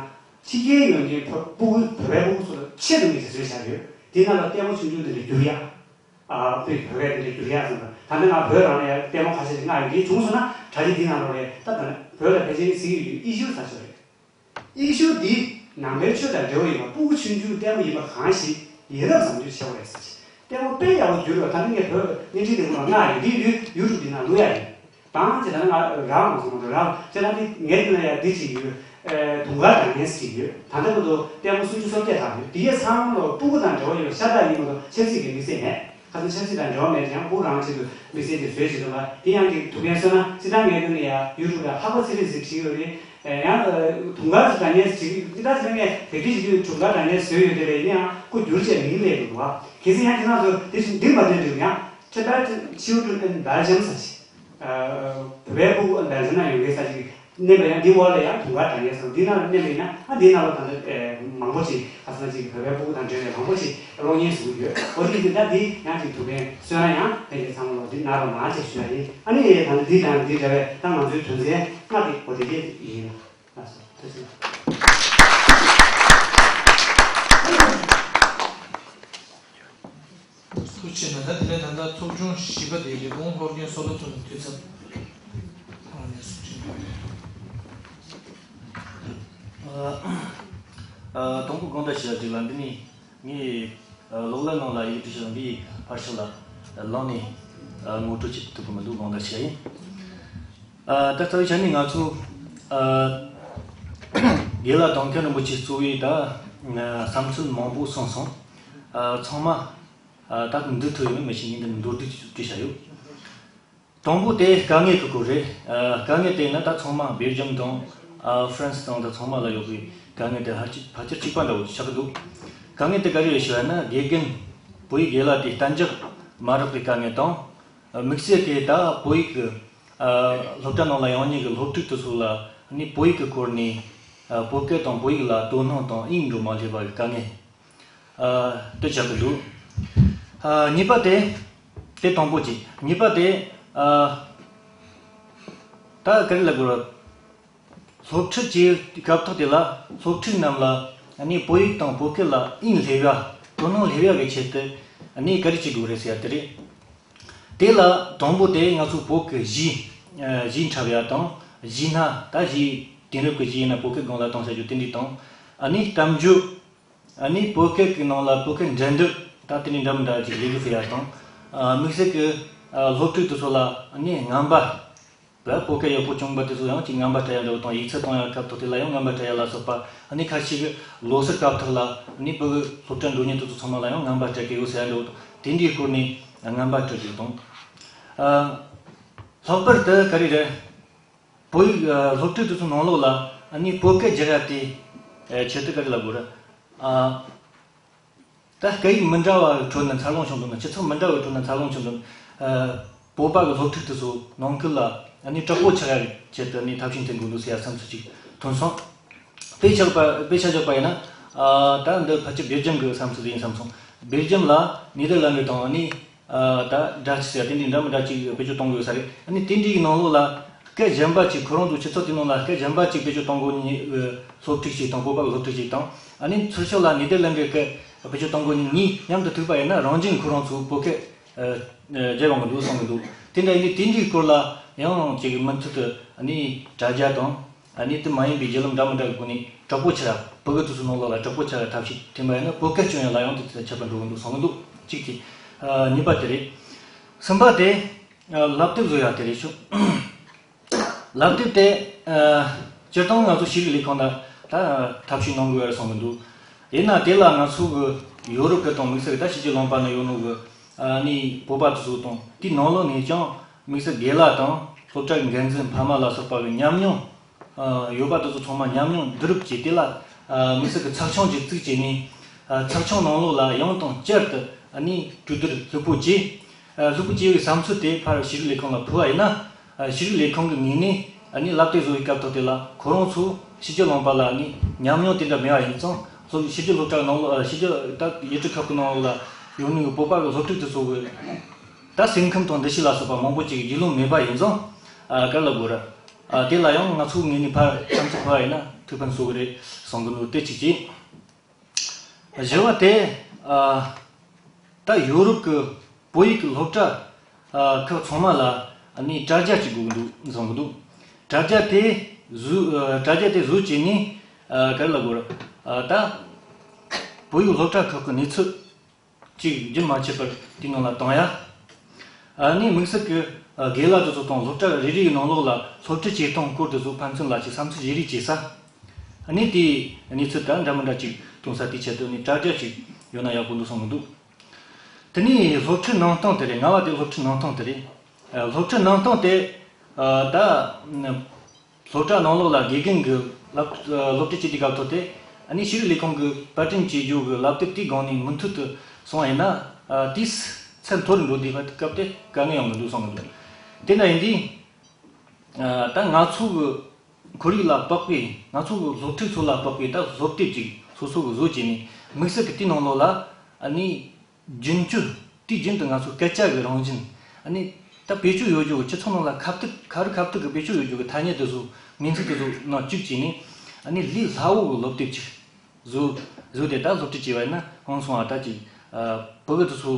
ཕྱི་རྒྱལ་ཡོད་མཁན་བོད་ཕྲུ་གུ་བོད་པའི་ཕྲུ་གུ་ཚོ་ལ་ཆེད་དུ་མི་ཞིག་བཟོས་བཞག་ཡོད། དེའི་ནང་ལ་ལྟད་མོ་ཆུང་ཆུང་འདི་འདྲ་བསྒྱུར་ཡག་ཨ་དཔེ་བོད་སྐད་འདི་འདྲ་བསྒྱུར་ཡག་ཟེར་ན། ད་ལྟ་ང་བོད་རང་ལ་ཡང་ལྟད་མོ་ཁ་ཤས་ཤིག་མངགས་ཡོད། འདི་བྱུང་སོང་ན་དྲ་རྒྱ་འདི་ནང་ལོགས་ལ་ད་ལྟ་བོད་ལ་ཕལ་ཆེར་གཟིགས་ཡོད་དབྱིན་ཞུ་ཟེར་ཞིག་རེད། དབྱིན་ཞུ་འདི་ནང་པའི་ཆོས་དང་འབྲེལ་བ་ཡོད་པ་ཕྲུ་གུ་ཆུང་ཆུང་ལྟད་མོ་ཡིན་པ་གང་ཞིག་ཡིན་རབས་བཟང་སྤྱོད་ཆེ་བ་རེད་ཟེར་ཞིག་ལྟད་མོ་དཔེ་ཡག་པོ་བསྒྱུར་བ་ད་ལྟ་ངས་བོད་བརྙན་འཕྲིན་ལས་ཁུངས་ལ་མངགས་ཡོད། འདི་ཡུ་ཡུ་ཊུབ་འདི་ནང་བླུག་ཡག་ཡིན། དང་ཅི་ད་ང་རག་མ་སོང་མ་གཏོགས་རག་ཅི་ད་འདི་ངས་འདི་ན་ཡ་འདི་ཅིག་ཡོད། ཨེ་དུང་དཀར་དྲ་བརྙན་ཅིག་ཡོད། ད་ལྟ་བར་དུ་ལྟད་མོ་སུམ་ཅུ་སོ་བརྒྱད་ལྷག་ཡོད། འདི་གས་ཚང་མ་ལོ་ཕྲུ་གུ་དང་འབྲེལ་བ་ཡོད་ཤ་སྟག་ཡིན་མ་གཏོགས་ཆབ་སྲིད་ཀྱི་དམིགས་བསལ་མེད། ཁ་སང་ཆབ་སྲིད་དང་འབྲེལ་བ་མེད་ཀྱང་ཕྲུ་གུ་རང་ཆེད་དུ་དམིགས་བསལ་གྱི་བཟོས་བྱེད་དུ་བ་དེ་ཡང་གི་ཐུགས་ཕན་གསོས་ན་ཅི་ད་ངས་འདི་ན་ཡ་ཡུ་ཊུབ་ལ་ལྷག་པ་ཚེ་རིང་ཟིག་བྲིས་ཡོད་རེད། ཨེ་ཡང་དུང་དཀར་དྲ་བརྙན་ཅིག་ཅི་ད་ཅི་ད་ངས་བེད་སྤྱོད་བྱེད་དུས་དུང་དཀར་དྲ་བརྙན་བཟོས་ཡོད་དེ་རེད། ཡིན་ཡང་ཁོ་བསྒྱུར་བྱས་མིང་སླེབས་འདུག་བ། གལ་སྲིད་ཡང་ཁྱེད་རང་ཚོ་དེ་བཞིན་འདི་མ་འདོན་འགྲིག་ཡང་ཅི་ད་children in Belgium ཟེར་ཞིག་བོད་པའི་ཕྲུ་གུ་ལ་ཟེར་ན་ཡོང་གི་ས་ཅིག་གནས་པ་ཡང་འདི་འོག་ལ་ཡང་དུང་དཀར་དྲ་བརྙན་སོང་འདི་ནང་ལ་གནས་པ་ཡིན་ན་ཨ་འདི་ནང་ལ་ད་ལྟ་མང་པོ་ཅིག་ཁ་སང་ཅིག་བོད་པའི་ཕྲུ་གུ་དང་འབྲེལ་བའི་མང་པོ་ཅིག་གློག་བརྙན་བཟོ་གི་ཡོད། འོ་དེ་འདི་ད་འདི་ཡང་ཅིག་ཐུགས་ཕན་གསོས་ན་ཡང་ཕན་ཆད་ཚང་མ་ལོ་འདི་ན་རོགས་གནང་ཅེས་ཞུ་ཡ་ཡིན། ཨ་ནི་ད་ལྟ་འདི་དང་འདི་འདྲ་བའི་ད་ང་ཚོའི་དོན་ཚན་ལྔ་དེ་འོ་དེ་གས་ཡིན། ལགས་སོ་ཐུགས་རྗེ་ཆེ། ཐུགས་རྗེ་ཆེ་གནང་། ད་དེ་ནས་ད་ལྟ་ཚོགས་ཆུང་བཞི་པ་དེ་རི་བོང་ཧོར་རྒན་བསོད་ལྷ་མཚོ་ནས་འཐུས་ཚབ་གནང་ནས་གསུང་བཤད་གནང་ཡོད། ཨ། ཨ། དང་པོ་དགོངས་དག་ཞུ་ཡ་དེ་ལ་འདི་ནི་ངས་ཨ་གློག་ཀླད་ནང་ལ་ཡིག་འབྲི་ཞིག་འདིའི་ཕར་ཕྱོགས་ལ་ལངས་ནས་ཨ་ངོ་སྤྲོད་བྱེད་ཐུབ་ཀྱི་མི་འདུག་དགོངས་དག་ཞུ་ཡ་ཡིན། ཨ་ད་རྩ་བའི་ཆ་ནས་ང་ཚོ་ཨ་དགེ་ལགས་དོན་མཁན་རིན་པོ་ཆེ་གཙོས་པའི་ད་ཨ་བསམ་ཚུལ་མང་པོ་གསུངས་སོང་། ཨ་ཚང་མ་ཨ་ད་འདི་ཐོས་ཡོད་མེད་མི་ཤེས། ངས་འདི་མདོར་བསྡུས་ཅིག་བྲིས་བཞག་ཡོད། དང་པོ་དེ་དཀའ་ངལ་གྱི་སྐོར་རེད། ཨ་དཀའ་ངལ་དེ་ནི་ད་ཚང་མ་སྦེལ་ཇམ་དང་ཨ་ཧྥ་རན་སི་དང་ད་ཚང་མ་ལ་ཡོད་པའི་དཀའ་ངལ་དེ་ཕལ་ཆེར་ཕལ་ཆེར་གཅིག་པ་འདྲ་བོ་ཆགས་ཀྱི་འདུག་དཀའ་ངལ་དེ་ག་རེ་རེད་ཞུ་བ་ན་དགེ་རྒན་བོད་ཡིག་དགེ་ལགས་དེ་གཏན་འཇགས་མ་རག་པའི་དཀའ་ངལ་དང་། དམིགས་བསལ་གྱིས་ད་བོད་ཡིག་གི་ཨ་སློབ་གྲྭ་ནང་ལ་ཡོང་མཁན་གྱི་སློབ་ཕྲུག་དེ་ཚོ་ལ་ནི་བོད་ཡིག་གི་སྐོར་ནས་ཨ་བོད་སྐད་དང་བོད་ཡིག་ལ་དོ་སྣང་དང་དབྱིངས་འགྲོ་མ་སླེབས་པ་གི་དཀའ་ངལ་ཨ་དེ་ཆགས་ཀྱི་འདུག་ཨ་གཉིས་པ་དེ། དེ་དང་པོ་གཅིག་གཉིས་པ་དེ་ཨ་ད་ག་རེ་ལབ་དགོས་རེད། སློབ་ཁྲིད་ཀྱི་སྐབས་ཐོག་དེ་ལ་སློབ་ཕྲུག་རྣམས་ལ་ནི་བོད་ཡིག་དང་བོད་སྐད་ལ་དབྱིངས་སླེབས་ཡ་དོ་སྣང་སླེབས་ཡ་གི་ཆེད་དུ་ནི་ག་རེ་བྱེད་དགོས་རེད་ཟེར་ཡ་དེ་རེད། དེ་ལ་དང་པོ་དེ་ང་ཚོ་བོད་ཀྱི་གཞས་གཞས་འཁྲབ་ཡ་དང་གཞས་སྣ་ད་གཞས་དེང་རབས་ཀྱི་གཞས་ཡིན་ན་བོད་སྐད་སྒང་ལ་གཏོང་བྱ་རྒྱུ་དེ་འདྲ་དང་ཨ་ནི་གཏམ་རྒྱུད་ ཨ་ནི་བོད་སྐད་ཀྱི་ནང་ལ་བོད་སྐད་འགྲན་བསྡུར་ད་དེ་ནས་འདྲ་མི་འདྲ་ཅིག་ལས་ཀ་ཟེར་ཡ་དང་། ཨ་དམིགས་བསལ་གྱི་ཨ་སློབ་ཕྲུག་དེ་ཚོ་ལ་ཨ་ནི་རྔན་པ། བོད་སྐད་ཡག་པོ་སྦྱོང་པ་དེ་ཚོ་ཡང་ཅིག་རྔན་པ་སྤྲད་ཡ་འདྲ་བོ་དང་། ཡིག་ཚད་གཏོང་ཡ་སྐབས་ཐོག་དེ་ལ་ཡང་རྔན་པ་སྤྲད་ཡ་ལ་སོགས་པ། ཨ་ནི་ཁ་ཤས་ཀྱིས་ལོ་སར་སྐབས་ཐོག་ལ་ཨ་ནི་བོད་སློབ་གྲྭ་འགྲོ་མཁན་དེ་ཚོ་ཚང་མ་ལ་ཡང་རྔན་པ་སྤྲད་ཀྱི་ཡོད་ཟེར་ཡ་འདྲ་བོ་དང་། དེ་འདྲའི་སྐོར་ནས་རྔན་པ་སྤྲད་རྒྱུ་དང་། ཨ་ལྷག་པར་དུ་ག་རེ་རེད། བོད་ཡིག་ཨ་སློབ་ཁྲིད་དེ་ཚོ་ནང་ལོགས་ལ་ཨ་ནི་བོད་སྐད་རྒྱག་ཡ་དེ་ཨ་ཆེད་དུ་ག་རེ་ལབ་དགོས་རེད། ཨ་ད་སྐད་ཡིག་མི་འདྲ་བ་ཁྲོད་ནས་འཚར་ལོངས་བྱུང་འདུག་ན། སྤྱི་ཚོགས་མི་འདྲ་བའི་ཁྲོད་ནས་འཚར་ལོངས་བྱུང་འདུག་ན། ཨ་བོད་པ་གི་སློབ་ཕྲུག་དེ་ཚོ་ནང་ཁུལ་ལ་ཨ་ནི་དྲག་པོ་ཆགས་ཡ་ཆེད་དུ་ཨ་ནི་ཐབས་ཤེས་འཐེན་དགོས་འདུག་ཟེར་ཡ་བསམ་ཚུལ་ཅིག་ཐོན་སོང་། དཔེ་ཆ་པ་དཔེ་ཆ་བཞག་པ་ཡིན་ན། ཨ་ད་འདི་ཕལ་ཆེར་སྦེལ་ཇམ་གི་བསམ་ཚུལ་ཡིན་བསམ་སོང་། སྦེལ་ཇམ་ལ་ནེ་དར་ལན་ཌི་དང་ཨ་ནི་ཨ་ད་སྒྲ་ཆི་ཟེར་དེ་འདྲའི་འདྲ་མི་འདྲ་ཅིག་བེད་སྤྱོད་གཏོང་དགོས་ས་རེད། ཨ་ནི་དེ་འདྲའི་ནང་ལོགས་ལ་སྐད་གཞན་པ་ཅིག་ཁོ་རང་ཚོ་སྤྱི་ཚོགས་དེ་ནང་ལ་སྐད་གཞན་པ་ཅིག་བེད་སྤྱོད་གཏོང་དགོས་ནི་ཨ་སློབ་ཕྲུག་ཅིག་དང་། བོད་པ་གི་སློབ་ཕྲུག་ཅིག་དང་། ཨ་ནི་ཚུར་ཕྱོགས་ལ་ནེ་དར་ལན་ཌི་གི་སྐད་བེད་སྤྱོད་གཏོང་དགོས་ནི་གཉིས་མཉམ་དུ་ཐུག་པ་ཡིན་ན་རང་བཞིན་ཁོ་རང་ཚོ་བོད་སྐད་ཨ་ཨ་རྒྱལ་ཡོང་གི་འདུག་གསུང་གི་འདུག་དེ་འདྲ་ཡིན་དུས་དེ་འདྲའི་སྐོར་ལ་ཡང་ཅིག་མུ་མཐུད་དུ་ཨ་ནི་དྲ་རྒྱ་དང་། ཨ་ནི་དེ་མ་ཡིན་པའི་བརྒྱུད་ལམ་འདྲ་མི་འདྲ་གི་སྒོ་ནས་དྲག་པོ་ཆེ་ར་བོད་སྐད་དེ་ཚོ་ནང་ལོགས་ལ་དྲག་པོ་ཆེ་ར་ཐབས་ཤེས་འཐེན་པ་ཡིན་ན་བོད་སྐད་སྐྱོན་ཡོན་ལ་ཡང་དེ་ཚོ་ཁྱབ་པ་འགྲོ་གི་འདུག་གསུང་གི་འདུག་གཅིག་དེ། ཨ་གཉིས་པ་དེ་རེད། གསུམ་པ་དེ་ཨ་བསླབ་དེབ་བཟོ་ཡ་དེ་རེད་ཤག་བསླབ་དེབ་དེ་ཨ་སྤྱིར་བཏང་ང་ཚོ་ཤེས་རིག་ལས་ཁུངས་ལ་ད་ཐབས་ཤེས་གནང་དགོས་ཡ་རེད་གསུང་གི་འདུག་ཡིན་ན་དེ་ལ་ང་ཚོ་གི་ཡོ་རོབ་གི་དང་དམིགས་བསལ་གྱི་ད་ཕྱི་རྒྱལ་ལུང་པ་ན་ཡོད་ནོ་གི་ཨ་ནི་བོད་པ་དེ་ཚོ་དང་དེའི་ནང་ལོགས་ནས་ཀྱང་དམིགས་བསལ་དགེ་ལགས་དང་སློབ་གྲྭ་གི་འགན་འཛིན་ཕ་མ་ལ་སོགས་པ་གི་ཉམས་མྱོང་ཨ་ཡོད་པ་དེ་ཚོ་ཚང་མ་ཉམས་མྱོང་བསྡུ་རུབ་བྱས། དེ་ལ་ཨ་དམིགས་བསལ་གྱི་ཚགས་ཆུང་ཅིག་བཙུགས་བྱས་ནས། ཨ་ཚགས་ཆུང་ནང་ལོགས་ལ་ཡང་དང་བསྐྱར་དུ་ཨ་ནི་གྲོས་བསྡུར་ལྷུག་པོ་བྱས། ཨ་ལྷུག་པོ་བྱས་པའི་བསམ་ཚུལ་དེ་ཕར་ཤེས་རིག་ལས་ཁུངས་ལ་ཕུལ་བ་ཡིན་ན། ཨ་ཤེས་རིག་ལས་ཁུངས་ཀྱི་ངོས་ནས་ཨ་ནི་བསླབ་དེབ་བཟོ་བའི་སྐབས་ཐོག་དེ་ལ་ཁོ་རང་ཚོ་ཕྱི་རྒྱལ་ལུང་པ་ལ་ཨ་ནི་ཉམས་མྱོང་དེ་འདྲ་མེད་པ་ཡིན་ཙང་། སློབ་ཕྱི་རྒྱལ་སློབ་གྲྭ་ནང་ལ་ཨ་ཕྱི་རྒྱལ་ད་ཡུལ་གྲུ་ཁག་གི་ནང་ལ་ཡོད་ནི་བོད་པ་གི་སློབ་ཕྲུག་དེ་ཚོ་གི་ད་སེམས་ཁམས་དང་འདུ་ཤེས་ལ་སོགས་པ་མང་པོ་ཅིག་རྒྱུས་ལོན་མེད་པ་ཡིན་ཙང་། ཨ་ག་རེ་ལབ་དགོས་རེད། ཨ་དེ་ལ་ཡང་ང་ཚོའི་ངོས་ནས་ཕར་བསམ་ཚུལ་ཕུལ་བ་ཡིན་ན་ཐུགས་ཕན་གསོས་གི་རེད་གསུང་གི་འདུག་དེ་གཅིག་བྱས། བཞི་བ་དེ་ཨ་ད་ཡོ་རོབ་ཀྱི་བོད་ཡིག་གི་སློབ་གྲྭ་ཨ་ཁག་ཚང་མ་ལ་ཨ་ནི་དྲ་རྒྱ་གཅིག་དགོས་ཀྱི་འདུག་གསུང་གི་འདུག་དྲ་རྒྱ་དེ་བཟོ་ཨ་དྲ་རྒྱ་དེ་བཟོ་བྱས་ནས་ཨ་ག་རེ་ལབ་དགོས་རེད། ཨ་ད་བོད་ཡིག་སློབ་གྲྭ་ཁག་གི་གནས་ཚུལ་གཅིག་རྒྱུན་མ་ཆད་པར་དེའི་ནང་ལ་གཏོང་ཡ། ཨ་ནི་དམིགས་བསལ་གྱི་ཨ་དགེ་ལགས་དེ་ཚོ་དང་སློབ་གྲྭ་རེ་རེའི་ནང་ལོགས་ལ་སློབ་ཁྲིད་བྱེད་སྟངས་སྐོར་དེ་ཚོ་ཕན་ཚུན་ལ་ཅིག་བསམ་ཚུལ་བརྗེ་རེས་བྱེད་ས། ཨ་ནི་དེའི་གནས་ཚུལ་དང་འདྲ་མི་འདྲ་ཅིག་གཏོང་ས་དེའི་ཆེད་དུ་ནི་དྲ་རྒྱ་ཅིག་ཡོད་ན་ཡག་པོ་འདུག་བསམ་གྱི་འདུག་དེ་ནས་སློབ་ཁྲིད་གནང་སྟངས་དེ་རེད། ལྔ་བ་དེ་སློབ་ཁྲིད་གནང་སྟངས་དེ་རེད། ཨ་སློབ་ཁྲིད་གནང་སྟངས་དེ་ཨ་ད་སློབ་གྲྭ་ནང་ལོགས་ལ་དགེ་རྒན་གྱིས་སློབ་སློབ་ཁྲིད་བྱེད་དུས་སྐབས་ཐོག་དེ་ཨ་ནི་ཤེས་རིག་ལས་ཁུངས་ཀྱིས་པར་སྐྲུན་བྱེད་རྒྱུ་གི་བསླབ་དེབ་དེའི་སྒང་ནས་མུ་མཐུད་དུ་སོང་བ་ཡིན་ན། ཨ་དེས་ཚད་མཐོ་རུ་འགྲོ་དུས་སྐབས་དེ་དཀའ་ངལ་ཡོང་གི་འདུག་བསམ་གྱི་འདུག་དེ་འདྲ་ཡིན་དུས་ཨ་ད་ང་ཚོ་གི་ཁོར་ཡུག་ལ་དཔག་པའི། ང་ཚོ་གི་སློབ་ཁྲིད་ཚོ་ལ་དཔག་པའི་ད་སློབ་དེབ་ཅིག་སོ་སོ་གི་བཟོ་བྱས་ནས་དམིགས་བསལ་གྱི་དེའི་ནང་ལོགས་ལ་ཨ་ནི་རྒྱུན་སྤྱོད། དུས་རྒྱུན་དུ་ང་ཚོ་སྐད་ཆ་གི་རང་བཞིན། ཨ་ནི་ད་བེད་སྤྱོད་ཡོད་རྒྱུ་གི་སྤྱི་ཚོགས་ནང་ལ་ཁ་ཐུག་ཁ་རི་ཁ་ཐུག་གི་བེད་སྤྱོད་ཡོད་རྒྱུ་གི་ཐ་སྙད་དེ་ཚོ་མིང་ཚིག་དེ་ཚོ་ནང་བཅུག་བྱས་ནས། ཨ་ནི་ལས་སླ་བོ་གི་སློབ་དེབ་ཅིག་བཟོ་བཟོས་ཏེ་ད་སློབ་ཁྲིད་བྱས་པ་ཡིན་ན་ཧང་སོང་ཨ། ད་ཅིག་ཨ་བོད་ཡིག་དེ་ཚོ་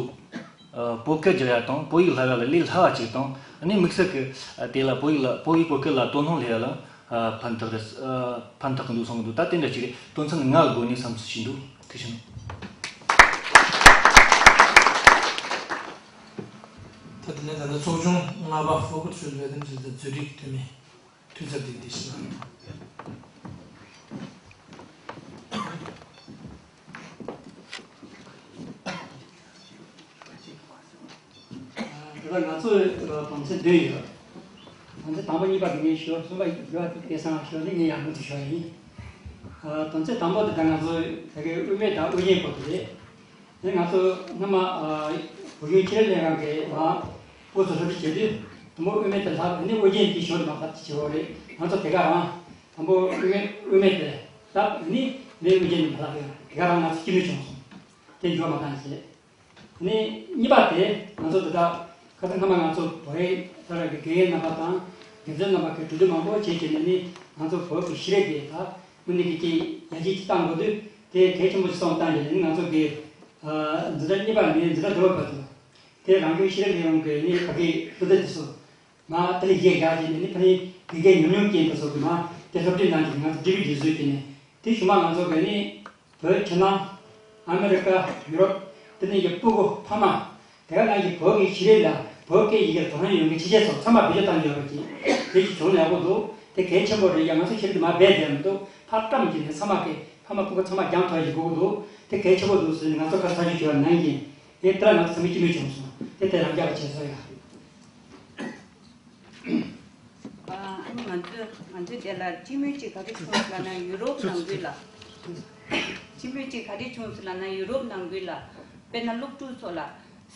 ཨ་བོད་སྐད་རྒྱག་ཡ་དང་བོད་ཡིག་བསླབ་ཡ་ལ་ལས་སླ་བ་ཅིག་དང་། ཨ་ནི་དམིགས་བསལ་གྱི་ཨ་དེ་ལ་བོད་ཡིག་ལ་བོད་ཡིག་བོད་སྐད་ལ་དོ་སྣང་སླེབས་ཡ་ལ་ཨ་ཕན་ཐོགས་རེད། ཨ་ཕན་ཐོགས་ཀྱི་འདུག་བསམ་གྱི་འདུག་ད་དེ་འདྲ་ཅིག་རེད། དོན་ཚན་ལྔ་གི་སྒོ་ནས་བསམ་ཚུལ་ཞིག་འདུག་དེ་བཞིན། ད་དེ་ནས་ད་ལྟ་ཚོགས་ཆུང་ལྔ་པ་ཧྥོ་ཁུར་ཆུས་ལས་དོན་ཆེད་དུ་ཛུ་རིག་འཐུས་མི་འཐུས་ཚབ་འདི་འདི་ཞིག་ལ། ད་ལྟ་ང་ཚོ་དོན་ཚན་བདུན་ཡོད། དོན་ཚན་དང་པོ་གཉིས་པ་དེ་ངས་ཞུ། གསུམ་པ་བརྒྱད་པ་དེ་སྐལ་བཟང་ཞུ་ནས་ངས་ཡར་མུ་མཐུད་ཞུ་ཡ་ཡིན། དོན་ཚན་དང་པོ་དེ་ད་ང་ཚོ་ད་གའི་དབུ་མེད་དང་དབུ་རྒྱན་སྐོར་དུ་རེད། དེ་ང་ཚོ་སྔ་མ་ཨ་བོད་གཞུང་ཆོས་རིག་ལས་ཁང་གི་ཨ་སྐུ་ཚོ་སློབ་ཁྲིད་བྱེད་དུས་དང་པོ་དབུ་མེད་དེ་ལྷག་ནི་དབུ་རྒྱན་དེ་ཞོར་དུ་མ་ལྷག་ཅེས་བྱེད་དགོས་རེད། ང་ཚོ་དེ་ག་རང་དང་པོ་དབུ་མེད་དབུ་མེད་དེ་ལྷག་ནི་ལས་དབུ་རྒྱན་དེ་མ་ལྷག་དེ་ག་རང་ང་ཚོ་སྐྱིད་མོ་བྱུང་སོང་། དེ་འགྱུར་བ་མ་བཏང་ཞེས། ནི་གཉིས་པ་དེ་ང་ཚོ་དེ་དག་ཁ་སང་སྔ་མ་ང་ཚོ་བོད་ས་ར་གི་དགེ་རྒན་རྣམ་པ་དང་དགེ་རྩོན་རྣམ་པ་གི་གྲོས་བསྡུར་མང་པོ་བྱས་བྱས་ནས་ནི་ང་ཚོ་བོད་ཀྱི་ཤེས་རིག་གི་ད་དངོས་གནས་ཀྱི་ཅིག་ཡར་རྒྱས་ཅིག་གཏང་དགོས་དུས་དེ་གལ་ཆེན་པོ་ཞིག་བསམ་བཏང་རྗེས་ནི་ང་ཚོ་གི་འཛིན་གྲྭ་གཉིས་པ་ནས་འཛིན་གྲྭ་བདུན་པ་བར་དུ་དེ་རང་སྐྱོང་ཤེས་རིག་ལས་ཁུངས་ཀྱི་ནི་ཕ་གི་སློབ་དེབ་དེ་ཚོ་མ་དེ་ལས་གཞན་བཞག་བྱས་ནས་ནི་ཕ་གི་དགེ་རྒན་ཉུང་ཉུང་ཅན་དེ་ཚོ་གི་མ་དེ་སློབ་ཁྲིད་གནང་རྗེས་ང་ཚོ་ཌི་བི་ཌི་བཟོས་བྱས་ནས་དེ་གཞུག་མ་ང་ཚོ་གི་ནི་བོད་ཕྱི་ནང་ ཨ་མེ་རི་ཀ། ཡུ་རོབ། དེ་ནས་ཀྱི་སྤུ་གུ་ཕ་མ། དེ་ག་ནང་གི་བོད་ཀྱི་ཤེས་རིག་ལ་བོད་སྐད་ཡི་གེར་དོ་སྣང་ཡོད་མཁན་ཕྱི་རྒྱལ་ཚོ་ཚང་མ་བེད་སྤྱོད་བཏང་གི་ཡོད་པ་ཅིག་དེ་ཅིག་བྱུང་ན་ཡག་པོ་འདུག་དེ་གལ་ཆེན་པོ་རེད་ཡ། ང་ཚོ་ཤེས་རིག་དེ་མར་སྦས་བསྡད་མི་འདུག་ཕར་བཀྲམ་བྱས་ནས་ཚང་མ་གི་ཕ་མ་སྤུ་གུ་ཚང་མ་རྒྱང་ཐོག་ཅིག་དགོས་ཀྱི་འདུག་དེ་གལ་ཆེན་པོ་འདུག་ཟེར་ནས་ང་ཚོ་ཁ་ཐག་ཆོད་བྱས་པ་ནང་བཞིན་དེ་ལྟར་ང་ཚོ་ཚང་མ་སྤྱི་མོས་བྱུང་སོང་། དེ་དེ་རང་རྒྱག་པ་བྱས་སོ་ཡ། ཨ་ནི་ང་ཚོས་ང་ཚོས་དེ་ལ་སྤྱི་མོས་ཅིག་ག་རེ་བྱུང་ཟེར་ལབ་ན་ཡུ་རོབ་ནང་ཁུལ་ལ། སྤྱི་མོས་ཅིག་ག་རེ་བྱུང་ཟེར་ལབ་ན་ཡུ་རོབ་ནང་ཁུལ་ལ་དཔེར་ན་སློབ་ཕྲུག་ཚོ་ལ་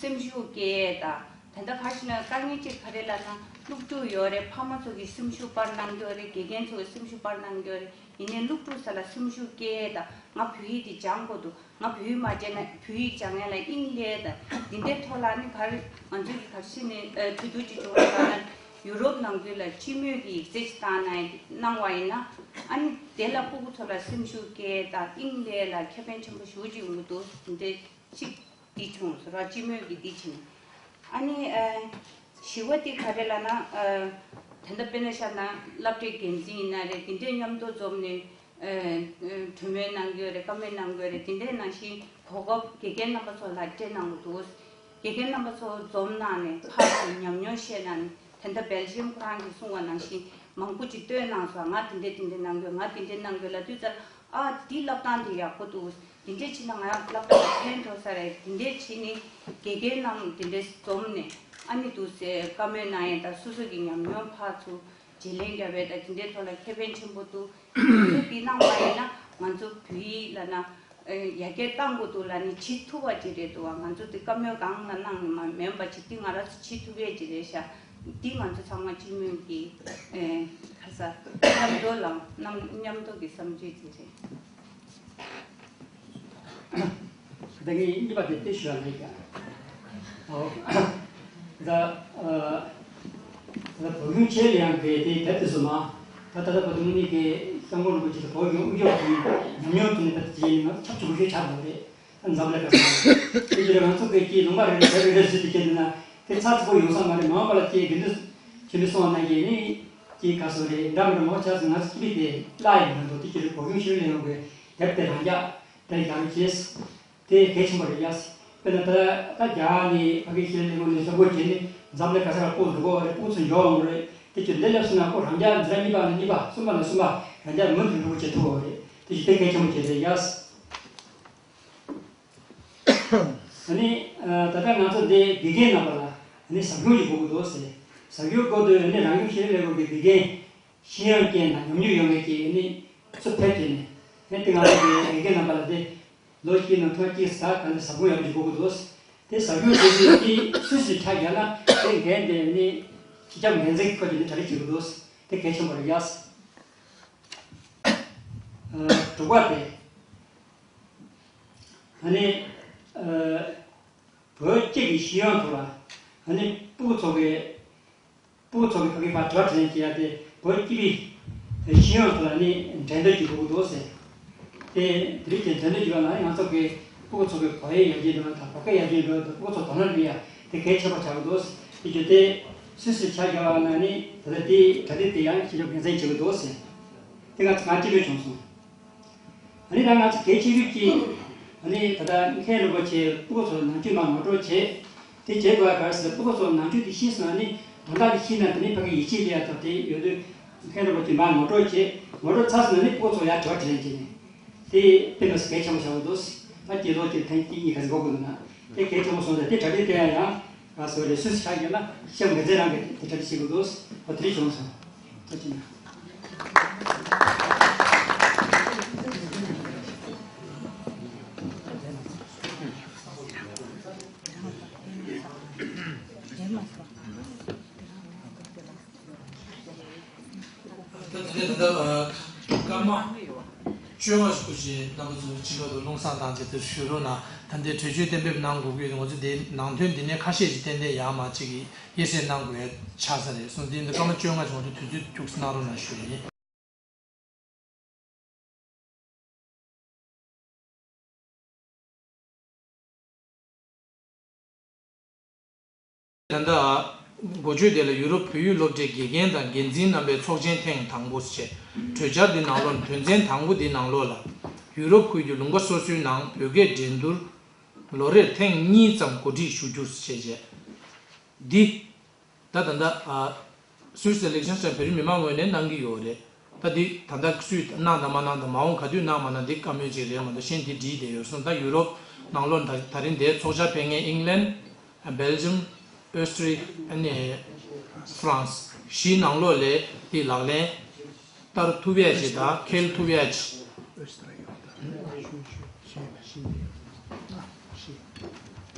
སེམས་ཤུགས་སྐྱེད་དང་། དེ་འདྲ་ཁ་ཤས་ན་དཀའ་ངལ་ཅིག་ག་རེ་ལབ་ན་སློབ་ཕྲུག་ཡོད་རེད། ཕ་མ་ཚོ་གིས་སེམས་ཤུགས་སྤར་གནང་གི་ཡོད་རེད། དགེ་རྒན་ཚོ་གིས་སེམས་ཤུགས་སྤར་གནང་གི་ཡོད་རེད། ཡིན་ནའི་སློབ་ཕྲུག་ཚོ་ལ་སེམས་ཤུགས་སྐྱེད་དང་། ང་བོད་ཡིག་འདི་སྦྱང་དགོས་འདུག་ང་བོད་ཡིག་མ་སྦྱངས་ན་བོད་ཡིག་སྦྱང་ཡ་ལ་དབྱིངས་སླེབས་དང་། འདི་འདྲའི་ཐོག་ལ་ནི་ག་རེ་ང་ཚོས་ཀྱི་ག་རེ་ནི་ཨ་གྲོས་བསྡུར་ཅིག་བྱུང་བ་ལྟར་ན་ཡུ་རོབ་ནང་ཁུལ་ལ་སྤྱི་མོས་ཀྱི་ཡིག་ཚད་ཅིག་བཏང་ན་གནང་བ་ཡིན་ན། ཨ་ནི་དེ་ལ་སྤུ་གུ་ཚོ་ལ་སེམས་ཤུགས་སྐྱེད་དང་དབྱིངས་སླེབས་ལ་ཁེ་ཕན་ཆེན་པོ་ཞེ་པོ་ཅིག་ཡོང་གི་འདུག་འདི་འདྲའི་ཅིག་འདི་བྱུང་ཟེར་བ། སྤྱི་མོས་ཀྱི་འདི་བྱུང་། ཨ་ནི་ཨ་བཞི་པ་དེ་ག་རེ་ལབ་ན། ཨ་དེ་འདྲ་དཔེར་ན་བཞག་ན་སློབ་གྲྭའི་འགན་འཛིན་ཡིན་ན་རེད། དེ་འདྲས་མཉམ་དུ་འཛོམས་ནས་ཨ་གྲོས་མོལ་གནང་གི་ཡོད་རེད། བཀའ་མོལ་གནང་གི་ཡོད་རེད། དེ་འདྲས་ནང་བཞིན་གོ་སྐབས་དགེ་རྒན་རྣམ་པ་ཚོ་ལ་སྤྲད་གནང་གི་འདུག་དགེ་རྒན་རྣམ་པ་ཚོ་འཛོམས་གནང་ནས་ཕར་ཚུར་ཉམས་མྱོང་བཤད་གནང་ནས། དེ་འདྲ་སྦེལ་ཇི་ཡམ་ཁོ་རང་གིས་གསུངས་པ་ནང་བཞིན་མང་པོ་ཅིག་སྟོན་གནང་སོང་། ང་དེ་འདྲས་དེ་འདྲས་གནང་དགོས། ང་དེ་འདྲས་གནང་དགོས་ལབ་དུས་ཙམ། ཨ་འདི་བསླབ་སྟངས་དེ་ཡག་པོ་འདུག་འདི་འདྲས་བྱས་ན་ང་བསླབ་སྟངས་ཕན་ཐོགས་ས་རེད། འདི་འདྲས་བྱས་ནས་དགེ་རྒན་རྣམས་དེ་འདྲས་འཛོམས་ནས་ཨ་ནི་འདུག་སེ་བཀའ་མོལ་གནང་ཡས་དང་། སོ་སོ་གི་ཉམས་མྱོང་ཕར་ཚུར་བརྗེ་ལེན་རྒྱབ་ཡས་དང་། དེ་འདྲའི་ཐོག་ལ་ཁེ་ཕན་ཆེན་པོ་འདུག་དེ་ཚོ་འདི་གནང་བ་ཡིན་ན་ང་ཚོ་བོད་ཡིག་ལབ་ན་ཨ་ཡར་རྒྱས་གཏང་དགོས་འདུག་ལབ་ནས་བྱེད་ཐུབ་པ་ཅིག་རེད་འདུག་བ། ང་ཚོ་དེ་བཀའ་མོལ་སྒང་ལ་གནང་ནས་མ་མིན་པ་ཅིག་དེ་ང་རང་ཚོ་བྱེད་ཐུབ་ཡས་ཅིག་རེད་ཤག་འདི་ང་ཚོ་ཚང་མ་སྤྱི་མོས་ཀྱི་ཨ་ག་ས་མཉམ་དུ་ལ་མཉམ་མཉམ་དུ་གི་བསམ་ཚུལ་ཅིག་རེད། ད་ངས་གཉིས་པ་དེ་དཔེ་ཞུ་བ་ལས་ཀྱང་། ཨོ། ད་ཨ་ད་བོད་ཁྱིམ་ཆེད་ལས་ཁང་གི་དེ་དེབ་དེ་ཚོ་མ། ད་ད་ལྟ་བོད་དུ་ནི་གི་སྐྱབས་མགོན་རིན་པོ་ཆེ་དང་བོད་ཀྱི་དབུ་ཁྱུད་ཀྱི་ཉམས་མྱོང་ཐོག་ནས་ད་དེ་ཡིན་ན་ཁྱབ་ཆེ་པོ་ཞིག་ཆགས་འདུག་རེད། ད་འཛམ་གླིང་ག་ས་དེ་ཚོ་ང་ཚོ་གི་ཀྱི་ལུང་པ་རེ་རེ་དེབ་རེ་རེ་བཟོས་ཏེ་བསྐྱལ་འདུག་ན་དེ་ཚར་ཚོ་ཡོང་ས་མ་རེད། མ་འོངས་པ་ལ་ཀྱི་དགེ་འདུན་ཆོས་འཕེལ་གསུང་བ་ནང་གི་ནི་ཀྱི་ག་སོ་རེད། འདྲ་མི་འདྲ་མང་ཆགས་སོང་། ང་ཚོ་སྐྱིད་པའི་དེ་བརླག་ཡོང་གི་འདུག་དེ་ཀྱི་རེད། བོད་ཁྱིམ་ཆེད་ལས་ཁང་གི་དེབ་དེ་རང་རྒྱ་དེ་རྒྱག་རེས་བྱས། དེ་གལ་ཆེན་པོ་རེད་ཡ། དཔེར་ན་ད་ད་རྒྱ་ནས་ཕ་གི་ཤེས་ལས་ངོ་ནས་གསོན་པོ་བྱས་ནས་འཛམ་གླིང་ག་ས་ལ་སྤོ་འགྲོ་གི་རེད། སྤུ་ཚོ་འབྱོར་འོང་གི་རེད། དེ་ཚོ་འདི་སླེབས་སོང་ན་ཁོ་རང་རྒྱ་འཛིན་གྲྭ་གཉིས་པ་ནས་གཉིས་པ། གསུམ་པ་ནས་གསུམ་པ་རང་རྒྱ་མུ་མཐུད་འགྲོ་གི་བྱེད་ཐུབ་པ་རེད། དེ་བཞིན་དེ་གལ་ཆེན་པོ་བྱེད་རེད་ཡ། ཨ་ནི་ད་ལྟ་ང་ཚོ་འདི་དགེ་རྒན་རྣམ་པ་ལ་ཨ་ནི་ཟབ་སྦྱོང་ཞིག་དགོས་ཀྱི་འདུག་ཟེར། ཟབ་སྦྱོང་དགོས་དུས་ཨ་ནི་རང་སྐྱོང་ཤེས་ལས་ཁང་གི་དགེ་རྒན་ཤེས་ཡོན་ཅན་དང་ཉམས་མྱོང་ཡོད་མཁན་གྱི་ཨ་ནི་ཚུར་ཕེབས་བྱས་ནས་ཨ་ནི་དེ་ང་ཚོ་གི་དགེ་རྒན་རྣམ་པ་ལ་དེ། ལོ་གཅིག་ནང་ཐོན་གཅིག་ཟ་ག་ནས་ཟབ་སྦྱོང་ཡག་པོ་ཞིག་དགོས་ཀྱི་འདུག་དེ་ཟབ་སྦྱོང་དེ་ཚོས་ཀྱིས་སུས་སུས་ཆ་བཞག་ན་དེ་འགན་དེ་ནི་སྤྱི་ཁྱབ་འགན་འཛིན་ཁོ་གྱིས་ནི་གྲ་སྒྲིག་བྱེད་དགོས་འདུག་དེ་གལ་ཆེན་པོ་རེད་ཡ། ཨ་དྲུག་པ་དེ། ཨ་ནི་ཨ་བོད་སྤྱི་གི་ཤེས་ཡོན་ཐོག་ལ་ཨ་ནི་སྤུ་གུ་ཚོ་གི་སྤུ་གུ་ཚོ་གི་ཕ་གི་ཕར་དྲི་བ་དྲིས་ལན་བྱེད་ཡ་དེ་བོད་སྤྱི་པའི་ཤེས་ཡོན་ཐོག་ལ་ནི་འགྲན་བསྡུར་གྱི་དགོས་ཀྱི་འདུག་ཟེར། དེ་དེ་རིགས་ཀྱི་འགྲན་བསྡུར་བྱེད་པ་ན་ང་ཚོ་གི་སྤུ་གུ་ཚོ་གི་གོ་ཡ་ཡར་རྒྱས་འགྲོ་ན་དང་བོད་སྐད་ཡར་རྒྱས་འགྲོ་ན་དང་སྤུ་གུ་ཚོ་དོ་སྣང་སྤྲད་ཡ་དེ་གལ་ཆེན་པོ་ཆགས་ཀྱི་འདུག་ཟེར། དེ་བརྒྱུད་དེ་སུད་སི་ཆ་བཞག་པ་ན་ནི་ད་ལྟ་དེའི་གྲ་སྒྲིག་དེ་ཡང་ཞིབ་འཇུག་འགན་འཛིན་བྱེད་ཀྱི་འདུག་ཟེར། དེ་ང་ཚོ་ང་སྤྱི་མོས་བྱུང་སོང་། ཨ་ནི་ད་ང་ཚོ་གལ་ཆེ་ཤོས་ཀྱི་ཨ་ནི་ད་ལྟ་མཁན་རིན་པོ་ཆེ་སྤུ་གུ་ཚོ་ནང་ཆོས་མར་ངོ་སྤྲོད་བྱེད། དེ་བྱེད་དགོས་པ་ག་རེ་ཟེར་ན་སྤུ་གུ་ཚོ་ནང་ཆོས་དེ་ཤེས་སོང་ན་ནི་དོན་དག་དེ་ཤེས་ན་དེ་ནི་ཕ་གི་ཡིད་ཆེས་སླེབས་ཡ་དང་དེ་ཡོད་དུས་མཁན་རིན་པོ་ཆེ་མར་ངོ་སྤྲོད་བྱེད། ངོ་སྤྲོད་ཚར་སོང་ན་ནི་སྤུ་གུ་ཚོ་ཡར་དྲི་བ་དྲིས་ལན་བྱེད་ནས་དེ་དཔེ་མི་སྲིད་གལ་ཆེན་པོ་ཆགས་འདུག་ད་སྤྱི་ཚོགས་ཀྱི་ཐེངས་གཅིག་གཉིས་ག་ཚོད་འགོར་དགོས་འདུག་ན་དེ་གལ་ཆེན་པོ་སོང་ཙང་དེ་གྲ་སྒྲིག་དེ་ཡང་ཡང་ང་ཚོ་རེ་སུས་ཆགས་ཡོད་ན་ཤེས་མི་ཚེ་རང་གི་དེ་གྲ་སྒྲིག་བྱེད་དགོས་འདུག་ཨོ་དེ་རིགས་བྱུང་སོང་། ཐུགས་རྗེ་གནང་། ད་དེ་ནས་ད་ལྟ་སྐར་མ་བཅོ་ལྔ་སྐོར་ཞིག་རྣམ་པ་ཚོ་ཕྱི་ལོག་ཏུ་རླུང་སངས་བཏང་བྱས་དེ་ཞུ་རོགས་གནང་། ད་ལྟའི་གྲོས་ཆོད་གཏན་འབེབས་གནང་དགོས་ཀྱི་ཡོད། ང་ཚོ་དེའི་ནང་དོན་འདི་ནས་ཁ་ཤས་ཤིག་ཏན་ཏན་ཡར་མར་ཅིག་གིས་དབྱེ་གསལ་གནང་དགོས་ཡ་ཆགས་ས་རེད་གསུངས། དེ་ཡིན་དུས་སྐར་མ་བཅོ་ལྔ་བྱུང་དུས་དུས་ཚོད་ཐུགས་གནང་རོགས་གནང་ཞུ་ཡ་ཡིན། ད་ལྟ་འགོ་བརྗོད་དེ་ལ་ཡུ་རོབ་བོད་ཡིག་སློབ་གྲྭའི་དགེ་རྒན་དང་འགན་འཛིན་རྣམ་པའི་ཚོགས་ཆེན་ཐེངས་དང་པོ་ཞེས། གྲོས་འཆར་འདི་ནང་ལོགས་དོན་ཚན་དང་པོ་འདི་ནང་ལོགས་ལ། ཡུ་རོབ་ཁུལ་གྱི་ལུང་པ་སོ་སོའི་ནང་བོད་སྐད་འགྲན་བསྡུར་ལོ་རེར་ཐེངས་གཉིས་ཙམ་གོ་སྒྲིག་ཞུ་རྒྱུ་ཞེས་བྱས། འདི། ད་ད་ལྟ་ཨ། སུད་སི་ལེག་ཤན་སོགས་བོད་རིགས་མི་མང་ངོས་ནས་གནང་གི་ཡོད་རེད། ད་འདི་ད་ལྟ་སུས་གནང་དང་མ་གནང་དང་མ་འོངས་ག་དུས་གནང་མ་གནང་འདི་བཀའ་མོལ་ཅིག་རེད་མ་གཏོགས་གཞན་འདི་བྲིས་བསྡད་ཡོད་སོང་། ད་ཡུ་རོབ་ནང་ལོགས་ད་ད་རིང་འདིར་ཚོགས་བཅར་ཕེབས་མཁན་ཨིང་ལན། སྦེལ་ཇམ། ཨོ་སི་ཊི་རི། ཨ་ནི་ཧྥ་རན་སི་བཞི་ནང་ལོགས་ལས་འདི་ལག་ལེན་བསྟར་ཐུབ་ཡ་ཅིག་དང་འཁེལ་ཐུབ་ཡ་ཅིག་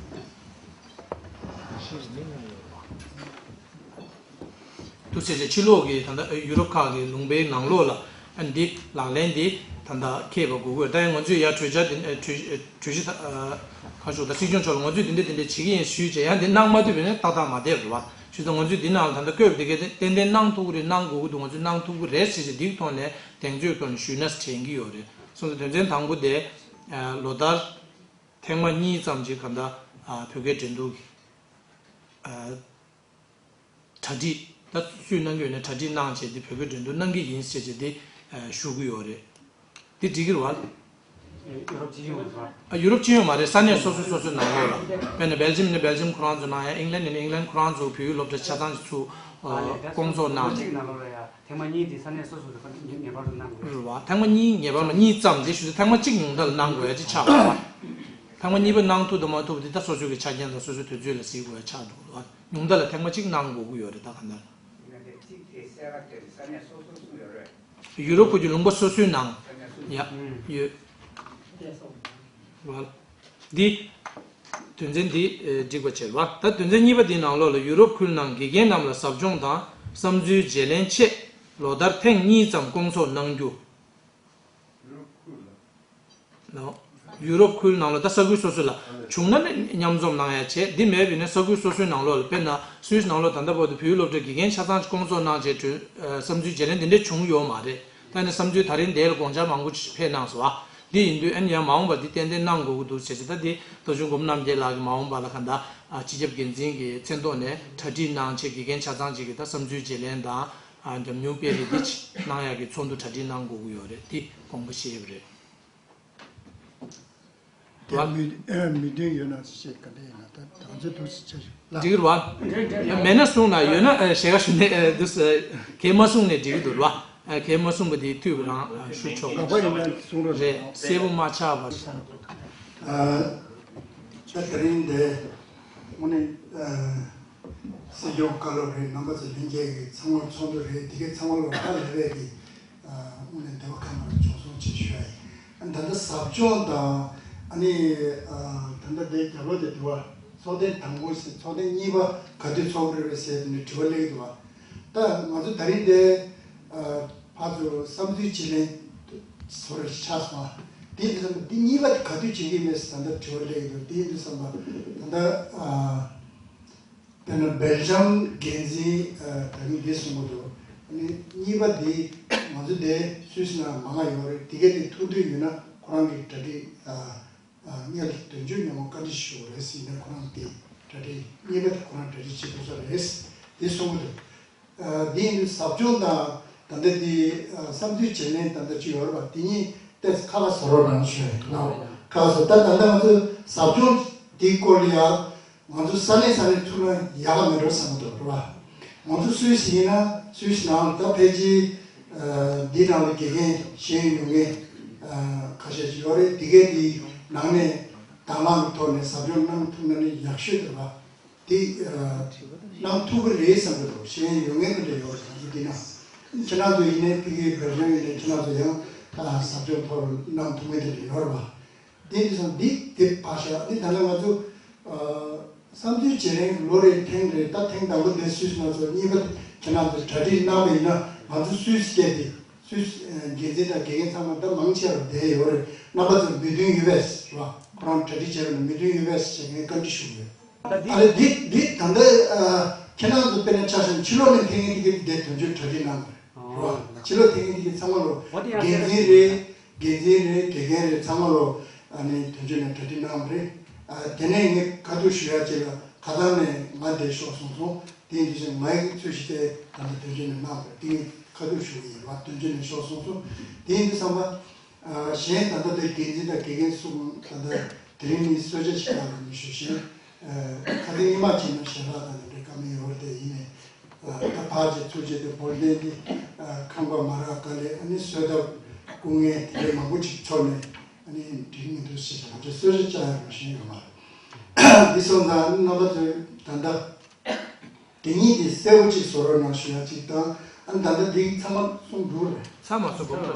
དུ་ཟེར་བྱས་ཕྱི་ལོགས་ཀྱི་ད་ལྟ་ཡུ་རོབ་ཁག་གི་ལུང་པའི་ནང་ལོགས་ལ་ཨ་འདི་ལག་ལེན་འདི་ད་ལྟ་འཁེལ་བ་དགོས་དགོས། ད་ཡང་ང་ཚོས་ཡར་གྲོས་འཆར་འདི་གྲོས་གྲོས་གཞི་ད་ཁ་ཕྱོགས་ད་སྲིད་སྐྱོང་མཆོག་ལ་ང་ཚོས་འདི་འདྲ་འདི་འདྲ་བྱེད་ཀྱི་ཡིན་ཞུས་བྱས་ཡང་འདི་གནང་མ་ཐུབ་པ་ཡིན་ན་ཏག་ཏག་མ་བསྡད་པ་རེད་བ། ཞུས་ཙང་ང་ཚོས་འདི་ནང་ལ་ད་ལྟ་བཀོད་པ་འདི་གས་ཏན་ཏན་གནང་ཐུབ་ཀྱི་རེད། གནང་དགོས་ཀྱི་འདུག་ང་ཚོས་གནང་ཐུབ་ཀྱི་རེད་ཟེར་བྱས་འདིའི་ཐོག་ནས་གདེང་ཚོད་ཐོག་ནས་ཞུས་ན་དྲན་གྱི་ཡོད་རེད། སོང་ཙང་དོན་ཚན་དང་པོ་དེ་ལོ་ལྟར་ཐེངས་མ་གཉིས་ཙམ་ཅིག་ག་འདྲ་བོད་སྐད་འགྲན་བསྡུར་གྱི་གྲ་སྒྲིག་ད་སུས་གནང་གི་ཡོད་ན་གྲ་སྒྲིག་གནང་བྱས་ཏེ་བོད་སྐད་འགྲན་བསྡུར་གནང་གི་ཡིན་ཟེར་བྱས་ཏེ་ཞུ་གི་ཡོད་རེད། འདི་འགྲིག་གི་རེད་བ། ཡུ་རོབ་སྤྱི་ཡོངས་རེད་བ། ཨ་ཡུ་རོབ་སྤྱི་ཡོངས་མ་རེད། ས་གནས་སོ་སོ་སོ་སོའི་ནང་ལོགས་ལ། དཔེར་ན་སྦེལ་ཇམ་ཡིན་ན་སྦེལ་ཇམ་ཁོ་རང་ཚོ་གནང་ཡ། ཨིང་ལན་ཡིན་ན་ཨིང་ལན་ཁོ་རང་ཚོ་བོད་ཡིག་སློབ་གྲྭ་ཆ་ཚང་ཞིག་ཚུགས། ཨ་ལས་ད་སྐོང་ཚོགས་གནང་ནས། གཅིག་ནང་ལོགས་ལ་ཡ་ཐེངས་མ་གཉིས་དེ་ས་གནས་སོ་སོ་རུ་ངེས་པར་དུ་གནང་དགོས། རེད་བ། ཐེངས་མ་གཉིས་ངེས་པར་དུ་གཉིས་ཙམ་དེ་ཞུ་ཚེ་ཐེངས་མ་གཅིག་ཉུང་མཐའ་ལ་གནང་དགོས་ཡ་ཅིག་ཆགས་པ་རེད་བ། ཐེངས་མ་གཉིས་པ་གནང་ཐུབ་དང་མ་ཐུབ་དེ་ད་སོ་སོའི་གི་ཆ་རྐྱེན་དང་སོ་སོའི་དུས་ཚོད་ལ་གཟིགས་དགོས་ཡ་ཆགས་འགྲོ་གི་རེད་བ། ཉུང་མཐའ་ལ་ཐེངས་མ་གཅིག་གནང་དགོས་ཀྱི་ཡོད་རེད་ད་ག་འདྲ། ཡུ་རོབ་ཁུལ་གྱི་ལུང་པ་སོ་སོའི་ནང་ཡ་ཡོད། འདི་དོན་ཚན་འདི་འགྲིག་པ་བྱེད་པ། ད་དོན་ཚན་གཉིས་པ་འདིའི་ནང་ལོགས་ལ་ཡུ་རོབ་ཁུལ་ནང་དགེ་རྒན་རྣམས་ལ་ཟབ་སྦྱོང་དང་བསམ་ཚུལ་བརྗེ་ལེན་ཆེད་ལོ་ལྟར་ཐེངས་གཉིས་ཙམ་སྐོང་ཚོགས་གནང་རྒྱུ། ཡུ་རོབ་ཁུལ་ནང་ལ་ད་ས་ཁུལ་སོ་སོ་ལ་བྱུང་ན་ནི་མཉམ་འཛོམས་གནང་ཡ་བྱས། འདི་མེད་པ་ཡིན་ན་ས་ཁུལ་སོ་སོའི་ནང་ལོགས་ལ་དཔེར་ན་སུད་སི་ནང་ལོགས་ད་ལྟ་བར་དུ་བོད་ཡིག་སློབ་གྲྭའི་དགེ་རྒན་ཆ་ཚང་ཅིག་སྐོང་ཚོགས་གནང་བྱས་གྲོས་བསམ་ཚུལ་བརྗེ་ལེན་འདི་འདྲ་བྱུང་ཡོད་མ་རེད། ད་ནི་བསམ་ཚུལ་ད་རིང་འདིར་དགོངས་འཆར་མང་པོ་ཕེབས་གནང་སོང་བ། འདི་ཡིན་དུས་ཨ་ནི་ཡང་མ་འོངས་པ་འདི་ཏན་ཏན་གནང་དགོས་ཀྱི་འདུག་ཟེར་ཟེར། ད་འདི་དོ་ཆུང་སྒོམ་རྣམ་རྒྱལ་ལགས་ཀྱིས་མ་འོངས་པ་ལ་ག་འདྲ་སྤྱི་ཁྱབ་འགན་འཛིན་གྱི་མཚན་ཐོག་ནས་གྲ་སྒྲིག་གནང་བྱས་དགེ་རྒན་ཆ་ཚང་ཅིག་གིས་ད་བསམ་ཚུལ་བརྗེ་ལེན་དང་ཉམས་མྱོང་སྤེལ་རེས་འདི་གནང་ཡག་གི་ཚོགས་འདུ་གྲ་སྒྲིག་གནང་དགོས་ཀྱི་ཡོད་རེད། འདི་དགོངས་པ་བཞེས་པ་རེད། དེ་མི་མི་མཐུན་ཡོད་ན་ཞེས་ག་འདྲ་ཡིན་ན་ད་དང་ཚོད་དུ་ཆ་ཞིག་ལ། འགྲིག་རེད་བ། མེད་ན་གསུངས་ན་ཡོད་ན་ཞལ་ཁ་ཞུ་ནས་འདུག་ཟེར། གལ་མ་གསུངས་ནས་འགྲིག་གི་འདུག་རེད་བ། གལ་མ་གསུངས་པ་དེ་འཐུས་པ་རང་ཞུ་ཆོག་ལག་པ་ཡིན་ན་གསུང་རོགས་རེད། གསལ་པོ་མ་ཆགས་པ། ད་དེ་རིང་འདི་དངོས་གནས་སྲིད་སྐྱོང་བཀའ་སློབ་རེད། རྣམ་པ་ཚོ་ལྷན་རྒྱས་ཀྱི་ཚང་མ་ཚོགས་འདུ་རེད། དེ་གའི་ཚང་མ་ལ་བཀའ་ལས་པའི་གི་དངོས་གནས་འདི་བ་ཁ་མར་སྦྱོང་སོང་ཅེས་ཞུ་ཡ་ཡིན། ད་ལྟ་ཟབ་སྦྱོང་དང་ཨ་ནི་ད་ལྟ་དེ་རྒྱབ་ལོགས་དེ་དུ་བ་ཚོགས་ཐེངས་དང་པོ་ཟེར་ཚོགས་ཐེངས་གཉིས་པ་ག་དུས་ཚོགས་ཀྱི་རེད་པས་ཟེར་ནས་དྲི་བ་སླེབས་འདུག་བ། ད་ང་ཚོ་ད་རིང་དེ་ཕར་ཚུར་བསམ་ཚུལ་བརྗེ་ལེན་བཟོ་རེ་ཆགས་སོང་། དེ་ཡིན་དུས་བསམ་པ་འདི་གཉིས་པ་དེ་ག་དུས་བྱེད་ཀྱི་མེད་ཟེར་ད་ལྟ་དྲི་བ་སླེབས་འདུག་དེ་ཡིན་དུས་བསམ་པ་ད་ལྟ། དཔེར་ན་སྦེལ་ཇམ་འགན་འཛིན་ད་ནི་འདི་གསུང་གི་འདུག་ཨ་ནི་གཉིས་པ་འདི་ང་ཚོ་འདི་སུད་སི་ནང་མང་ང་ཡོད་རེད། དེ་གས་དེ་ཐུག་འདོད་ཡོད་ན་ཁོ་རང་གི་གྲ་སྒྲིག་སྔར་གྱི་དོན་གཅོད་ཉམས་མྱོང་བཀའ་འདྲི་ཞུ་དགོས་རེད་ཟེར་ནས་ཁོ་རང་འདི་གྲ་སྒྲིག་གཉིས་པ་དེ་ཁོ་རང་གྲ་སྒྲིག་བྱེད་དགོས་ས་རེད་འདི་གསུང་གི་འདུག་འདི་ཡིན་དུས་ཟབ་སྦྱོང་དང་ད་ལྟ་འདི་བསམ་ཚུལ་བརྗེ་ལེན་ད་ལྟ་ཅིག་ཡོད་རེད་པ། འདི་གཉིས་ཏོག་ཙམ་ཁ་ཁ་བཟོ་རོགས་གནང་ཞུ་ཡ་ཡིན། ཁ་ཁ་བཟོ། ད་ད་ལྟ་ང་ཚོ་ཟབ་སྦྱོང་འདིའི་སྐོར་ལ་ཡ། ང་ཚོ་ས་གནས་ས་གནས་ཐུག་ན་ཡག་ག་མེད་འགྲོ་བསམ་གྱི་འདུག་རེད་བ། ང་ཚོ་སུད་སི་ཡིན་ན་སུད་སི་ནང་ད་ཕལ་ཆེར་འདི་ནང་ལ་དགེ་རྒན་ཤེས་ཡོན་ཡོད་མཁན་ཁ་ཤས་ཅིག་ཡོད་རེད། དེ་གའི་དེའི་ནང་ནས་དང་བླངས་ཀྱི་ཐོག་ནས་ཟབ་སྦྱོང་གནང་ཐུབ་ན་ནི་ཡག་ཤོས་རེད་བ། དེ་གནང་ཐུབ་ཀྱི་རེད་བསམ་གྱི་འདུག་ཤེས་ཡོན་ཡོད་མཁན་དེ་འདྲ་ཡོད་རེད། ང་ཚོ་འདི་ན་ཁྱེད་རང་ཚོ་ཡིན་ནའི་ཕ་གིའི་བོད་ལྗོངས་ཡིན་ནའི་ཁྱེད་རང་ཚོ་ཡང་ཟབ་སྦྱོང་ཐོག་གནང་ཐུབ་མཁན་དེ་འདྲ་ཡོད་རེད་བ། དེ་འདི་སང་འདི་དེ་བ་ཤ་འདི་ད་ལྟ་ང་ཚོ་བསམ་ཚུལ་བརྗེ་ལེན་ལོ་རེ་ཐེངས་རེ་ད་ཐེངས་དང་པོ་འདི་སུད་སི་ང་ཚོ་གཉིས་པ་ཁྱེད་རང་ཚོ་གྲ་སྒྲིག་གནང་བ་ཡིན་ན་ང་ཚོ་སུད་སི་སྐད་དེ་སུད་སི་འགན་འཛིན་དང་དགེ་རྒན་ཚང་མ་ད་མང་ཆེ་བ་བསྡད་ཡོད་རེད། རྣམ་པ་ཚོར་མོས་མཐུན་ཡོད་པས་རེད་བ། ཁོ་རང་གྲ་སྒྲིག་བྱས་པ་ནི་མོས་མཐུན་ཡོད་པས་ཞེས་ངས་བཀའ་འདྲི་ཞུ་གི་ཡོད། ཨ་རེ་འདི་འདི་ད་ལྟ་ཁྱེད་རང་ཚོ་དཔེར་ན་ཆ་བཞག་ཕྱི་ལོགས་ནས་ཕེབས་མཁན་དེ་གས་འདི་དོན་གཅོད་གྲ་སྒྲིག་གནང་བ་རེད་བ། ཕྱི་ལོགས་ཕེབས་མཁན་དེ་གས་ཚང་མ་ལོ་འགན་འཛིན་རེད། འགན་འཛིན་རེད། དགེ་རྒན་རེད། ཚང་མ་ལོ་ཨ་ནི་དོན་གཅོད་ནས་གྲ་སྒྲིག་གནང་བ་རེད། ཨ་དེ་ནས་ངས་བཀའ་བསྡུར་ཞུ་ཡ་ཅིག་ལ་ཁ་སང་ནས་ང་འདིར་ཤོག་གསུངས་སོང་། དེ་ཡིན་དུས་ང་ཡི་ཚོད་གཞི་དེ་ད་ལྟ་དོན་གཅོད་ནས་གནང་བ་རེད། དེ་ངས་བཀའ་བསྡུར་ཞུ་གི་ཡིན་རེད་བ། དོན་གཅོད་ནས་ཤོག་གསུངས་སོང་། དེ་ཡིན་དུས་ཙམ་པ་ གཞན་ད་ལྟ་དེ་འགན་འཛིན་དང་དགེ་རྒན་གསུམ་ད་ལྟ་དེ་རིང་ནས་གསོལ་ཇ་ཞིག་བཏང་རོགས་གནང་ཞུ་བཞིན། ཁ་སང་ཉི་མ་གཅིག་ནང་ཞལ་ལག་དང་དེ་འདྲའི་བཀའ་མོལ་ཡོད་རེད་དེ། ཡིན་ནའི་ད་ཕར་བྱས་ཚུར་བྱས་དེ་བོལ་ཏན་དེ་ཁང་པ་མ་རག་ག་ལེ། ཨ་ནི་གསོལ་ཐབ་སྐུ་ངལ་དེ་འདྲའི་མང་པོ་ཅིག་ཚོར་ནས། ཨ་ནི་འགྲིག་མི་འདུག་ཟེར་བྱས་ང་ཚོས་གསོལ་ཇ་བཅར་ཡག་རང་བཞིན་ཡོད་མ་རེད། འདི་སོང་ཙང་རྣམ་པ་ཚོས་ད་ལྟ་དེ་གཉིས་དེ་གསལ་པོ་ཅིག་བཟོ་རོགས་གནང་ཞུ་ཡག་ཅིག་དང་། ཨ་ནི་ད་ལྟ་འདི་ཚང་མ་གསུངས་འདུག་རེད། ཚང་མ་གསུངས་འདུག་རེད།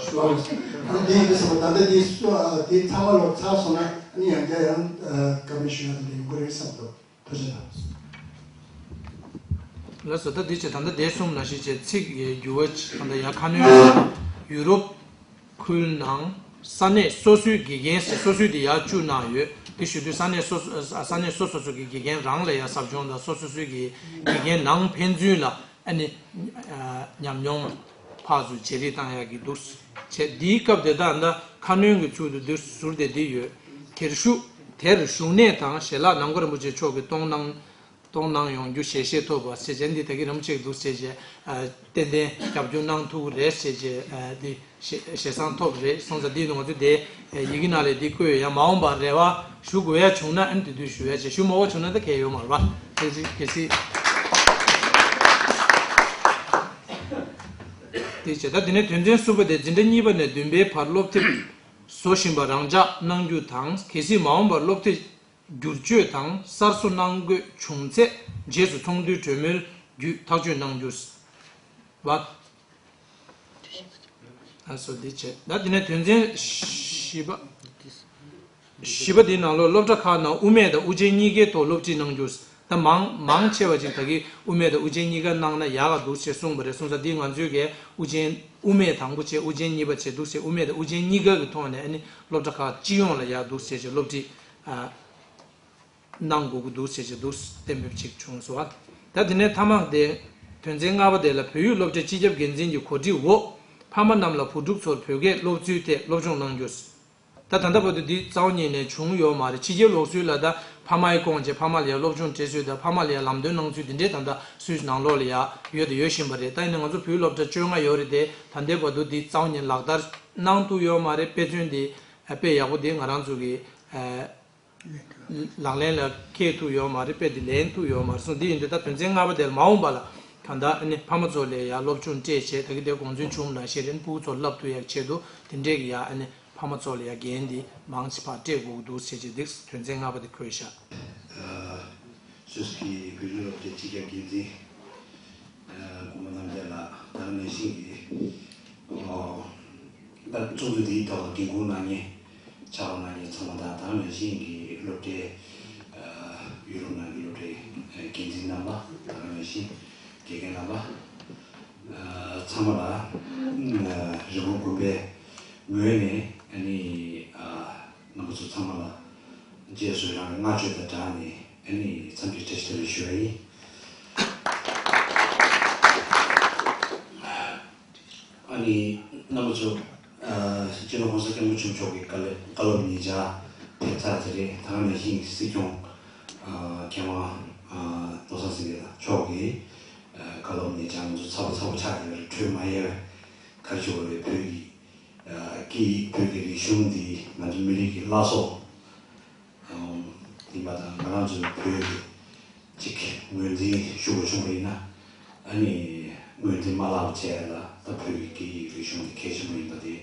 ཨ་ནི་འདི་འདི་སོང་ད་ལྟ་འདི་སོ་ཨ་འདི་ཚང་མ་ལོག་ཚར་སོང་ན། ཨ་ནི་ཡང་བསྐྱར་ཡང་ཨ་བཀའ་མོལ་ཞུ་ཡག་དེ་འདྲ་ཡོང་གི་རེད་བསམ་འདུག་ཐུགས་རྗེ་གནང་། ལགས་སོ། ད་འདི་བྱས་ད་ལྟ་འདས་གསུམ་ལ་གཞི་བྱས་ཚིག་འགྱུར་བ་ཅིག་ད་ལྟ་ཡར་ཁ་སྣོན་ཡུ་རོབ་ཁུལ་ནང་ས་གནས་སོ་སོའི་དགེ་རྒན་ཟེར་སོ་སོའི་དེ་ཡར་བཅུག་གནང་ཡོད། དེ་ཞུ་དུས་ས་གནས་སོ་སོ་ས་གནས་སོ་སོ་སོ་གི་དགེ་རྒན་རང་ལ་ཡར་ཟབ་སྦྱོང་དང་སོ་སོ་སོའི་གི་དགེ་རྒན་ནང་ཕན་ཚུན་ལ་ཨ་ནི་ཉམས་མྱོང་ཕར་ཚུར་བརྗེ་རེས་བཏང་ཡག་གི་འདུག་བྱས། དེའི་སྐབས་དེ་དག་ད་ཁ་སྣོན་གྱི་ཚུལ་དུ་འདིར་ཟུར་དེ་འདི་ཡོད། དེར་ཞུགས་དེར་ཞུགས་གནས་དང་ཞལ་ལག་ནམ་མཁའ་རིན་པོ་ཆེ་མཆོག་གིས་གཏོང་གནང་གཏོང་གནང་ཡོང་རྒྱུ་ཞལ་བཞེས་ཐོབ་པ་ཟེར་བྱས། འདི་ད་གིན་རིན་པོ་ཆེ་གི་འདུག་ཟེར་བྱས། ཨ་ཏན་ཏན་རྒྱབ་སྐྱོར་གནང་ཐུབ་ཀྱི་རེད་ཟེར་བྱས། ཨ་འདི་ཞེ་ཞེ་སང་ཐོབ་རེད་སོང་ཙང་། འདི་ནི་ང་ཚོས་དེ་ཡི་གེ་ནང་ལ་འདི་བཀོད་ཡོད། ཡང་མ་འོངས་པར་རེ་བ་ཞུ་དགོས་ཡ་བྱུང་ན་ཨ་ནི་དེ་དུས་ཞུ་ཡ་བྱས། ཞུ་མ་དགོས་བྱུང་ན་ད་གལ་ཡོད་མ་རེད་པ། དེ་ཅི་གལ་སྲིད་དེ་བྱས། ད་དེ་ནས་དོན་ཚན་གསུམ་པ་དེ་འཛིན་གྲྭ་གཉིས་པ་ནས་བདུན་པའི་བར་སློབ་དེབ་བཟོ་བཞིན་པ་རང་འཇགས་གནང་རྒྱུ་དང་། གལ་སྲིད་མ་འོངས་པར་སློབ་དེབ་བསྒྱུར་བཅོས་དང་གསར་བཟོ་གནང་དགོས་བྱུང་ཚེ་རྗེས་སུ་ཚོགས་འདུའི་གྲོས་མོལ་བརྒྱུད་ཐག་གཅོད་གནང་རྒྱུ། བ། ཨ་སོ་འདི་བྱས། ད་དེ་ནས་དོན་ཚན་བཞི་པ། བཞི་པ་འདིའི་ནང་ལོགས་སློབ་གྲྭ་ཁག་ནང་དབུ་མེད་དང་དབུ་ཅན་གཉིས་ཀའི་ཐོག་སློབ་ཁྲིད་གནང་རྒྱུ། ད་མང་མང་ཆེ་བ་ཅིག་ད་གིན་དབུ་མེད་དང་དབུ་ཅན་གཉིས་ཀ་གནང་ན་ཡག་ག་འདུག་ཅེས་གསུངས་པ་རེད་སོང་ཙང་། འདི་ང་ཚོའི་གི་དབུ་ཅན་དབུ་མེད་དང་པོ་བྱས་དབུ་ཅན་གཉིས་པ་བྱས་འདུག་ཟེར། དབུ་མེད་དང་དབུ་ཅན་གཉིས་ཀ་གི་ཐོག་ནས་ཨ་ནི་སློབ་གྲྭ་ཁག་སྤྱི་ཡོངས་ལ་ཡག་འདུག་ཟེར་བྱས་སློབ་ཁྲིད་ཨ། གནང་དགོས་ཀྱི་འདུག་ཟེར་གྱི་འདུག་གཏན་འབེབས་ཅིག་བྱུང་སོང་བ། ད་དེ་ནས་མཐའ་མ་དེ། དོན་ཚན་ལྔ་པ་དེ་ལ་བོད་ཡིག་སློབ་གྲྭའི་སྤྱི་ཁྱབ་འགན་འཛིན་གྱི་གོ་སྒྲིག་འོག་ཕ་མ་རྣམས་ལ་བུ་ཕྲུག་ཚོར་བོད་སྐད་སློབ་ཚུལ་ཐད་སློབ་སྦྱོང་གནང་རྒྱུ། ད་ད་ལྟ་བར་དུ་འདི་རྩ་བ་ཉིད་ནས་བྱུང་ཡོད་མ་རེད། ཕྱི་རྒྱལ་ལོགས་སུ་ལ་ད་ཕ་མ་ཡི་སྐོང་བྱས་ཕ་མ་ལ་ཡ་སློབ་སྦྱོང་སྤྲད་ཚུལ་དང་ཕ་མ་ལ་ཡ་ལམ་སྟོན་གནང་ཚུལ་འདི་འདྲའི་ད་ལྟ་སུད་སི་ནང་ལོགས་ལ་ཡ་ཡོད་དང་ཡོད་བཞིན་པ་རེད། ད་ཡིན་ན་ང་ཚོ་བོད་ཡིག་སློབ་གྲྭ་བཅོ་ལྔ་ཡོད་རེད་དེ། ད་ལྟའི་བར་དུ་འདི་རྩ་བ་ཉིད་ལག་བསྟར་གནང་ཐུབ་ཡོད་མ་རེད། དཔེ་མཚོན་འདི་དཔེ་ཡག་པོ་འདི་ང་རང་ཚོ་གི་ལག་ལེན་ལ་འཁེལ་ཐུབ་ཡོད་མ་རེད། དཔེ་འདི་ལེན་ཐུབ་ཡོད་མ་རེད་སོང་། འདི་ཡིན་དུས་ད་དོན་ཚན་ལྔ་པ་དེ་ལ་མ་འོངས་པ་ལ་ད་ལྟ་ཨ་ནི་ཕ་མ་ཚོ་ལ་ཡ་སློབ་སྦྱོང་སྤྲད་བྱས། ད་གི་དེ་དགོངས་ཚུལ་བྱུང་ན་ཤེས་རན་ཕྲུ་གུ་ཚོ་བསླབ་ཐུབ་ཡག་ཆེད་དུ་དེ་འདྲས་ཀྱི་ཡ་ཨ་ནི་ཕ་མ་ཚོ་ལ་ཡ་འགན་འདི་མང་ཆེ་ཕར་སྤྲད་དགོས་ཀྱི་འདུག་ཟེར་གྱི་འདུག་དོན་ཚན་ལྔ་པ་དེ་འཁོད་ཤག་སུད་སི་གི་བོད་རིགས་སློབ་གྲྭའི་སྤྱི་ཁྱབ་འགན་འཛིན་སྐུ་ངོ་རྣམ་རྒྱལ་ལགས། ད་ནང་བཞིན་གྱི་ཨོ། ད་ཚོགས་འདུ་འདིའི་ཐོག་ལ་འགན་འཁུར་གནང་མཁན་ཕྱག་རོགས་གནང་མཁན་ཚང་མ་དང་། ད་ནང་བཞིན་གྱི་སློབ་གྲྭའི་ཨ་ཡུ་རོབ་ནང་གི་སློབ་གྲྭའི་འགན་འཛིན་རྣམ་པ། ད་ནང་བཞིན་དགེ་རྒན་རྣམ་པ། ཨ་ཚང་མ་ལ་ཨ་རི་བོ་དགོན་པའི་ངོས་ནས་ཨ་ནི་ཨ་རྣམ་པ་ཚོ་ཚང་མ་ལ་རྗེས་སུ་ཡི་རང་བའི་བསྔགས་བརྗོད་དང་སྦྲགས་ནས་ཨ་ནི་འཚམས་འདྲི་བཀྲ་ཤིས་བདེ་ལེགས་ཞུ་བ་ཡིན། ཨ་ནི་རྣམ་པ་ཚོ། ཨ་སྤྱི་ནོར་༸གོང་ས་༸སྐྱབས་མགོན་ཆེན་པོ་མཆོག་གི་བཀའ་སློབ་བཀའ་སློབ་ཉེ་ཆར་ཕེབས་ཚར་དེ་རེད། ད་ག་ནང་བཞིན་སྲིད་སྐྱོང་ཨ་མཁས་དབང་ཨ་བློ་བཟང་སེང་གེ་ལགས་མཆོག་གིས་ཨ་བཀའ་སློབ་ཉེ་ཆར་ང་ཚོ་ཚ་པོ་ཆགས་བསྡད་པ་རེད། འཕྲོད་མ་ཡལ་བའི་ག་རེ་ཞུ་དགོས་རེད། བོད་ཀྱི་ཨ་སྐད་ཡིག་བོད་ཀྱི་རིག་གཞུང་འདི་ང་ཚོ་མི་རིགས་ཀྱི་བླ་སྲོག་ཡིན་པ་དང་། ང་རང་ཚོའི་བོད་ཀྱི་གཅིག་ངོས་འཛིན་ཞུ་དགོས་བྱུང་བ་ཡིན་ན། ཨ་ནི་ངོས་འཛིན་མ་བརླག་པ་བྱས་ལ་ད་བོད་ཀྱི་སྐད་ཡིག་རིག་གཞུང་དེ་གལ་ཆེན་པོ་ཡིན་པ་དེ་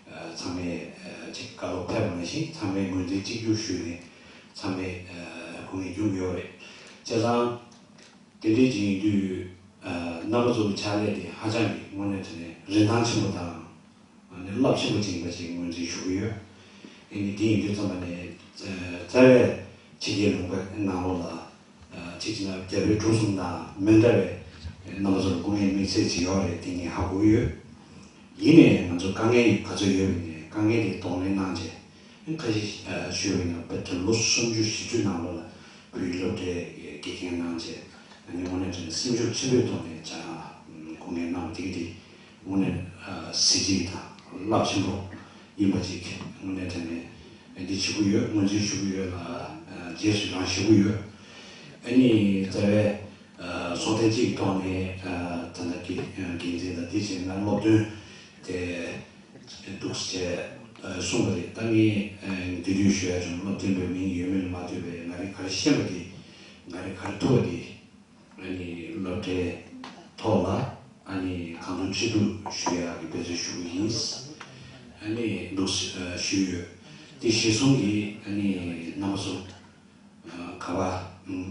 ཨ་ཚང་མས་ཨ་གཅིག་བཀའ་སློབ་ཕེབས་པ་ནང་བཞིན་ཚང་མས་ངོས་འཛིན་གཅིག་གྱུར་ཞུས་ནས་ཚང་མས་ཨ་སྐུ་ངལ་བསྐྱོན་གྱི་ཡོད་རེད། བྱས་ཙང་དེ་འདྲའི་ཅིག་ཡིན་དུས་ཨ་རྣམ་པ་ཚོ་གི་ཕྱག་ལས་དེ་ཧ་ཅང་གི་དངོས་གནས་དྲང་གནས་རིན་ཐང་ཆེན་པོ་དང་། ཨ་ནི་རླབས་ཆེན་པོ་ཅིག་ཡིན་པ་ཅིག་ངོས་འཛིན་ཞུ་གི་ཡོད། ཨ་ནི་དེ་ཡིན་དུས་ཙམ་པ་ནས་རྩ་བའི་ཕྱི་རྒྱལ་ལུང་པའི་ནང་ལོགས་ལ་ཨ་གཅིག་བྱས་ན་རྒྱ་བོད་འབྲུག་གསུམ་དང་མི་འདྲ་བའི་རྣམ་པ་ཚོར་སྐུ་ངལ་དམིགས་བསལ་ཅིག་ཡོད་རེད། དེ་ངས་ཧ་གོ་གི་ཡོད། ཡིན་ནའི་ང་ཚོ་དཀའ་ངལ་ག་ཚོད་ཡོད་པ་ཡིན་ནའི་དཀའ་ངལ་དེ་གདོང་ལེན་གནང་བྱས། ཁ་ཤས་ཞུས་པ་ཡིན་ན་དཔེ་ད་ལོ་སུམ་ཅུ་བཞི་བཅུ་ནང་ལོགས་ལ་བོད་ཡིག་སློབ་གྲྭའི་དགེ་རྒན་གནང་བྱས། ཨ་ནི་དངོས་གནས་དྲང་གནས་སེམས་ཤུགས་ཆེན་པོའི་ཐོག་ནས་ཅ་སྐུ་ངལ་གནང་བ་དེ་གི་དེ་དངོས་གནས་གཟི་བརྗིད་དང་རླབས་ཆེན་པོ་ཡིན་པ་ཅིག་དངོས་གནས་དྲང་གནས་འདི་ཞུ་གི་ཡོད། ངོས་འཛིན་ཞུ་གི་ཡོད་ལ་རྗེས་སུ་ཡང་ཞུ་གི་ཡོད། ཨ་ནི་རྩ་བའི་ཚོགས་ཐེངས་གཅིག་གི་ཐོག་ནས་ད་ལྟ་གི་འགན་འཛིན་དང་དེ་བྱས་ན་སློབ་སྟོན་དེ་འདུག་སེ་ གསུངས་པ་རེད། ད་ངས་འདི་དུས་ཞུ་ཡ་བྱུང་། སློབ་སྟོན་པའི་མིང་ཡོད་མེད་ལ་མ་ལྟོས་པའི་ང་རང་ག་རེ་ཤེས་པ་དེ། ང་རང་ག་རེ་ཐུབ་པ་དེ། ཨ་ནི་སློབ་གྲྭའི་ཐོག་ལ་ཨ་ནི་གང་ཐུབ་ཅི་ཐུབ་ཞུ་ཡག་གི་འབད་བརྩོན་ཞུ་གི་ཡིན། ཨ་ནི་འདུག་ཞུས་ཡོད། དེ་གཞིར་བཟུང་གིས་ཨ་ནི་རྣམ་པ་ཚོ་ག་པར་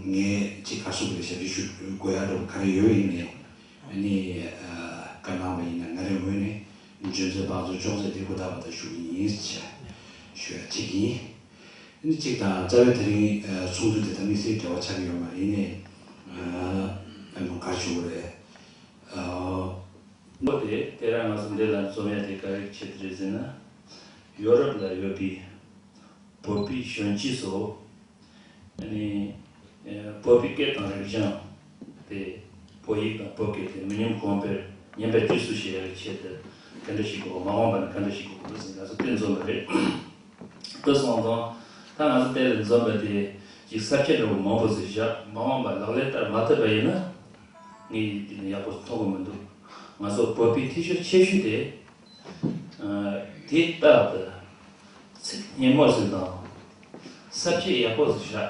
ངས་ཅིག་ག་སུ་གི་ཞབས་ཕྱི་ཞུ་དགོས་ཡག་འདྲ་བོ་ག་རེ་ཡོད་ཡིན་ནའི་ཨ་ནི་བཀའ་གནང་བ་ཡིན་ན་ང་རའི་ངོས་ནས་འཇོན་ཚོད་དཔག་ཚོད་ཅོག་ཙེ་དེ་ཧུར་ཐག་པ་དང་ཞུ་གི་ཡིན་ཞེས་ཞུ་ཡག་ཅིག་ཡིན། ཨ་ནི་གཅིག་དང་རྩ་བའི་དེ་རིང་ཨ་ཚོགས་འདུ་དེ་དང་དམིགས་བསལ་འབྲེལ་བ་ཆགས་ཀྱི་ཡོད་མ་རེད། ཡིན་ནའི་ཨ་ཨ་ནི་ག་རེ་ཞུ་དགོས་རེད། ཨ་ལོ་དེ་དེ་རིང་ང་ཚོ་འདི་ལ་འཛོམས་ཡ་དེ་ག་རེ་ཆེད་དུ་རེད་ཟེར་ན། ཡོ་རོབ་ལ་ཡོད་པའི་བོད་པའི་གཞོན་སྐྱེས་ཚོ། ཨ་ནི་ཨ་བོད་པའི་སྐད་དང་རིག་གཞུང་དེ། བོད་ཡིག་དང་བོད་སྐད་དེ་མི་ཉམས་གོང་འཕེལ་ཉམས་པ་གཅོད་ཚུལ་བྱེད་ཡ་གི་ཆེད་དུ་ག་འདྲ་ཞིག་དགོས། མ་འོངས་པ་ན་ག་འདྲ་ཞིག་དགོས་དགོས་ཟེར་ང་ཚོ་དེ་འཛོམས་པ་རེད། དེ་སོང་ཙང་ད་ང་ཚོ་དེ་ལ་འཛོམས་པ་དེ་ཅིག་ས་ཆ་འདྲ་བོ་མང་པོ་ཟིག་བཞག་མ་འོངས་པ་ལག་ལེན་བསྟར་མ་ཐུབ་པ་ཡིན་ན་ངས་དེ་ནས་ཡག་པོ་མཐོང་གི་མི་འདུག་ང་ཚོ་བོད་པའི་འཐུས་ཤོར་ཆེ་ཤོས་དེ་ཨ་དེ་ལྟར་དུ་ཚིག་སྙན་མོ་ཟིག་དང་ས་བཅད་ཡག་པོ་ཟིག་བཞག་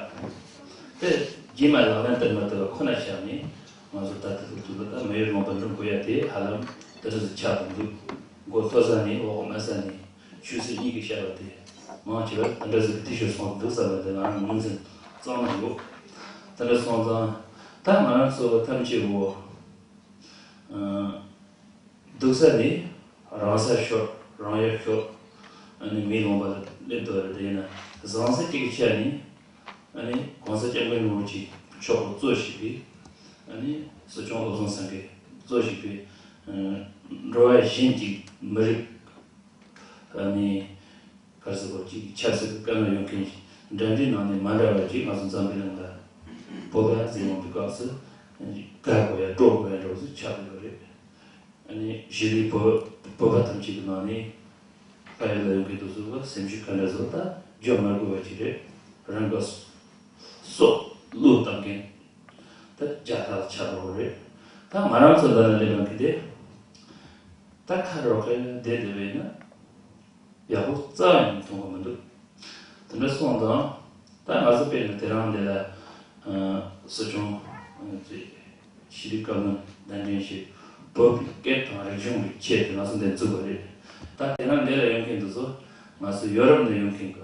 དེ་རྗེས་མ་ལག་ལེན་བསྟར་མ་ཐུབ་པ་ཁོ་ན་ཆགས་ནས་ང་ཚོ་ད་ལྟ་ཚོགས་འདུ་ལ་ད་མི་ཡུལ་ལུང་པ་འགྲིམ་དགོས་ཡ་དེ་ཧ་ལམ་དེ་འདྲ་ཟིག་ཆགས་བསྡད་འདུག་མགོ་མཐོ་ས་ནས་འོག་དམའ་ས་ནས། ཆོས་སྲིད་གཉིས་ཀྱི་བཤད་པ་དེ་མང་ཆེ་བ་དེ་འདྲ་ཟིག་གི་འཐུས་ཤོར་སོང་འདུག་བསམ་པ་དེ་ང་རང་ངོས་འཛིན་གཙང་མ་ཡོད། དེ་འདྲ་སོང་ཙང་ད་ང་རང་ཚོ་ཐམས་ཅད་པོ་ཨ་སྡུག་ས་ནས་རང་ས་ཤོར་རང་ཡུལ་ཤོར། ཨ་ནི་མིའི་ལུང་པ་ལ་སླེབས་འདུག་རེད། དེ་ཡིན་ན་བཟང་ས་གཅིག་གི་ཆ་ནས་ཨ་ནི་༸གོང་ས་༸སྐྱབས་མགོན་རིན་པོ་ཆེ་མཆོག་གིས་གཙོ་བྱས་པའི་ཨ་ནི་སྲིད་སྐྱོང་བློ་བཟང་སེང་གེས་གཙོ་བྱས་པའི་ཨ་འགྲོ་བ་གཞན་གྱི་མི་རིགས། ཨ་ནི་ག་རེ་ཟེར་དགོས། ཅིག་ཆབ་སྲིད་ཀྱི་དཀའ་ངལ་ཡོང་མཁན་ཞིག་འདྲ་འདྲའི་ནང་ནས་མ་འདྲ་བ་ཅིག་ང་ཚོ་འཛམ་བུའི་གླིང་ལ་བོད་པ་ཟེར་ཡོང་དུས་སྐབས་སུ་དགའ་དགོས་ཡ་སྤྲོ་དགོས་ཡ་འདྲ་བོ་ཟིག་ཆགས་ཡོད་རེད། ཨ་ནི་གཞི་རིམ་བོད་བོད་པ་ཐམས་ཅད་ཀྱི་ནང་ནས་ཕ་ཡུལ་ལ་ཡོང་མཁན་དེ་ཚོ་ལ་སེམས་ཤུགས་ག་འདྲ་ཟིག་ད་འཇོག་མ་དགོས་པ་ཅིག་རེད། རང་གི་སྲོག་བློས་བཏང་མཁན་ད་རྒྱ་ལྷག་ཆགས་འགྲོ་གི་རེད། ད་ང་རང་ཚོ་འདི་ན་སླེབས་ཡོང་གི་དེ་ད་ཁ་རོག་གེར་བསྡད་བསྡད་པ་ཡིན་ན། ཡག་པོ་རྩ་བ་ནས་མཐོང་གི་མི་འདུག་དེ་འདྲ་སོང་ཙང་ད་ང་ཚོ་དཔེར་ན་དེ་རིང་འདི་ལ་ཨ་སྲིད་སྐྱོང་ཨ་ཅེ་ཤེས་རིག་བཀའ་བློན་གདན་འདྲེན་བྱས། བོད་ཀྱི་སྐད་དང་རིག་གཞུང་གི་ཆེད་དུ་ང་ཚོ་འདིར་འཛུལ་བ་རེད། ད་དེ་རིང་འདི་ལ་ཡོང་མཁན་འདི་ཚོ་ང་ཚོ་ཡོ་རོབ་ནས་ཡོང་མཁན་གི་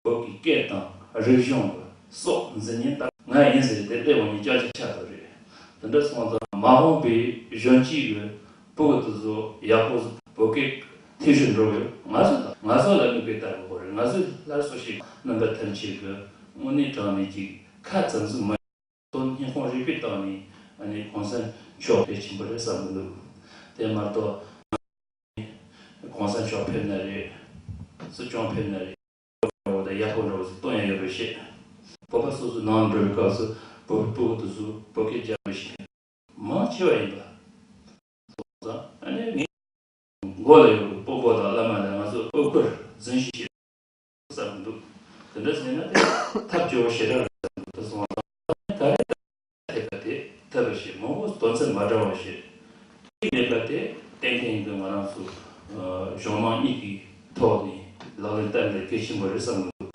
བོད་ཀྱི་སྐད་དང་རིག་གཞུང་གི་སྲོག་འཛིན་མཁན་ད་ང་ཡིན་ཟེར་དེ་སླེབས་འོང་མཁན་སྐྱོ་ཆ་ཆགས་འདུག་རེད། དེ་འདྲ་སོང་ཙང་མ་འོངས་པའི་གཞོན་སྐྱེས་ཀྱི་ཕྲུ་གུ་དེ་ཚོ་ཡག་པོ་བོད་སྐད་ཐོས་ཤིག་འགྲོ་ཡོད། ང་ཚོ་དང་ང་ཚོ་ལ་དམིགས་པའི་ལྟ་བུ་དགོས་རེད། ང་ཚོས་སླར་གསོ་ཞིག་རྣམ་པ་ཐམས་ཅད་ཀྱི་དངོས་གནས་དྲང་གནས་ཀྱི་ཁ་ཙམ་ཟིག་མ་ཡིན་པར་སྙིང་ཁོང་རུས་པའི་གཏིང་ནས་ཨ་ནི་གོང་ས་མཆོག་གལ་ཆེན་པོ་རེད་བསམ་གྱི་འདུག་དེ་མ་གཏོགས་གོང་ས་མཆོག་ཕེབས་ན་རེད། སྲིད་སྐྱོང་ཕེབས་ན་རེད། འདྲ་བོ་དང་ཡག་པོ་འདྲ་བོ་ཟིག་གཏོང་ཡ་ཡོད་པའི་ཤེས། བོད་པ་སོ་སོའི་ནང་འགྲོ་བའི་སྐབས་སུ་བོད་པའི་ཕྲུ་གུ་དེ་ཚོ་བོད་སྐད་རྒྱག་པའི་ཤེས་མང་ཆེ་བ་ཡིན་པ། ཨ་ནི་ངའི་མགོ་ལ་ཡོད་པའི་སྤོ་བོ་དང་བླ་མ་ལ་ང་ཚོས་དབུ་སྐོར་འཛིན་ཞིག་བྱེད་བསམ་གྱི་འདུག་དེ་འདྲ་ཟེར་ན་དེ་ཐབས་སྐྱོ་བོ་ཞེ་དྲག་རེད་བསམ་གྱི་འདུག་སོང་ཙང་ད་རེས་ཐེབས་པ་དེ་ཐབས་པ་ཞིག་མང་པོ་དོན་ཚན་མ་འདྲ་བ་ཞིག་གཅིག་མེད་པ་དེ་གཏན་གཏན་ཡིན་དུས་ང་རང་ཚོ་གཞུང་མང་གཉིས་ཀྱི་ཐོག་ནས་ལག་ལེན་བསྟར་ནས་གལ་ཆེན་པོ་རེད་བསམ་གྱི་འདུག